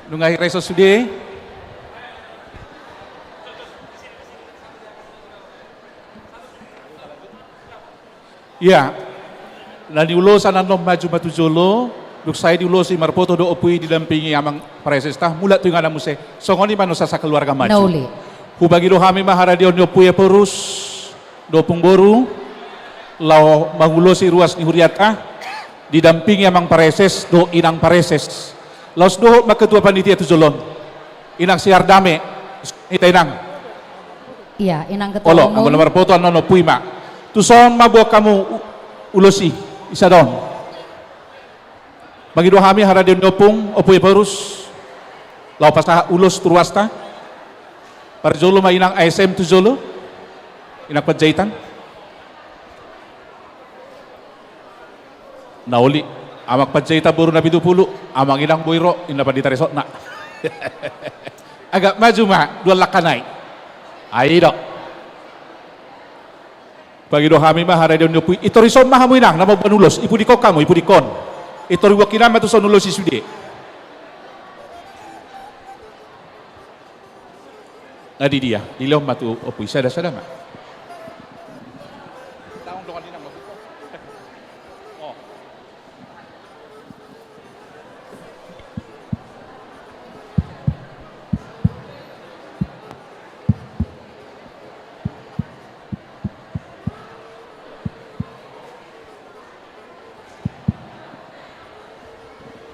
Nunga hira i so sude. Ia, na niulosan annon maju ma tu jolo, dung sae diulosi marpoto do ompu i didampingi amang presesta, mulak tu inganan muse, songon i ma annon sasakeluarga maju. Hubagi do hami ma haradeon ni ompu i Ephorus dohot ompung boru, laho mangulosi ruas ni hurianta, didampingi amang preses dohot inang preses. Laos dohot ma ketua panitia tu jolo on. Inang Siardame, hita inang. Ia, inang ketua umum. Olo, anggo na marpoto annon ompu i ma. Tuson ma boan hamu ulos i, i sada on. Mangido hami haradeon ni ompung, ompu Ephorus. Laho pasahat ulos tu ruasta. Parjolo ma inang A S M tu jolo. Inang Panjaitan. Na uli, amang Panjaitan boru Napitupulu, amang inang boi ro, inna pandita resotna. Agak maju ma, dua langka nai. Ai do. Pangido hami ma haradeon ni ompu i, i toru ison ma hamu inang, na mamboan ulos, i pudingkon hamu, i pudingkon. I toru boan inang ma tuson ulos i sude. Nga di dia, dilehon ma tu ompu i, sada-sada ma.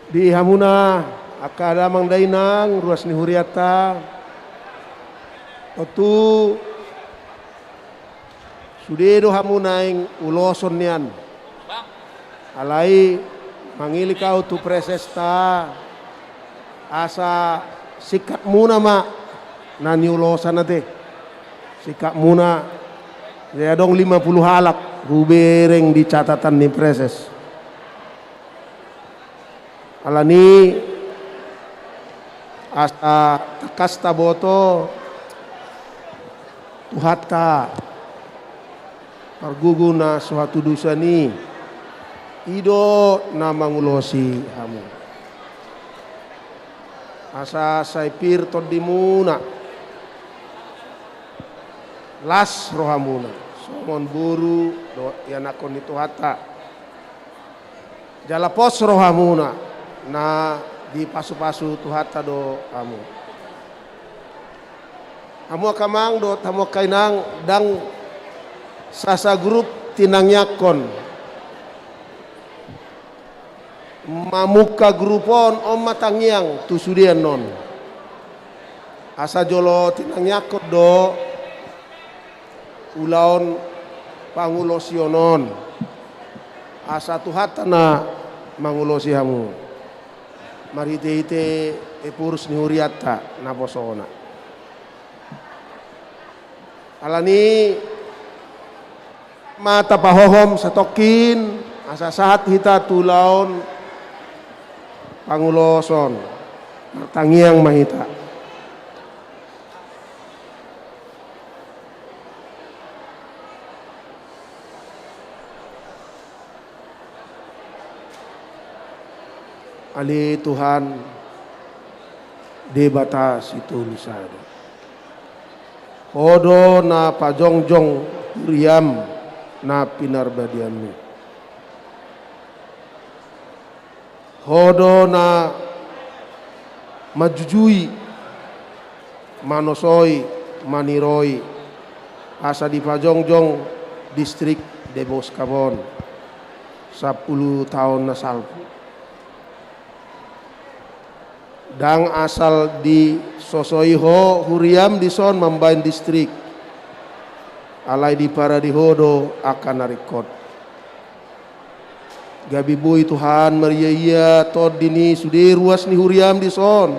Di hamuna angka damang dainang, ruas ni hurianta, tontu sude do hamu naeng uloson nian. Alai mangilik ahu tu presesta, asa singkat muna ma na niulosan ate. Singkat muna, jadi adong lima puluh halak hubereng di catatan ni preses. Alani asa tangkas taboto Tuhanta pargugu na so hatudosan i, i do na mangulosi hamu. Asa sai pir tondimuna, las rohamuna songon boru dohot ianakhon ni Tuhanta. Jala pos rohamuna na dipasupasu Tuhanta do hamu. Hamu angka amang dohot hamu angka inang, ndang sasagrup tinangiangkon mamungka grup on, on ma tangiang tu sude annon. Asa jolo tinangiangkon do ulaon pangulosion on. Asa Tuhanta na mangulosi hamu marhitehite Ephorus ni hurianta naposona. Alani ma tapahohom satongkin, asa sahat hita tu ulaon panguloson. Martangiang ma hita. Ale Tuhan, Debata Sitolu Sada. Ho do na pajongjong huriaM na pinarbadiaMi. Ho do na manjujui manosoi, maniroi, asa dipajongjong distrik Deboskap on sampulu taon na salpu. Ndang asal disosoi ho huriam dison mambaen distrik, alai diparade ho do angka na ringkot. Gabe boi Tuhan mariaia tondi ni sude ruas ni huriam dison,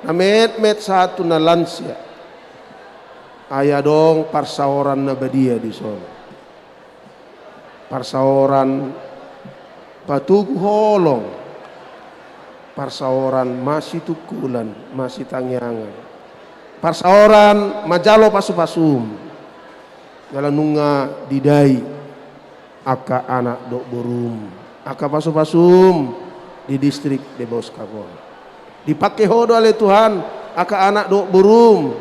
na metmet sahat tu na lansia. Ai adong parsaoran na badia dison. Parsaoran patogu holong, parsaoran masitungkulan, masitangiangan, parsaoran manjalo pasupasum, jala nunga didai angka anak dohot borum, angka pasupasum di distrik Deboskap on. Dipangke ho do ale Tuhan angka anak dohot borum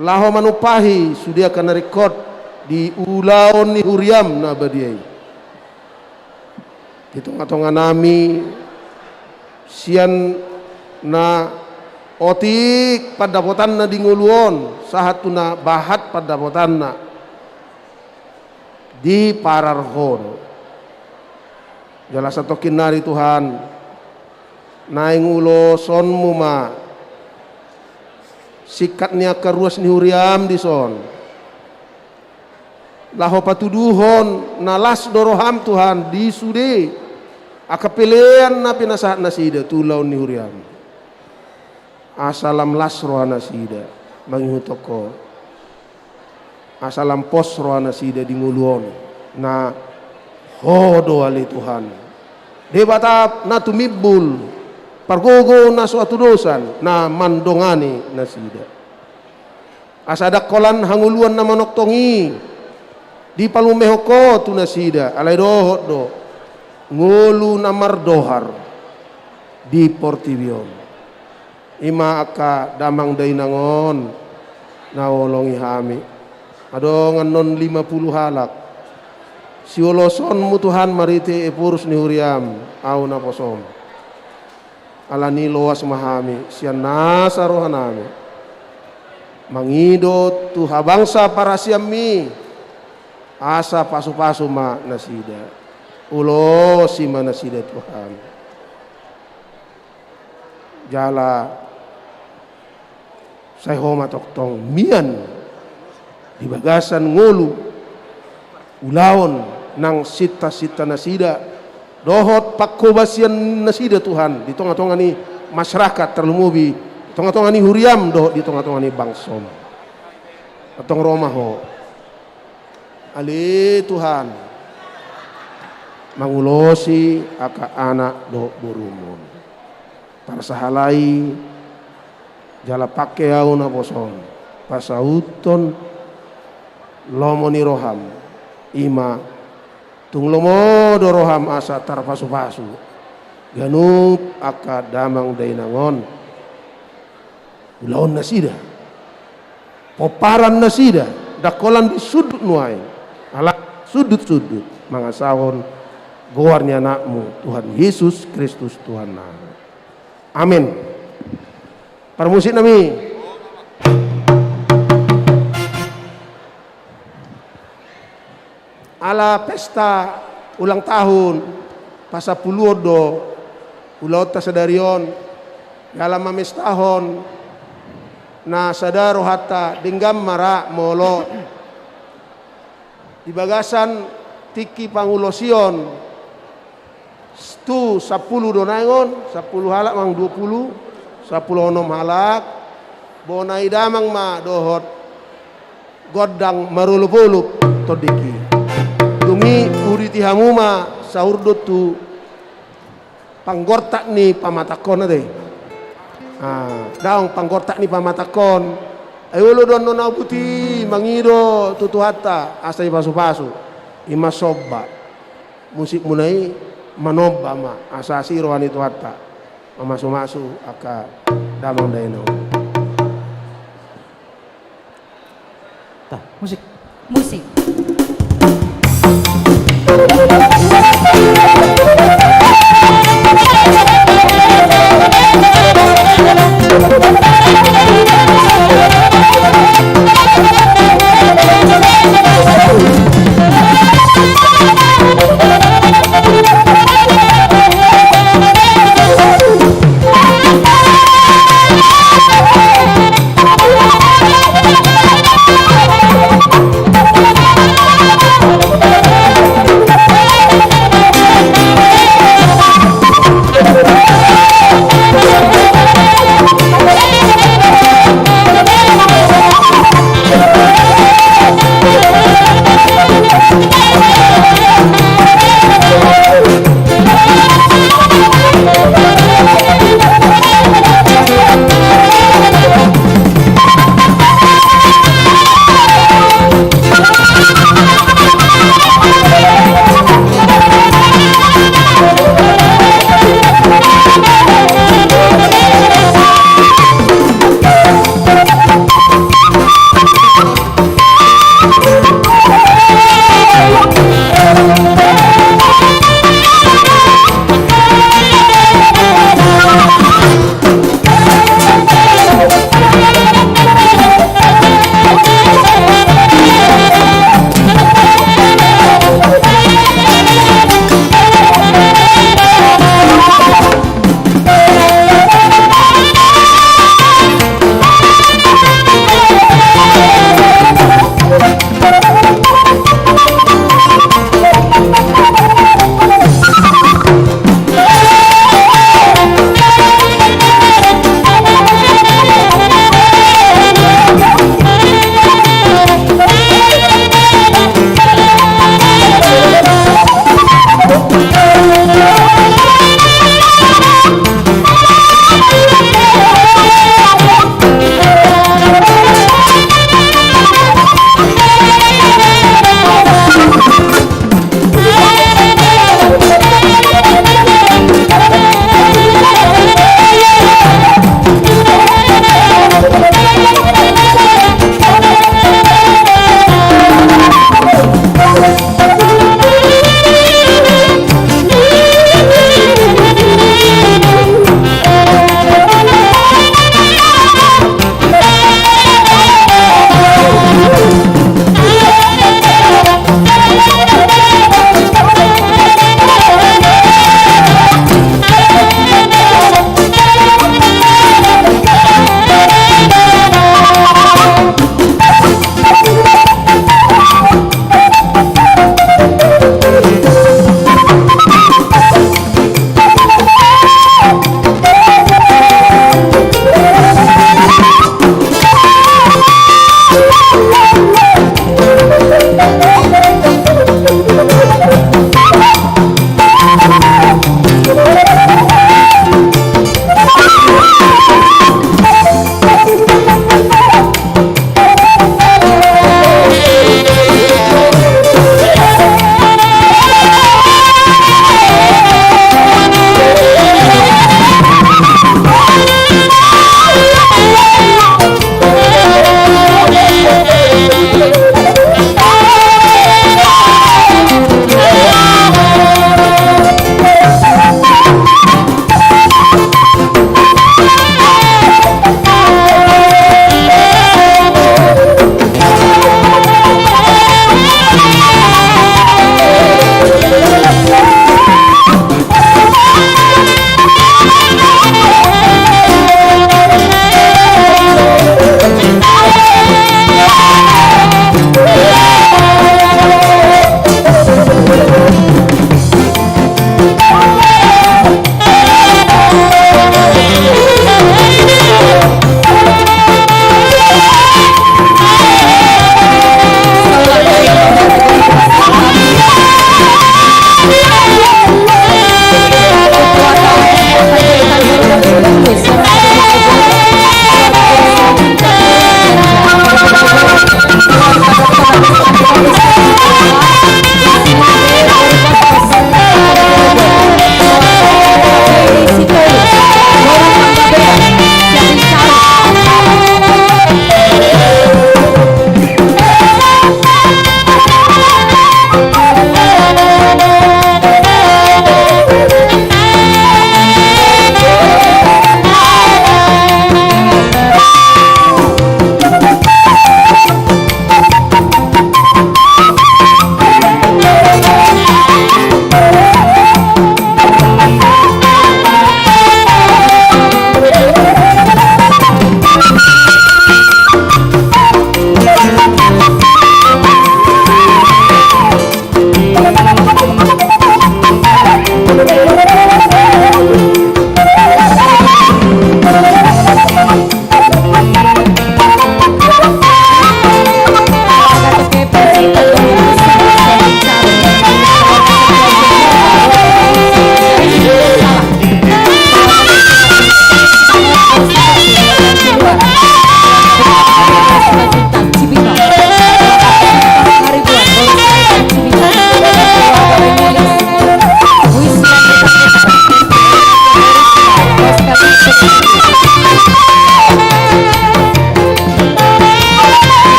laho manumpahi sude angka na ringkot di ulaon ni huriam na badia i. Di tongatonga nami, sian na otik pandapotanna di ngolu on sahat tu na bahat pandapotanna diparar ho do. Jala satongkin nari Tuhan, naeng ulosonmu ma singkat ni angka ruas ni huriam dison, laho patuduhon na las do roham Tuhan di sude angka pelean na pinasahat nasida tu ulaon ni huriam. Asa lam las roha nasida mangihuthon ho. Asa lam pos roha nasida di ngolu on. Na ho do ale Tuhan, Debata na tumimbul, pargogo na so hatudosan, na mandongani nasida. Asa ndang holan hangoluan na manongtong i dipalumehon ho tu nasida, alai dohot do ngolu na mardohar di portibi on. I ma angka damang dainang on na huolongi hami. Adong annon lima pulu halak. Siolosonmu Tuhan marhite ephorus ni huriam, ahu naposom. Alani i loas ma hami sian nasa rohanami mangido tu habangsa parasianmi, asa pasupasu ma nasida. Ulosi ma nasida Tuhan. Jala sai ho ma tongtong mian di bagasan ngolu ulaon nang sintasinta nasida dohot pangkobasian nasida Tuhan di tongatonga ni masyarakat, tarlumobi di tongatonga ni huriam dohot di tongatonga ni bangsom. Antong ro ma ho ale Tuhan mangulosi angka anak dohot borum on. Parsahalai jala pangke ahu naposom pasauthon lomo ni roham, i ma tung lomo do roham asa tarpasupasu ganup angka damang dainang on. Ulaon nasida, pomparan nasida, ndang holan di sundut nuaeng, alai sundut-sundut mangasahon goar ni Anakmu Tuhan Yesus Kristus Tuhannami. Amen. Parmusik nami. Ala pesta ulang tahun pasampuluon do ulaonta sadari on, jala mamestahon na sada rohanta denggan ma ra molo di bagasan tingki pangulosion tu sampulu do naeng on, sampulu halak manang dua pulu, sampulu onom halak, bona i damang ma dohot gondang marolopolop tondingki. Dung i uriti hamu ma saurdot tu panggortak ni pamatangkon ate. Ah, daong panggortak ni pamatangkon. Ai olo do annon ahu boti mangido tu Tuhanta asa dipasupasu. I ma somba. Musikmuna i manomba ma asa asi roha ni Tuhanta mamasumasu angka damang dainang. Tah, musik. Musik.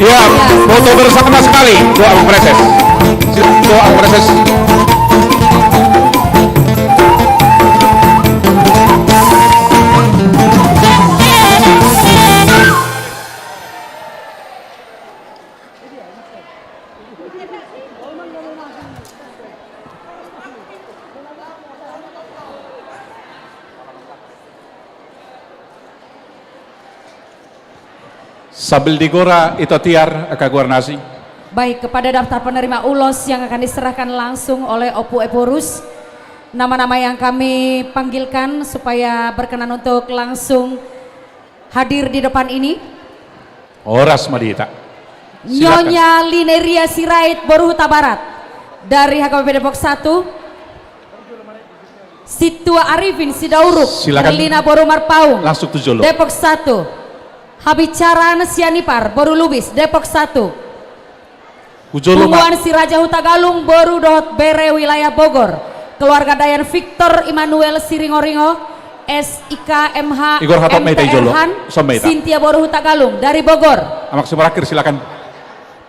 Ya, foto bersama sekali. Doa Preses. Doa Preses. Sambil digora, Ito Tiar, angka goar nasi. Baik, kepada daftar penerima ulos yang akan diserahkan langsung oleh Ompu Ephorus, nama-nama yang kami panggilkan supaya berkenan untuk langsung hadir di depan ini. Horas ma di hita. Silakan. Nyonya Lineria Sirait boru Hutabarat dari H K B P Depok satu. Sintua Arifin Sidauruk, silakan. Herlina boru Marpaung, langsung tu jolo. Depok satu. Habinsaran Sianipar boru Lubis, Depok satu. Punguan Siraja Hutagalung boru dohot bere, wilayah Bogor. Keluarga Dayan Victor Immanuel Siringoringo, S I K M H, Igor, hatop ma hita di jolo. Sintia boru Hutagalung dari Bogor. Amak Simarangkir, silakan.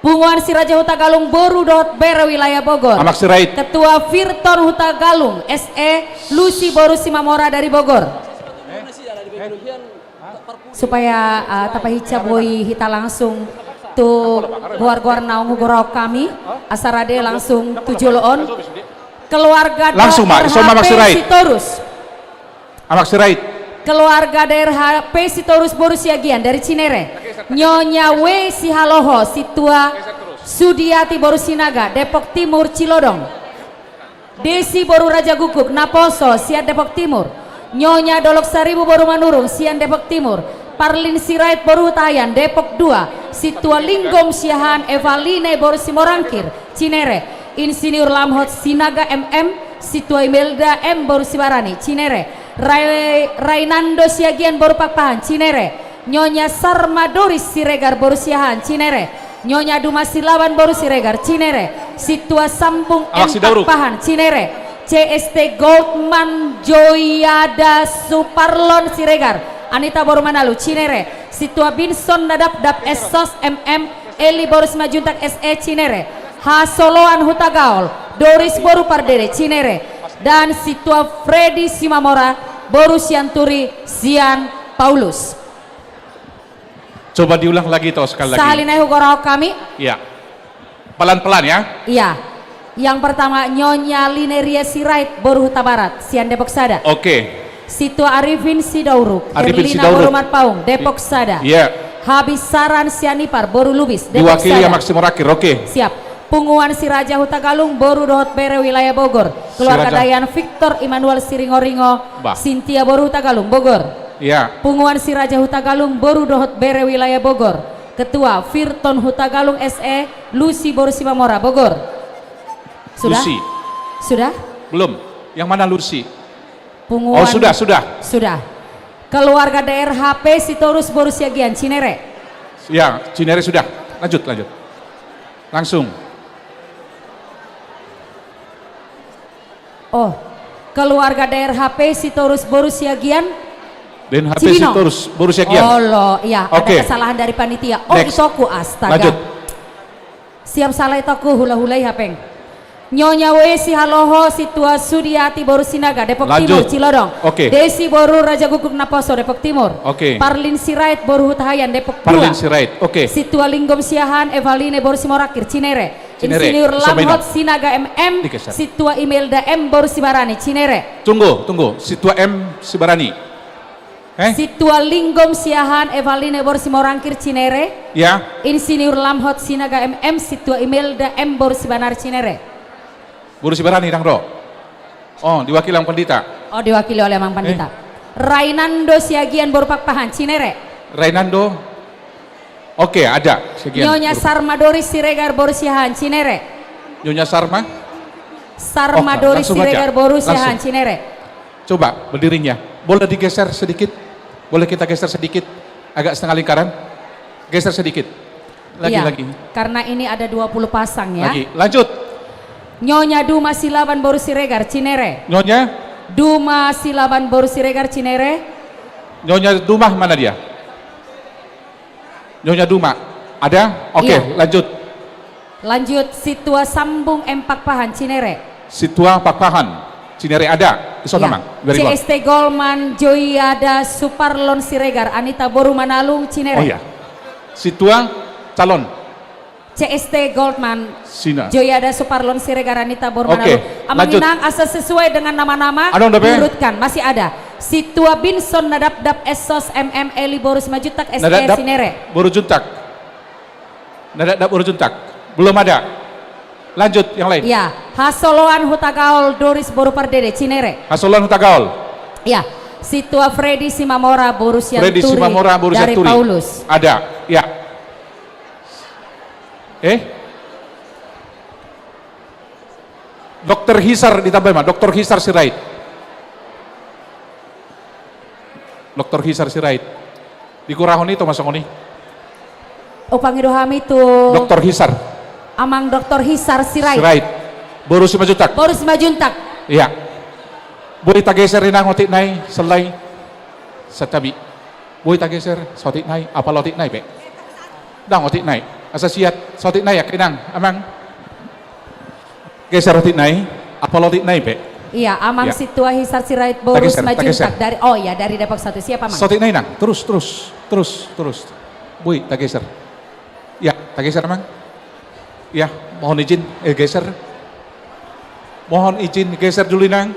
Punguan Siraja Hutagalung boru dohot bere, wilayah Bogor. Amak Sirait. Ketua Firton Hutagalung, S E Lusi boru Simamora dari Bogor. Supaya, ah, tapahinsa boi hita langsung tu goar-goar naung hugoraon hami, asa rade langsung tu jolo on. Keluarga Daer H P Sitorus. Amak Sirait. Keluarga Daer H P Sitorus boru Siagian dari Cinere. Nyonya W Sihaloho, Sintua Sudiati boru Sinaga, Depok Timur, Cilodong. Desi boru Rajagukguk, naposo, sian Depok Timur. Nyonya Dolok Saribu boru Manurung, sian Depok Timur. Parlin Sirait boru Hutahaean, Depok dua. Sintua Linggom Siahaan Evaline boru Simorangkir, Cinere. Insinyur Lamhot Sinaga M M, Sintua Imelda M boru Sibarani, Cinere. Rai-, Rainando Siagian boru Pakpahan, Cinere. Nyonya Sarma Doris Siregar boru Siahaan, Cinere. Nyonya Duma Silaban boru Siregar, Cinere. Sintua Sambung M Pakpahan, Cinere. C S T Goldman Joyada Suparlon Siregar, Anita boru Manalu, Cinere. Sintua Binson Nadapdap S Sos M M, Eli boru Simanjuntak S E, Cinere. Hasoloan Hutagaol, Doris boru Pardede, Cinere. Dan Sintua Fredi Simamora boru Sianturi, sian Paulus. Coba diulang lagi, toh, sekali lagi. Sahali nai hugoraon hami. Iya. Pelan-pelan, ya. Iya. Yang pertama, Nyonya Lineria Sirait boru Hutabarat, sian Depok sada. Oke. Sintua Arifin Sidauruk, Arifin Herlina Sidauruk boru Marpaung, Depok sada. Iya. Habinsaran Sianipar boru Lubis, Depok sada. Diwakili Amak Simarangkir, oke. Siap. Punguan Siraja Hutagalung boru dohot bere, wilayah Bogor. Keluarga Siraja. Dayan Victor Immanuel Siringoringo, bah. Sintia boru Hutagalung, Bogor. Iya. Punguan Siraja Hutagalung boru dohot bere, wilayah Bogor. Ketua Firton Hutagalung S E, Lusi boru Simamora, Bogor. Sudah? Lusi. Sudah? Belum. Yang mana Lusi? Punguan. Oh, sudah, sudah. Sudah. Keluarga Daer H P Sitorus boru Siagian, Cinere. Ya, Cinere sudah. Lanjut, lanjut. Langsung. Oh, keluarga Daer H P Sitorus boru Siagian. Daer H P Sitorus boru Siagian. Oh, lo, iya, ada kesalahan dari panitia. Oke. Next. Oh, itoku, astaga. Lanjut. Siap salah itoku, hula-hula i hapeng. Nyonya W Sihaloho, Sintua Sudiati boru Sinaga, Depok Timur, Cilodong. Lanjut. Oke. Desi boru Rajagukguk, naposo, Depok Timur. Oke. Parlin Sirait boru Hutahaean, Depok dua. Parlin Sirait, oke. Sintua Linggom Siahaan Evaline boru Simorangkir, Cinere. Cinere. Insinyur Lamhot Sinaga M M, digeser. Sintua Imelda M boru Sibarani, Cinere. Tunggu, tunggu. Sintua M Sibarani. Eh? Sintua Linggom Siahaan Evaline boru Simorangkir, Cinere. Ya. Insinyur Lamhot Sinaga M M, Sintua Imelda M boru Sibarani, Cinere. Boru Sibarani, dang ro. Oh, diwakili Amang Pandita. Oh, diwakili oleh Amang Pandita. Eh? Rainando Siagian boru Pakpahan, Cinere. Rainando. Oke, ada. Siagian. Nyonya Sarma Doris Siregar boru Siahaan, Cinere. Nyonya Sarma? Sarma Doris Siregar boru Siahaan, Cinere. Coba berdirinya. Boleh digeser sedikit? Boleh kita geser sedikit? Agak setengah lingkaran. Geser sedikit. Lagi, lagi. Iya, karena ini ada dua puluh pasang, ya. Lagi. Lanjut. Nyonya Duma Silaban boru Siregar, Cinere. Nyonya? Duma Silaban boru Siregar, Cinere. Nyonya Duma mana dia? Nyonya Duma. Ada? Oke, iya, lanjut. Lanjut, Sintua Sambung M Pakpahan, Cinere. Sintua Pakpahan, Cinere ada. Ison, iya, amang. Very good. C S T Goldman, Joyada Suparlon Siregar, Anita boru Manalung, Cinere. Oh iya. Sintua calon. C S T Goldman, Sina. Joyada Suparlon Siregar, Anita boru Manalung. Oke, lanjut. Amang Inang, asa sesuai dengan nama-nama, adong dope? Diurutkan. Masih ada. Sintua Binson Nadapdap, Esos M M Eli boru Simanjuntak, S T Nadapdap, Cinere. Boru Juntak. Nadapdap boru Juntak. Belum ada. Lanjut, yang lain. Ya, Hasoloan Hutagaol, Doris boru Pardede, Cinere. Hasoloan Hutagaol. Ya, Sintua Freddy Simamora boru Sianturi. Freddy Simamora boru Sianturi. Dari Paulus. Ada, ya. Eh? Dokter Hisar ditambah, ma, Dokter Hisar Sirait. Dokter Hisar Sirait. Dikurahon i, toma songon i. Hupangido hami tu Dokter Hisar. Amang Dokter Hisar Sirait. Sirait. Boru Simanjuntak. Boru Simanjuntak. Iya. Boi tageser, Inang, otik nai, selai. Santabi. Boi tageser, saotik nai, apala otik nai pe. Ndang otik nai. Asa siat, saotik nai, angka Inang, Amang. Geser otik nai, apala otik nai pe. Iya, Amang. Iya. Sintua Hisar Sirait boru Simanjuntak. Tageser, tageser. Dari, oh iya, dari Depok satu. Siap, Amang. Saotik nai, Inang. Terus, terus, terus, terus. Boi, tageser. Iya, tageser, Amang. Iya, mohon izin, eh, geser. Mohon izin, geser dulu, Inang.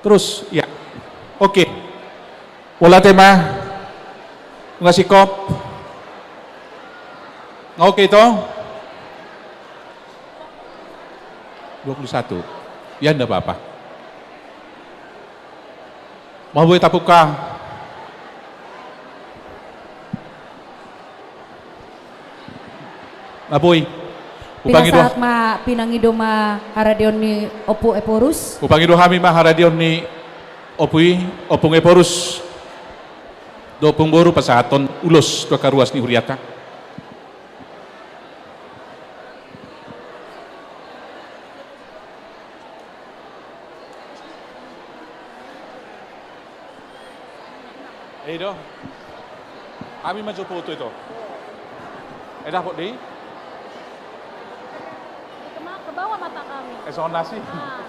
Terus, iya. Oke. Mauliate ma. Nunga singkop. Nga oke, ito? Dua puluh satu. Ya, nda apa-apa. Maboi tapuka. Maboi. Hupangido. Pinasahat ma, pinangido ma haradeon ni Ompu Ephorus. Hupangido hami ma haradeon ni ompu i, Ompung Ephorus. Dohot Ompung Boru, pasahathon ulos tu angka ruas ni huriata. Eh, do. Hami ma jo foto, ito. Eh, dapot do i. Ke bawah mata kami. Eh, songon na asing. Ah.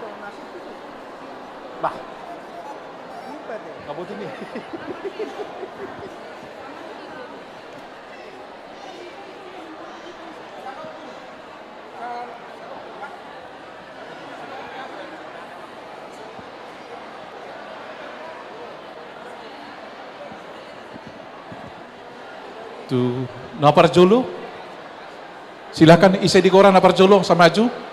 Bah. Kabut ini. Tu na parjolo. Silakan, ise di gora na parjolo, asa maju.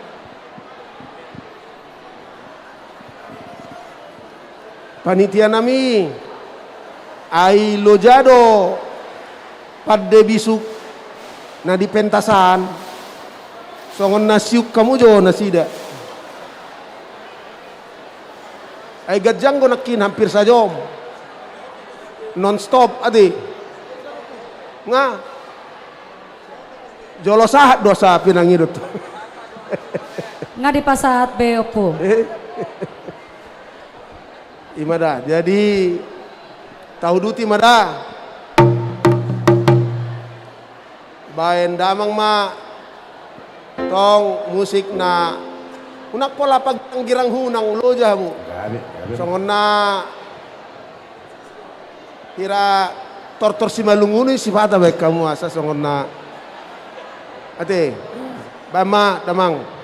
Panitia nami, ai loja do pande bisuk na di pentasan, songon na siuk hamu jo nasida. Ai ganjang do nangkin, hampir sajom. Non stop, ate. Nga. Jolo sahat do asa pinangido tu. Nga dipasahat be, Ompu. Eh. I ma da. Jadi, tauduti ma da. Baen damang ma tong musik na unang pola pagirang-girang, unang loja hamu. Gabe, gabe. Songon na hira tortor Simalungun i, sipata baen hamu asa songon na. Ate, baen ma damang.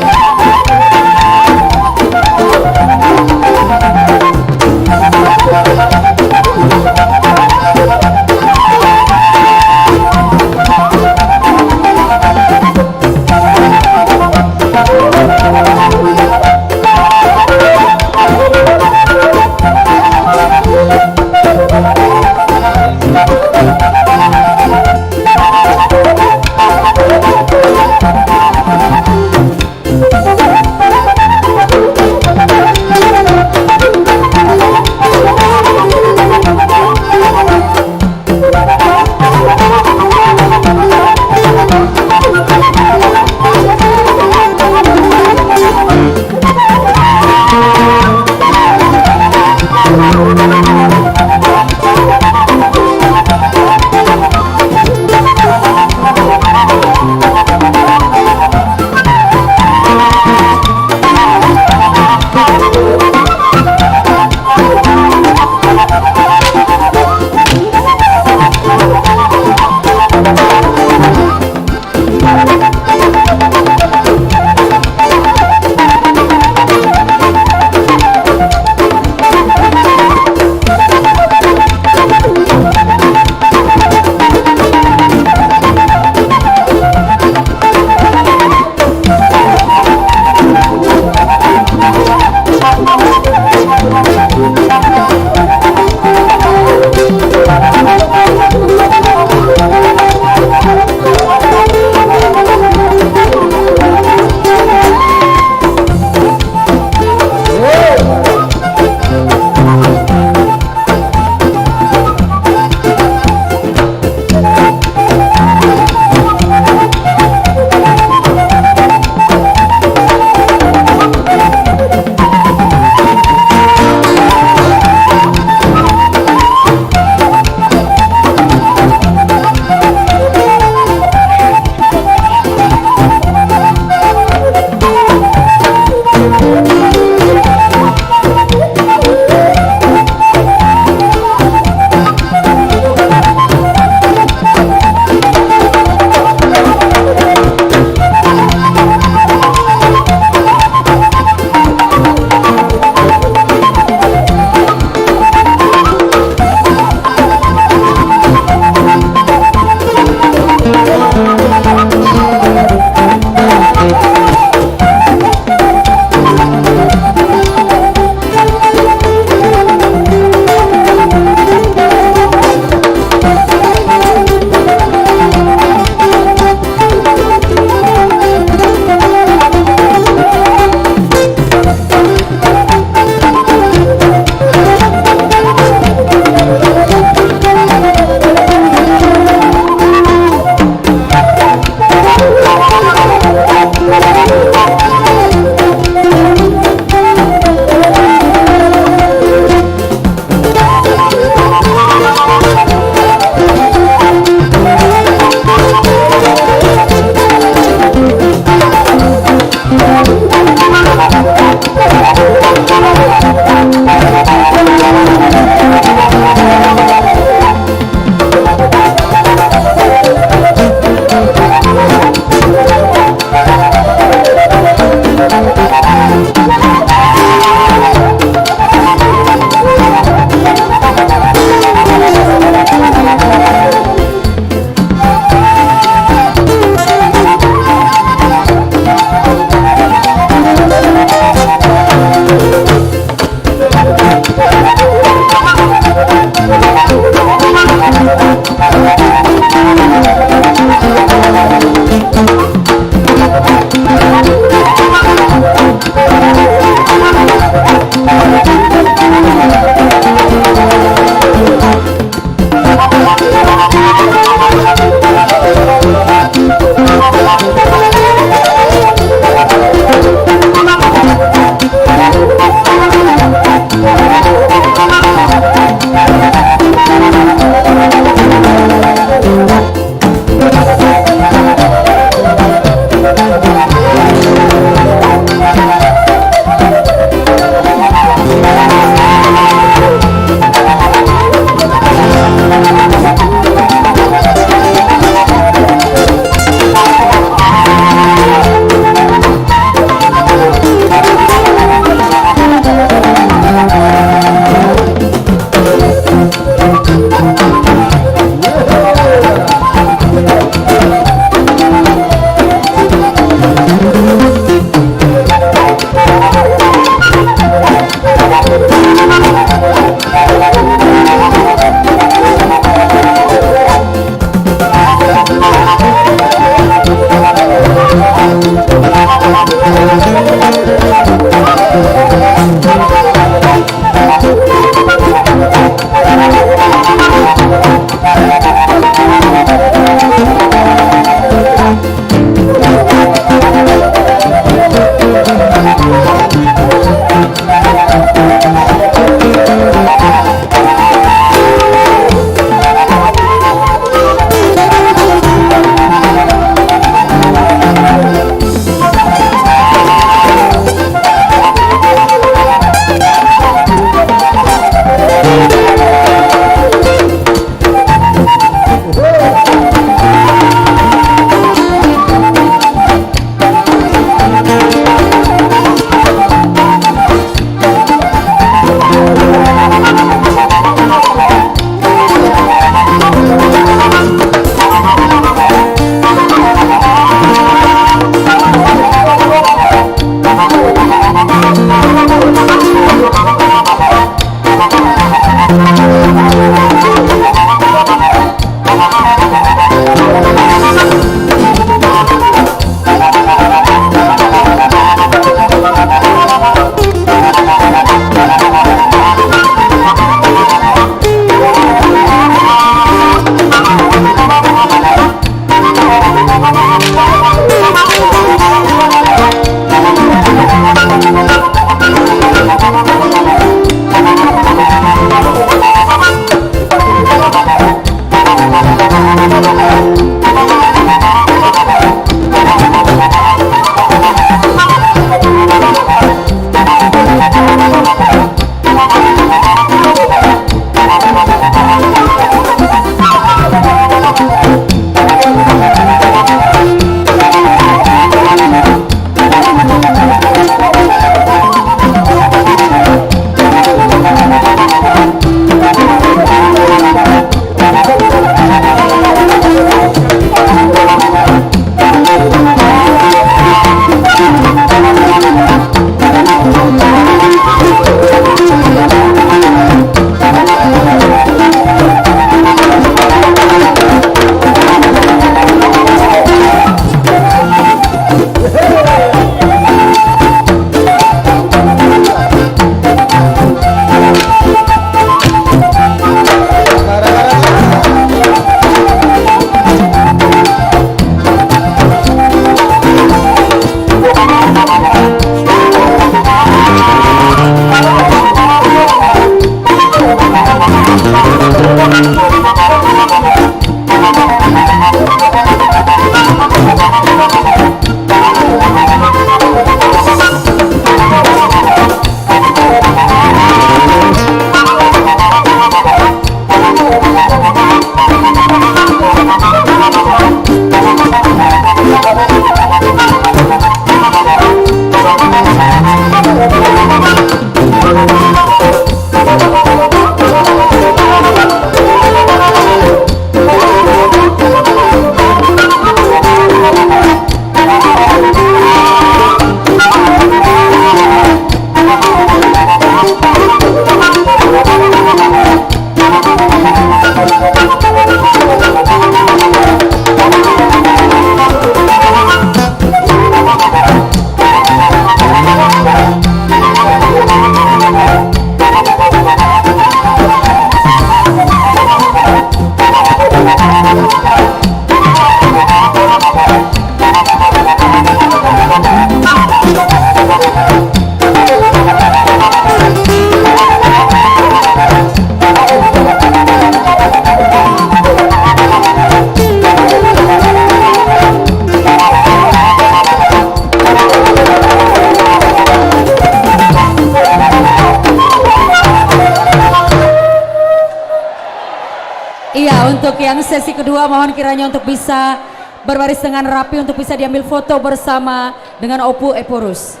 Untuk yang sesi kedua, mohon kiranya untuk bisa berbaris dengan rapi, untuk bisa diambil foto bersama dengan Ompu Ephorus.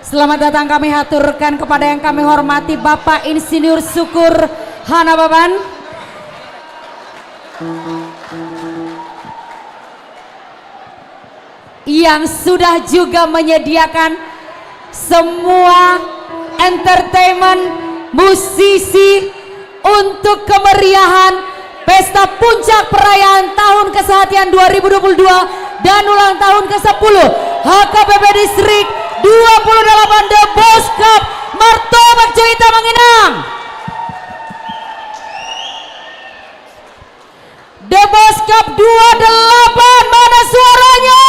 Selamat datang kami haturkan kepada yang kami hormati Bapak Insinyur Syukur Hanababan, yang sudah juga menyediakan semua entertainment, musisi, untuk kemeriahan pesta puncak perayaan tahun kesehatian dua ribu dua puluh dua dan ulang tahun kesepuluh H K B P Distrik dua puluh delapan The Boss Cup. Martobak jo hita, Amang Inang. The Boss Cup dua delapan, mana suaranya?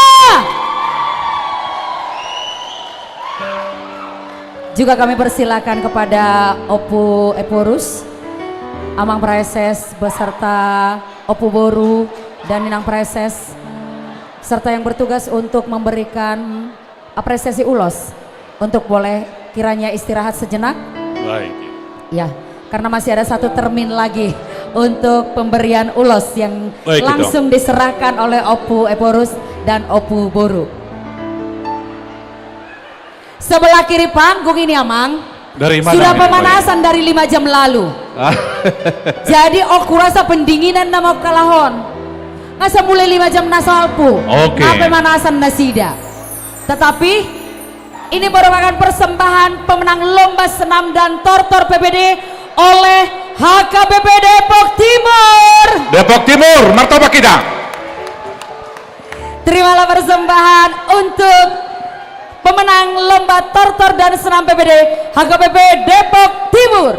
Juga kami persilakan kepada Ompu Ephorus, Amang Praeses beserta Ompu Boru dan Inang Praeses, serta yang bertugas untuk memberikan apresiasi ulos untuk boleh kiranya istirahat sejenak. Baik. Ya, karena masih ada satu termin lagi untuk pemberian ulos yang Baik, itu. langsung diserahkan oleh Ompu Ephorus dan Ompu Boru. Sebelah kiri panggung ini, Amang, Dari mana sudah ini, pemanasan Amang? dari lima jam lalu. Ah. Jadi, oh, kurasa pendinginan nama kalahon. Nggak samulai lima jam na salpu. Oke. Nggak pemanasan nasida. Tetapi, ini merupakan persembahan pemenang lomba senam dan tortor P B D oleh H K B P Depok Timur. Depok Timur, martobak hita. Terimalah persembahan untuk pemenang lomba tortor dan senam P B D H K B P Depok Timur.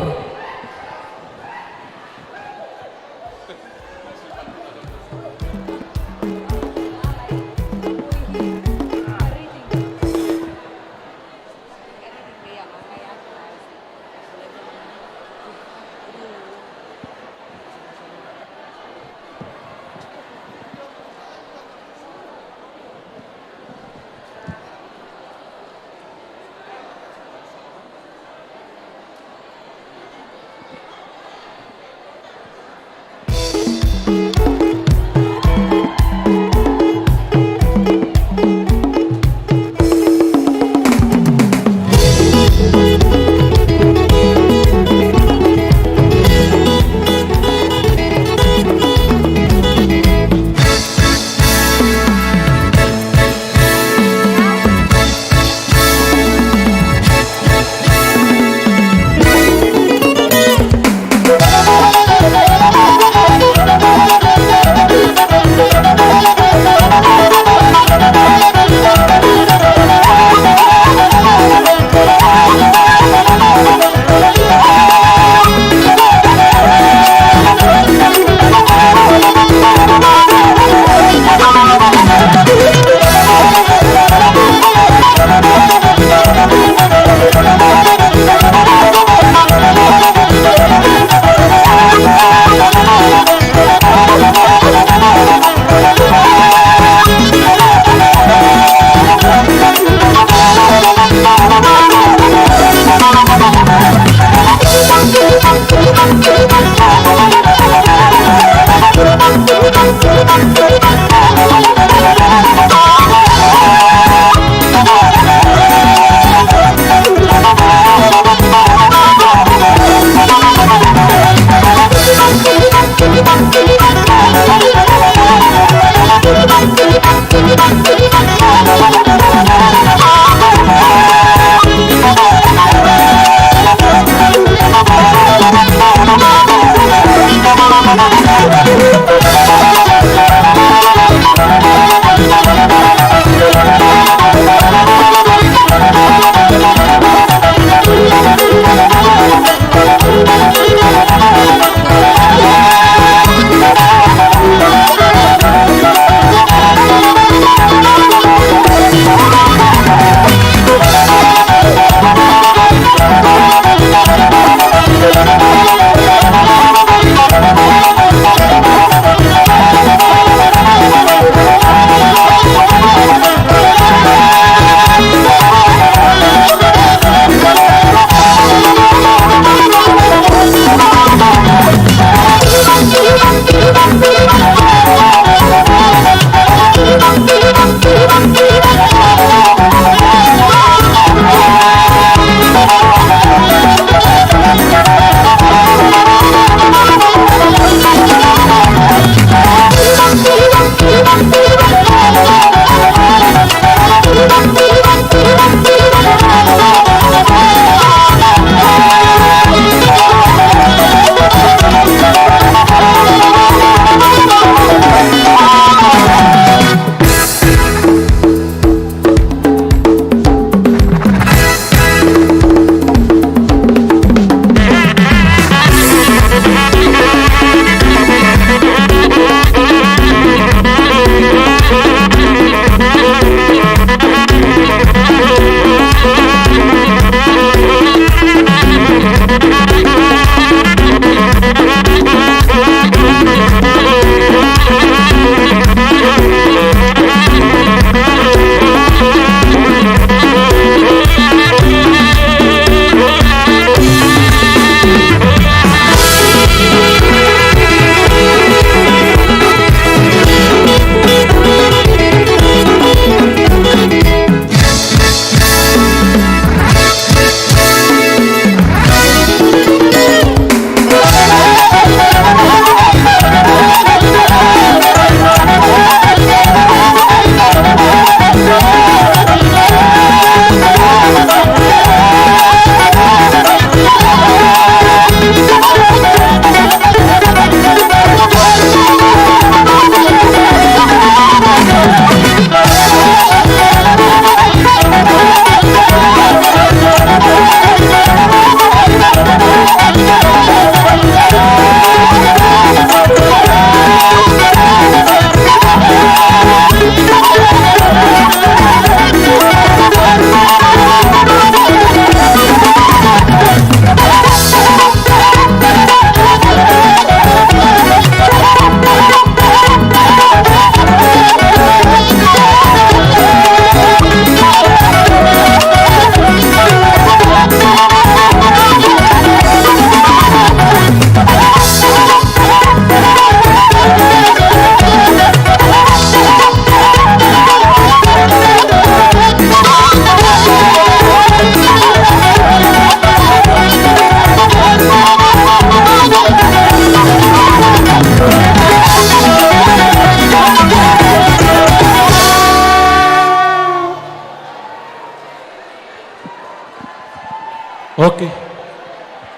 Oke.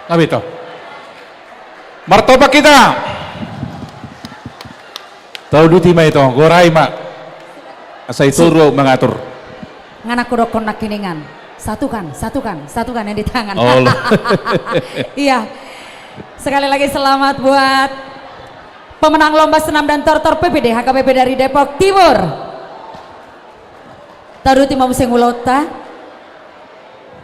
Abito. Martopak hita. Tauduti ma ito, gorai ma. Asa i toru ahu mangatur. Nga nangkin hudokkon nangkiningan. Satukan, satukan, satukan yang di tangan. Olo. Iya. Sekali lagi selamat buat pemenang lomba senam dan tortor P P D H K P P dari Depok Timur. Tauduti ma muse ulaonta.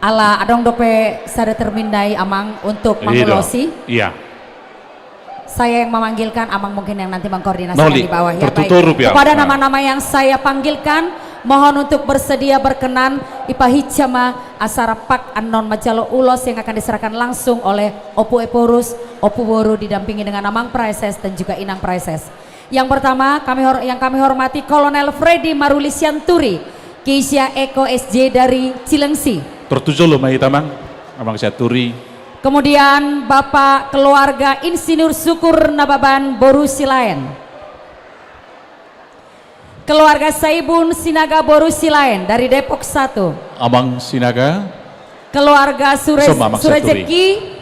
Ala adong dope sada termin nai, Amang, untuk mangulosi. Iya. Saya yang memanggilkan, Amang mungkin yang nanti mengkoordinasikan di bawah, ya. Baik. Kepada nama-nama yang saya panggilkan, mohon untuk bersedia, berkenan dipahinsa ma asa rap annon manjalo ulos yang akan diserahkan langsung oleh Ompu Ephorus, Ompu Boru didampingi dengan Amang Praeses dan juga Inang Praeses. Yang pertama, kami hor-, yang kami hormati Kolonel Freddy Maruli Sianturi, Keisha Eko S J dari Cilengsi. Tor tu jolo ma hita, Amang, Amang Sianturi. Kemudian Bapak keluarga Insinyur Syukur Nababan boru Silaen. Keluarga Saibun Sinaga boru Silaen dari Depok satu. Amang Sinaga. Keluarga Sure-, Surejeki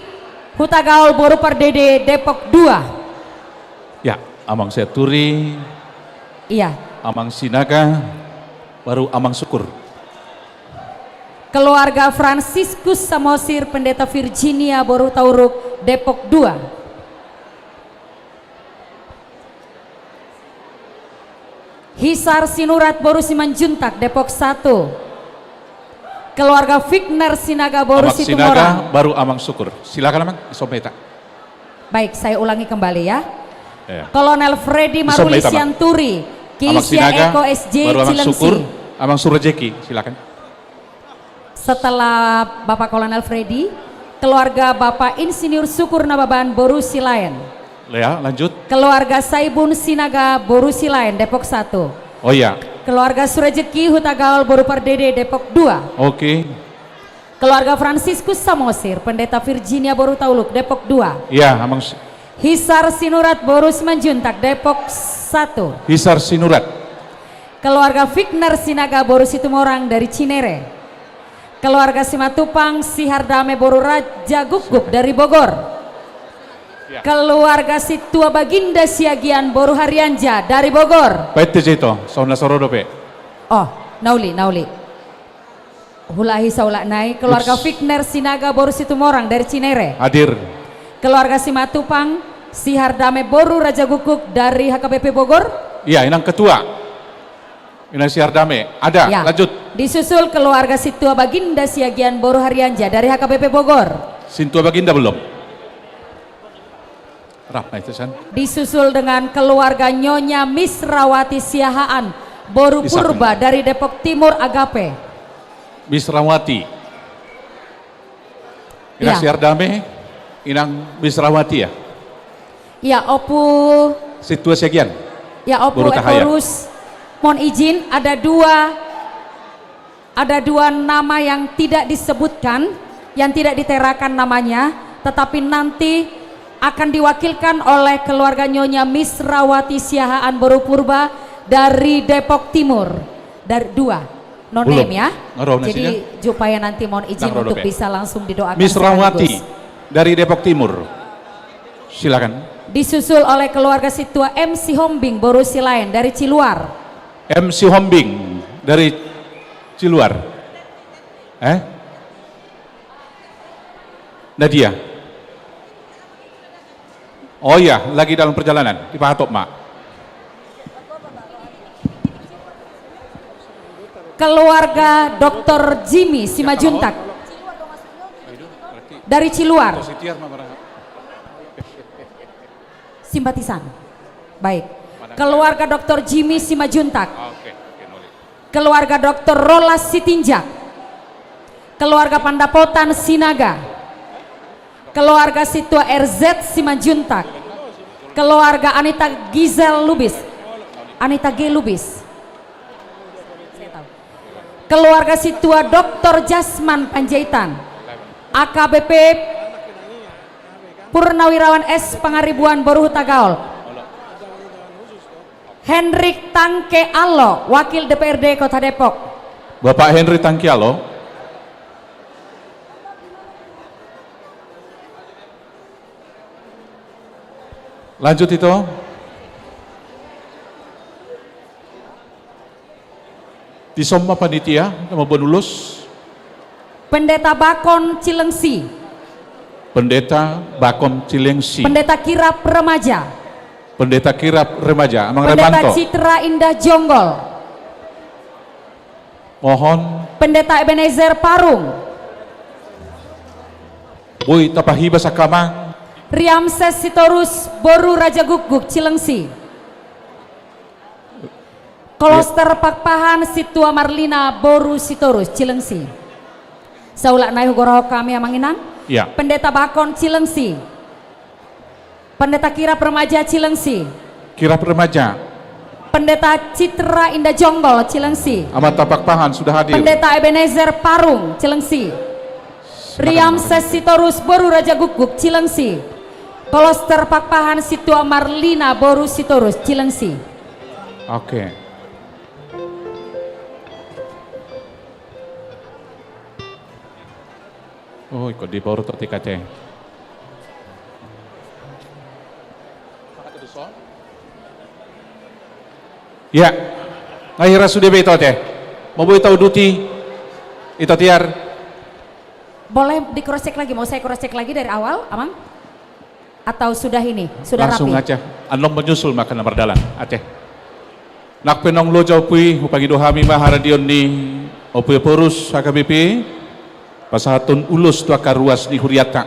Hutagaol boru Pardede Depok dua. Ya, Amang Sianturi. Iya. Amang Sinaga, baru Amang Syukur. Keluarga Fransiskus Samosir Pendeta Virginia boru Tauruk Depok dua. Hisar Sinurat boru Simanjuntak Depok satu. Keluarga Fikner Sinaga boru Situmorang. Amang Sinaga, baru Amang Syukur. Silakan, Amang, dison ma hita. Baik, saya ulangi kembali, ya. Iya. Kolonel Freddy Maruli Sianturi, Keisha Eko S J Cilengsi. Dison ma hita, Amang. Amang Sinaga, baru Amang Syukur. Amang Surejeki, silakan. Setelah Bapak Kolonel Freddy, keluarga Bapak Insinyur Syukur Nababan boru Silaen. Ya, lanjut. Keluarga Saibun Sinaga boru Silaen, Depok satu. Oh, iya. Keluarga Surejeki Hutagaol boru Pardede, Depok dua. Oke. Keluarga Fransiskus Samosir Pendeta Virginia boru Tauruk, Depok dua. Iya, Amang S-, Hisar Sinurat boru Simanjuntak, Depok satu. Hisar Sinurat. Keluarga Fikner Sinaga boru Situmorang dari Cinere. Keluarga Simatupang, Sihardame boru Raja Gukguk dari Bogor. Ya. Keluarga Situa Baginda Siagian boru Harianja dari Bogor. Baik, Tejito, sauna soro dope. Oh, nauli, nauli. Hulahi saulak nai, keluarga Ups. Fikner Sinaga boru Situmorang dari Cinere. Hadir. Keluarga Simatupang, Sihardame boru Raja Gukguk dari H K B P Bogor. Iya, inang ketua. Inang Sihardame, ada, Ya. lanjut. Disusul keluarga Situa Baginda Siagian boru Harianja dari H K B P Bogor. Sintua Baginda belum? Rap na itu, San. Disusul dengan keluarga Nyonya Misrawati Siahaan, boru Di samping. Purba dari Depok Timur, Agape. Misrawati. Inang Ya. Sihardame, inang Misrawati ya? Ya, Ompu. Situa Siagian. Ya, Ompu Boru Tahaya. Ephorus. Mohon izin, ada dua, ada dua nama yang tidak disebutkan, yang tidak diterakan namanya, tetapi nanti akan diwakilkan oleh keluarga Nyonya Misrawati Siahaan boru Purba dari Depok Timur. Dari dua. No Belum. name ya. Nggak tahu Jadi nasinya. Supaya nanti mohon izin Nggak tahu untuk dope. bisa langsung didoakan Misrawati sekaligus. dari Depok Timur. Silakan. Disusul oleh keluarga Situa M Sihombing boru Silaen dari Ciluar. M Sihombing dari Ciluar. Eh? Nadia. Oh iya, lagi dalam perjalanan, dipahatop ma. Keluarga Doktor Jimmy Simanjuntak dari Ciluar. Simpatisan. Baik. Keluarga Doktor Jimmy Simanjuntak. Keluarga Doktor Rolas Sitinjak. Keluarga Pandapotan Sinaga. Keluarga Situa R Z Simanjuntak. Keluarga Anita Gizel Lubis. Anita G Lubis. Keluarga Situa Doktor Jasman Panjaitan. A K B P Purnawirawan S Pangaribuan boru Hutagaol. Henrik Tangke Allo, Wakil D P R D Kota Depok. Bapak Henrik Tangke Allo. Lanjut, Ito. Dison ma panitia, na mamboan ulos. Pendeta Bakon Cilengsi. Pendeta Bakon Cilengsi. Pendeta Kirap Remaja. Pendeta Kirap Remaja, Amang Pendeta Remanto. Citra Indah Jonggol. Mohon. Pendeta Ebenezer Parung. Boi tapahibas angka amang. Riamses Sitorus boru Raja Gukguk Cilengsi. Kloster Pakpahan Situa Marlina boru Sitorus Cilengsi. Saulak nai hugorahon hami amang inang. Ya. Pendeta Bakon Cilengsi. Pendeta Kirap Remaja Cilengsi. Kirap Remaja. Pendeta Citra Indah Jonggol Cilengsi. Amanta Pakpahan sudah hadir. Pendeta Ebenezer Parung Cilengsi. Silakan, Riamses Amang. Sitorus boru Raja Gukguk Cilengsi. Kloster Pakpahan Situa Marlina boru Sitorus Cilengsi. Oke. Oh, ikut di boru tu T K C. Ya, nga hira sude be ito te. Mau boi tauduti ito tiar. Boleh di cross check lagi, mau saya cross check lagi dari awal, Amang? Atau sudah ini, sudah Langsung rapi? Aja. Annon menyusul maka na mardalan. Aceh. Nang pe naung loja Ompu i, hupangido hami ma haradeon ni Ompu Ephorus H K B P, pasahathon ulos tu angka ruas ni hurianta.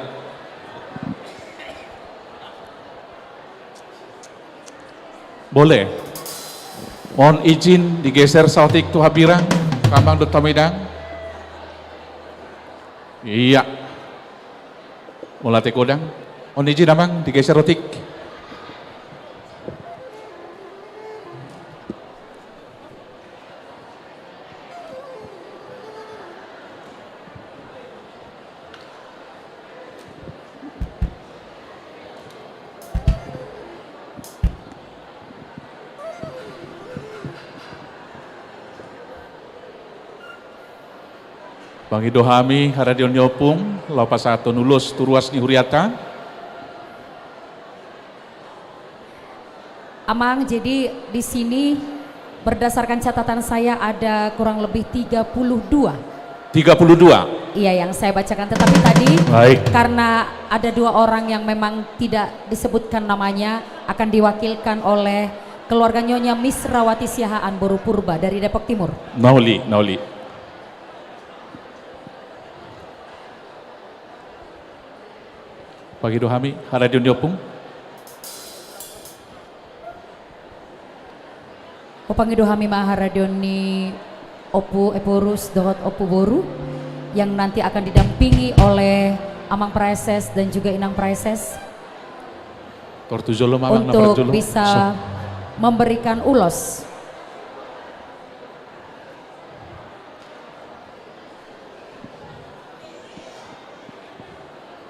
Boleh. Mohon izin digeser saotik tu hambirang, amang dohot amang inang. Iya. Mauliate godang. Mohon izin amang digeser otik. Pangido hami haradeon ni ompung, laho pasahathon ulos tu ruas ni huriata. Amang, jadi di sini berdasarkan catatan saya ada kurang lebih tiga puluh dua. Tiga puluh dua? Iya, yang saya bacakan. Tetapi tadi, baik, karena ada dua orang yang memang tidak disebutkan namanya, akan diwakilkan oleh keluarga Nyonya Misrawati Siahaan boru Purba dari Depok Timur. Na uli, na uli. Pangido hami haradeon ni ompung. Hupangido hami ma haradeon ni Ompu Ephorus dohot Ompu Boru, yang nanti akan didampingi oleh Amang Praeses dan juga Inang Praeses. Tor tu jolo ma, Amang, na parjolo. Untuk bisa memberikan ulos.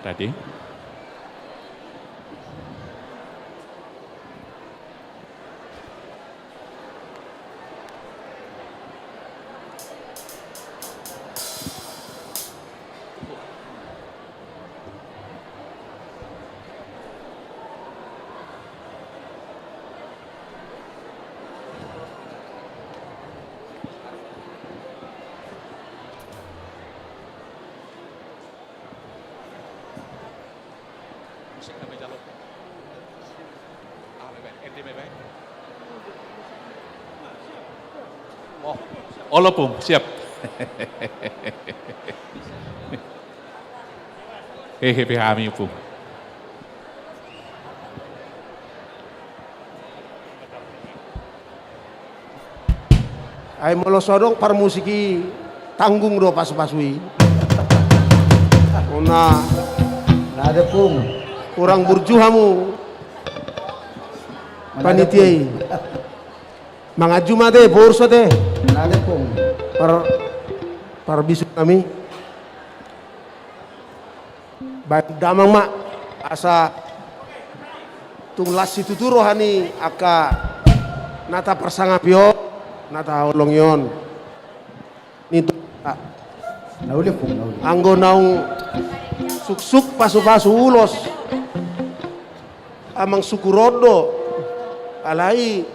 Ready? Oh, olo, Pung, siap. Hehe, pe hami, Pung. Ai molo so adong parmusik i, tanggung do pasupasu i. Ona. Nda ate, Pung. Kurang burju hamu. Mana ada, panitia i, Pung? Manganju ma ate, boru so ate. Nda ate, Pung. Par, parbisuk nami. Baen damang ma, asa tung las situtu roha ni angka na taparsangapi on, na tahaholongi on. Ni tu-, na uli, Pung, na uli. Anggo naung suksuk pasupasu ulos, Amang Sukur on do. Alai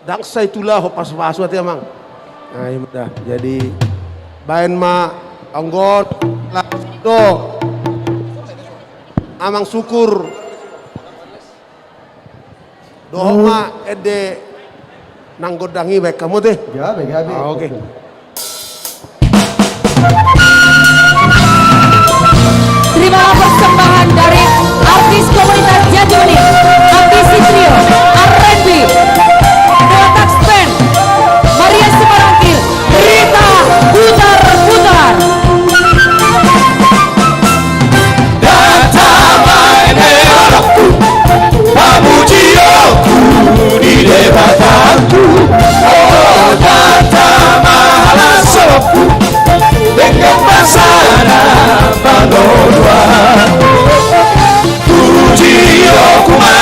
ndang sai tu laho pasupasu ate, Amang. Nah, ima da. Jadi, baen ma anggo on, las do. Amang Sukur. Dohot ma ende nang gondang i, baen hamu ate. Gabe, gabe. Ah, oke. Terimalah persembahan dari artis komunitas Jatiunik, Ambisi Trio, R and B, Dewa Tax Band, Maria Simarangkir, Rita Putar-Putar. Datang baene, pamujianku di Debatangku. Oh, datang malas solopku dengan pasana panoluan. Pujianku ma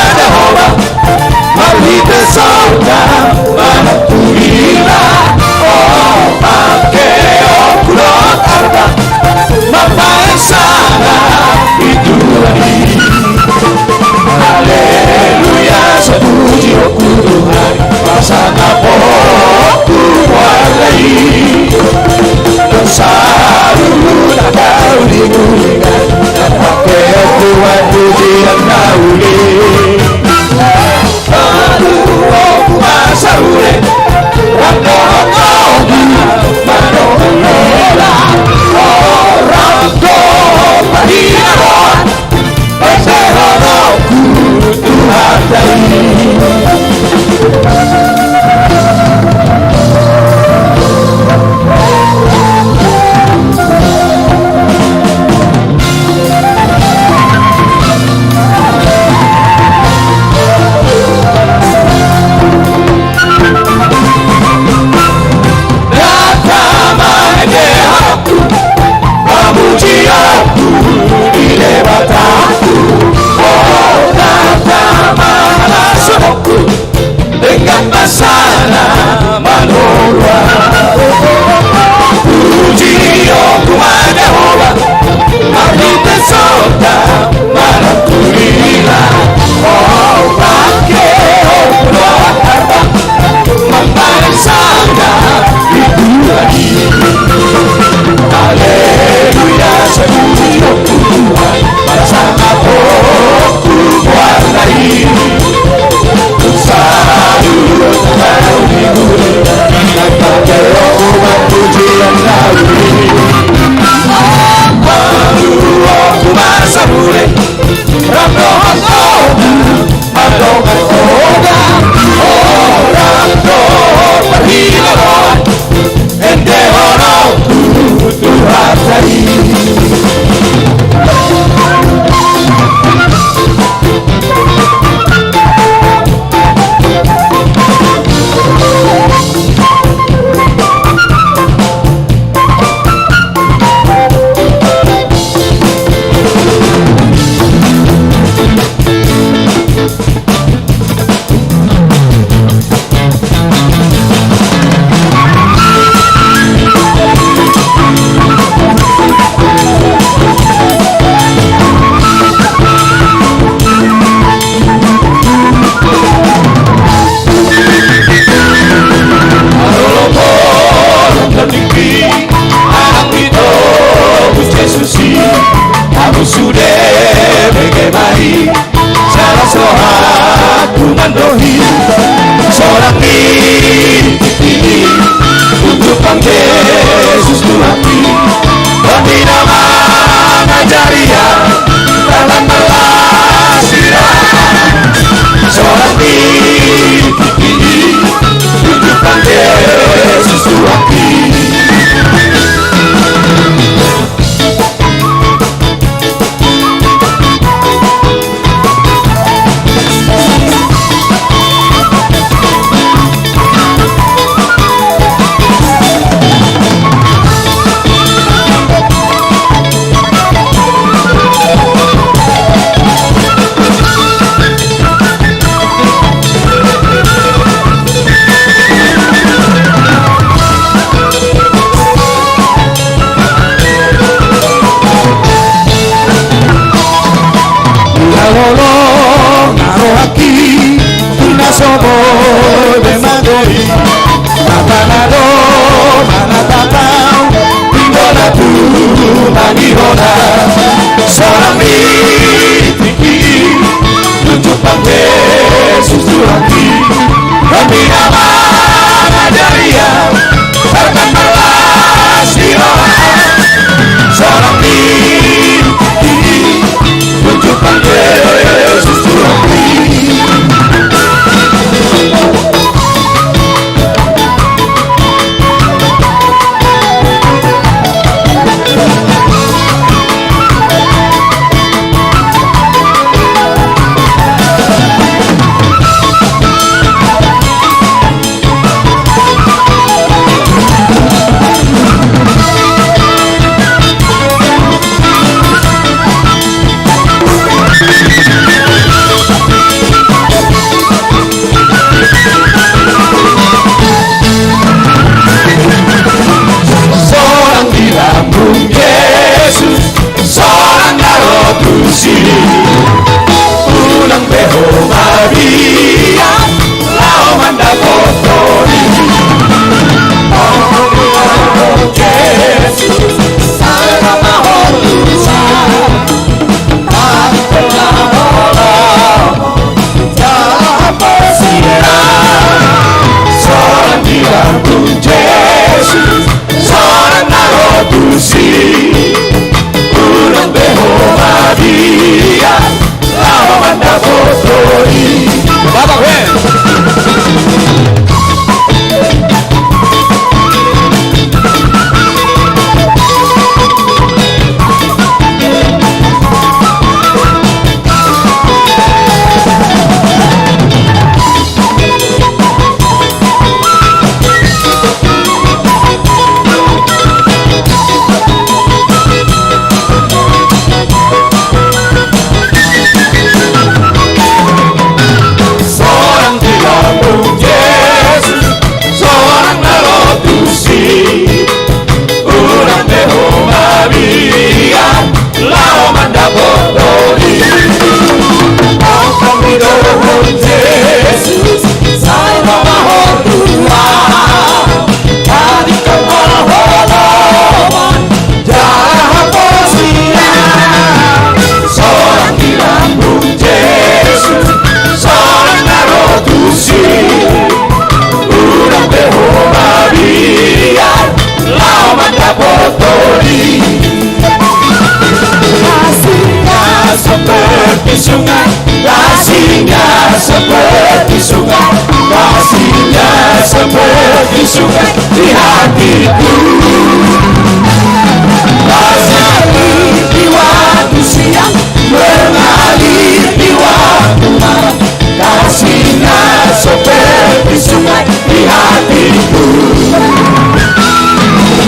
Mengalir di waktu siang, mengalir di waktu malam, kasih-Nya seperti sungai di hatiku.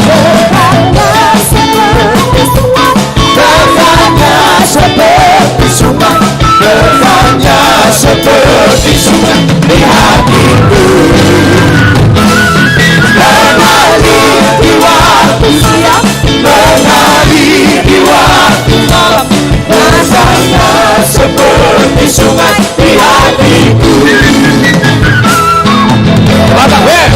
Terangnya seperti sungai, terangnya seperti sungai, terangnya seperti sungai di hatiku. Mengalir di waktu siang, mengalir di waktu malam, terangnya seperti sungai di hatiku. Batak, weh.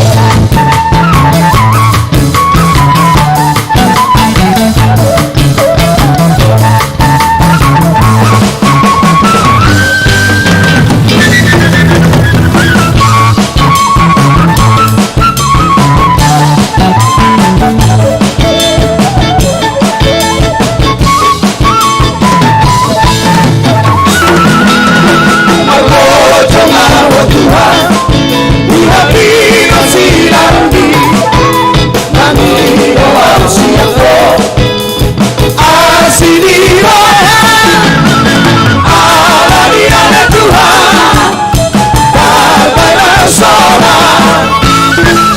Asi ni roha, ala ni ale Tuhan, tarbaen sonang,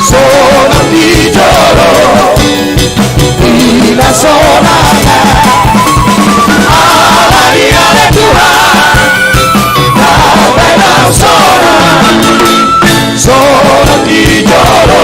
sonang di jolo, di na sonang, ala ni ale Tuhan, tarbaen sonang, sonang di jolo.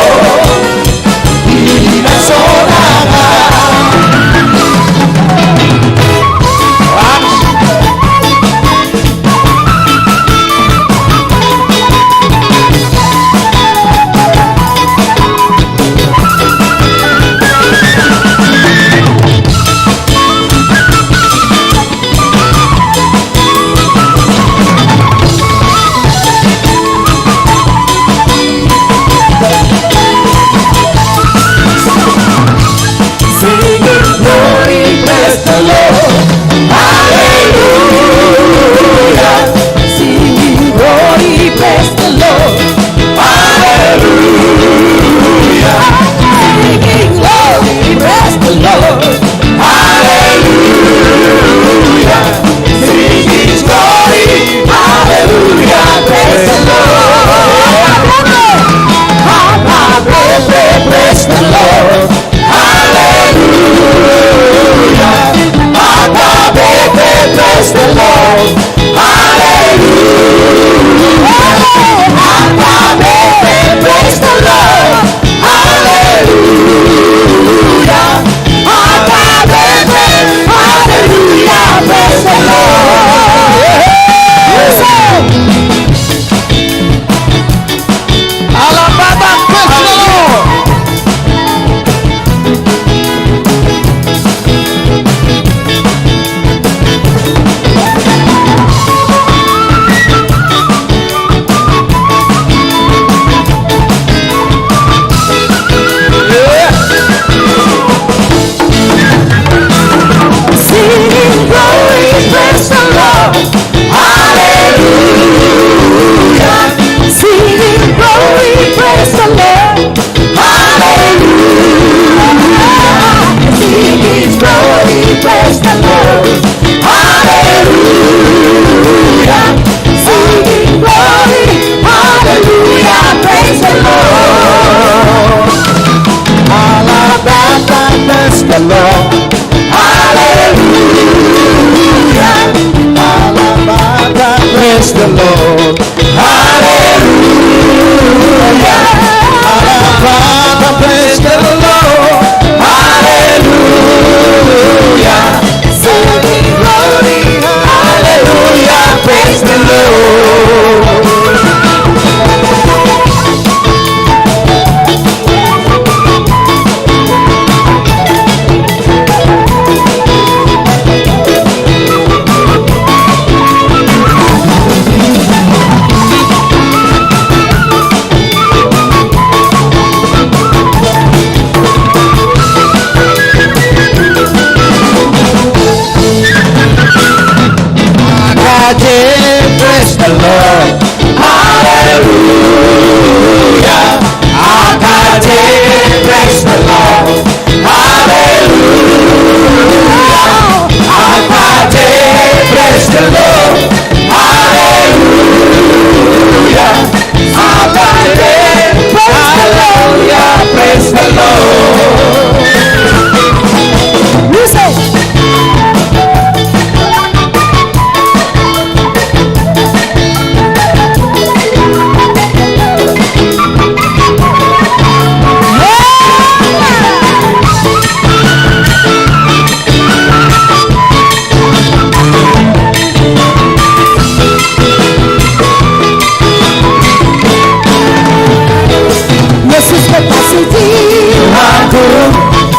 Tuhanku,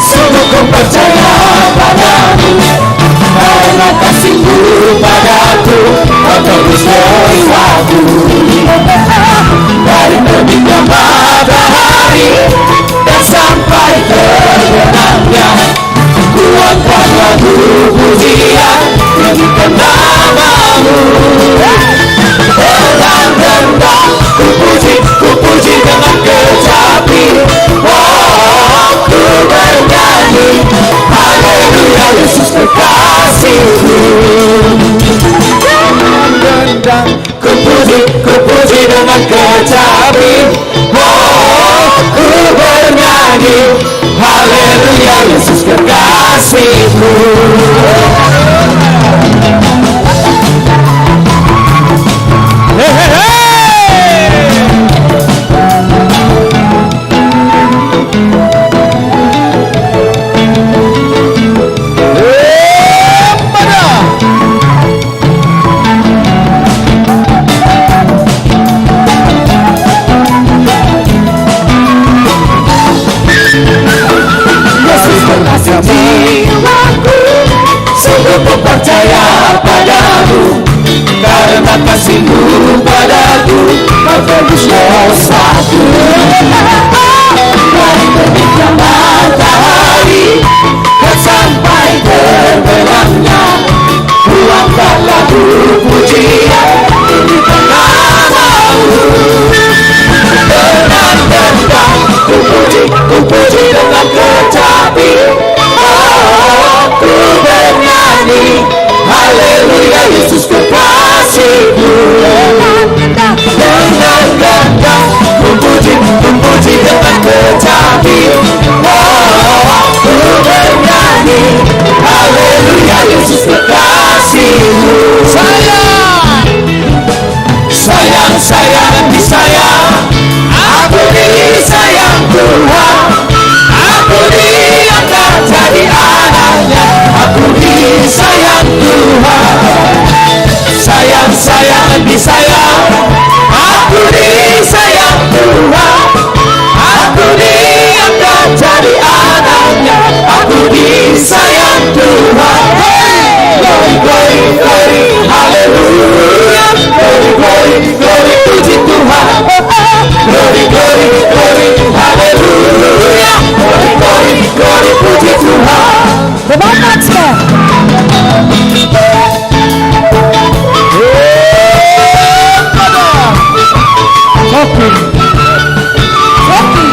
sungguh ku percaya padamu, karena kasih-Mu padaku, Kau tebus dosaku. Dari terbitnya matahari dan sampai terbenamnya, ku angkat lagu pujian, tinggikan nama-Mu. Dengan gendang ku puji, ku puji dengan kecapi. Oh, ku bernyanyi, haleluya, Yesus kekasihku. Dengan gendang ku puji, ku puji dengan kecapi. Oh, ku bernyanyi, haleluya, Yesus kekasihku. He, he, he. Yesus kekasih jiwaku, sungguh ku percaya padamu, karena kasih-Mu padaku, Kau tebus dosaku. Dari terbitnya matahari dan sampai terbenamnya, ku angkat lagu pujian, tinggikan nama-Mu. Dengan gendang ku puji, ku puji dengan kecapi. Oh, ku bernyanyi, haleluya, Yesus kekasihku. Dengan gendang ku puji, ku puji dengan kecapi. Oh, ku bernyanyi, haleluya, Yesus kekasihku. Sayang, sayang, sayang disayang, aku disayang Tuhan. Aku diangkat jadi anak-Nya, aku disayang Tuhan. Sayang, sayang disayang, aku disayang Tuhan. Aku diangkat jadi anak-Nya, aku disayang Tuhan. Hey! Glory, glory, glory, haleluya. Glory, glory, glory, puji Tuhan. Glory, glory, glory, haleluya. Glory, glory, glory, puji Tuhan. Tepuk tangan semua. Oke. Oke.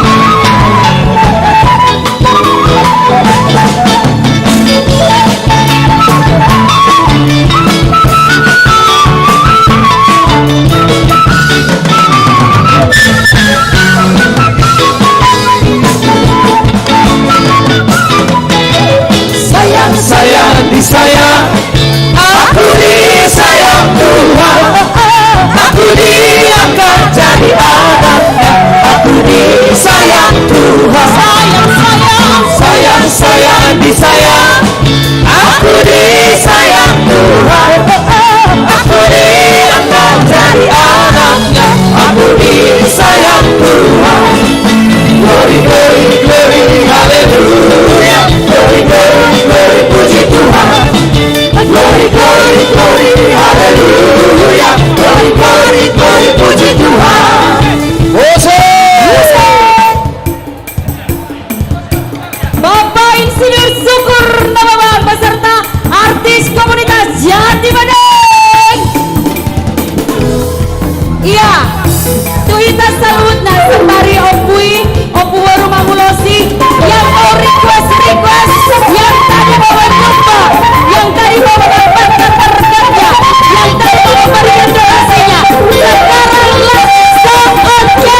Sayang, sayang disayang, aku disayang Tuhan. Aku diangkat jadi anak-Nya, aku disayang Tuhan. Sayang, sayang, sayang, sayang disayang, aku disayang Tuhan. Aku diangkat jadi anak-Nya, aku disayang Tuhan. Glory, glory, glory, haleluya. Glory, glory, glory, puji Tuhan. Glory, glory, glory, haleluya. Glory, glory, glory, puji Tuhan. Musik. Bapak Insinyur Syukur Nababan beserta artis komunitas Jati Bening. Iya, tu hita saluhutna, sambari Ompu i, Ompu boru Mamulosi, yang mau request, request, yang tadi mau berkhotbah, yang tadi mau mendapatkan berkatnya, yang tadi mau memberikan donasinya, sekarang langsung aja.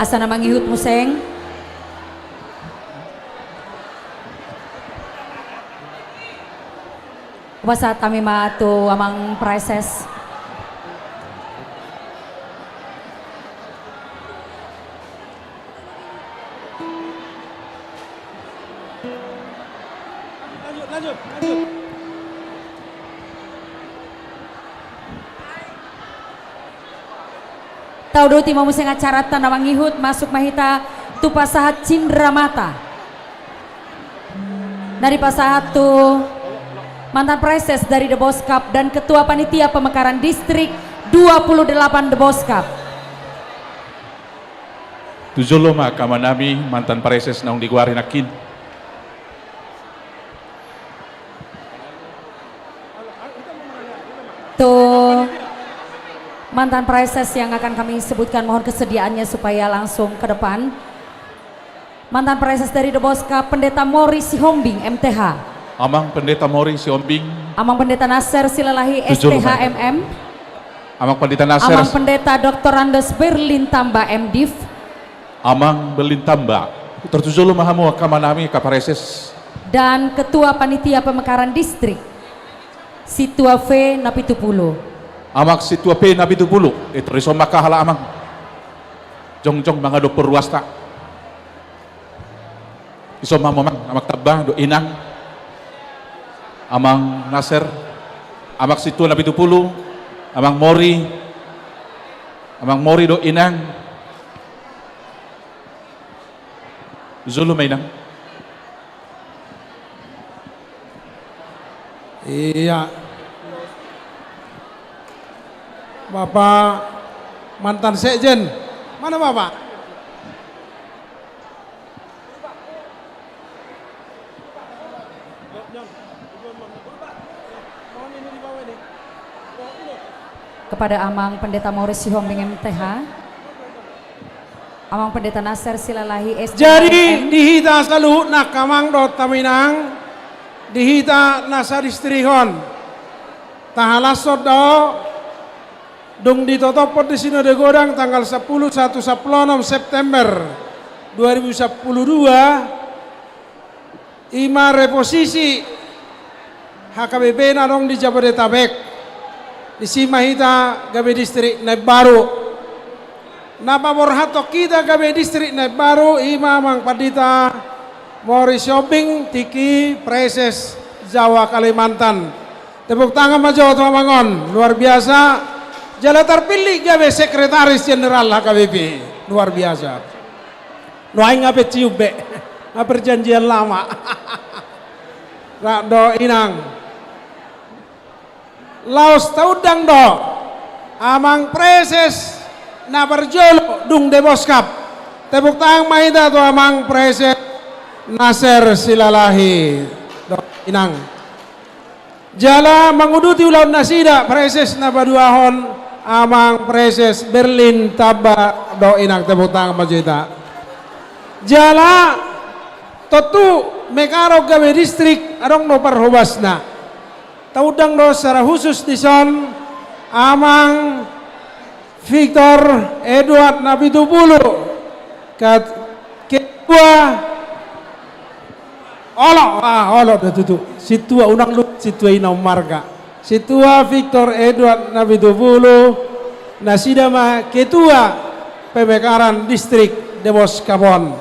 Sana mangihut museng. Hupasahat hami ma tu amang praeses. Taudut i ma museng acaranta na mangihut, masuk ma hita tu pasahat cindramata. Na dipasahat tu mantan praeses dari Deboskap dan Ketua Panitia Pemekaran Distrik dua puluh delapan Deboskap. Tu jolo ma angka amanami mantan praeses naung digoari nangkin. Tu mantan praeses yang akan kami sebutkan, mohon kesediaannya supaya langsung ke depan. Mantan praeses dari Deboskap, Pendeta Mori Sihombing, M T H. Amang Pendeta Mori Sihombing. Amang Pendeta Nasser Silalahi, S T H, M M. Amang Pendeta Nasser. Amang Pendeta Doktor Andes Berlin Tamba, M Div. Amang Berlin Tamba. Tar tu jolo ma hamu angka amanami angka praeses. Dan Ketua Panitia Pemekaran Distrik, Sintua V Napitupulu. Amang Sintua V Napitupulu. Eh, tar dison ma angka halak amang. Jongjong mangadophon ruasta. Dison ma hamu amang, amang Tamba dohot inang. Amang Nasser, amang Sintua Napitupulu, amang Mori, amang Mori dohot inang. Jolo ma inang. Iya. Bapak mantan sekjen. Mana Bapak? Kepada Amang Pendeta Mori Sihombing, M T H. Amang Pendeta Nasser Silalahi, S T H, M M. Jadi, di hita saluhutna angka amang dohot hamu inang, di hita na sadistrihon, tahalashon do, dung ditotophon di Sinode Godang tanggal sampulu sahat tu sampulu onom September dua ribu sampulu dua, i ma reposisi H K B P na adong di Jabodetabek. Disi ma hita gabe distrik na imbaru. Na paborhathon hita gabe distrik na imbaru i ma Amang Pandita Mori Sihombing, tingki praeses Jawa Kalimantan. Tepuk tangan ma jo tu amang on, luar biasa. Jala tarpilih gabe sekretaris jenderal H K B P, luar biasa. Nuaeng nga pensiun be. Nga perjanjian lama. Rap do inang. Laos taundang do amang praeses na parjolo dung Deboskap. Tepuk tangan ma hita tu amang praeses Nasser Silalahi dohot inang. Jala manguduti ulaon nasida praeses na paduahon, amang praeses Berlin Tamba dohot inang, tepuk tangan ma jo hita. Jala tontu Mekaran gabe distrik adong do parhobasna. Taundang do secara khusus dison amang Victor Edward Napitupulu, kat-, ketua, olo, ah, olo do tutu. Sintua, unang lupa sintua i na ummarga. Sintua Victor Edward Napitupulu, nasida ma ketua pemekaran distrik Deboskap on.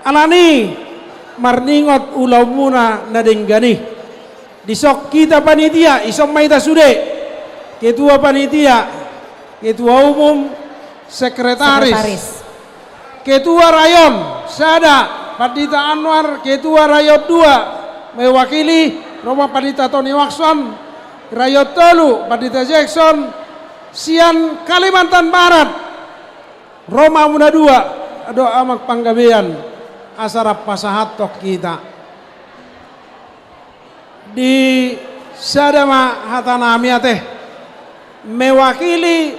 Alani marningot ulaonmuna na denggan i. Dison hita panitia, dison ma hita sude. Ketua panitia, ketua umum, sekretaris. Sekretaris. Ketua rayon, sada, Pandita Anwar, ketua rayon dua, mewakili, ro ma Pandita Tony Wakson, rayon tolu, Pandita Jackson, sian Kalimantan Barat. Ro ma hamuna dua, dohot amang panggabean, asa rap pasahathon hita. Di sada ma hatanami ate, mewakili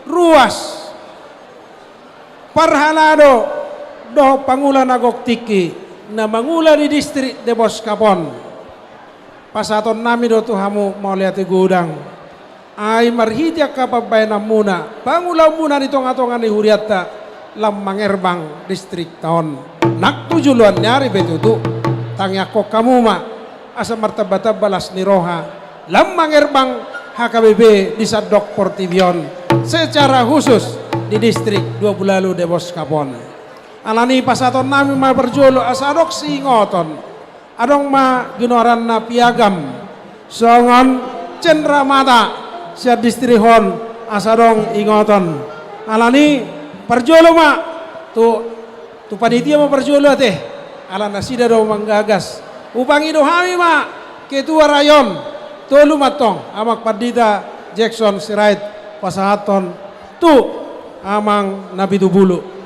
ruas parhalado dohot pangula na gok tingki, na mangula di distrik Deboskap on. Pasahatonnami do tu hamu mauliate godang. Ai marhite angka pambahenanmuna, pangulaonmuna di tongatonga ni hurianta, lam mangerbang distrikta on. Nang tu joloan ni ari pe tutu, tangiangkon hamu ma asa martambatamba las ni roha lam mangerbang H K B P di sandok portibi on, secara khusus di distrik Dua Pulu Ualu Debos Kapon. Alani i pasahatonnami ma parjolo asa adong siingoton. Adong ma ginoaranna piagam songon cendramata sian distrik on asa adong ingoton. Alani i parjolo ma tu, tu panitia ma parjolo ate, ala nasida do manggagas. Hupangido hami ma ketua rayon, tolu ma antong, Amang Pandita Jackson Sirait, pasahathon tu Amang Napitupulu.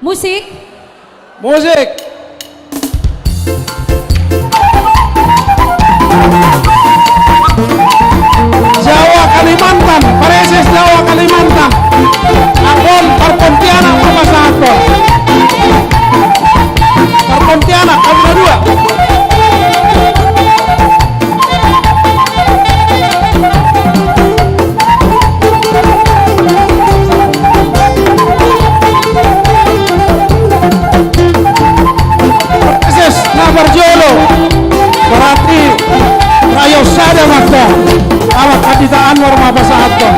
Musik. Musik. Jawa Kalimantan, Praeses Jawa Kalimantan. Anggo on par Pontianak ma pasahathon. Par Pontianak, angka dua. Praeses na parjolo, berarti rayon sada ma antong. Amang Pandita Anwar ma pasahathon.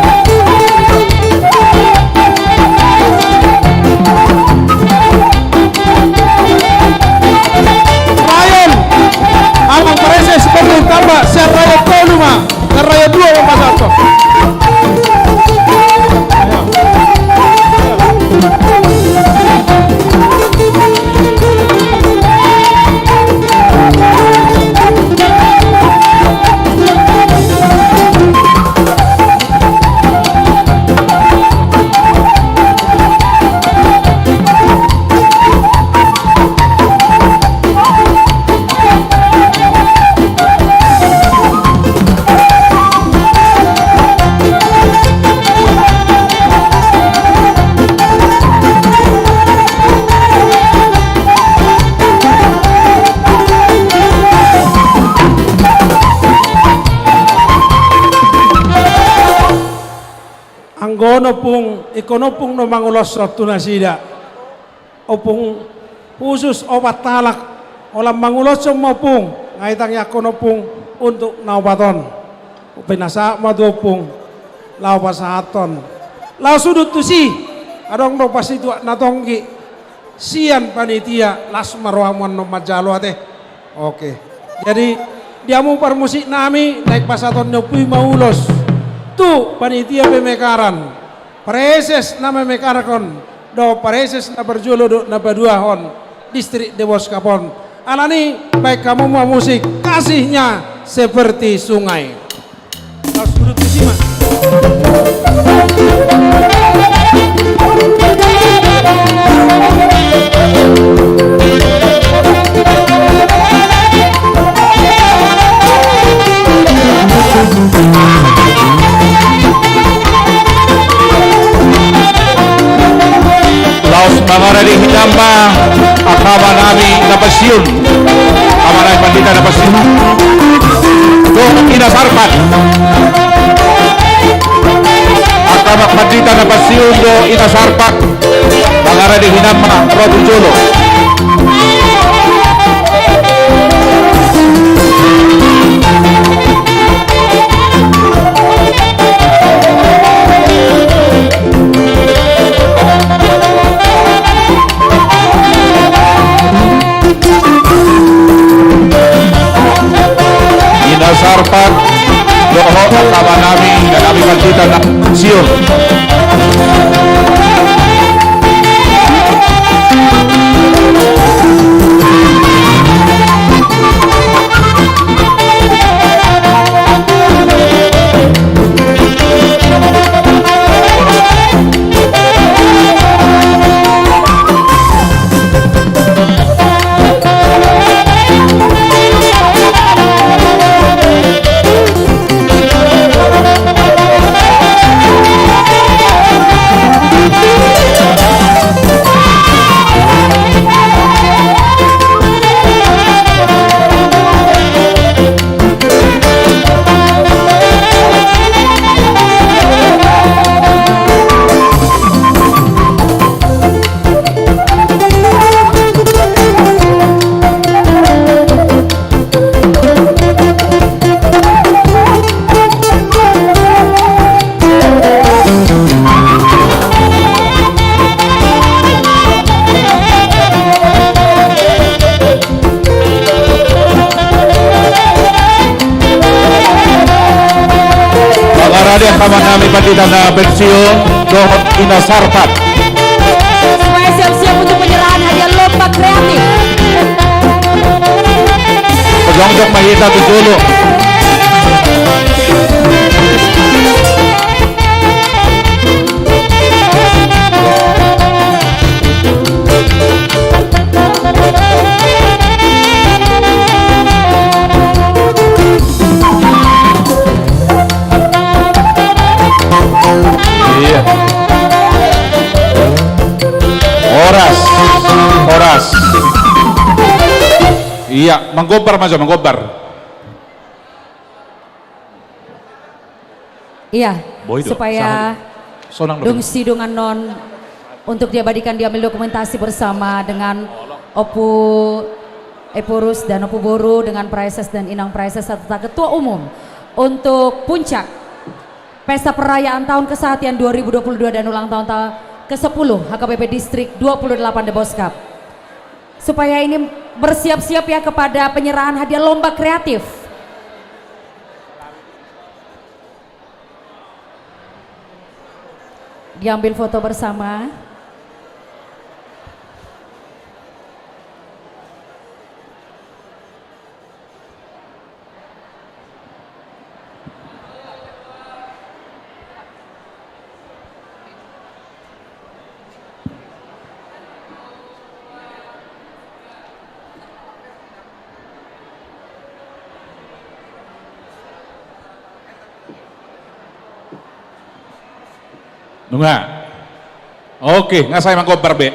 Rayon, Amang Praeses, perlu tambah, sian rayon tolu ma. Rayon dua ma pasahathon. Anggo on ompung, ingkon ompung do manguloshon tu nasida. Ompung khusus opat halak, holan manguloshon ma ompung, nga itangiangkon ompung untuk na opat on. Pinasahat ma tu ompung, laho pasahathon. Laos udut tusi, adong do pasituak na tonggi sian panitia, las ma rohamu annon manjalo ate. Oke. Jadi, di hamu parmusiknami, naeng pasahaton ni ompung i ma ulos tu panitia pemekaran. Praeses na memekarhon dohot praeses na parjolo dohot na paduahon distrik Debos Kapon. Alani i, baen hamu ma musik Kasihnya Seperti Sungai. Laos udut tusi ma. Laos mangarade hinan ma angka amanami na pensiun, amanami pandita na pensiun dohot ina sarpat. Angka amang pandita na pensiun dohot ina sarpat. Mangarade hinan ma ro tu jolo. Ina sarpat dohot angka amanami, inanami pandita na pensiun. Ate angka amanami pandita na pensiun dohot Ina Sarpat. Supaya siap-siap untuk penyerahan hadiah lomba kreatif. Pajongjong ma hita tu jolo. Iya. Horas. Horas. Iya, manggombar ma jo, manggombar. Iya, supaya dung sidung annon untuk diabadikan, diambil dokumentasi bersama dengan Ompu Epurus dan Ompu Boru dengan Praeses dan Inang Praeses serta Ketua Umum untuk puncak Pesta Perayaan Tahun Kesahatian dua ribu dua puluh dua dan ulang tahun ta-, kesepuluh H K B P Distrik dua puluh delapan Deboskap. Supaya ini bersiap-siap ya kepada penyerahan hadiah lomba kreatif. Diambil foto bersama. Nunga. Oke, nga sai manggombar be.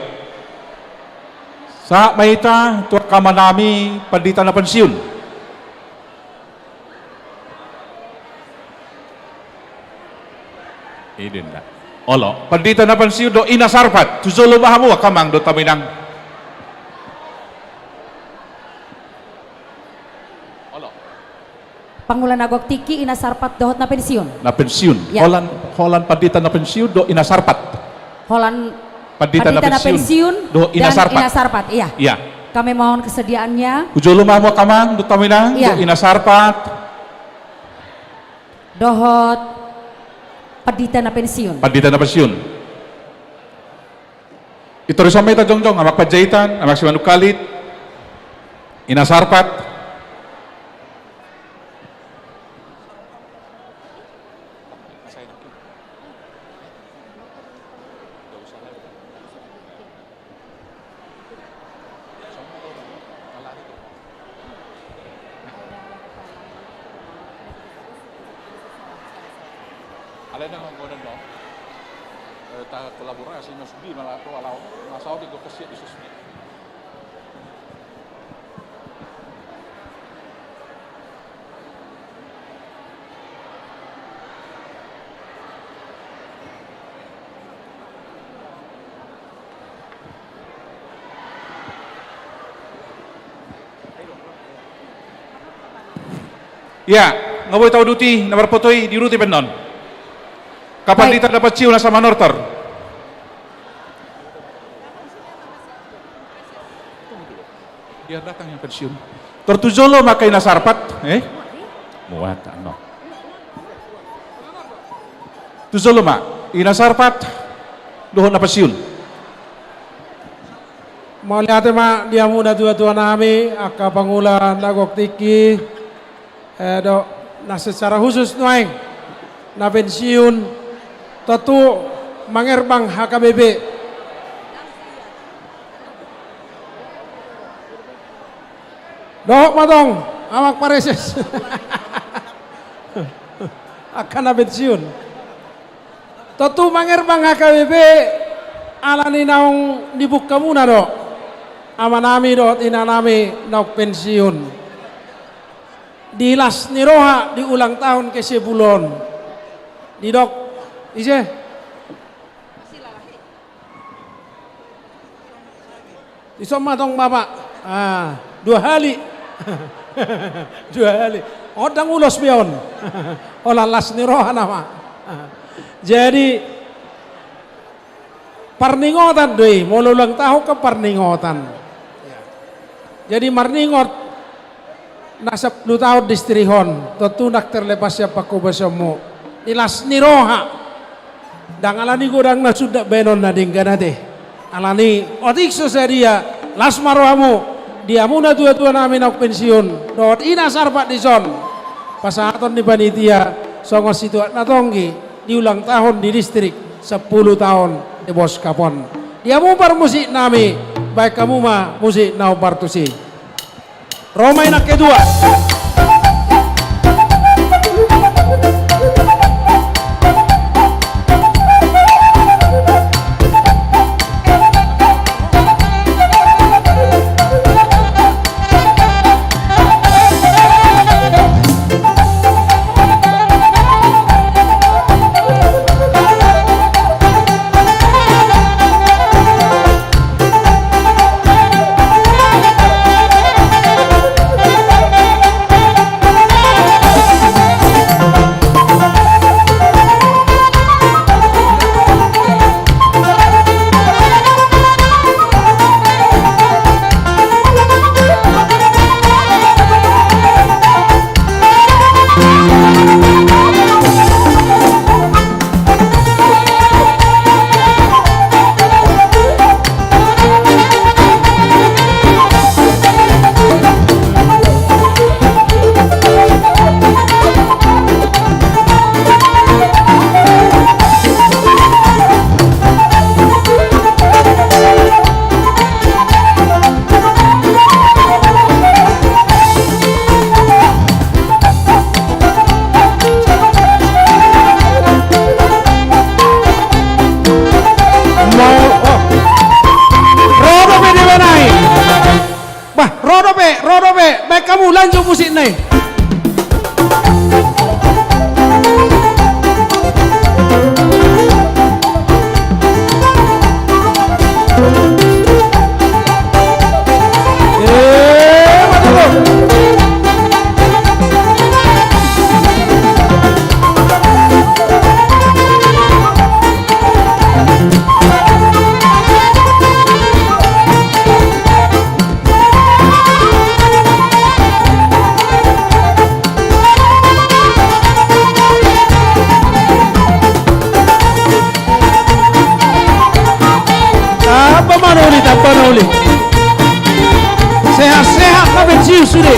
Sahat ma hita tu angka amanami pandita na pensiun. Olo, pandita na pensiun dohot Ina Sarpat, tu jolo ma hamu angka amang dohot hamu inang. Olo. Pangula na gok tingki, Ina Sarpat dohot na pensiun. Na pensiun. Ya. Holan, holan pandita na pensiun dohot Ina Sarpat. Holan pandita na pensiun dohot Ina Sarpat. Ina Sarpat, iya. Iya. Kami mohon kesediaannya. Tu jolo ma hamu angka amang dohot hamu inang, iya, dohot Ina Sarpat. Dohot pandita na pensiun. Pandita na pensiun. Itorison ma hita jongjong, Amang Panjaitan, Amang Simanungkalit, Ina Sarpat. Alai na manggodan do. Eh, ta kolaborasi ma sude, mala ro alau, masa otik do kasiat di sosmed. Ia, nga boi tauduti na marpoto i, diuduti pe annon. Baik. Angka pandita na pensiun asa manortor. Biar datang yang pensiun. Tor tu jolo ma angka Ina Sarpat, eh? Muat, ano. Tu jolo ma, Ina Sarpat, dohot na pensiun. Mauliate ma di hamu natua-tua nami, angka pangula na gok tingki. Eh, dohot na secara khusus nuaeng na pensiun, tontu mangerbang H K B P. Dohot ma tong, Amang Praeses. Angka na pensiun. Tontu mangerbang H K B P, ala ni naung dibuka muna do amanami dohot inanami naung pensiun. Di las ni roha, di ulang tahun kesepuluh on. Didok, ise? Dison ma tong, Bapak. Ah, dua hali. Dua hali. On ndang ulos be on. Holan las ni roha nama. Jadi, parningotan do i, molo ulang tahun kan parningotan. Jadi marningot na sampulu taon di istri on, tontu ndang terlepas sian pangkobasionmu. Di las ni roha. Ndang alani godang na sundat bahenon na denggan ate. Alani otik so sadia, las ma rohamu. Di hamu na tuatua nami naung pensiun dohot ina sarpat dison, pasahaton ni panitia songon situak na tonggi di ulang tahun di distrik, sepuluh tahun di Boskap on. Di hamu parmusik nami, baen hamu ma musik na hombar tusi. Ro ma i nang ketua. Bah, ro dope, ro dope. Baen hamu, lanjut musikna i. Tamba ma na uli, tamba na uli. Sehat-sehat ma pensiun sude.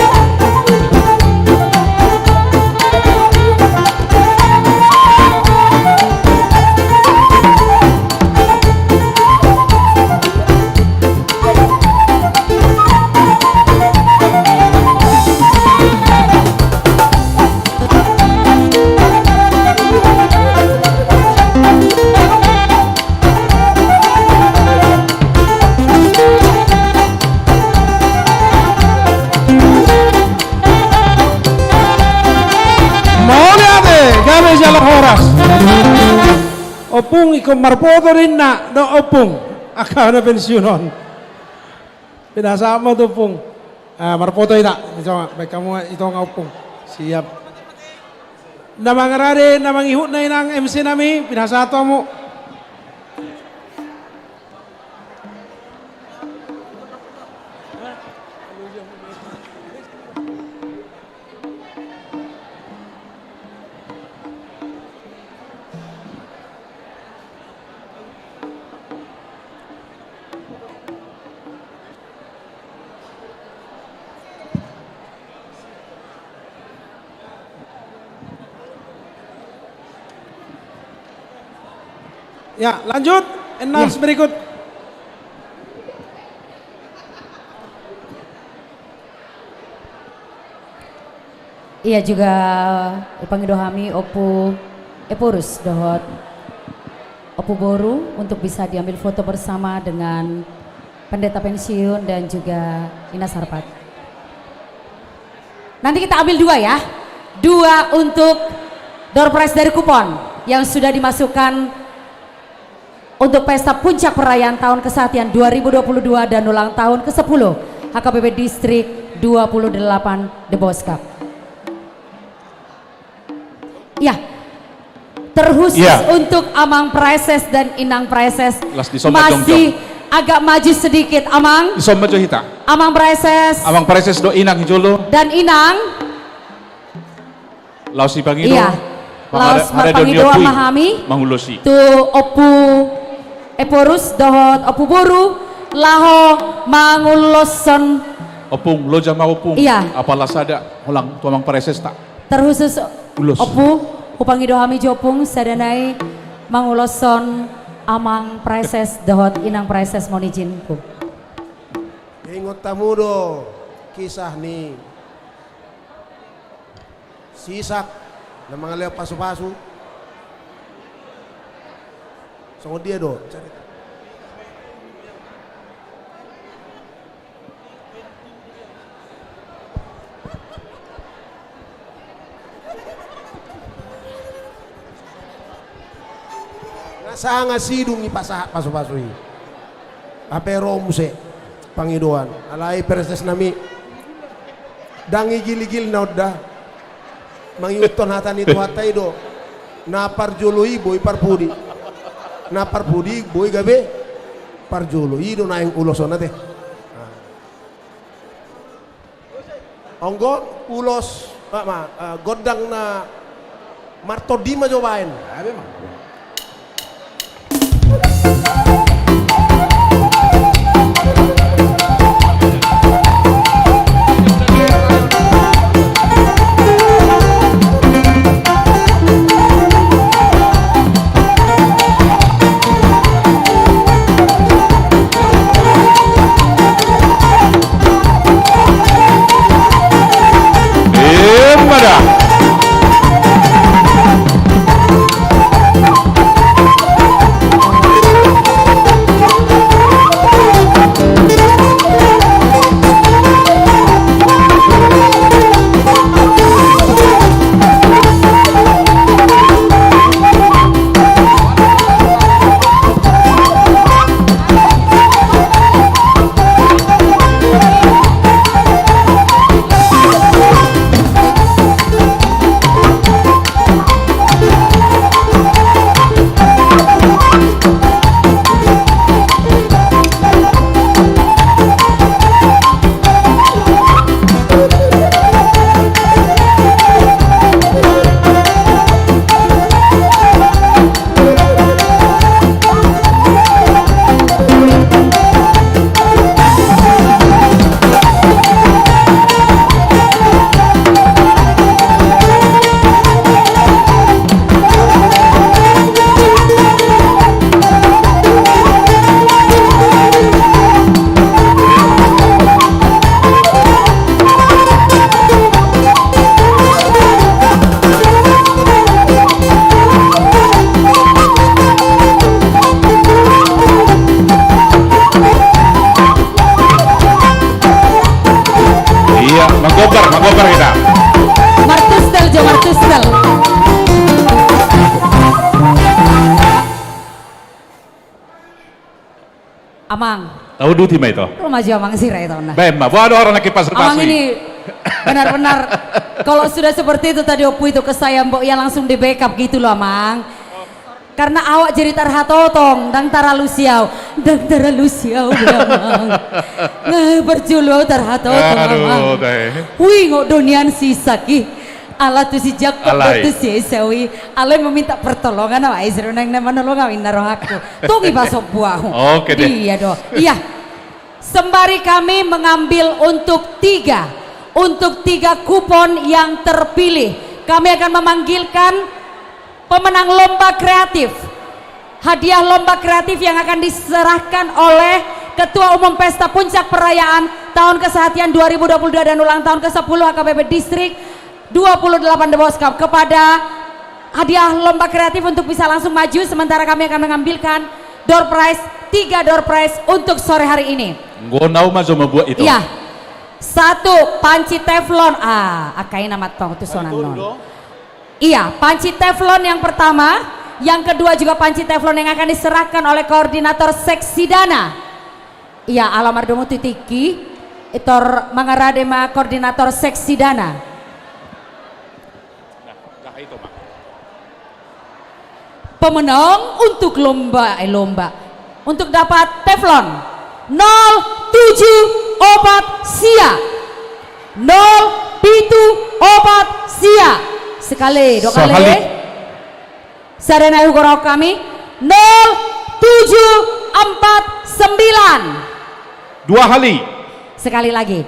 Mauliate, gabe jala horas. Ompung, ingkon marpoto do inna dohot ompung. Angka na pensiun on. Pinasahat ma tu ompung. Ah, marpoto hita. Ito, baen hamu i tonga ompung. Siap. Na mangarade, na mangihut na inang M C nami, pinasahat tu hamu. Ya, lanjut. Announce berikut. Ia, juga dipangido hami Ompu Ephorus dohot Ompu Boru untuk bisa diambil foto bersama dengan pendeta pensiun dan juga Ina Sarpat. Nanti kita ambil dua, ya. Dua untuk door prize dari kupon yang sudah dimasukkan untuk pesta puncak perayaan tahun kesaktian dua ribu dua puluh dua dan ulang tahun kesepuluh H K B P Distrik dua puluh delapan Deboskap. Ya. Terkhusus, ya, untuk Amang Praeses dan Inang Praeses. Las dison ma, masih agak maju sedikit, Amang. Dison ma jo hita. Amang Praeses. Amang Praeses dohot Inang di jolo. Dan Inang. Laos dipangido. Iya. Laos marpangidoan ma hami mangulosi tu Ompu Ephorus dohot Ompu Boru laho manguloshon. Ompung, loja ma Ompung. Iya. Apala sada holan tu Amang Praesesta. Terkhusus Ompu, hupangido hami jo Ompung sada nai manguloshon Amang Praeses dohot Inang Praeses, mohon izin, Ompung. Ingot hamu do kisah ni si Ishak na mangalehon pasupasu? Songon dia do carita? Nga sanga sidung i pasahat pasupasu i. Hape ro muse pangidoan. Alai Praeses nami, ndang igiligil na on da. Mangihuthon hata ni Tuhanta i do. Na parjolo i boi parpudi. Na parpudi boi gabe parjolo. I do naeng uloshon ate. Anggo ulos, ma, ma, eh, gondang na martondi ma jo baen. Iya, manggobar, manggobar kita. Martustel jo, martustel. Amang. Tahu duti ma ito. Rumah jo Amang Sira ito, nah. Baen ma, buat orang lagi pas. Amang ini benar-benar, kalau sudah seperti itu tadi Ompu itu, kesayangan, Mbok, ya langsung di backup gitu loh, Amang. Karena awak jadi tarhatotong, ndang taralusi au. Ndang taralusi au, Amang. Nah, parjolo au tarhatotong, Amang. Aduh, tai. Huingot do nian si Ishak i. Ala tu si Jakob dohot tu si Esau i. Alai meminta pertolongan au, ai siruneng na manolong au, inna rohangku. Tung i pasombu au. Oke deh. Dia do. Iya. Sembari kami mengambil untuk tiga, untuk tiga kupon yang terpilih, kami akan memanggilkan pemenang lomba kreatif. Hadiah lomba kreatif yang akan diserahkan oleh Ketua Umum Pesta Puncak Perayaan Tahun Kesehatian dua ribu dua puluh dua dan ulang tahun kesepuluh H K B P Distrik dua puluh delapan Deboskap kepada hadiah lomba kreatif untuk bisa langsung maju, sementara kami akan mengambilkan door prize, tiga door prize untuk sore hari ini. Nggo nau ma jo mambuat ito. Iya. Satu, panci teflon. Ah, angka i nama tong tu sonan non. Iya, panci teflon yang pertama, yang kedua juga panci teflon yang akan diserahkan oleh koordinator seksi dana. Iya, ala mardomu tu tingki, tor mangarade ma koordinator seksi dana. Pemenang untuk lomba, eh, lomba. Untuk dapat teflon nol tujuh opat sia. Nol pitu opat sia. Sekali, dua kali. Sahali. Tanda na hugoraon hami, nol tujuh empat sembilan. Dua hali. Sekali lagi.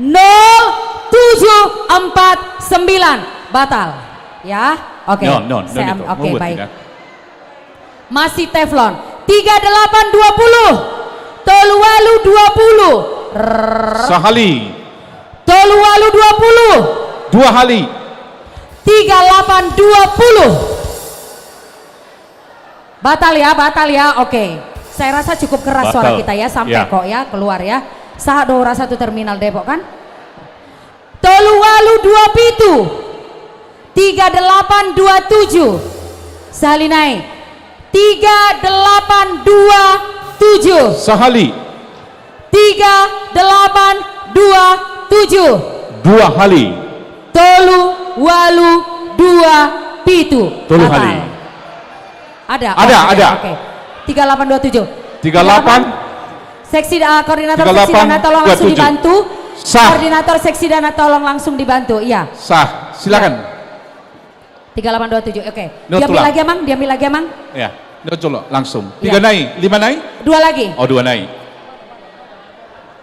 Nol tujuh empat sembilan. Batal. Ya, oke. Non, non, non. Saya am-, itu. Oke, baik. Masih teflon. Tiga delapan dua puluh. Tolu walu dua puluh. Rrrr. Sahali. Tolu walu dua puluh. Dua hali. Tiga lapan dua puluh. Batal ya, batal ya. Oke. Saya rasa cukup keras suara kita ya, sampai kok ya, keluar ya. Sahat do rasa tu terminal Depok kan? Tolu walu dua pitu. Tiga delapan dua tujuh. Sahali nai. Tiga delapan dua tujuh. Sahali. Tiga delapan dua tujuh. Dua hali. Tolu walu dua pitu. Tolu hali. Ada. Ada, ada. Oke. Tiga delapan dua tujuh. Tiga delapan. Seksi, eh, koordinator seksi Dana tolong langsung dibantu. Sah. Koordinator seksi Dana tolong langsung dibantu. Iya. Sah. Silakan. Tiga delapan dua tujuh, oke. Diambil lagi, Amang, diambil lagi, Amang. Ya, ini coba langsung. Tiga nai, lima nai? Dua lagi. Oh, dua nai.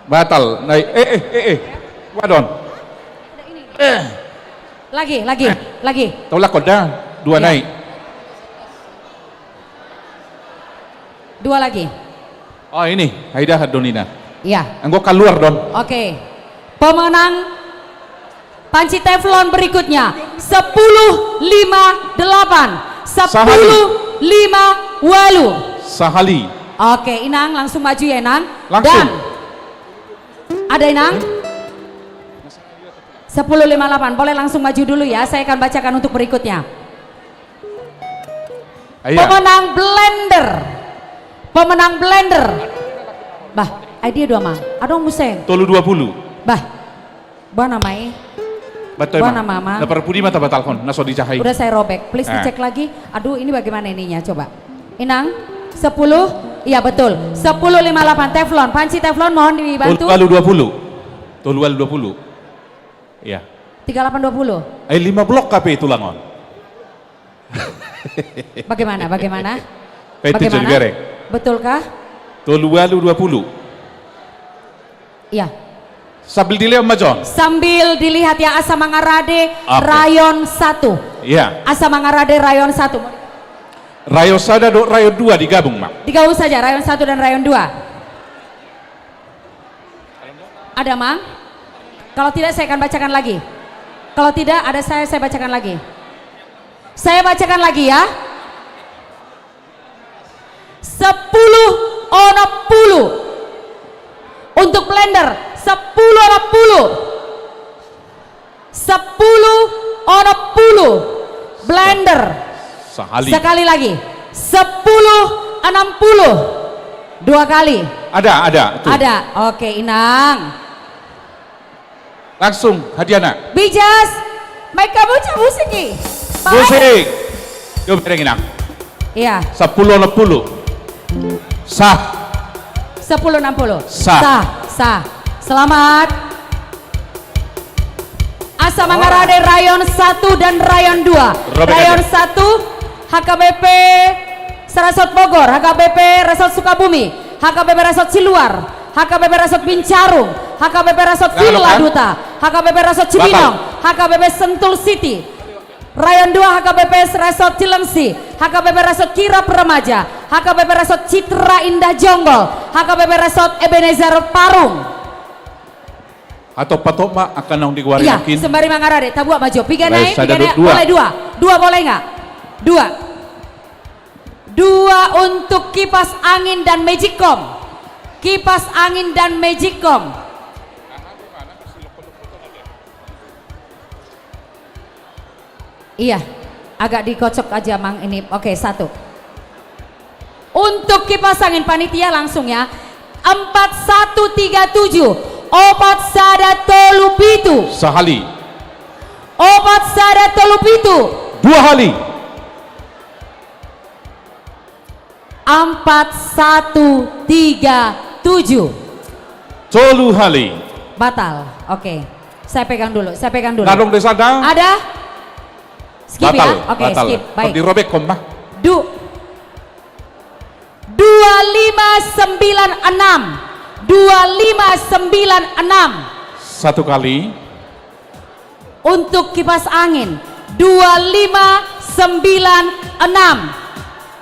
Batal, nai. Eh, eh, eh, eh. Wadon. Eh. Lagi, lagi, lagi. Tolak kau dah, dua nai. Dua lagi. Oh, ini, Haida Hadonina. Iya. Anggo kaluar, Don. Oke. Pemenang panci teflon berikutnya, sepuluh lima delapan, sepuluh lima walu. Sahali. Oke, Inang, langsung maju ya, Inang. Langsung. Dan ada, Inang? Sepuluh lima delapan, boleh langsung maju dulu ya, saya akan bacakan untuk berikutnya. Iya. Pemenang blender. Pemenang blender. Bah, ai dia dua, Mang. Adong muse. Tolu dua puluh. Bah. Bah, nama i. Bah, nama, Mang. Na parpudi ma tabatalhon, na so dijahai. Udah saya robek. Please dicek lagi. Aduh, ini bagaimana ininya, coba. Inang, sepuluh. Iya, betul. Sepuluh lima delapan, teflon. Panci teflon, mohon dibantu. Tolu walu dua puluh. Tolu walu dua puluh. Iya. Tiga delapan dua puluh. Eh, lima blok K P I tulangon. Bagaimana, bagaimana? P T jadi bereng. Betulkah? Tolu walu dua puluh. Iya. Sambil dilihat, Majon. Sambil dilihat ya, Asa Mangarade, oke. Rayon satu. Iya. Asa Mangarade, Rayon satu. Rayon sada dohot Rayon dua digabung, Mak. Digabung saja, Rayon satu dan Rayon dua. Ada, Mang? Kalau tidak, saya akan bacakan lagi. Kalau tidak, ada saya, saya bacakan lagi. Saya bacakan lagi, ya. Sepuluh onom puluh. Untuk blender, sepuluh onom puluh. Sepuluh onom puluh. Blender. Sahali. Sekali lagi. Sepuluh enam puluh. Dua kali. Ada, ada, tuh. Ada. Oke, Inang. Langsung, hadiahna. Bijas, mai hamu cabusik i. Baik. Musik. Yo, bereng, Inang. Iya. Sepuluh enam puluh. Sah. Sepuluh enam puluh. Sah. Sah, sah. Selamat. Asa Mangarade Rayon satu dan Rayon dua. Robek aja. Rayon satu, H K B P Seresort Bogor, H K B P Resort Sukabumi, H K B P Resort Siluar, H K B P Resort Bincarung, H K B P Resort Villa Duta, H K B P Resort Cibinong, H K B P Sentul City. Rayon dua H K B P Resort Cilengsi, H K B P Resort Kirap Remaja, H K B P Resort Citra Indah Jonggol, H K B P Resort Ebenezer Parung. Atau patok ma angka naung digoari nangkin. Sembari mangarade, tabuat ma jo. Piga nai, piga nai, boleh dua. Dua boleh nggak? Dua. Dua untuk kipas angin dan magicom. Kipas angin dan magicom. Iya, agak dikocok aja, Mang, ini. Oke, satu. Untuk kipas angin, panitia langsung ya. Empat satu tiga tujuh, opat sada tolu pitu. Sahali. Opat sada tolu pitu. Dua hali. Empat satu tiga tujuh. Tolu hali. Batal. Oke. Saya pegang dulu, saya pegang dulu. Nadong desa da? Ada? Skip ya? Batal, oke, batal. Skip. Baik. Dirobek, Komang. Du-, dua lima sembilan enam. Dua lima sembilan enam. Satu kali. Untuk kipas angin, dua lima sembilan enam.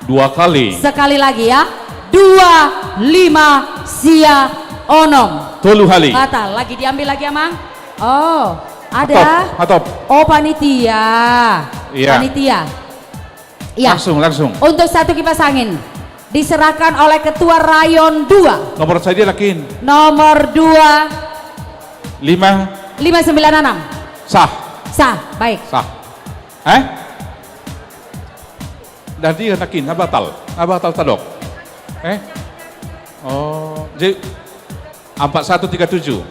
Dua kali. Sekali lagi ya, dua lima sia onom. Tolu kali. Batal, lagi diambil lagi, Amang. Oh, ada. Hatop, hatop. Oh, panitia. Iya. Panitia. Iya. Langsung, langsung. Untuk satu kipas angin diserahkan oleh ketua rayon dua. Nomor sadia, Lakin? Nomor dua. Lima. Lima sembilan enam. Sah. Sah, baik. Sah. Eh? Dadi, Lakin, na batal. Na batal tadok. Eh? Oh, jadi empat satu tiga tujuh.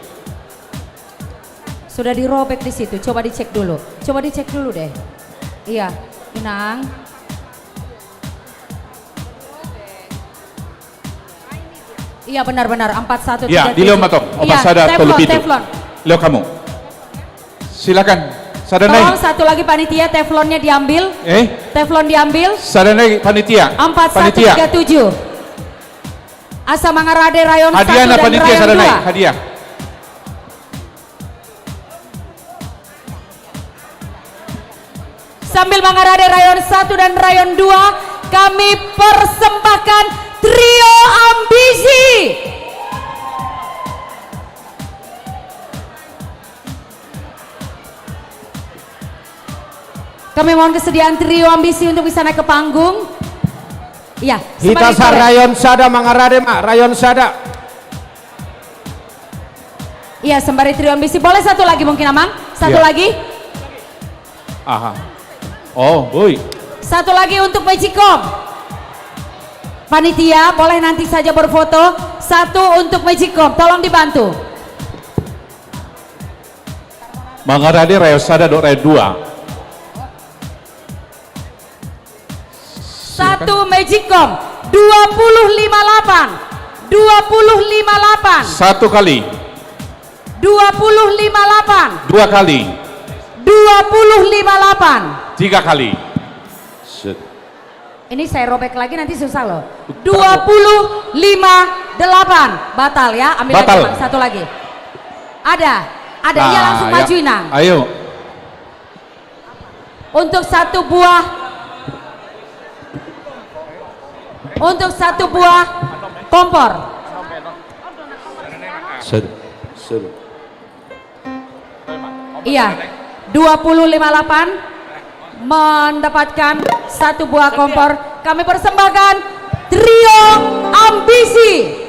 Sudah dirobek di situ, coba dicek dulu. Coba dicek dulu deh. Iya, Inang. Iya, benar-benar, empat satu tiga tujuh. Iya, dilehon ma tong. Iya, opat sada tolu pitu. Teflon, teflon. Lehon hamu. Silakan. Sada nai. Tolong satu lagi panitia, teflonnya diambil. Eh? Teflon diambil. Sada nai panitia. Empat satu tiga tujuh. Panitia. Asa mangarade rayon satu dan rayon dua. Hadiah na panitia, sada nai. Hadiah. Sambil mangarade rayon satu dan rayon dua, kami persembahkan Trio Ambisi. Kami mohon kesediaan Trio Ambisi untuk bisa naik ke panggung. Iya, hita sambari sarayon sada mangarade ma, rayon sada. Iya, sambari Trio Ambisi. Boleh satu lagi mungkin, Amang? Satu lagi? Iya. Aha. Oh, boi. Satu lagi untuk Magicom. Panitia, boleh nanti saja berfoto. Satu untuk Magicom, tolong dibantu. Mangarade rayon sada dohot rayon dua. Satu Magicom, dua puluh lima delapan. Dua puluh lima delapan. Satu kali. Dua puluh lima delapan. Dua kali. Dua puluh lima delapan. Tiga kali. Set. Ini saya robek lagi, nanti susah loh. Dua puluh lima delapan. Batal ya, ambil lagi, Bang, satu lagi. Ada, ada. Nah, iya, langsung maju, Inang. Ayo. Untuk satu buah, untuk satu buah kompor. Set, set. Iya, dua puluh lima delapan mendapatkan satu buah kompor. Kami persembahkan Trio Ambisi.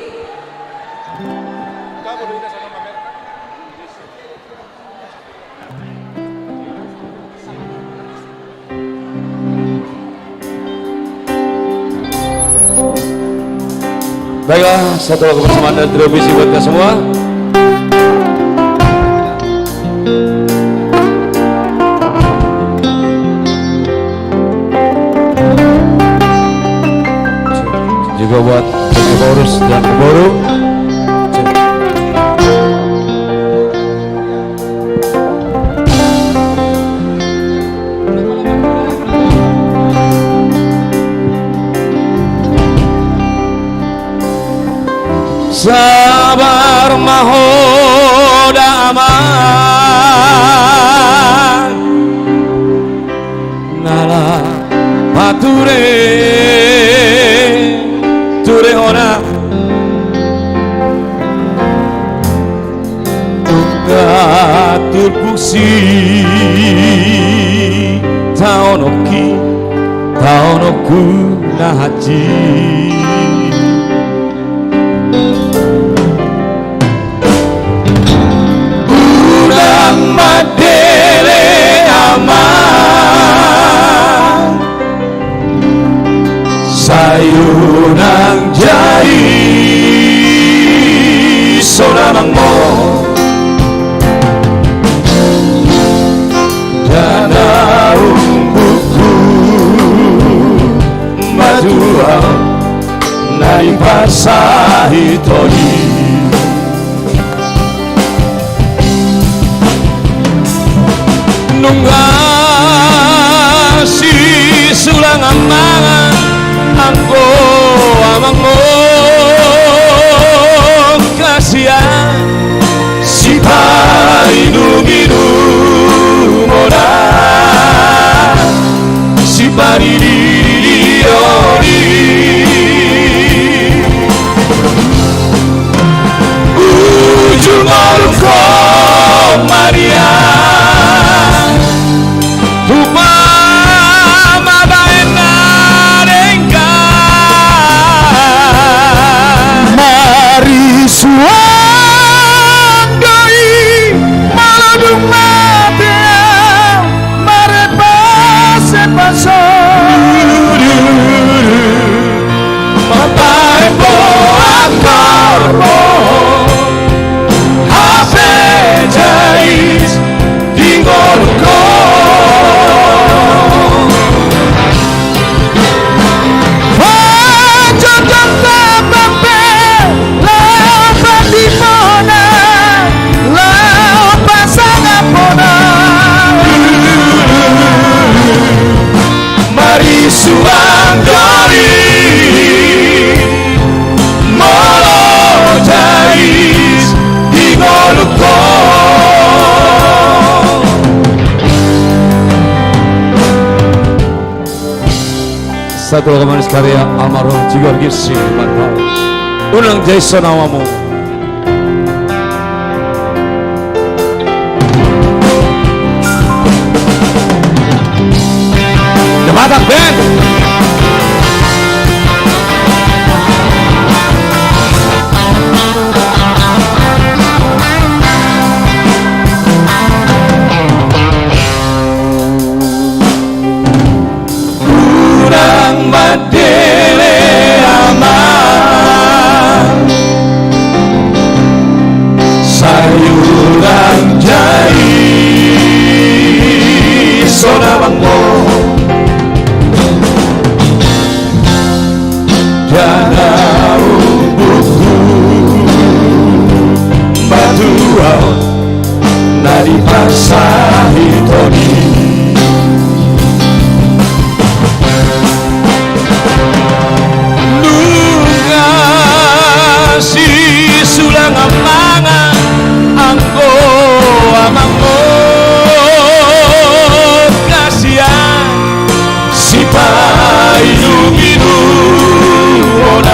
Baiklah, satu lagu persembahan dari Trio Ambisi buat kita semua. Juga buat pengurus dan pemburu. Sabar ma ho da, Amang. Na laho pature, ture hona. Nunga turpuk sitaononki, taononku na hansit. Unang mandele, Amang, sai unang jadi sonang mo. Dana umbuku matua na iparsahitoni. Nunga sisulangan mangan Anggo amang on hasian, sipainum-inumon, sipaidi-idi on i. Uju ngolungkon ma nian, tupa ma baen na denggan. Marisuang do i, molo dung mate au, marepasepasol. Mambaen boan korbon, hape jais di ngolungkon. Panjojong tamba pe laho patimona, laho pasangapona. Marisuang do i, molo jais di ngolungkon. Satu lagu manis karya almarhum Jigor Gipsy, mantap. Unang jais so na hamu. The Batak Band. Unang mandele amang, sai unang jais sonang amang on. Dana umburhu ma tuaon na dipasahiton i. Nunga sisulang amang, anggo amang on hasian, sipainum-inumon,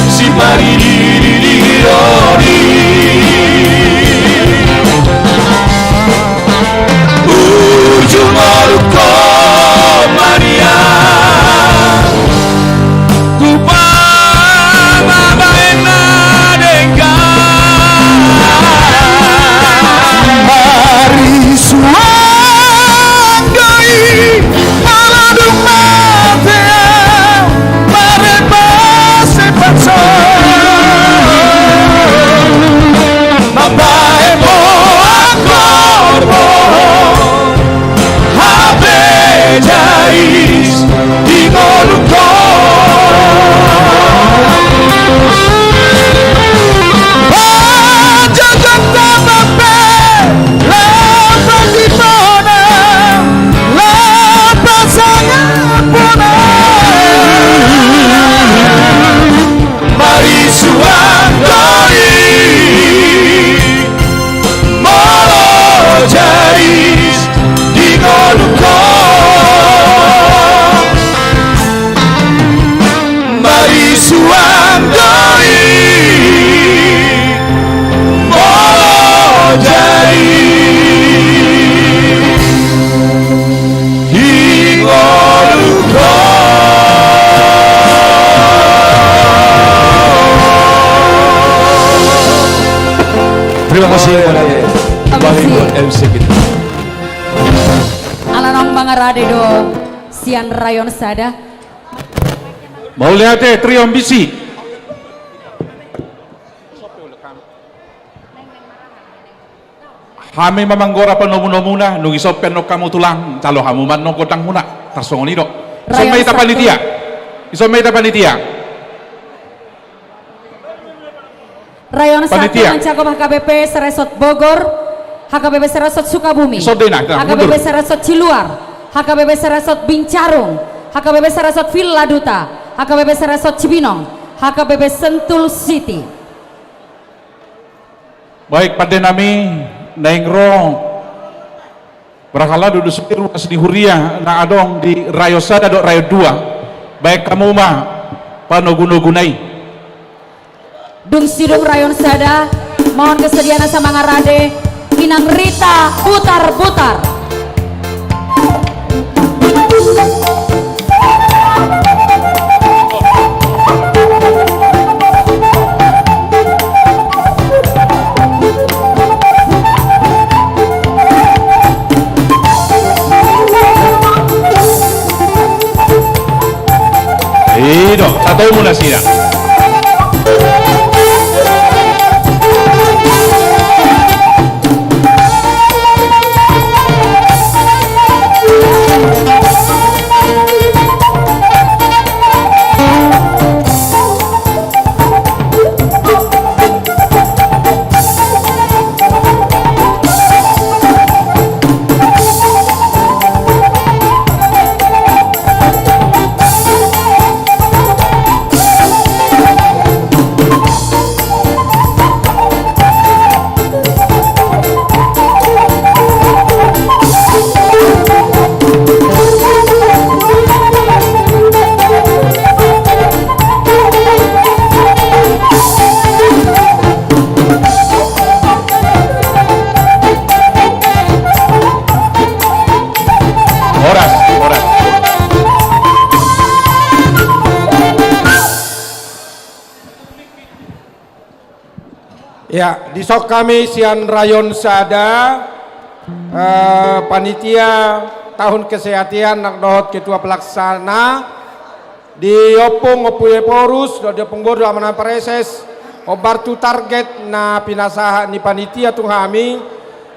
sipaidi-idi on i. Uju ngolungkon ma nian, tupa ma baen na denggan. Marisuang do i, molo dung mate au, marepasepasol. Mambaen boan korbon, hape jais di ngolungkon. Panjojong tamba pe laho patimona, laho pasangapona. Marisuang do i, molo jais di ngolungkon. Marisuang do i, molo jais di ngolungkon. Terima kasih. Terima kasih. Bang Ibu M C kita. Ala naung mangarade do sian rayon sada. Mauliate, Trio Ambisi. Hami ma manggora panomunomuna, nunga dison pe annon hamu tulang, jalo hamu ma annon gondangmuna, tarsongon i do. Dison ma hita panitia. Dison ma hita panitia. Rayon sada mancakup H K B P Saresot Bogor, H K B P Saresot Sukabumi, H K B P Saresot Ciluar, H K B P Saresot Bincarung, H K B P Sarasot Villa Duta, H K B P Sarasot Cibinong, H K B P Sentul City. Baik, pande nami, naeng ro, barangkali do sude ruas ni huria na adong di Rayon Sada dohot Rayon Dua. Baen hamu ma panogunoguna i. Dung sidung Rayon Sada, mohon kesediaan asa mangarade Inang Rita Butar-Butar. I do, tatomu nasida. Horas, horas. Ya, dison hami sian Rayon Sada, eh, panitia tahun kesehatan nang dohot ketua pelaksana, di ompung, Ompu Ephorus, dohot di ompung boru, Amang Praeses, hombar tu target na pinasahat ni panitia tu hami,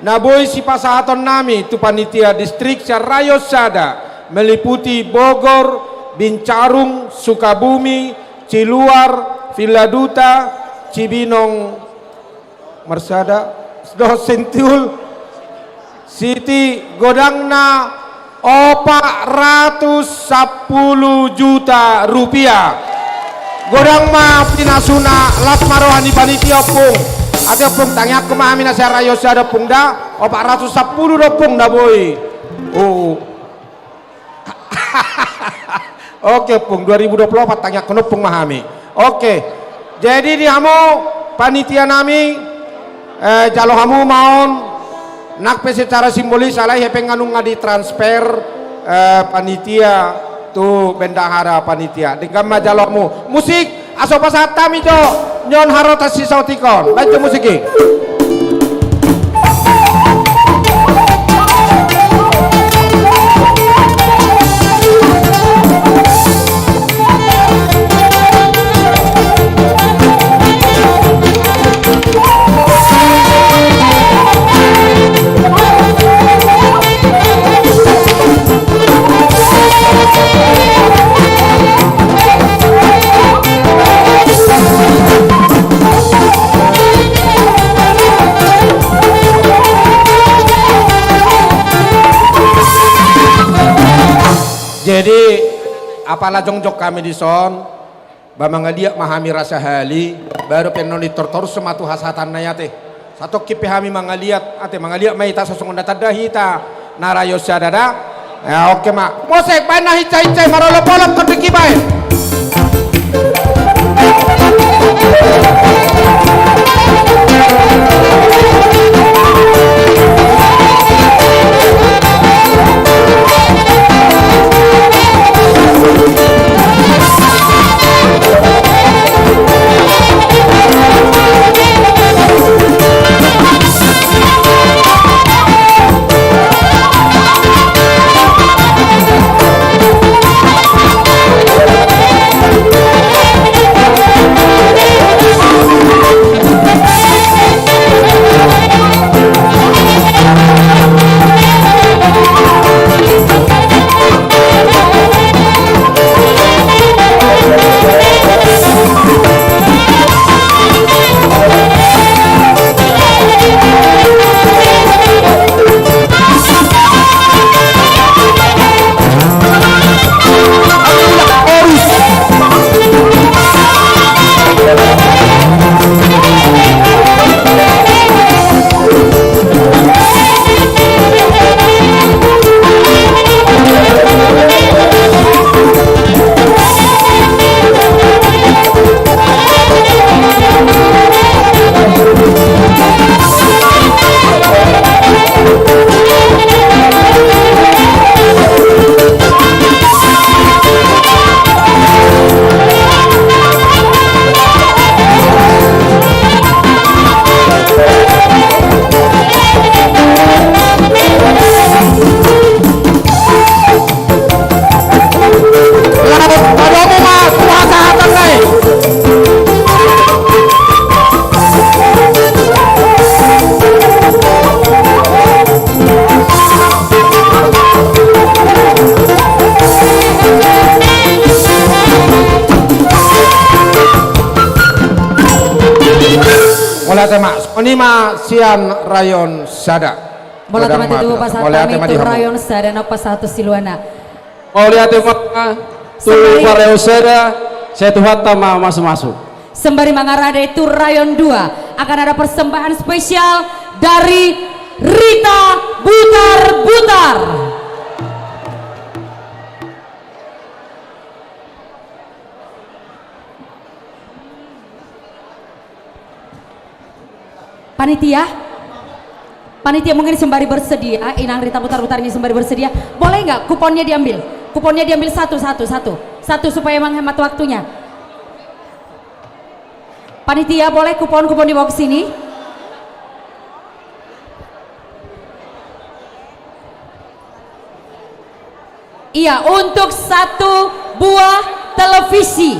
na boi sipasahaton nami tu panitia distrik sian Rayon Sada, meliputi Bogor, Bincarung, Sukabumi, Ciluar, Villa Duta, Cibinong, Marsada, dohot Sentul City, godangna opat ratus sampulu juta rupiah. Godang ma pinasuna, las ma roha ni panitia, ompung. Ate ompung, tangiangkon ma hami na sian Rayon Sada, ompung, da, opat ratus sampulu do, ompung, na boi. Oh. Oke, ompung, dua ribu dua puluh opat tangiangkon, ompung, ma hami. Oke. Jadi di hamu panitia nami, eh, jalo hamu ma on, nang pe secara simbolis, alai hepeng nunga ditransfer, eh, panitia tu bendahara panitia. Denggan ma jalo hamu. Musik, asa pasahat hami jo nion harotas sisaotik on. Baen jo musik i. Jadi, apala jongjong hami dison, ba mangaliat ma hami rasa hali, baru pe annon ditortorus ma tu hasahatanna i, ate. Satongkin pe hami mangaliat, ate, mangaliat ma hita, so songon na tanda hita na Rayon Sada, da. Ya, oke ma. Mosek, baen na hinsa-hinsa i, marolop-olop, tondingki baen. Ate ma, songon i ma sian Rayon Sada. Mauliate ma di hamu. Mauliate ma di hamu. Rayon Sada, nang pasahat tu siluana. Mauliate ma tu Rayon Sada, sai Tuhanta ma mamasumasu. Sembari mangarade tu Rayon Dua, akan ada persembahan spesial dari Rita Butar-Butar. Panitia? Panitia, mungkin sembari bersedia, Inang Rita Butar-Butar ini sembari bersedia. Boleh nggak kuponnya diambil? Kuponnya diambil satu, satu, satu. Satu supaya menghemat waktunya. Panitia, boleh kupon-kupon dibawa ke sini? Iya, untuk satu buah televisi.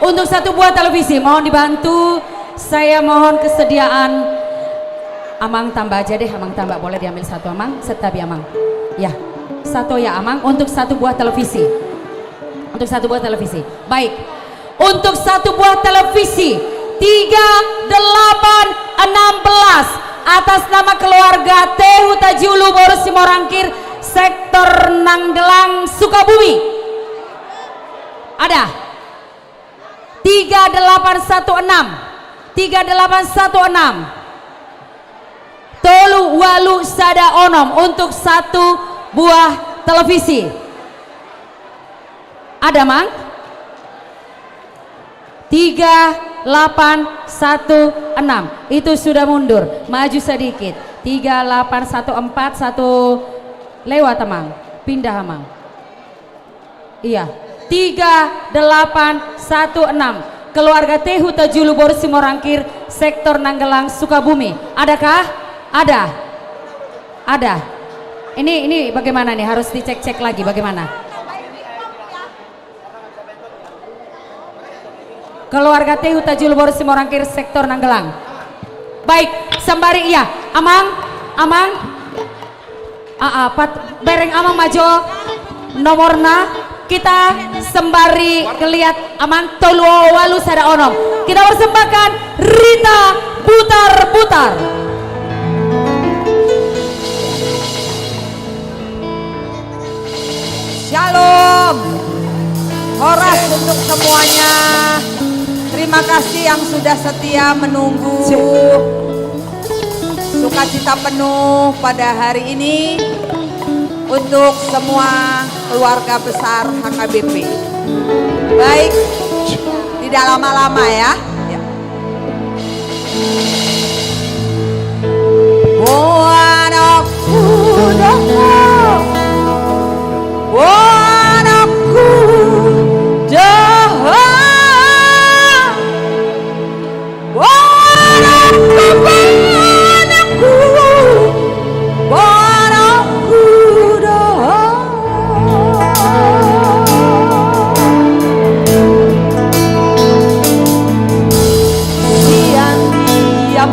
Untuk satu buah televisi, mohon dibantu. Saya mohon kesediaan. Amang Tamba aja deh, Amang Tamba, boleh diambil satu, Amang. Santabi, Amang. Ya, satu ya, Amang, untuk satu buah televisi. Untuk satu buah televisi. Baik. Untuk satu buah televisi tiga delapan enam belas atas nama keluarga Tehu Tajulu Boru Simorangkir, sektor Nanggelang, Sukabumi. Ada. Tiga delapan satu enam. Tiga delapan satu enam. Tolu ualu sada onom untuk satu buah televisi. Ada, Mang? Tiga delapan satu enam. Itu sudah mundur. Maju sedikit. Tiga delapan satu empat, satu lewat, Amang. Pindah, Amang. Iya. Tiga delapan satu enam. Keluarga Tehu Tajulu Boru Simorangkir, sektor Nanggelang, Sukabumi. Adakah? Ada. Ada. Ini, ini bagaimana nih? Harus dicek-cek lagi bagaimana. Keluarga Tehu Tajulu Boru Simorangkir, sektor Nanggelang. Baik, sembari, iya, Amang, Amang. Aa, pat, bereng Amang ma jo nomorna, kita sembari ngeliat Amang. Tolu ualu sada onom. Kita persembahkan Rita Butar-Butar. Shalom. Horas untuk semuanya. Terima kasih yang sudah setia menunggu. Sukacita penuh pada hari ini untuk semua keluarga besar H K B P. Baik, tidak lama-lama ya. Ya. Sian dia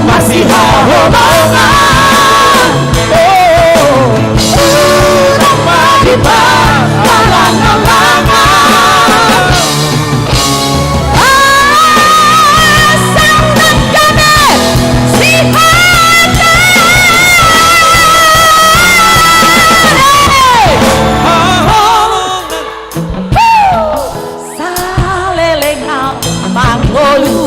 Masihaholongan. Saleleng au mangolu.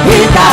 Rita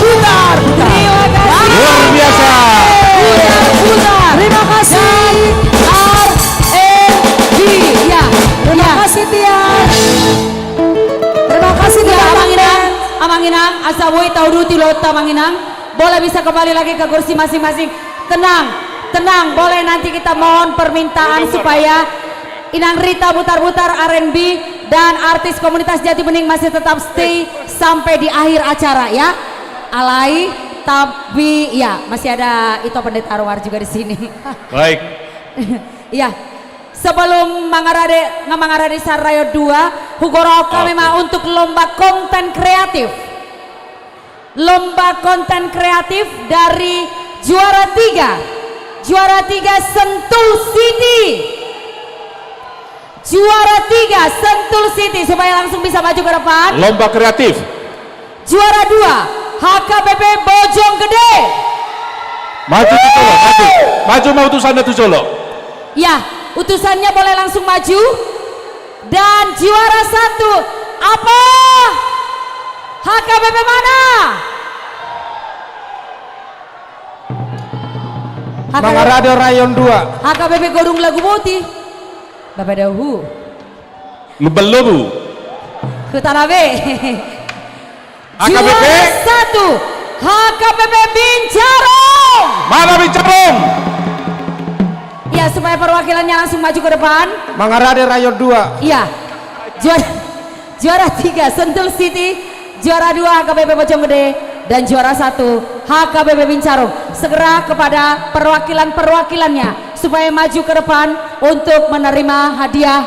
Butar. Terima kasih. Luar biasa. Butar, Butar. Terima kasih. Dan R N B. Ya. Terima kasih, Tiar. Terima kasih, Tiar. Amang Inang, Amang Inang, asa boi taudut ulaonta, Amang Inang. Boleh bisa kembali lagi ke kursi masing-masing. Tenang, tenang. Boleh nanti kita mohon permintaan supaya Inang Rita Butar-Butar R N B dan artis komunitas Jati Bening masih tetap stay sampai di akhir acara, ya. Alai, tapi, ya, masih ada Ito Pendeta Anwar juga di sini. Baik. Ya. Sebelum mangarade, nga mangarade Sarayon dua, hugoraon hami ma untuk lomba konten kreatif. Lomba konten kreatif dari juara tiga. Juara tiga Sentul City. Juara tiga Sentul City, supaya langsung bisa maju ke depan. Lomba kreatif. Juara dua H K B P Bojonggede. Maju tu jolo, maju. Maju ma utusanna tu jolo. Ya, utusannya boleh langsung maju. Dan juara satu, apa? H K B P mana? Mangarade Rayon dua. H K B P Godung Laguboti. Bapak Dahu. Lumban Lobu. Hutanabe. H K B P. Juara satu, H K B P Bincarung. Mana Bincarung? Ya, supaya perwakilannya langsung maju ke depan. Mangarade Rayon dua. Iya. Juara, juara tiga, Sentul City. Juara dua, H K B P Bojonggede. Dan juara satu, H K B P Bincarung. Segera kepada perwakilan-perwakilannya, supaya maju ke depan untuk menerima hadiah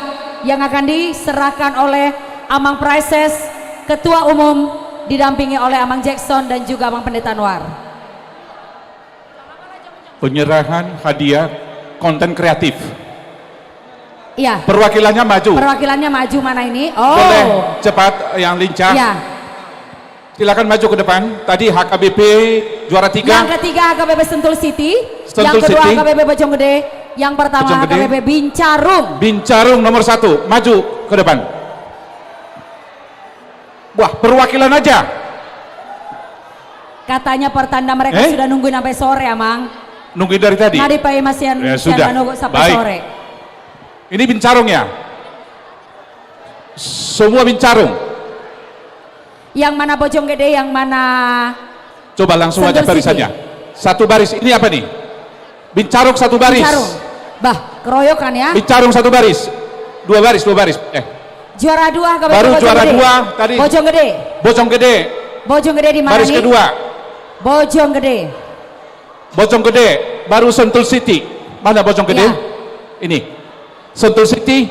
yang akan diserahkan oleh Amang Praeses, Ketua Umum, didampingi oleh Amang Jackson dan juga Amang Pendeta Anwar. Penyerahan hadiah konten kreatif. Iya. Perwakilannya maju. Perwakilannya maju mana ini? Oh. Boleh cepat, yang lincah. Iya. Silakan maju ke depan. Tadi H K B P juara tiga. Yang ketiga H K B P Sentul City. Sentul City. Yang kedua H K B P Bojonggede. Yang pertama Bojonggede. H K B P Bincarung. Bincarung nomor satu. Maju ke depan. Wah, perwakilan aja. Katanya pertanda mereka, eh? Sudah nungguin sampai sore, Amang. Nunggu dari tadi. Nadi paima sian, ya, sian sudah. Manogot sampai, baik, sore. Ini bincarung ya? Semua bincarung. Yang mana Bojong Gede, yang mana Sentul City? Coba langsung aja barisannya. Satu baris. Ini apa nih? Bincarung satu baris. Bincarung. Bah, keroyokan ya. Bincarung satu baris. Dua baris, dua baris. Eh. Juara dua, H K B P Bojong Gede. Baru juara dua tadi. Bojong Gede. Bojong Gede. Bojong Gede di mana nih? Baris kedua. Bojong Gede. Bojong Gede, baru Sentul City. Mana Bojong Gede? Ya. Ini. Sentul City.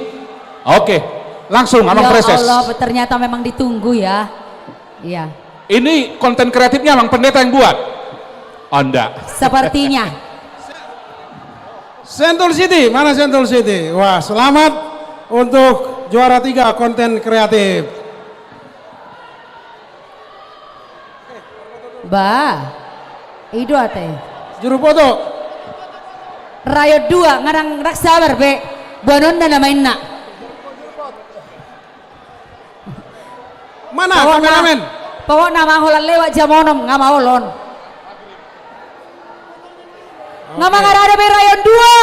Oke. Langsung, Amang Praeses. Ya Allah, ternyata memang ditunggu ya. Iya. Ini konten kreatifnya Amang Pendeta yang buat? Oh, enggak. Sepertinya. Sentul City, mana Sentul City? Wah, selamat untuk juara tiga konten kreatif. Bah, i do ate. Juru foto. Rayon dua, nga dang rap sabar be. Boanonna nama inna. Mana kameramen? Pokokna, pokokna ma holan lewat jam onom, nga maol on. Nga mangarade be Rayon dua.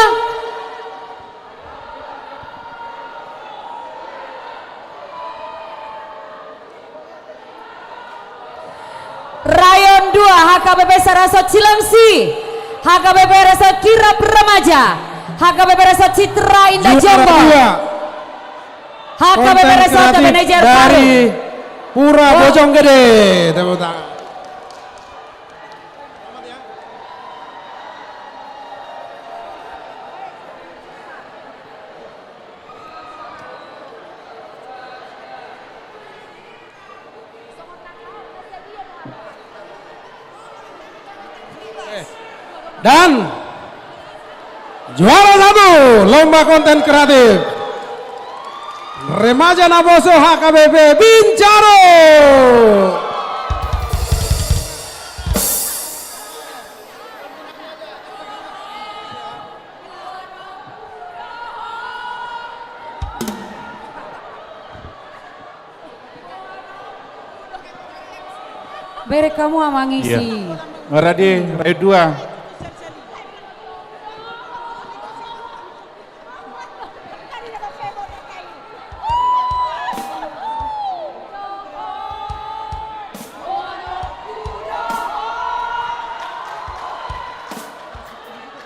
Rayon dua, H K B P Sarasan Cilengsi, H K B P Resort Kirap Remaja, H K B P Resort Citra Indah Jombor, juara dua, H K B P Resort konten kreatif manajer dari Pura Bojong Gede. Tepuk tangan. Dan juara satu lomba konten kreatif, Remaja Naposo H K B P Bincarung. Bereng hamu amang isi. Iya. Maradi, Rayon dua.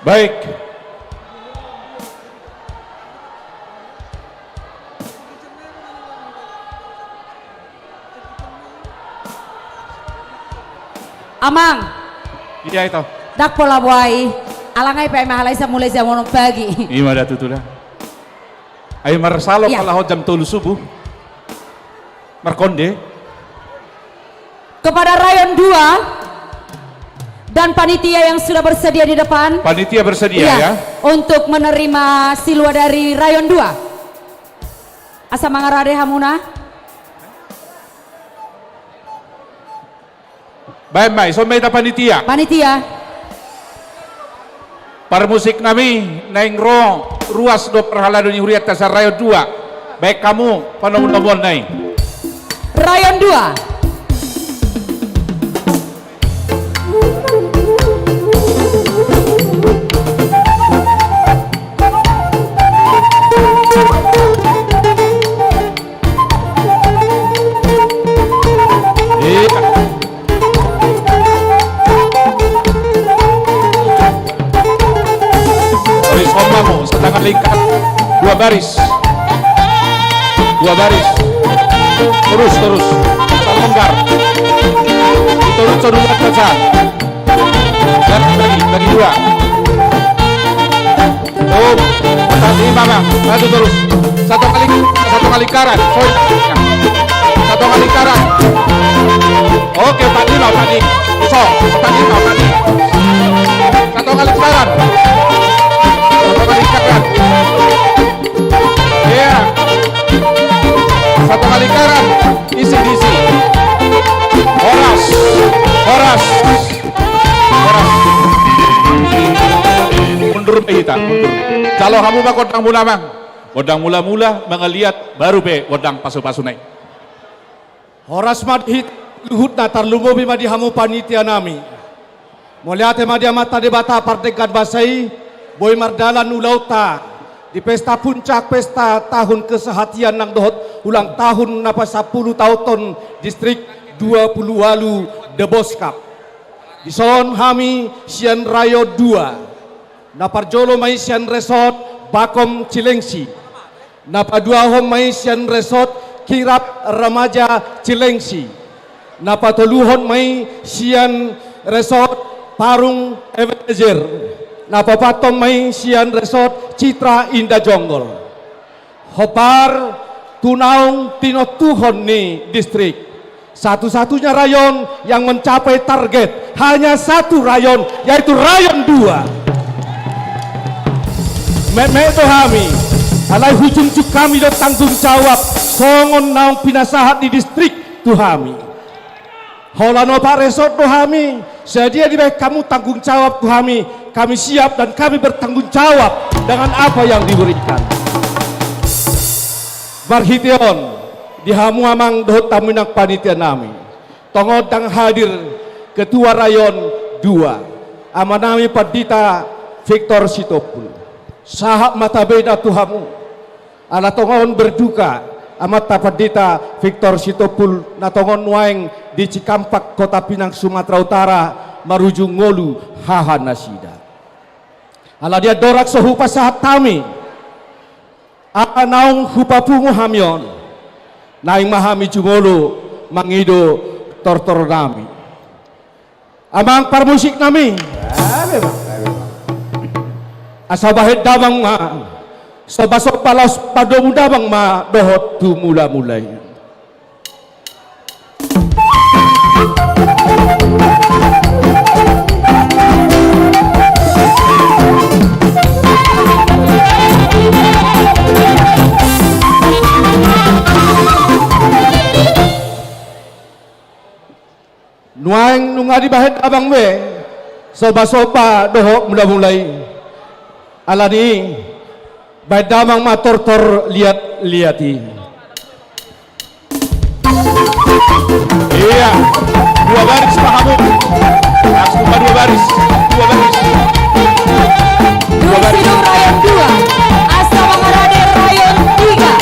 Baik. Amang. Iya, ito. Ndang pola buai. Alai nga i pe ai ma halai sa mulai jam onom pagi. Ima da tutu da. Ai marsalo, iya, pala ho jam tolu subuh. Markonde. Kepada Rayon dua dan panitia yang sudah bersedia di depan. Panitia bersedia, iya, ya, untuk menerima silua dari Rayon dua. Asa mangarade hamuna. Baen ma i, songon hita panitia. Panitia. Parmusik nami, naeng ro ruas dohot parhalado ni hurianta sian Rayon dua. Baen hamu panomunomuon na i. Rayon dua. Iya. Baris, ompung, setengah lingkar. Dua baris. Dua baris. Terus, terus. Asal longgar. Terus, terus, terus. Bagi, bagi dua. Tuh, otak lima, Bang. Maju terus. Satu kali, satu kali kanan. Sorry. Satu kali kanan. Oke, otak lima, otak lima. So, otak lima, otak lima. Satu kali kanan. Satu kali kanan. Iya. Satu kali kanan. Isi, isi. Horas. Horas. Mundur ma hita, mundur. Jalo hamu ma gondang mula, Amang. Gondang mula-mula, mangaliat, baru pe gondang pasu-pasu na i. Horas ma di hita luhutna, tarlumobi ma di hamu panitia nami. Mauliate ma di Amanta Debata pardenggan basa i, boi mardalan ulaonta di pesta puncak, pesta tahun kesehatian nang dohot ulang tahun na pasampulu taonhon distrik dua pulu ualu The Boskap. Dison hami sian Rayon dua. Na parjolo ma i sian resort Bakom Cilengsi. Na paduahon ma i sian resort Kirab Remaja Cilengsi. Na patoluhon ma i sian resort Parung Ebenezer. Na paopathon ma i sian resort Citra Indah Jonggol. Hombar tu naung tinontuhon ni distrik. Satu-satunya rayon yang mencapai target, hanya satu rayon, yaitu Rayon dua. Metmet do hami, alai hujungjung hami do tanggung jawab songon naung pinasahat ni distrik tu hami. Holan opat resort do hami, sadia dibahen hamu tanggung jawab tu hami, kami siap dan kami bertanggung jawab dengan apa yang diberikan. Marhite on, di hamu amang dohot hamu inang panitia nami. Tongon ndang hadir Ketua Rayon dua, Amanami Pandita Victor Sitompul. Sahat ma tabena tu hamu. Ala tongon berduka Amanta Pandita Victor Sitompul na tongon nuaeng di Cikampek, Kota Pinang, Sumatera Utara, marujung ngolu haha nasida. Ala ni andorang so hupasahat hami aha naung hupapungu hami on, naeng ma hami jumolo mangido tortor nami. Amang parmusik nami. Asa bahen damang ma. Somba-somba laos padomu damang ma dohot tu mula-mula i. Nuaeng nunga dibahen damang be somba-somba dohot mula-mula i. Alani i, bahen damang ma tortor liat-liat i. Iya, dua baris ma hamu. Langsung ma dua baris. Dua baris. Dua baris. Sidung Rayon dua, asa mangarade Rayon tiga.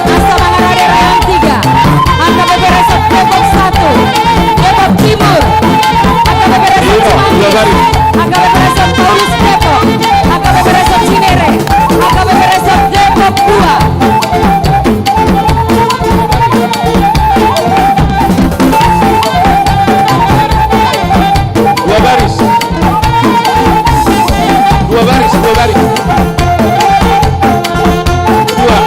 Asa mangarade Rayon tiga. H K B P Resort Depok satu, Depok Timur. H K B P Resort Iya, Semanggi. Dua baris. H K B P Resort Polres Depok. H K B P Resort Cinere. H K B P Resort Depok dua. Dua baris. Dua baris, dua baris. Dua.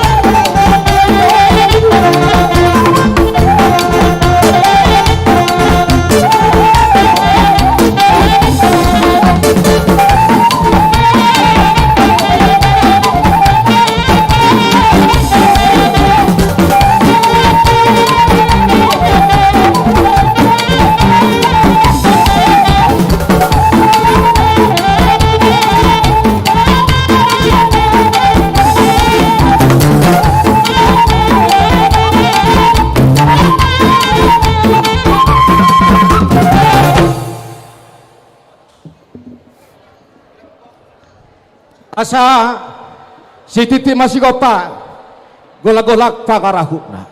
Asa sititi ma sigompa, golanggolang pangarahutna.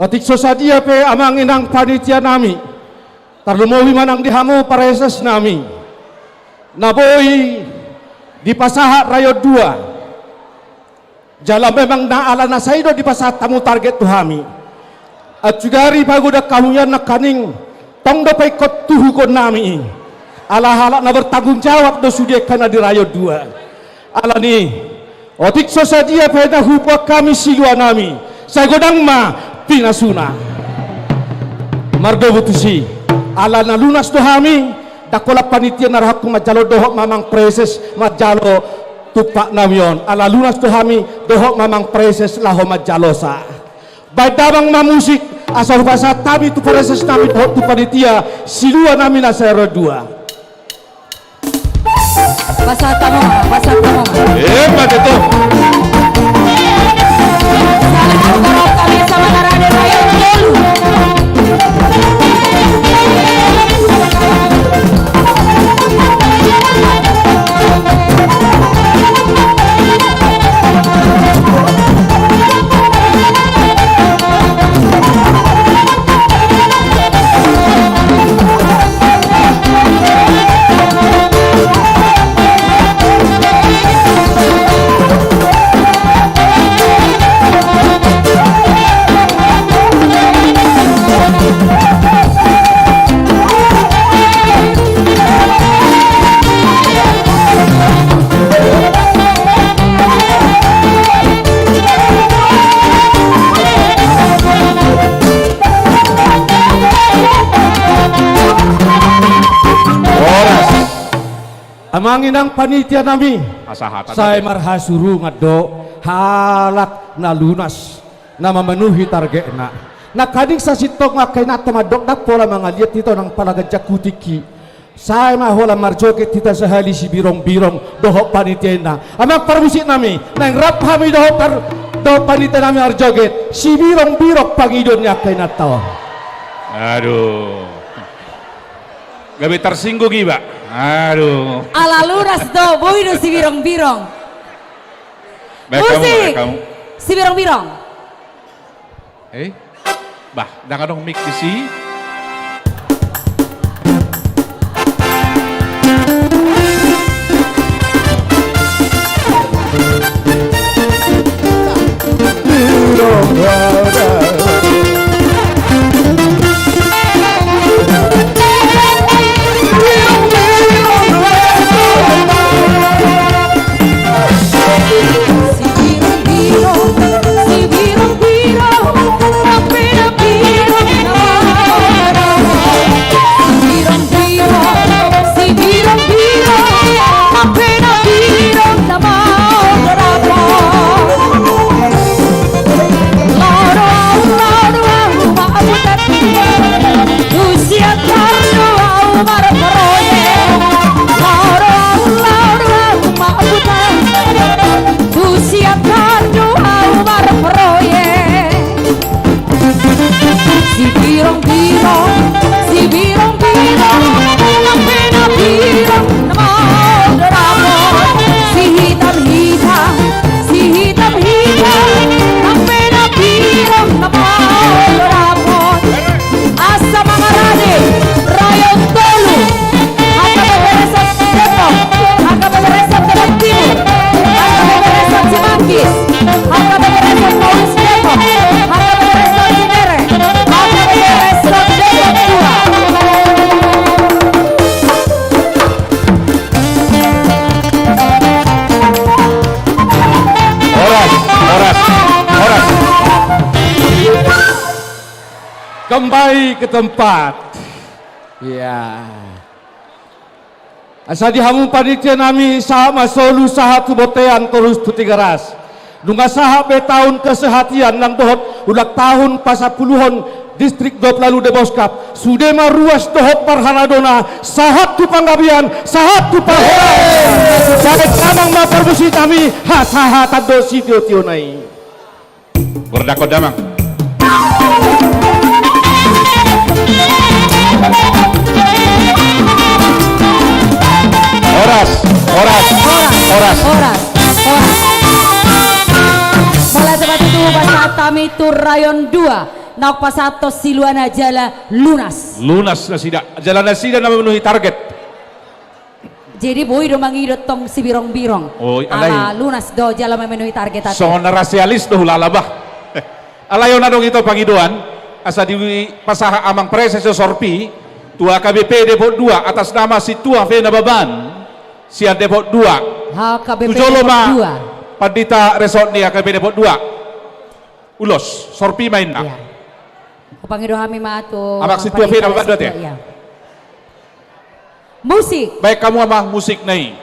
Otik so sadia pe amang inang panitia nami, tarlumobi ma nang di hamu praeses nami, na boi dipasahat Rayon dua. Jala memang na ala na sai do dipasahat hamu target tu hami. Ancuri pagodang hamu ian nangkaning, tong do paingkon tuhuton nami i. Ala halak na bertanggung jawab do sude angka na di Rayon dua. Alani i, otik so sadia pe na huboan hami silua nami, sai godang ma pinasuna. Mardomu tusi, ala na lunas do hami, ndang holan panitia na rohangku manjalo dohot ma amang praeses manjalo tumpak nami on. Ala lunas do hami dohot ma amang praeses laho manjalosa. Bahen damang ma musik, asa hupasahat hami tu praeses nami dohot tu panitia silua nami na sai Rayon dua. Pasahat hamu ma, pasahat hamu ma. Emma tutu. Salam hormat kami sama Raden Rayon tolu. Amang inang panitia nami, sae marhasurungan do halak na lunas na mamenuhi targetna. Nangkaning sasintongna angka inanta mandok ndang pola mangaliat hita nang pala ganjang hu tingki. Sae ma holan marjoget hita sahali sibirong-birong dohot panitiana. Amang parmusik nami, naeng rap hami dohot par-, dohot panitia nami marjoget sibirong-birong pangidoan ni angka inanta on. Aduh. Gabe tarsinggung iba. Aduh. Ala lunas do, boi do sibirong-birong. Baik kamu, musik, baik kamu. Sibirong-birong. Eh? Bah, ndang adong mic disi. Sibirong-birong, sibirong-birong, nang pe na birong na maol do dapot. Sihitam-hitam, sihitam-hitam, nang pe na birong na maol do dapot. Asa mangarade, rayon tolu. H K B P Desa Depok, H K B P Desa Tebet Timur, H K B P Desa Cimanggis, H K B P Desa Paulus Depok, H K B P Desa Cinere, H K B P Desa Depok Dua. Horas, horas, horas. Kembali ke tempat. Ya. Asa di hamu panitia nami, sahat ma solu, sahat tu bontean, torus tu Tigaras. Nunga sahat be taon kesehatian nang dohot ulang tahun pasampuluhon Distrik Dua Puluh Walu Deboskap. Sude ma ruas dohot parhaladona, sahat tu panggabean, sahat tu parhorasan. Jadi tanang ma parmusik nami, hasahatan do sitio-tiona i. Bordakon damang. Horas, horas, horas, horas, horas. Mauliate ma tutu, pasahat hami tu rayon dua, naung pasahathon siluana jala lunas. Lunas nasida, jala nasida na memenuhi target. Jadi boi do mangido tong sibirong-birong. Oh, alai. Ala lunas do jala memenuhi target ate. Songon na rasialis do hulala bah. Alai on adong ito pangidoan, asa dipasahat amang preses do sorpi, tu H K B P Depok Dua, atas nama Sintua Vena Baban, sian Depok Dua. H K B P Depok Dua. Tu jolo ma Pandita Resort ni H K B P Depok Dua. Ulos, sorpi ma inna. Iya. Hupangido hami ma tu amang Sintua Vena Baban do ate. Iya. Musik. Baen hamu amang musikna i.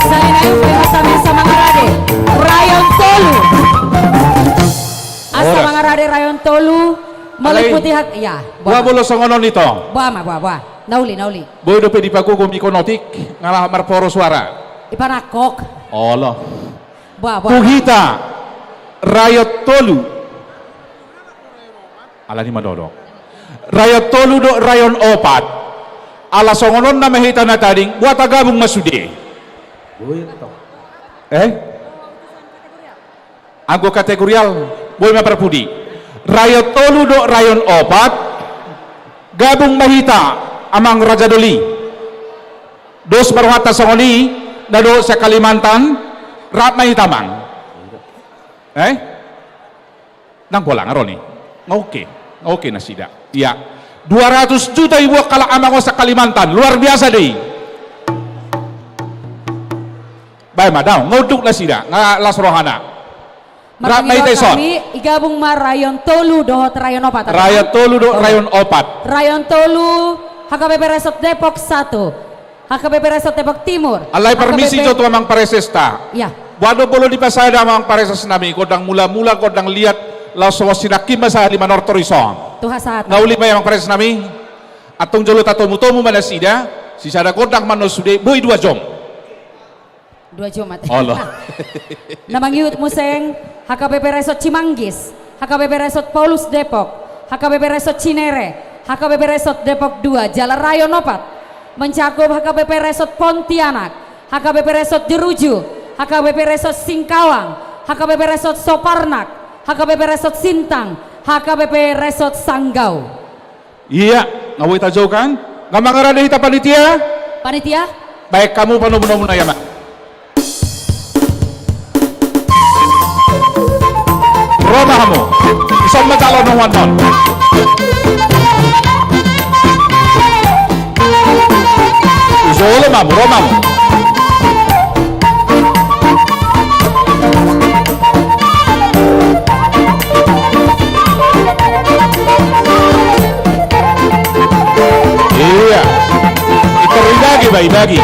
Sai na i, baen ma hami asa mangarade. Rayon tolu. Asa mangarade rayon tolu. Meliputi hat, ya. Boha molo songon on ito? Boha ma, boha, boha. Na uli, na uli. Boi dope dipagogo mik on otik, nga laho marporo suara. Ipanangkok. Olo. Boha, boha. Tu hita rayon tolu. Alani ma dohot. Rayon tolu dohot rayon opat. Ala songon on nama hita na tading, boha tagabung ma sude? Boi tong. Eh? Anggo kategorial, boi ma parpudi. Rayon tolu dohot rayon opat, gabung ma hita, amang Raja Doli. Dos ma rohanta songon i, na dohot sian Kalimantan, rap ma hita amang. Eh? Nang pola nga ro ni. Nga oke, nga oke nasida. Ia. Dua ratus juta dibuat halak amang on sian Kalimantan, luar biasa do i. Baen ma, daong, nga unduk nasida, nga las rohana. Rap ma hita ison. Martangiang hami, i gabung ma rayon tolu dohot rayon opat, atau? Rayon tolu dohot rayon opat. Rayon tolu, H K B P Resort Depok satu, H K B P Resort Depok Timur. Alai H K B P permisi jo tu amang paresesta. Iya. Boha do molo dipasada amang pareses nami, gondang mula-mula, gondang liat, laos so sinangkin ma sahali manortor ison. Tuha sahat. Nga uli ma i amang pareses nami. Antong jolo tatomu-tomu ma nasida, sisada gondang ma annon sude, boi dua jom. Dua jom ate. Olo. Na mangihut muse, H K B P Resort Cimanggis, H K B P Resort Paulus Depok, H K B P Resort Cinere, H K B P Resort Depok dua, jala rayon opat, mencakup H K B P Resort Pontianak, H K B P Resort Jeruju, H K B P Resort Singkawang, H K B P Resort Soparnak, H K B P Resort Sintang, H K B P Resort Sanggau. Iya, nga boi tajou kan? Nga mangarade hita panitia? Panitia? Baen hamu panomu-nomu na i, amang. Ro ma hamu. Ison ma jalo na huannon. Ujolo ma hamu, ro ma hamu. Iya. Itor ibagi, ba, ibagi.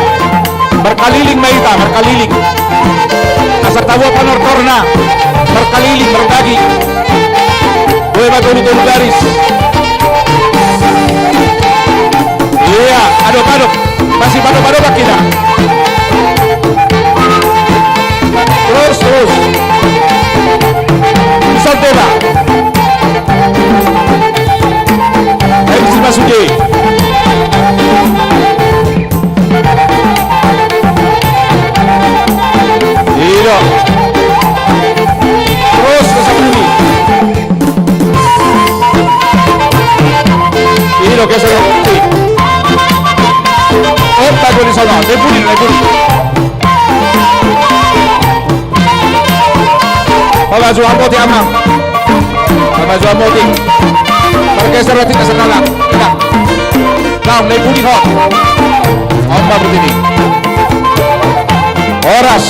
Markaliling ma hita, markaliling. Asa tabo panortorna. Markaliling, marbagi. Boi ma tolu-tolu garis. Iya, adop-adop. Masih adop-adop hita. Terus, terus. Bisa teba. Ayo, bisa masuk, Ji. Iya. Terus, terus, terus. Ino, geser. Otak gue di sana. Naik budi, naik budi. Pamaju amoti, amang. Pamaju amoti. Bergeser lagi ke sana, Lang. Lang. Lang, naik budi, ho. Apa begini? Horas.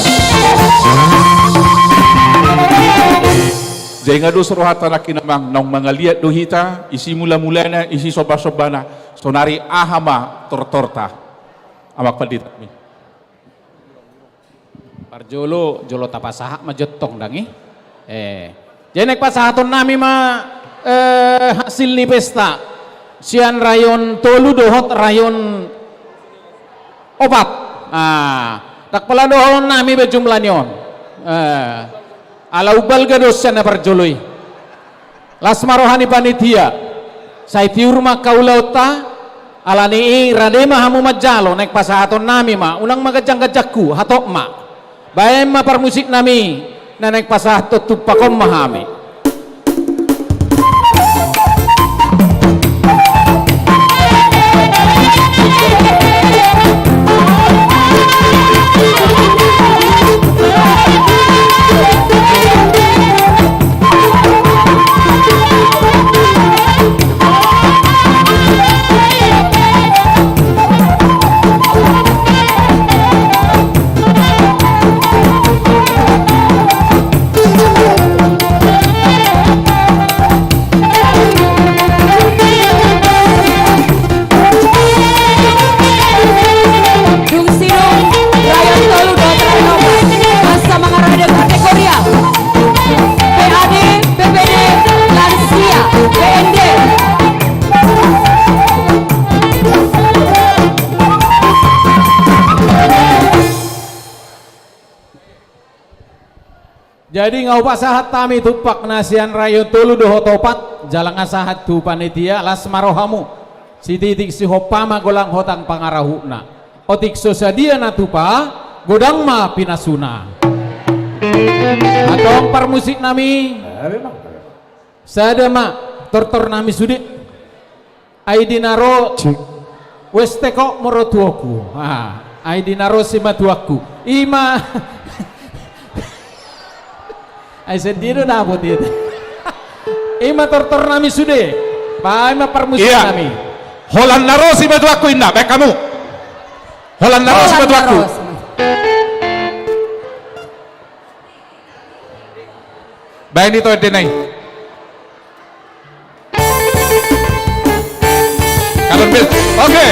Jadi nga dos rohanta nangkin, amang, naung mangaliat do hita, isi mula-mulana, isi somba-sombana, sonari aha ma tortorta. Amang pandita nami. Parjolo, jolo tapasahat ma jo tong dang i. Eh. Jadi naeng pasahaton nami ma, eh, hasil ni pesta sian rayon tolu dohot rayon opat. Ah, ndang pola dohonon nami be jumlah ni on. Eh, ala umbalga do sian na parjolo i. Las ma roha ni panitia. Sai tiur ma angka ulaonta. Ala ni i rade ma hamu manjalo, naeng pasahaton nami ma, unang ma ganjang-ganjangku, hatop ma. Baen ma parmusik nami, na naeng pasahathon tumpak on ma hami. Dung sinung rayon tolu dohot rayon opat, masa mangarade kategori P A D, P P D, lansia, P N D. Jadi nga hupasahat hami tumpak na sian rayon tolu dohot opat, jala nga sahat tu panitia, las ma rohamu. Sititik sihompa ma golang hotang pangarahutna. Otik so sadia na tupa, godang ma pinasuna. Antong parmusik nami. Sada ma tortor nami sude. Ai di na ro, wes teko moro tuoku. Ah, ai di na ro simatuangku. Ima. Ai sendiri do dapot itu. Ima tortor nami sude. Baen ma parmusik nami. Holan na ro simatuangku, inna, baen hamu. Holan na ro simatuangku. Holan na ro simatuangku. Baen i tu ende nai. Kanon band. Oke.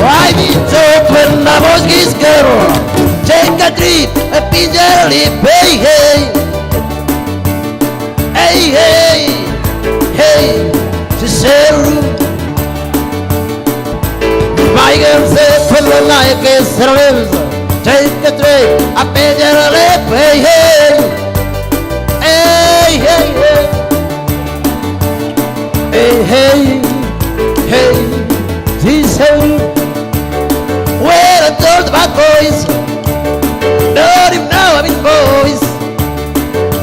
Ai di copen na bos gis gero, cek kadri, pinjali, hei, hei. Hei, hei, hei, si seru. Baik em se pernah naik ke seru. Cek kadri, pinjali, hei, hei. Hei, hei, hei. Hei, hei, hei, si seru. Well, I told my boys, don't even know I'm in boys.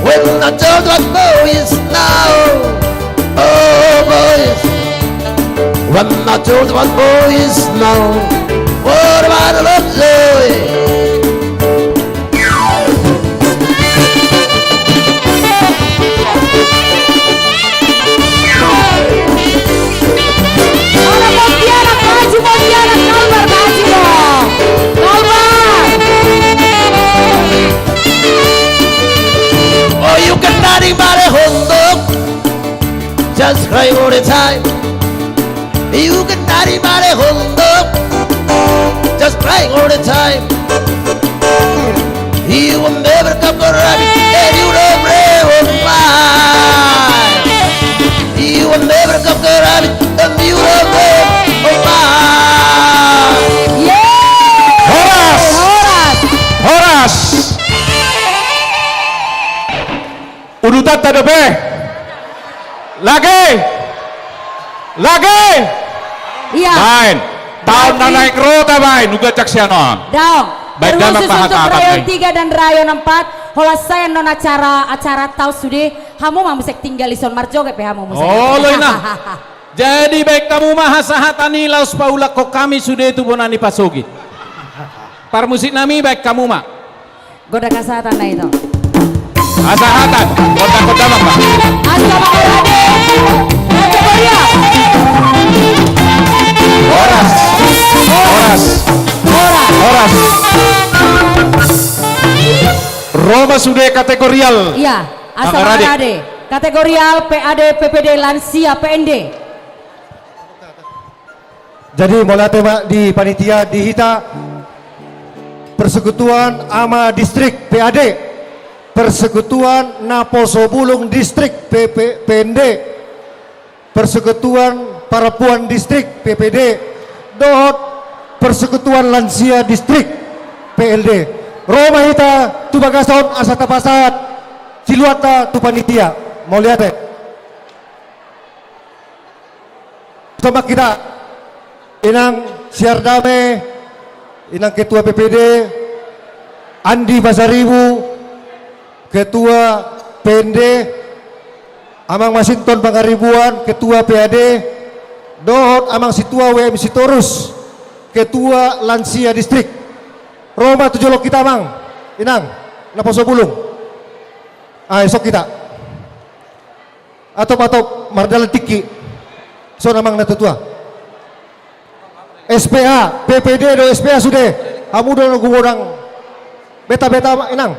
When I told my boys now, oh boys, when I told my boys now, what about love, joy? Ora Pontianak, maju Pontianak, Kalbar, maju dong. Kalbar. Oh, you can study by the homework. Just crying all the time. You can study by the homework. Just crying all the time. You will never come around and you don't play with mine. You will never come around and you don't play with mine. Horas! Horas! Horas! Udutanta dope. Lage. Lage. Iya. Baen. Taon na naeng ro tabaen, uga cak sian on. Daong. Baen. Terkhusus untuk rayon tiga dan rayon empat, holan sai annon acara, acara taon sude, hamu ma muse tinggal dison, marjoget pe hamu muse. Olo, ina. Jadi baen hamu ma hasahatan i laos paulakhon hami sude tu bona ni pasogit. Parmusik nami, baen hamu ma. Godang hasahatan na ito. Hasahatan, godang-godang ma. Angka mangharade kategorial. Horas. Horas. Horas. Horas. Ro ma sude kategorial. Iya, asa mangharade. Mangharade. Kategorial P A D, P P D, lansia, P N D. Jadi, mauliate ma di panitia, di hita Persekutuan Ama Distrik P A D, Persekutuan Naposo Bulung Distrik P P, P N D, Persekutuan Parampuan Distrik P P D, dohot Persekutuan Lansia Distrik P L D. Ro ma hita tu bagasan on asa tapasahat siluanta tu panitia. Mauliate. Toma hita, Inang Siardame, Inang Ketua P P D, Andi Pasaribu, Ketua P N D, Amang Masinton Pangaribuan, Ketua P A D, dohot Amang Situa W M Sitorus, Ketua Lansia Distrik. Ro ma tu jolo hita, Amang, Inang, Naposo Bulung. Ah, ison hita. Atop, atop, mardalan tingki. Ison amang na tuatua. S P A, P P D do S P A sude. Hamu do na godang. Beta, beta, Inang.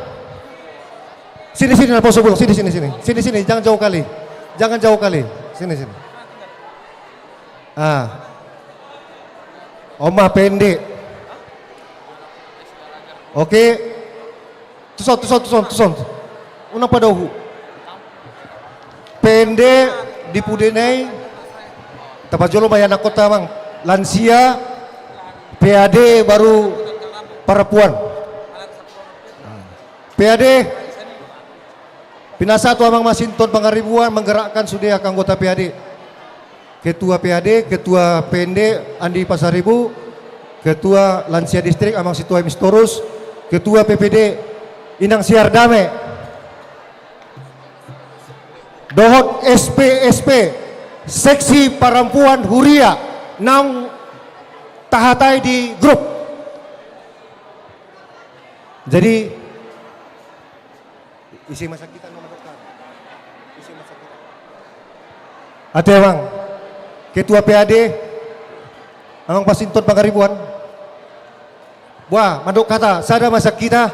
Sini, sini, Naposo Bulung. Sini, sini, sini. Sini, sini, jangan jauh kali. Jangan jauh kali. Sini, sini. Ah. Oma pendek. Oke. Tuson, tuson, tuson, tuson. Unang padaohu. P N D di pudi na i. Tapajolo ma ianakhonta, Amang. Lansia, P A D, baru parampuan. P A D. Pinasahat tu Amang Masinton Pangaribuan menggerakkan sude angka anggota P A D. Ketua P A D, Ketua P N D, Andi Pasaribu, Ketua Lansia Distrik, Amang Situa M Sitorus, Ketua P P D, Inang Siardame. Dohot S P S P, Seksi Parampuan Huria, naung tahatai di grup. Jadi, ise ma sangkitan na mandok hata? Ise ma sangkitan? Ate, Amang. Ketua P A D, Amang Masinton Pangaribuan. Boa, mandok hata, sada ma sangkitan,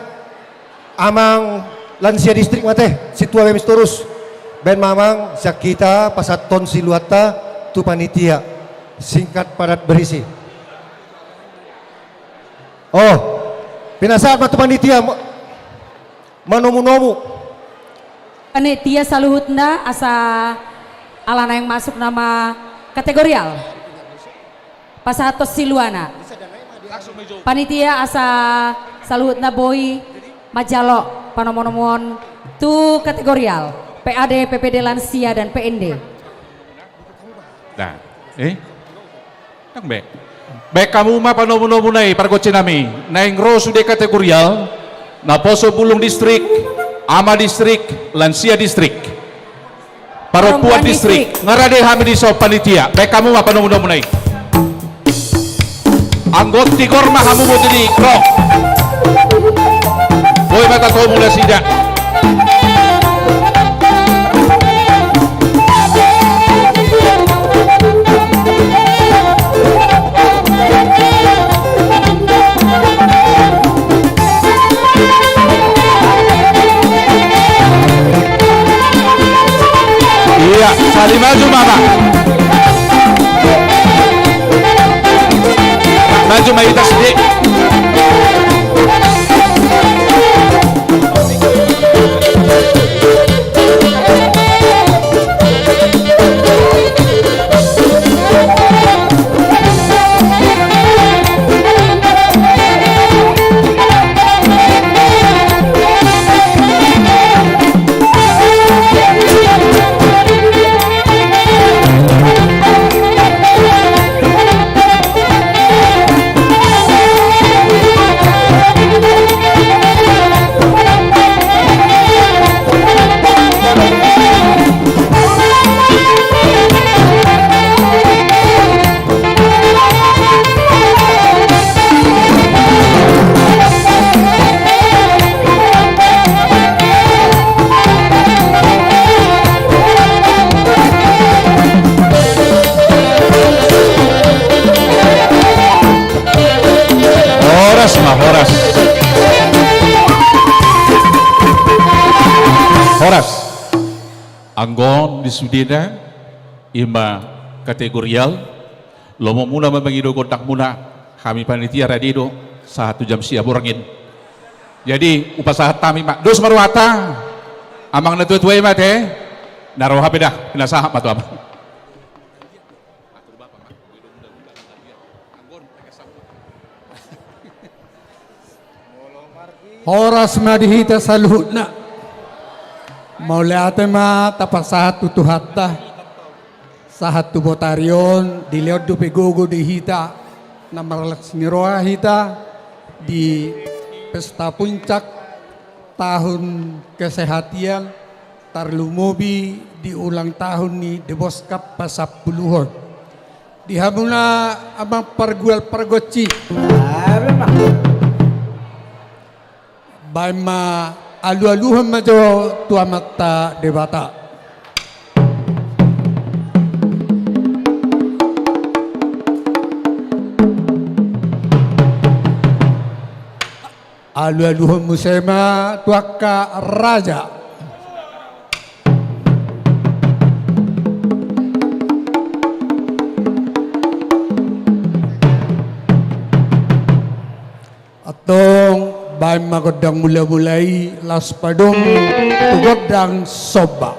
Amang Lansia Distrik ma ate, Situa W M Sitorus. Baen ma, Amang, sangkitan pasahathon siluanta tu panitia. Singkat, padat, berisi. Oh, pinasahat ma tu panitia. Manomunomu. Panitia saluhutna, asa ala naeng masuk nama kategorial. Pasahathon siluana. Panitia asa saluhutna boi manjalo panomunomuon tu kategorial P A D, P P D, lansia dan P N D. Nah, eh? Ndang be. Baen hamu ma panomunomuna i, pargonsi nami. Naeng ro sude kategorial, Naposo Bulung Distrik, Ama Distrik, Lansia Distrik, Parampuan Distrik. Nunga rade hami dison panitia. Baen hamu ma panomunomuna i. Anggo tigor ma hamu boti ni ro. Boi ma tatomu nasida. Iya, sali maju ma, Pak. Maju ma hita sude. Horas. Anggo on di sudena, i ma kategorial, lomo muna ma mangido gondang muna, hami panitia rade do, sahat tu jam sia borngin. Jadi, hupasahat hami ma, dos ma rohanta, amang na tua-tua i ma ate, na ro hape da, pinasahat ma tu amang. Horas ma di hita saluhutna. Mauliate ma tapasahat tu Tuhanta. Sahat tu botari on, dilehon dope gogo di hita, na marlas ni roha hita di pesta puncak tahun kesehatian, tarlumobi di ulang tahun ni The Boss Cup pasampuluhon. Di hamuna amang pargual pargonsi. Baen ma alualuhon ma jo tu Amanta Debata. Alualuhon muse ma tu angka raja. Antong baen ma gondang mulamula i laos padomu tu gondang somba.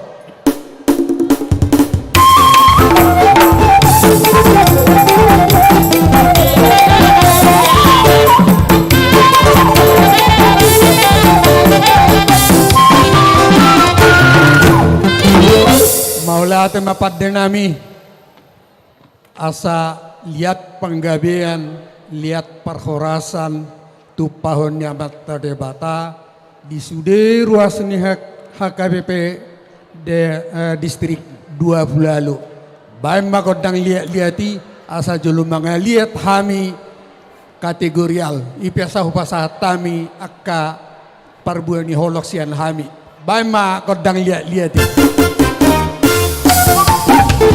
Mauliate ma pande nami. Asa liat panggabean, liat parhorasan, tumpahon ni Amanta Debata, di sude ruas ni H-, H K B P de, eh, distrik dua pulu ualu. Baen ma gondang liat-liat i, asa jolo mangaliat hami kategorial, i pe asa hupasahat hami angka parbue ni holong sian hami. Baen ma gondang liat-liat i.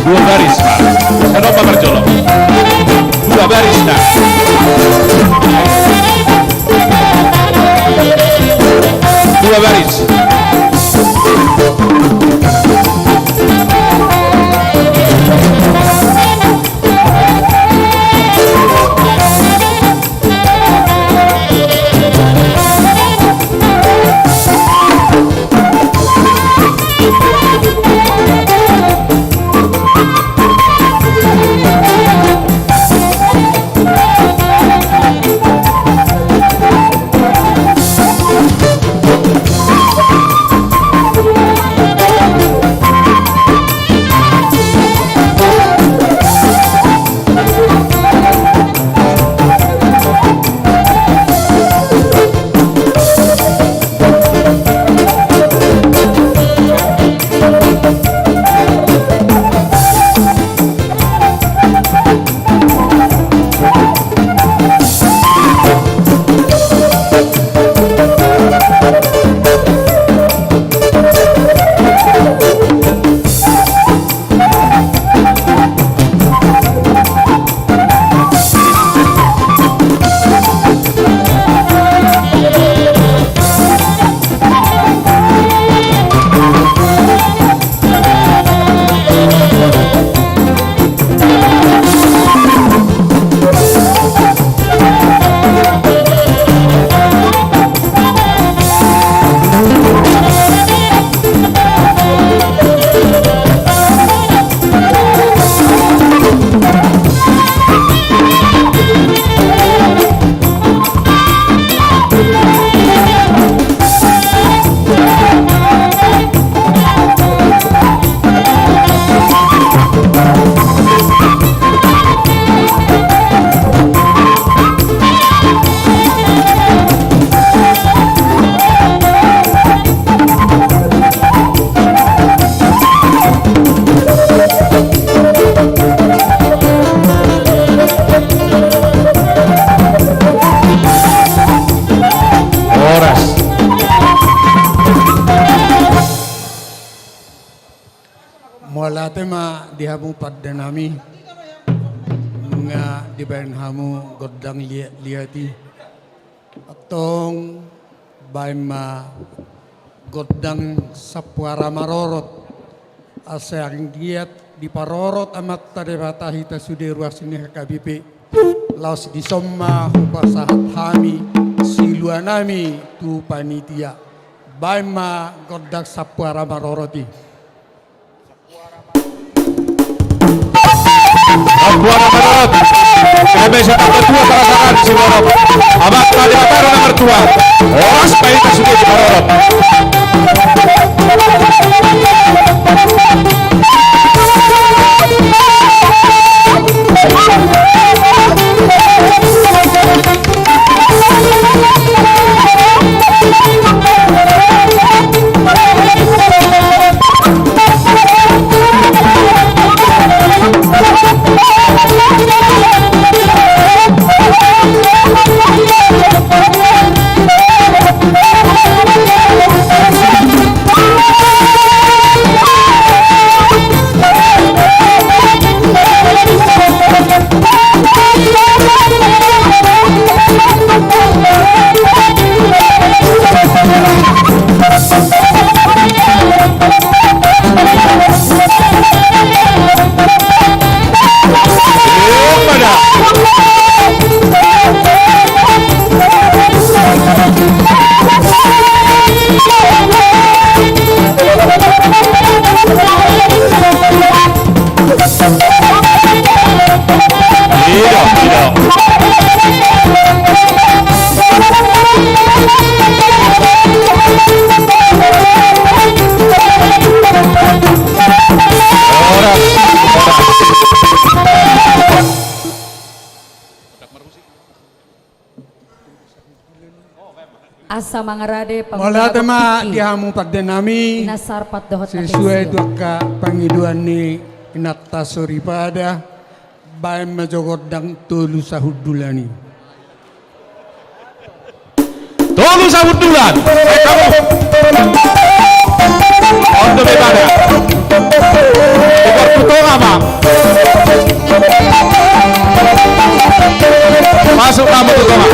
Dua baris ma. Songon on ma parjolo. Dua baris na. Dua baris. Horas. Mauliate ma di hamu pande nami, nga dibaen hamu gondang liat-liat i. Antong baen ma Gondang Sampoara Marorot. Asa anggiat diparorot Amanta Debata hita sude ruas ni H K B P. Laos dison ma hupasahat hami siluanami tu panitia. Baen ma gondang Sampoara Marorot i. Sampoara Marorot. Kami siapa ketua perasaan si Marorot. Abang tadi apa nama mertua? Horas baik kasih di Marorot. Asa mangarade. Mauliate ma di hamu pandenami. Sesuai tu angka pangidoan ni inanta soripada, baen ma jo gondang tolu sahundulan i. Tolu sahundulan. Ondo be pada. Tukar tu tonga ma. Masuk kamu tu tonga.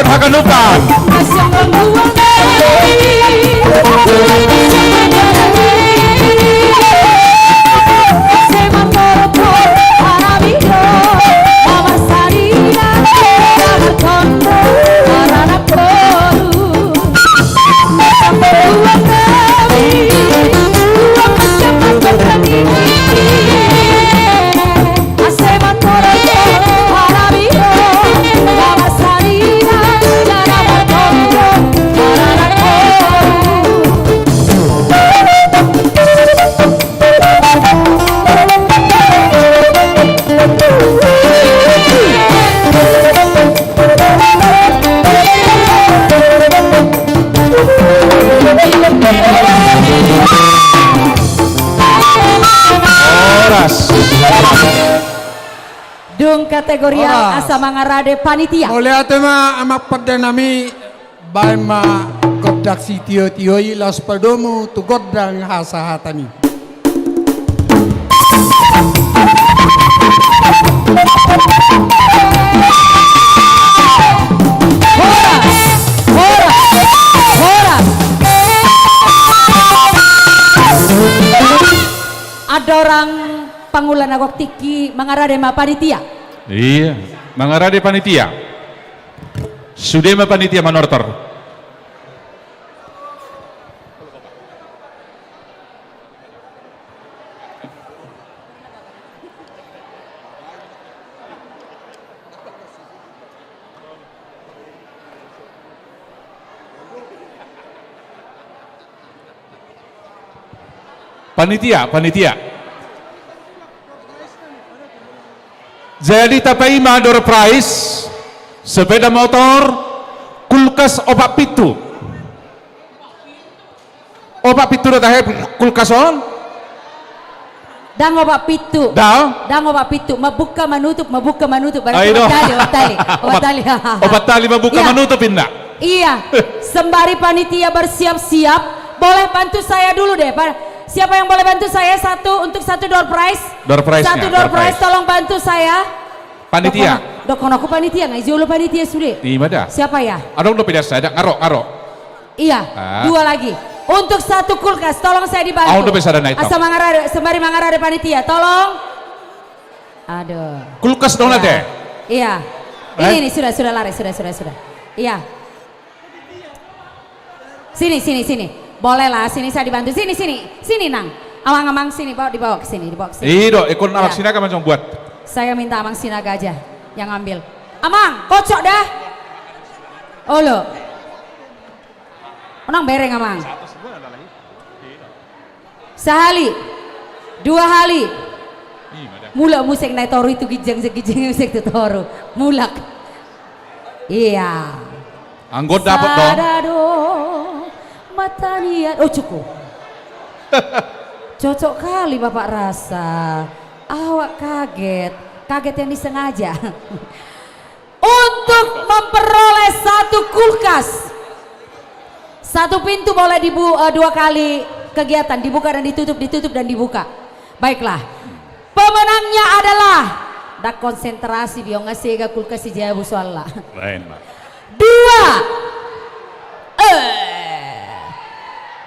Haganupan. Horas. Dung kategorial. Horas. Asa mangarade panitia. Mauliate ma amang pande nami, baen ma gondang sitiotio i laos padomu tu gondang hasahatan i. Horas, horas, horas. Andorang pangula na gok tingki, mangarade ma panitia. Iya, mangarade panitia. Sude ma panitia manortor. Panitia, panitia. Jadi tapaima door prize, sepeda motor, kulkas opat pintu. Opat pintu do tahe kulkas on? Ndang opat pintu. Ndang? Ndang opat pintu. Mambuka manutup, mambuka manutup. Berarti opat tali, opat tali. Opat tali. Opat tali mambuka manutup, inna. Iya. Sembari panitia bersiap-siap, boleh bantu saya dulu deh, Pak. Siapa yang boleh bantu saya satu, untuk satu door prize? Door prize-nya, satu door prize, tolong bantu saya. Panitia. Dohon, dohon aku panitia, nggak jolo panitia sude. Ima da. Siapa ya? Adong dope sada, nga ro, nga ro. Iya, dua lagi. Untuk satu kulkas, tolong saya dibantu. Adong dope sada na i. Asa mangarade, sembari mangarade panitia, tolong. Aduh. Kulkas dong, iya. Nate. Iya. Eh? Ini nih, sudah, sudah lari, sudah, sudah, sudah. Iya. Sini, sini, sini. Boleh lah, sini saya dibantu. Sini, sini. Sini, Nang. Amang, amang, sini, bawa, dibawa ke sini, dibawa ke sini. Iya. Ido, ikon Amang Sinaga macam buat. Saya minta Amang Sinaga aja yang ambil. Amang, kocok dah. Olo. Unang bereng, Amang. Sahali. Dua hali. Mulak muse na i toru i tu ginjang, ginjang muse tu toru. Mulak. Iya. Anggo dapot dong. Sada do mata nian. Oh, cukup. Cocok kali, Bapak, rasa. Awak kaget. Kaget yang disengaja. Untuk memperoleh satu kulkas, satu pintu boleh dibu-, eh, dua kali kegiatan, dibuka dan ditutup, ditutup dan dibuka. Baiklah. Pemenangnya adalah, ndang konsentrasi, biong nga sega kulkas i jabu soalna. Lain, Pak. Dua. Eh.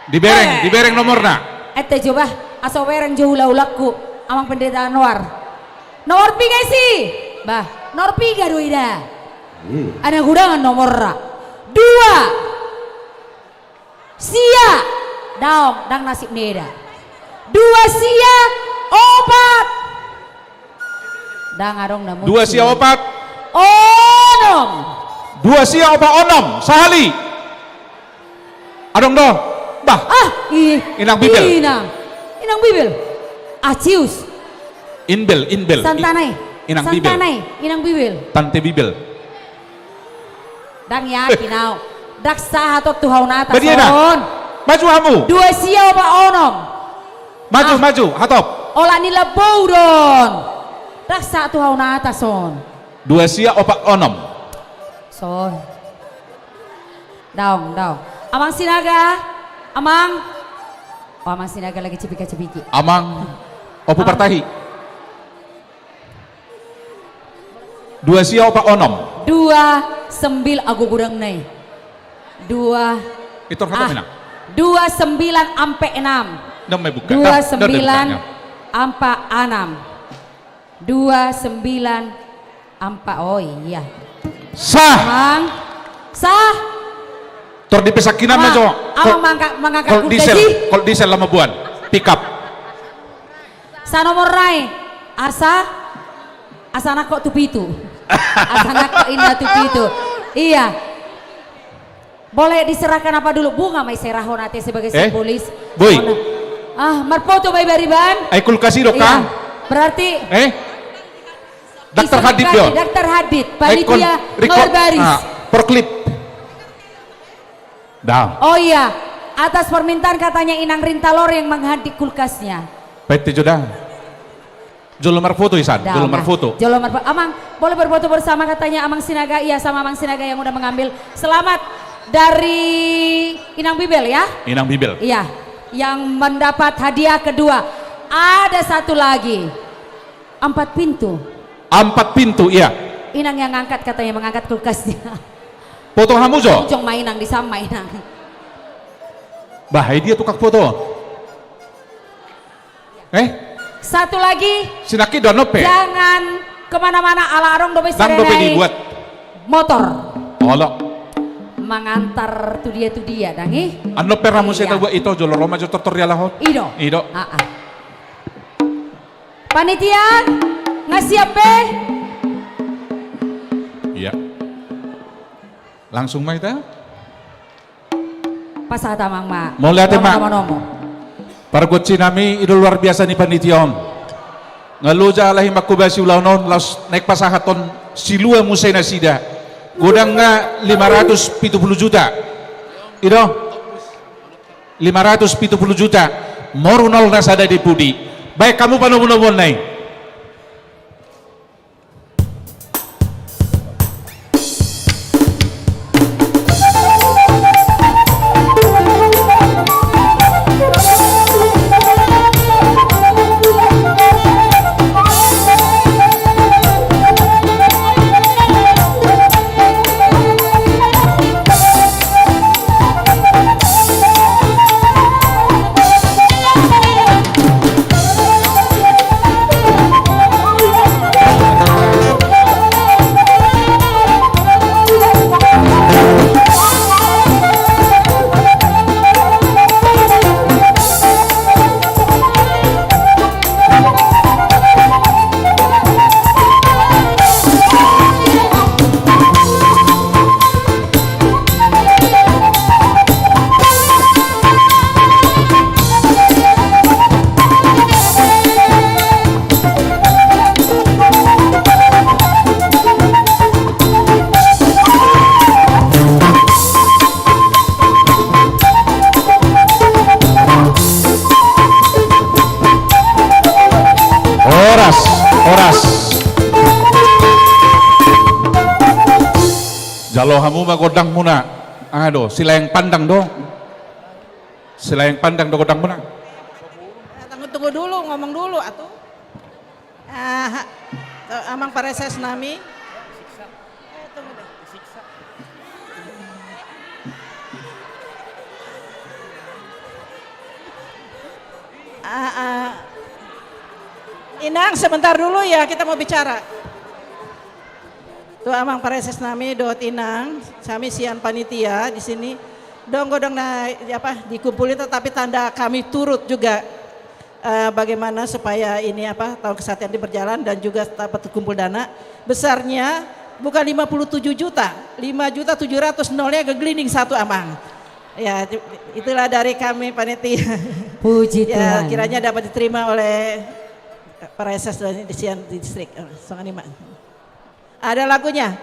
Dibereng, eh, dibereng nomorna. Ente jo bah, asa bereng jo hula-hulangku, Amang Pendeta Anwar. Nomor piga isi? Bah, nomor piga do i da. Hmm. Ana gudangan nomorna. Dua. Sia. Daong, ndang nasib ni da. Dua sia opat. Ndang adong na muncul. Dua sia opat. Onom. Dua sia opat onom. Sahali. Adong do. Bah. Ah, i. Inang Bibel. Inang. Inang Bibel. Acius. Inbel, Inbel. Santanai. Inang Bibel. Santanai. Inang Bibel. Tante Bibel. Ndang yakin au. Ndang sahat on tu hau na atas on. Maju hamu. Dua sia opat onom. Maju, maju, hatop. Olat ni lambou do on. Ndang sahat tu hau na atas on. Dua sia opat onom. Son. Daong, daong. Amang Sinaga, Amang. Oh, Amang Sinaga lagi cipika-cipiki. Amang Ompu Partahi. Dua sia opat onom. Dua Sembil, ago godang nai. Dua, Itor hata ah, menang. Dua sembilan ampe enam. Dua sembilan ampe enam. Dua sembilan ampe, oh iya. Sah. Amang. Sah. Tor di pesakina ma jo. Amang mangka-, mangangkat kol diesel, kol diesel lama buan. Pick up. Sanomor nai, asa, asa nangkok tu pitu. Asa nangkok inna tu pitu. Iya. Boleh diserahkan apa dulu? Bunga ma i serahon ate sebagai simbolis. Eh? Boi. Ah, marfoto ma iba riban. Ai kulkas i do kan? Berarti. Eh? Daktar Hadid do. Daktar Hadid, panitia nomor baris. Ah, forklift. Dah. Oh iya, atas permintaan katanya Inang Rintalor yang mengganti kulkasnya. Pete jo da. Jolo marfoto isan, jolo marfoto. Jolo marfoto. Amang, boleh berfoto bersama katanya Amang Sinaga, iya, sama Amang Sinaga yang udah mengambil. Selamat dari Inang Bibel ya? Inang Bibel. Iya, yang mendapat hadiah kedua. Ada satu lagi. Ampat pintu. Ampat pintu, iya. Inang yang ngangkat katanya, mengangkat kulkasnya. Foto hamu jo? Jong ma inang, di sama inang. Bah, ai dia tukang foto. Eh? Satu lagi. Sinaki do annon pe. Jangan kemana-mana, ala adong dope sere nai dibuat motor. Olo. Mangantar tu dia, tu dia, dang i. Annon pe ra muse tabuat ito, jolo ro ma jo tortor dialahon. I do. I do. Ah, ah. Panitia, nga siap be? Iya. Langsung ma hita. Pasahat amang ma. Mauliate ma. Nomo, nomo, nomo. Pargonsi nami, i do luar biasa ni panitia on. Nga loja alai manghobasi ulaon on, laos naeng pasahathon silua muse nasida. Godangna lima ratus pitu pulu juta. I do. Lima ratus pitu pulu juta, moru nol na sada di pudi. Baen hamu panomunomuonna i. Horas, horas. Jalo hamu ma gondangmuna. Aha do, Silaeng Pandang do. Silaeng Pandang do gondangmuna. Eh, tunggu, tunggu dulu, ngomong dulu atuh. Aha. Tuh, Amang Pareses nami. Eh, tunggu deh. Ah, ah. Inang, sebentar dulu ya, kita mau bicara. Tuh, Amang Pareses nami dohot Inang, kami sian panitia di sini. Dong godang na, apa, dikumpulin, tetapi tanda kami turut juga, eh, bagaimana supaya ini, apa, tahun kesatria ini berjalan dan juga dapat terkumpul dana. Besarnya bukan lima puluh tujuh juta, lima juta tujuh ratus, nolnya geglinding satu, Amang. Ya, itu, itulah dari kami panitia. Puji Tuhan. Ya, kiranya dapat diterima oleh Pareses di sian distrik. Eh, songon i ma. Ada lagunya,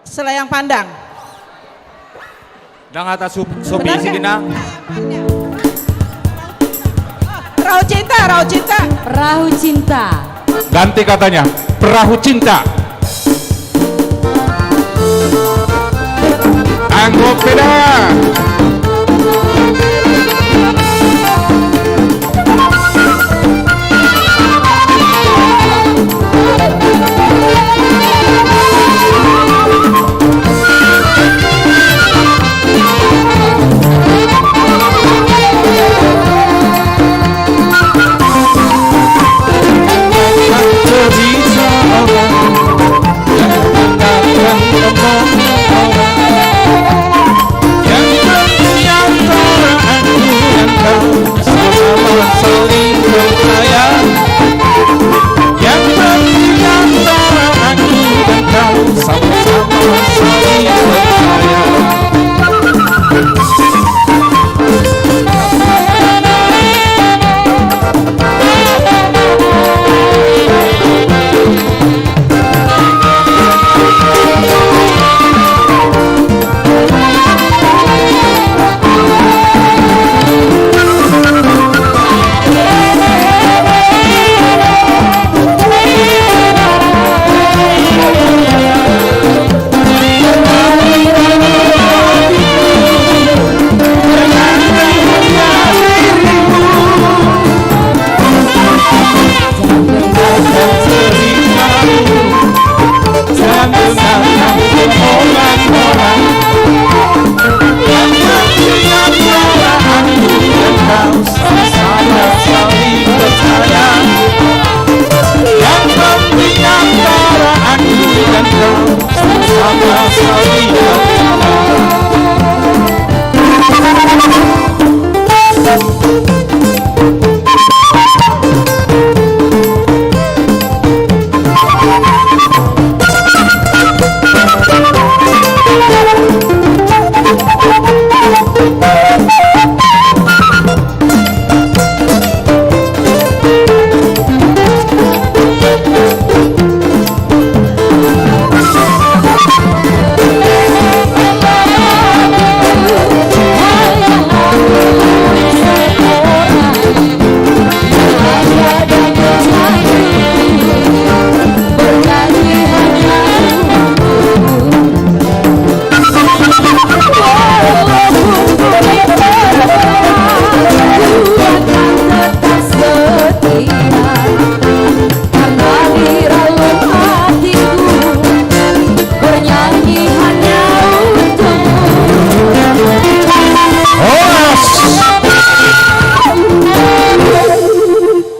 Silaeng Pandang. Dang hata sup-, sopi. Benar nggak? Perahu Cinta, Perahu Cinta. Perahu Cinta. Ganti katanya, Perahu Cinta. Anggo peda.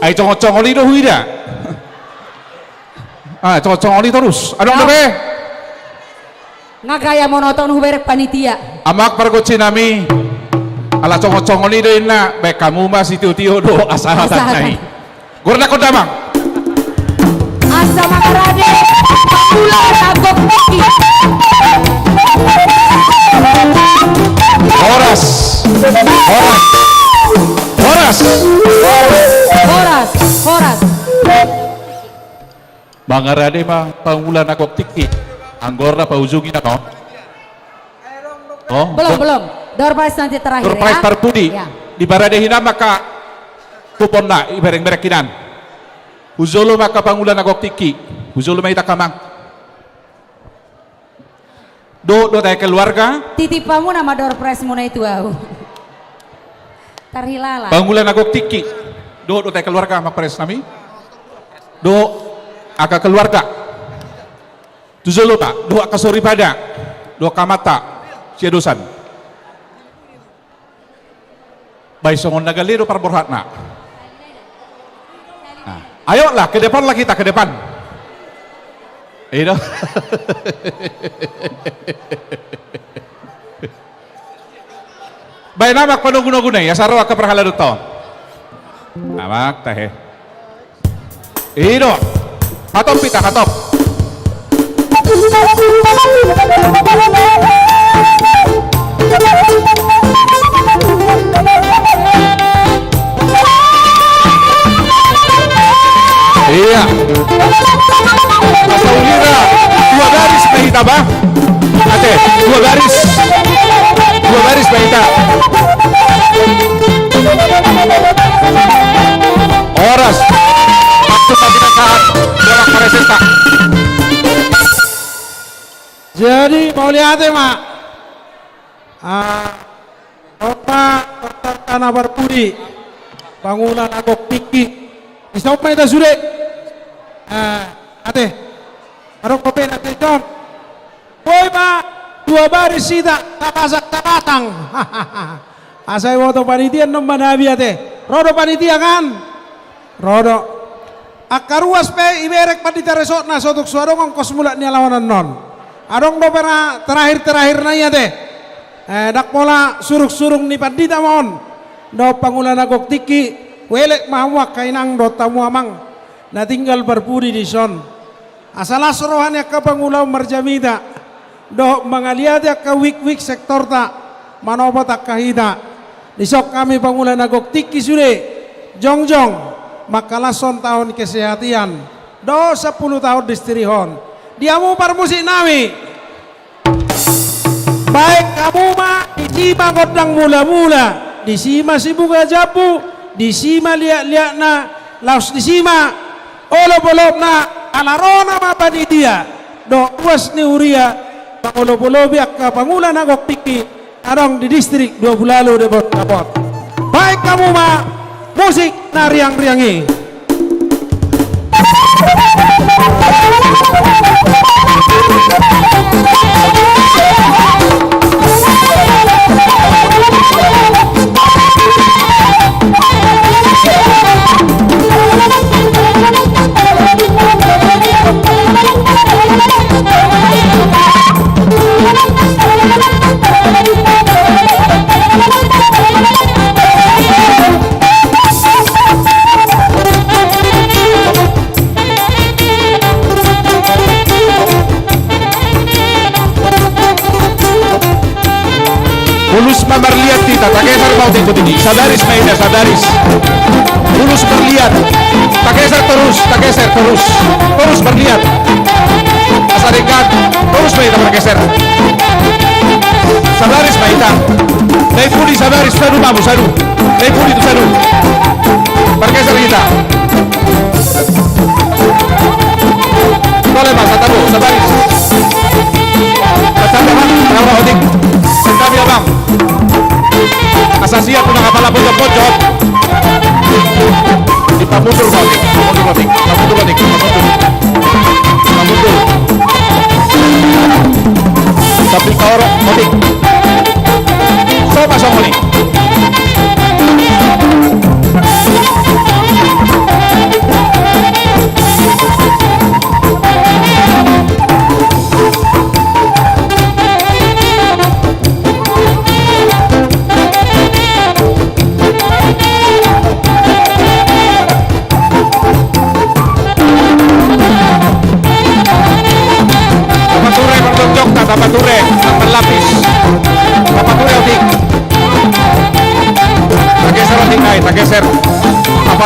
Ai songon-songon i do huida. Ah, songon-songon i torus. Adong dope? Nga gaya monoton huberek panitia. Amang pargonsi nami. Ala songon-songon i do inna, baen hamu ma sitio-tio do asa hatangki. Goarna hon damang. Asa mangarade pangula na gok tingki. Horas. Horas. Horas. Horas. Horas. Mangarade ma pangula na gok tingki. Anggorna paujungi na to. Oh, belum, belum. Door prize nanti terakhir, door prize ya. Parpudi. Ya. Diparade hinan ma angka kupon na ibereng-bereng hinan. Hujolo ma angka pangula na gok tingki. Hujolo ma hita, amang. Dohot do tahe keluarga. Titip hamu nama door prize muna i tu au. Tarhilala. Pangula na gok tingki. Dohot do tahe keluarga, amang pargonsi nami. Dohot angka keluarga. Tu jolo ma, dohot angka soripada, dohot angka amanta, siadosan. Baen songon na gale do parborhatna. Nah, ayolah, ke depanlah kita, ke depan. Ido. Baen amang panogu-noguna i, asa ro angka parhalado ta on. Amang tahe. Ido. Hatop hita, hatop. Iya. Asa ulira dua baris ma hita ba. Ate, dua baris. Dua baris ma hita. Horas. Maksud ma kita sahat. Bola paresesta. Jadi, mauliate ma. Ah, on ma, on ma na parpudi. Pangula na gok tingki. Dison ma hita sude. Ah, ate. Adong dope na dison. Boi ma, dua baris hita, tapasak tabatang. Asa iboto panitia annon ma na biate. Ro do panitia kan? Ro do. Angka ruas pe iberek pandita resort na sotung so adong ongkos mulak ni alaman annon. Adong dope na terakhir-terakhir na i ate. Eh, ndang pola surung-surung ni pandita ma on. Dohot pangula na gok tingki, huelek ma hamu angka inang dohot hamu amang. Na tinggal parpudi dison. Asa las roha ni angka pangula on marjamita dohot mangaliati angka wik-wik sektorta, manopot angka hita. Dison hami pangula na gok tingki sude, jongjong mangkalashon taon kesehatian dohot sampulu taon di istiri on. Di hamu parmusik nami. Baen hamu ma, disi ma gondang mula-mula, disi ma sibuga jambu, disi ma liat-liatna, laos disi ma olop-olopna, ala ro nama panitia dohot ruas ni huria mangolop-olopi angka pangula na gok tingki. Adong di distrik dua pulu ualu Depot Dapot. Baen hamu ma musik na riang-riang i. Bulus ma marliat hita, tageser ma otik-otik i. Sabaris ma hita, sabaris. Bulus marliat. Tageser torus, tageser torus. Torus marliat. Asa denggan, torus ma hita margeser. Sabaris ma hita. Naeng pudi sabaris, sadu ma hamu, sadu. Naeng pudi tu sadu. Margeser hita. Tole ma, satabu, sabaris. Satabu, ha? Tangga otik. Satabu, abang. Asa siap, unang apala pojok-pojok. Dipamundur ma otik, pamundur otik, pamundur otik, pamundur. Pamundur. Tapi kaoro otik. Songon ma songon i.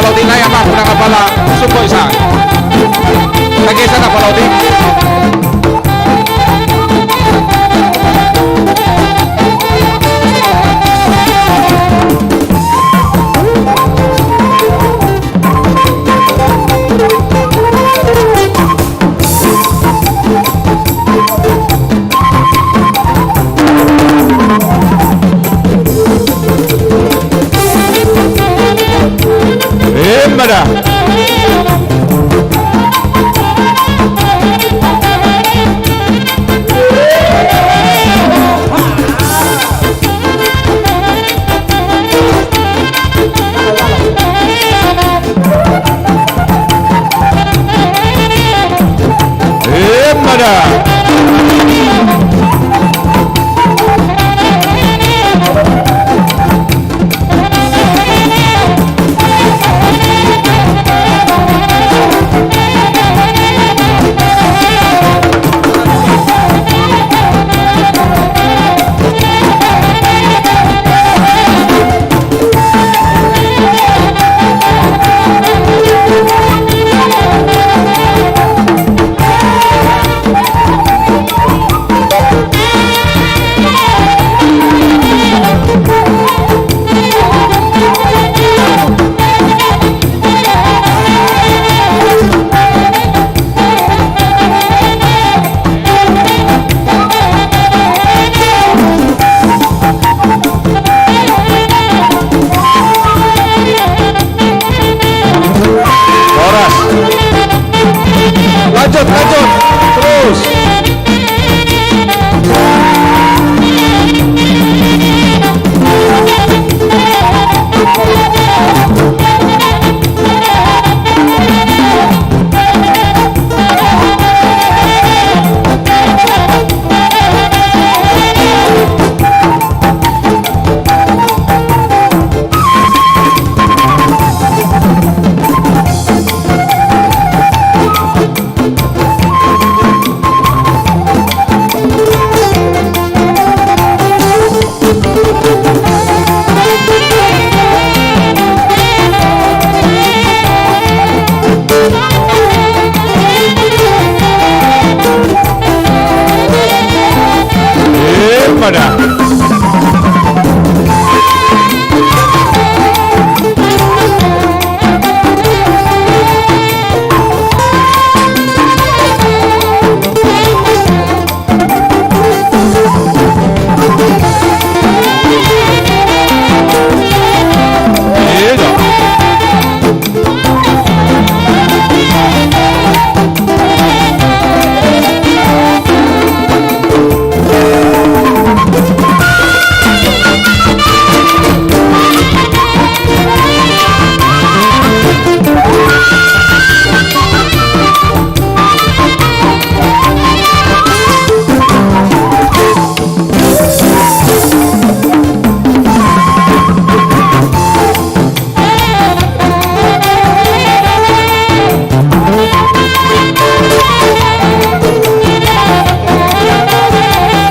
Pala otik nai, amang, unang pala sungkot i sa. Tagi sa na pala otik. Emma da. Emma da. Horas. Lanjut, lanjut. Terus.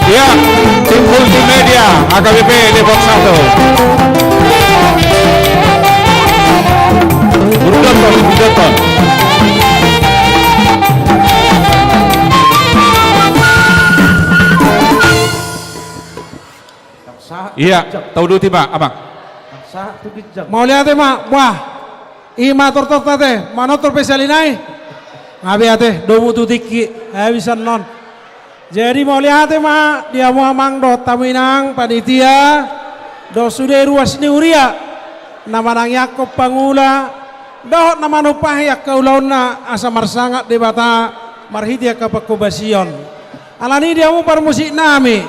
Ya, tim Multimedia, A K B P Depok satu. Burung Doton, Burung Doton. Iya, tauduti ma, amang. Mauliate ma, wah. I ma tortorta ate, manortor pe siali nai. Nga be ate, domu tu tingki, habis annon. Jadi mauliate ma di hamu amang dohot hamu inang panitia, dohot sude ruas ni huria na manangiangkon pangula dohot na manumpahi angka ulaonna asa marsangap Debata marhite angka panghobasion. Alani i di hamu parmusik nami.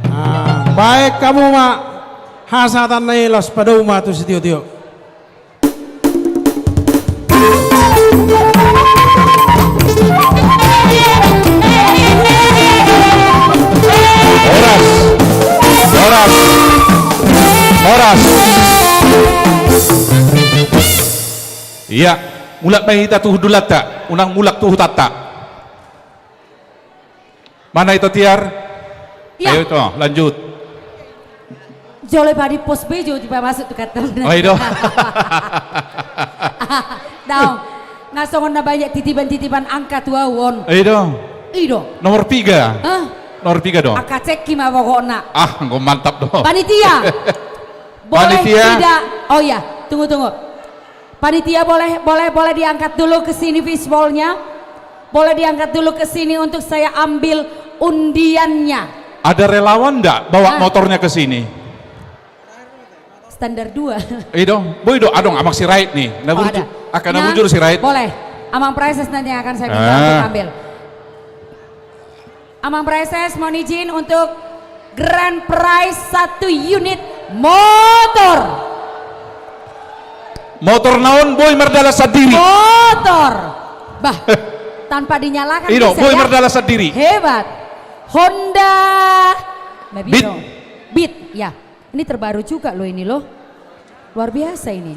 Ah, baen hamu ma hasahatan na i, laos padomu ma tu sitiotio. Horas. Horas. Horas. Iya, mulak ma hita tu hundulanta, unang mulak tu hutanta. Mana ito, Tiar? Iya. Ayo ito, lanjut. Jolo padi pos bejo di masuk tu kantor. Oh, i do. Daong. Nga songon na banyak titipan-titipan angka tu au on. I do. I do. Nomor piga. Hah? Nomor piga do. Angka cekki ma pokokna. Ah, anggo mantap do. Panitia. Boleh tidak? Oh iya, tunggu, tunggu. Panitia, boleh, boleh, boleh diangkat dulu ke sini fishballnya. Boleh diangkat dulu ke sini untuk saya ambil undiannya. Ada relawan ndak bawa motornya ke sini? Standar dua. I do, boi do, adong Amang Sirait ni. Na bujur, angka na bujur Sirait. Boleh. Amang Praeses nanti yang akan saya minta untuk ambil. Amang Praeses, mohon izin untuk grand prize satu unit motor. Motor naon, boi mardalan sandiri. Motor. Bah, tanpa dinyalakan. I do, boi mardalan sandiri. Hebat. Honda Beat. Beat, ya. Ini terbaru juga loh ini loh. Luar biasa ini.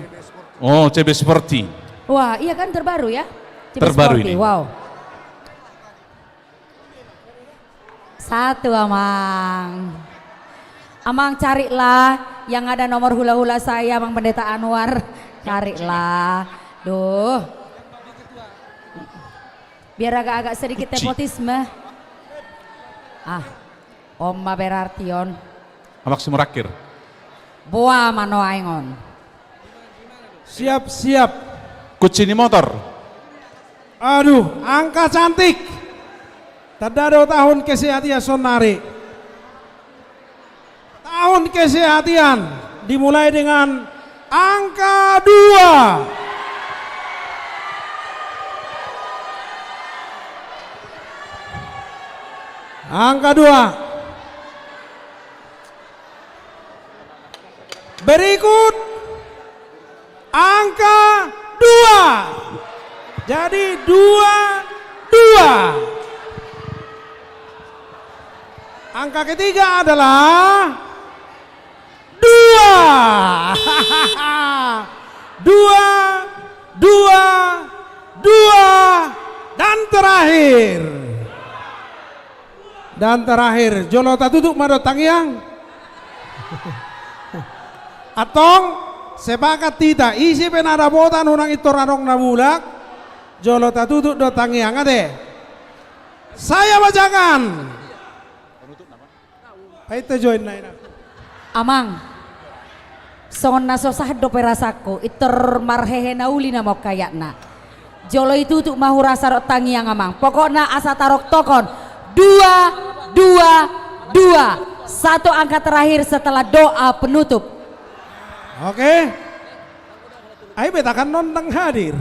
Oh, C B Sporty. Wah, iya kan, terbaru ya? C B Sporty, ini. Wow. Satu, Amang. Amang, carilah yang ada nomor hula-hula saya, Amang Pendeta Anwar. Carilah. Duh. Biar agak-agak sedikit nepotisme. Ah. On ma berarti on. Amang Simurakir. Boa ma nuaeng on. Siap, siap. Kunci ni motor. Aduh, angka cantik. Tanda do tahun kesehatan saonari. Tahun kesehatan dimulai dengan angka dua. Angka dua. Berikut angka dua. Jadi dua, dua. Angka ketiga adalah dua. Dua, dua, dua, dan terakhir. Dan terakhir, jolo tatutup ma do tangiang. Antong, sepakat hita, ise pe na dapotan unang pintor adong na mulak, jolo tatutup do tangiang, ate. Saya bacakan. Painte join na ina. Amang. Songon na so sahat dope rasangku, pintor marhehe na uli nama on kayakna. Jolo itutup ma hurasa dohot tangiang, Amang. Pokokna asa taroktokon. Dua, dua, dua. Satu angka terakhir setelah doa penutup. Oke. Ai beta kan nondang hadir.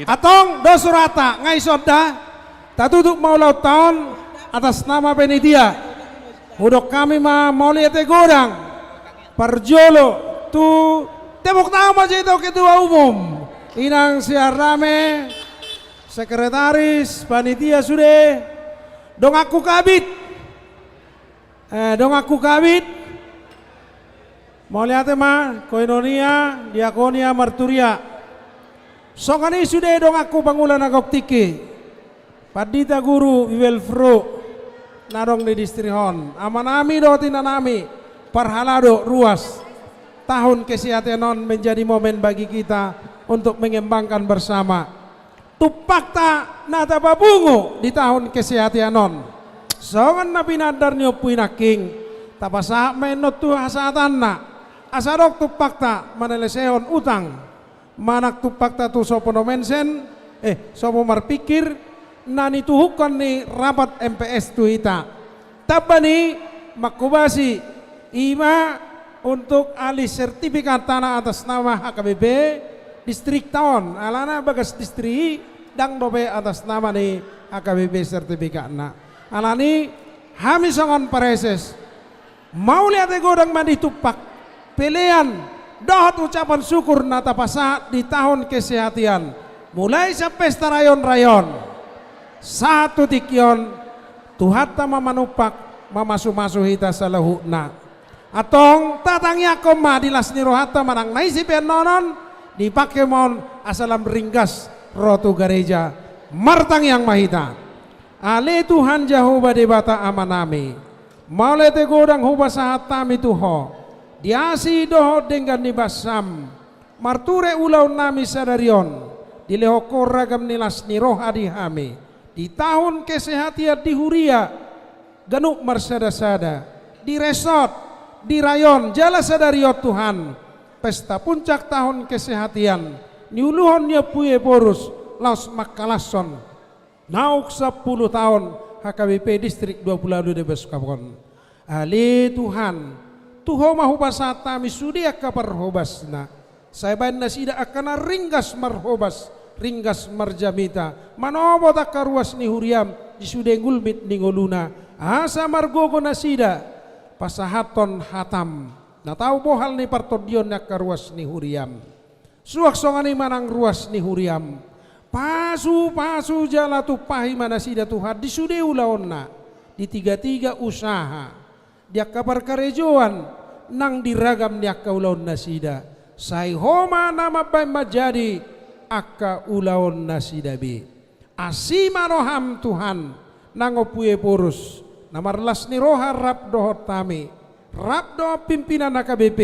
Antong, dos rohanta, nga ison da. Tatutup ma ulaonta on atas nama panitia. Hudok hami ma mauliate godang. Parjolo tu tepuk tangan ma jo tu ketua umum, inang si Arame, sekretaris, panitia sude, donganku kabid. Eh, donganku kabid. Mauliate ma, koinonia, diakonia, marturia. Songon i sude donganku pangula na gok tingki. Pandita guru Bible Pro na adong di distrik on. Amanami dohot inanami, parhalado ruas. Tahun kesehatan on menjadi momen bagi kita untuk mengembangkan bersama. Tumpakta na tapapungu di tahun kesehatan on. Songon na pinaandar ni Ompu i nangkin, tapasahat ma annon tu hasaatanna. Asa adong tumpakta manalesehon utang. Manang tumpakta tu sopo na mention, eh, sopo marpikir, na nituhukkon ni rapat M P S tu hita. Tamba ni manghobasi, ima untuk alih sertifikat tanah atas nama H K B P distrikta on, alana bagas distrik i ndang dope atas nama ni H K B P sertifikatna. Alani hami songon praeses, mauliate godang ma di tumpak, pelean, dohot ucapan syukur na tapasahat di tahun kesehatan, mulai sian pesta rayon-rayon sahat tu tingki on, Tuhanta ma manumpak, mamasumasu hita saluhutna. Antong tatangiangkon ma di las ni rohanta manang na ise pe annon on, dipangke ma on asa lam ringgas ro tu gareja. Martangiang ma hita. Ale Tuhan Jahowa Debata Amanami, mauliate godang hupasahat hami tu Ho, di asi dohot denggan ni basam, Marture ulaonnami sadari on, dilehon Ho ragam ni las ni roha di hami, di tahun kesehatian di huria, ganup marsada-sada, di resort, di rayon, jala sadari on Tuhan, pesta puncak tahun kesehatian, niuluhon ni Ompu Ephorus, laos mangkalashon naung sampulu taon H K B P Distrik dua pulu ualu Debes Kapon. Ale Tuhan, tu Ho ma hupasahat hami sude angka parhobasna. Sai baen nasida angka na ringgas marhobas, ringgas marjamita, manopot angka ruas ni huriam di sude gulmit ni ngoluna, asa margogo nasida pasahathon hatam na tau bohal ni partondion ni angka ruas ni huriam. Suang songon i ma nang ruas ni huriam. Pasu-pasu jala tumpahi ma nasida Tuhan di sude ulaonna, di tiga-tiga usaha, di angka parkarejoan, nang di ragam ni angka ulaonnasida. Sai Ho ma na mambaen manjadi angka ulaonnasida be. Asi ma roham Tuhan, nang Ompu Ephorus, na marlas ni roha rap dohot hami, rap dohot pimpinan H K B P,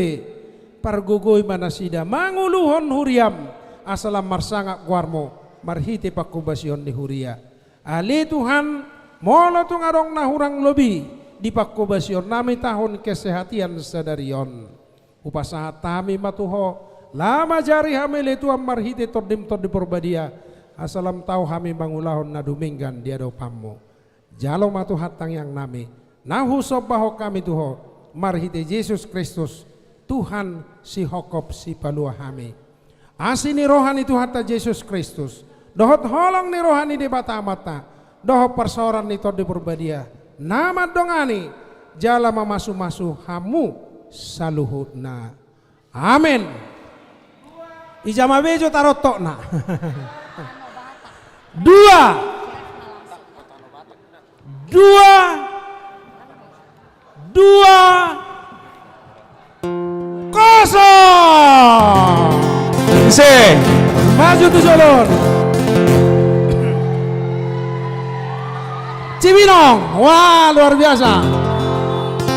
pargogoi ma nasida manguluhon huriam, asa lam marsangap goarmu, marhite panghobasion ni huria. Ale Tuhan, molo tung adong na hurang lobi di panghobasionnami tahun kesehatian sadari on, hupasahat hami ma tu Ho, lam ajari hami ale Tuhan marhite Tondim Tondi Porbadia, asa lam tau hami mangulahon na dumenggan di adopanmu. Jalo ma Tuhan tangiangnami, na husombahon hami tu Ho, marhite Jesus Kristus, Tuhan sihophop sipalua hami. Asi ni roha ni Tuhanta Jesus Kristus, dohot holong ni roha ni Debata Amanta, dohot parsaoran ni Tondi Porbadia, na mandongani, jala mamasu-masu hamu saluhutna. Amen. Ija ma bejo tarontokna. Dua. Dua. Dua. Kosong. Ise. Maju tu jolo. Cibinong. Wah, luar biasa.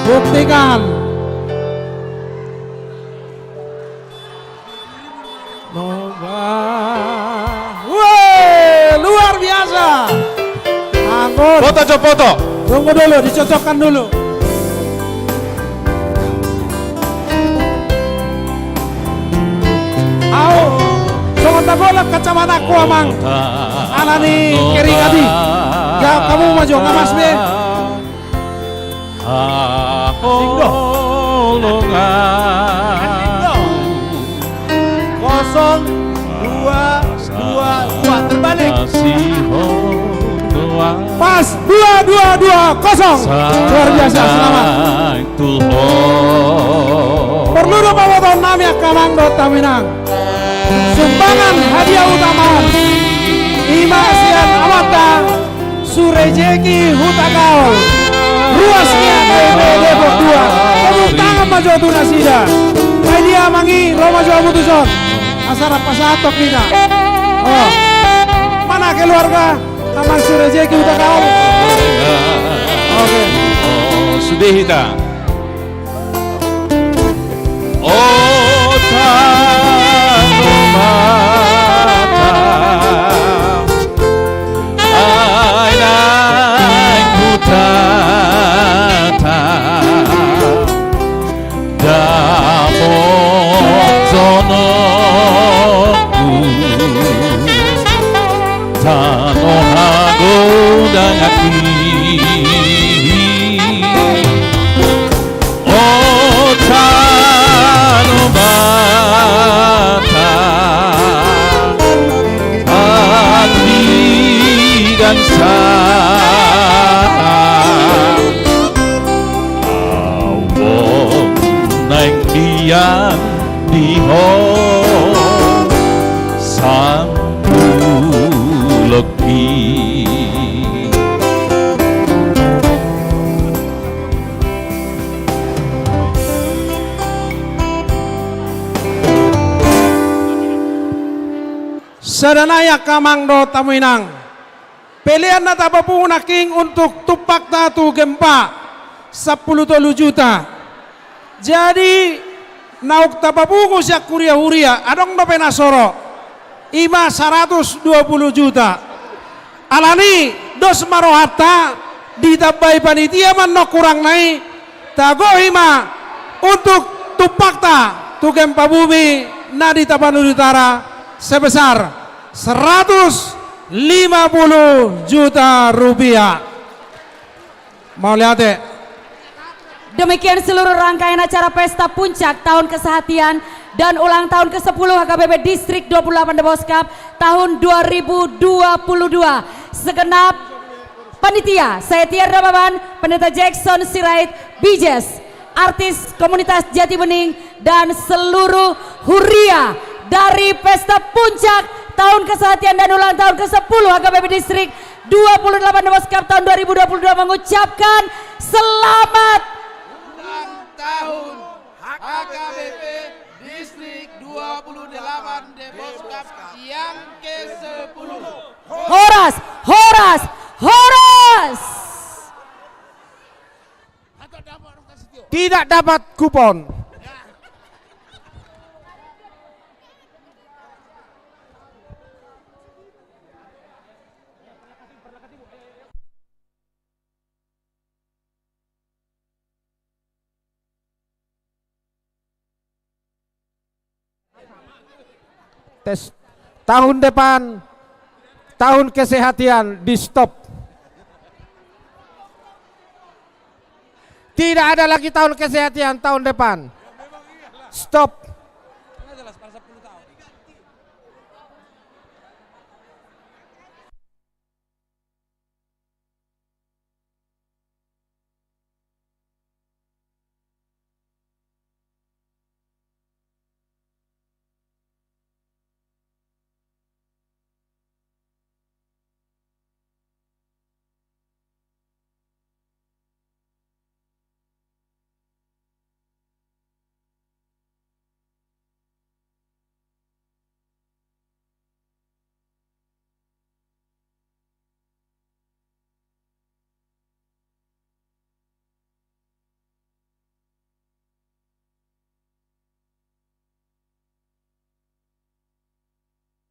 Buktikan. Noba. Weh, luar biasa. Anggun. Foto, Cok, foto. Tunggu dulu, dicocokkan dulu. Au, songon na golap kacamanangku, Amang. Alani kering adi. Ya, kamu maju, ngamas be. Haholongan. Kosong, dua, dua, dua. Terbalik. Pas, dua, dua, dua, kosong. Luar biasa, selamat. Porlu do pabotoonnami angka amang dohot hamu inang. Sumbangan hadiah utama on, ima sian amanta Surejeki Hutagaol, ruas ni H K B P Depok dua. Tepuk tangan ma jo tu nasida. Baen dia, Amang, i, ro ma jo hamu tuson. Asa rap pasahathon hita. Oh. Mana keluarga Amang Surejeki Hutagaol? Oke. Oh, sude hita. O tano Batak, ai naeng hutata, damang jonokku, tano hagodangki. O tano Batak, pangkigan sa, au naeng dian di ho sambulonki. Sada nai angka amang dohot hamu inang. Pelean na tapapungu nangkin untuk tumpakta tu Gempa, sampulu tolu juta. Jadi, Naung tapapungu sian huria-huria, adong dope na so ro. I ma saratus dua pulu juta. Alani dos ma rohanta, ditambai panitia ma annon hurangna i, tagohi ma untuk tumpakta tu gempa bumi na di Tapanuli Utara sebesar seratus lima puluh juta rupiah. Mauliate. Demikian seluruh rangkaian acara Pesta Puncak Tahun Kesehatian dan Ulang Tahun kesepuluh H K B P Distrik dua puluh delapan Deboskap tahun dua ribu dua puluh dua. Segenap panitia, saya Tiar Damaban, Pendeta Jackson Sirait, Bijes, artis komunitas Jati Bening, dan seluruh huria dari Pesta Puncak Tahun Kesehatian dan Ulang Tahun kesepuluh H K B P Distrik dua puluh delapan Deboskap tahun dua ribu dua puluh dua mengucapkan selamat ulang tahun H K B P Distrik dua puluh delapan Deboskap yang kesepuluh. Horas, horas, horas. Tidak dapat kupon. Tes. Tahun depan, tahun kesehatan, di stop. Tidak ada lagi tahun kesehatan tahun depan. Stop.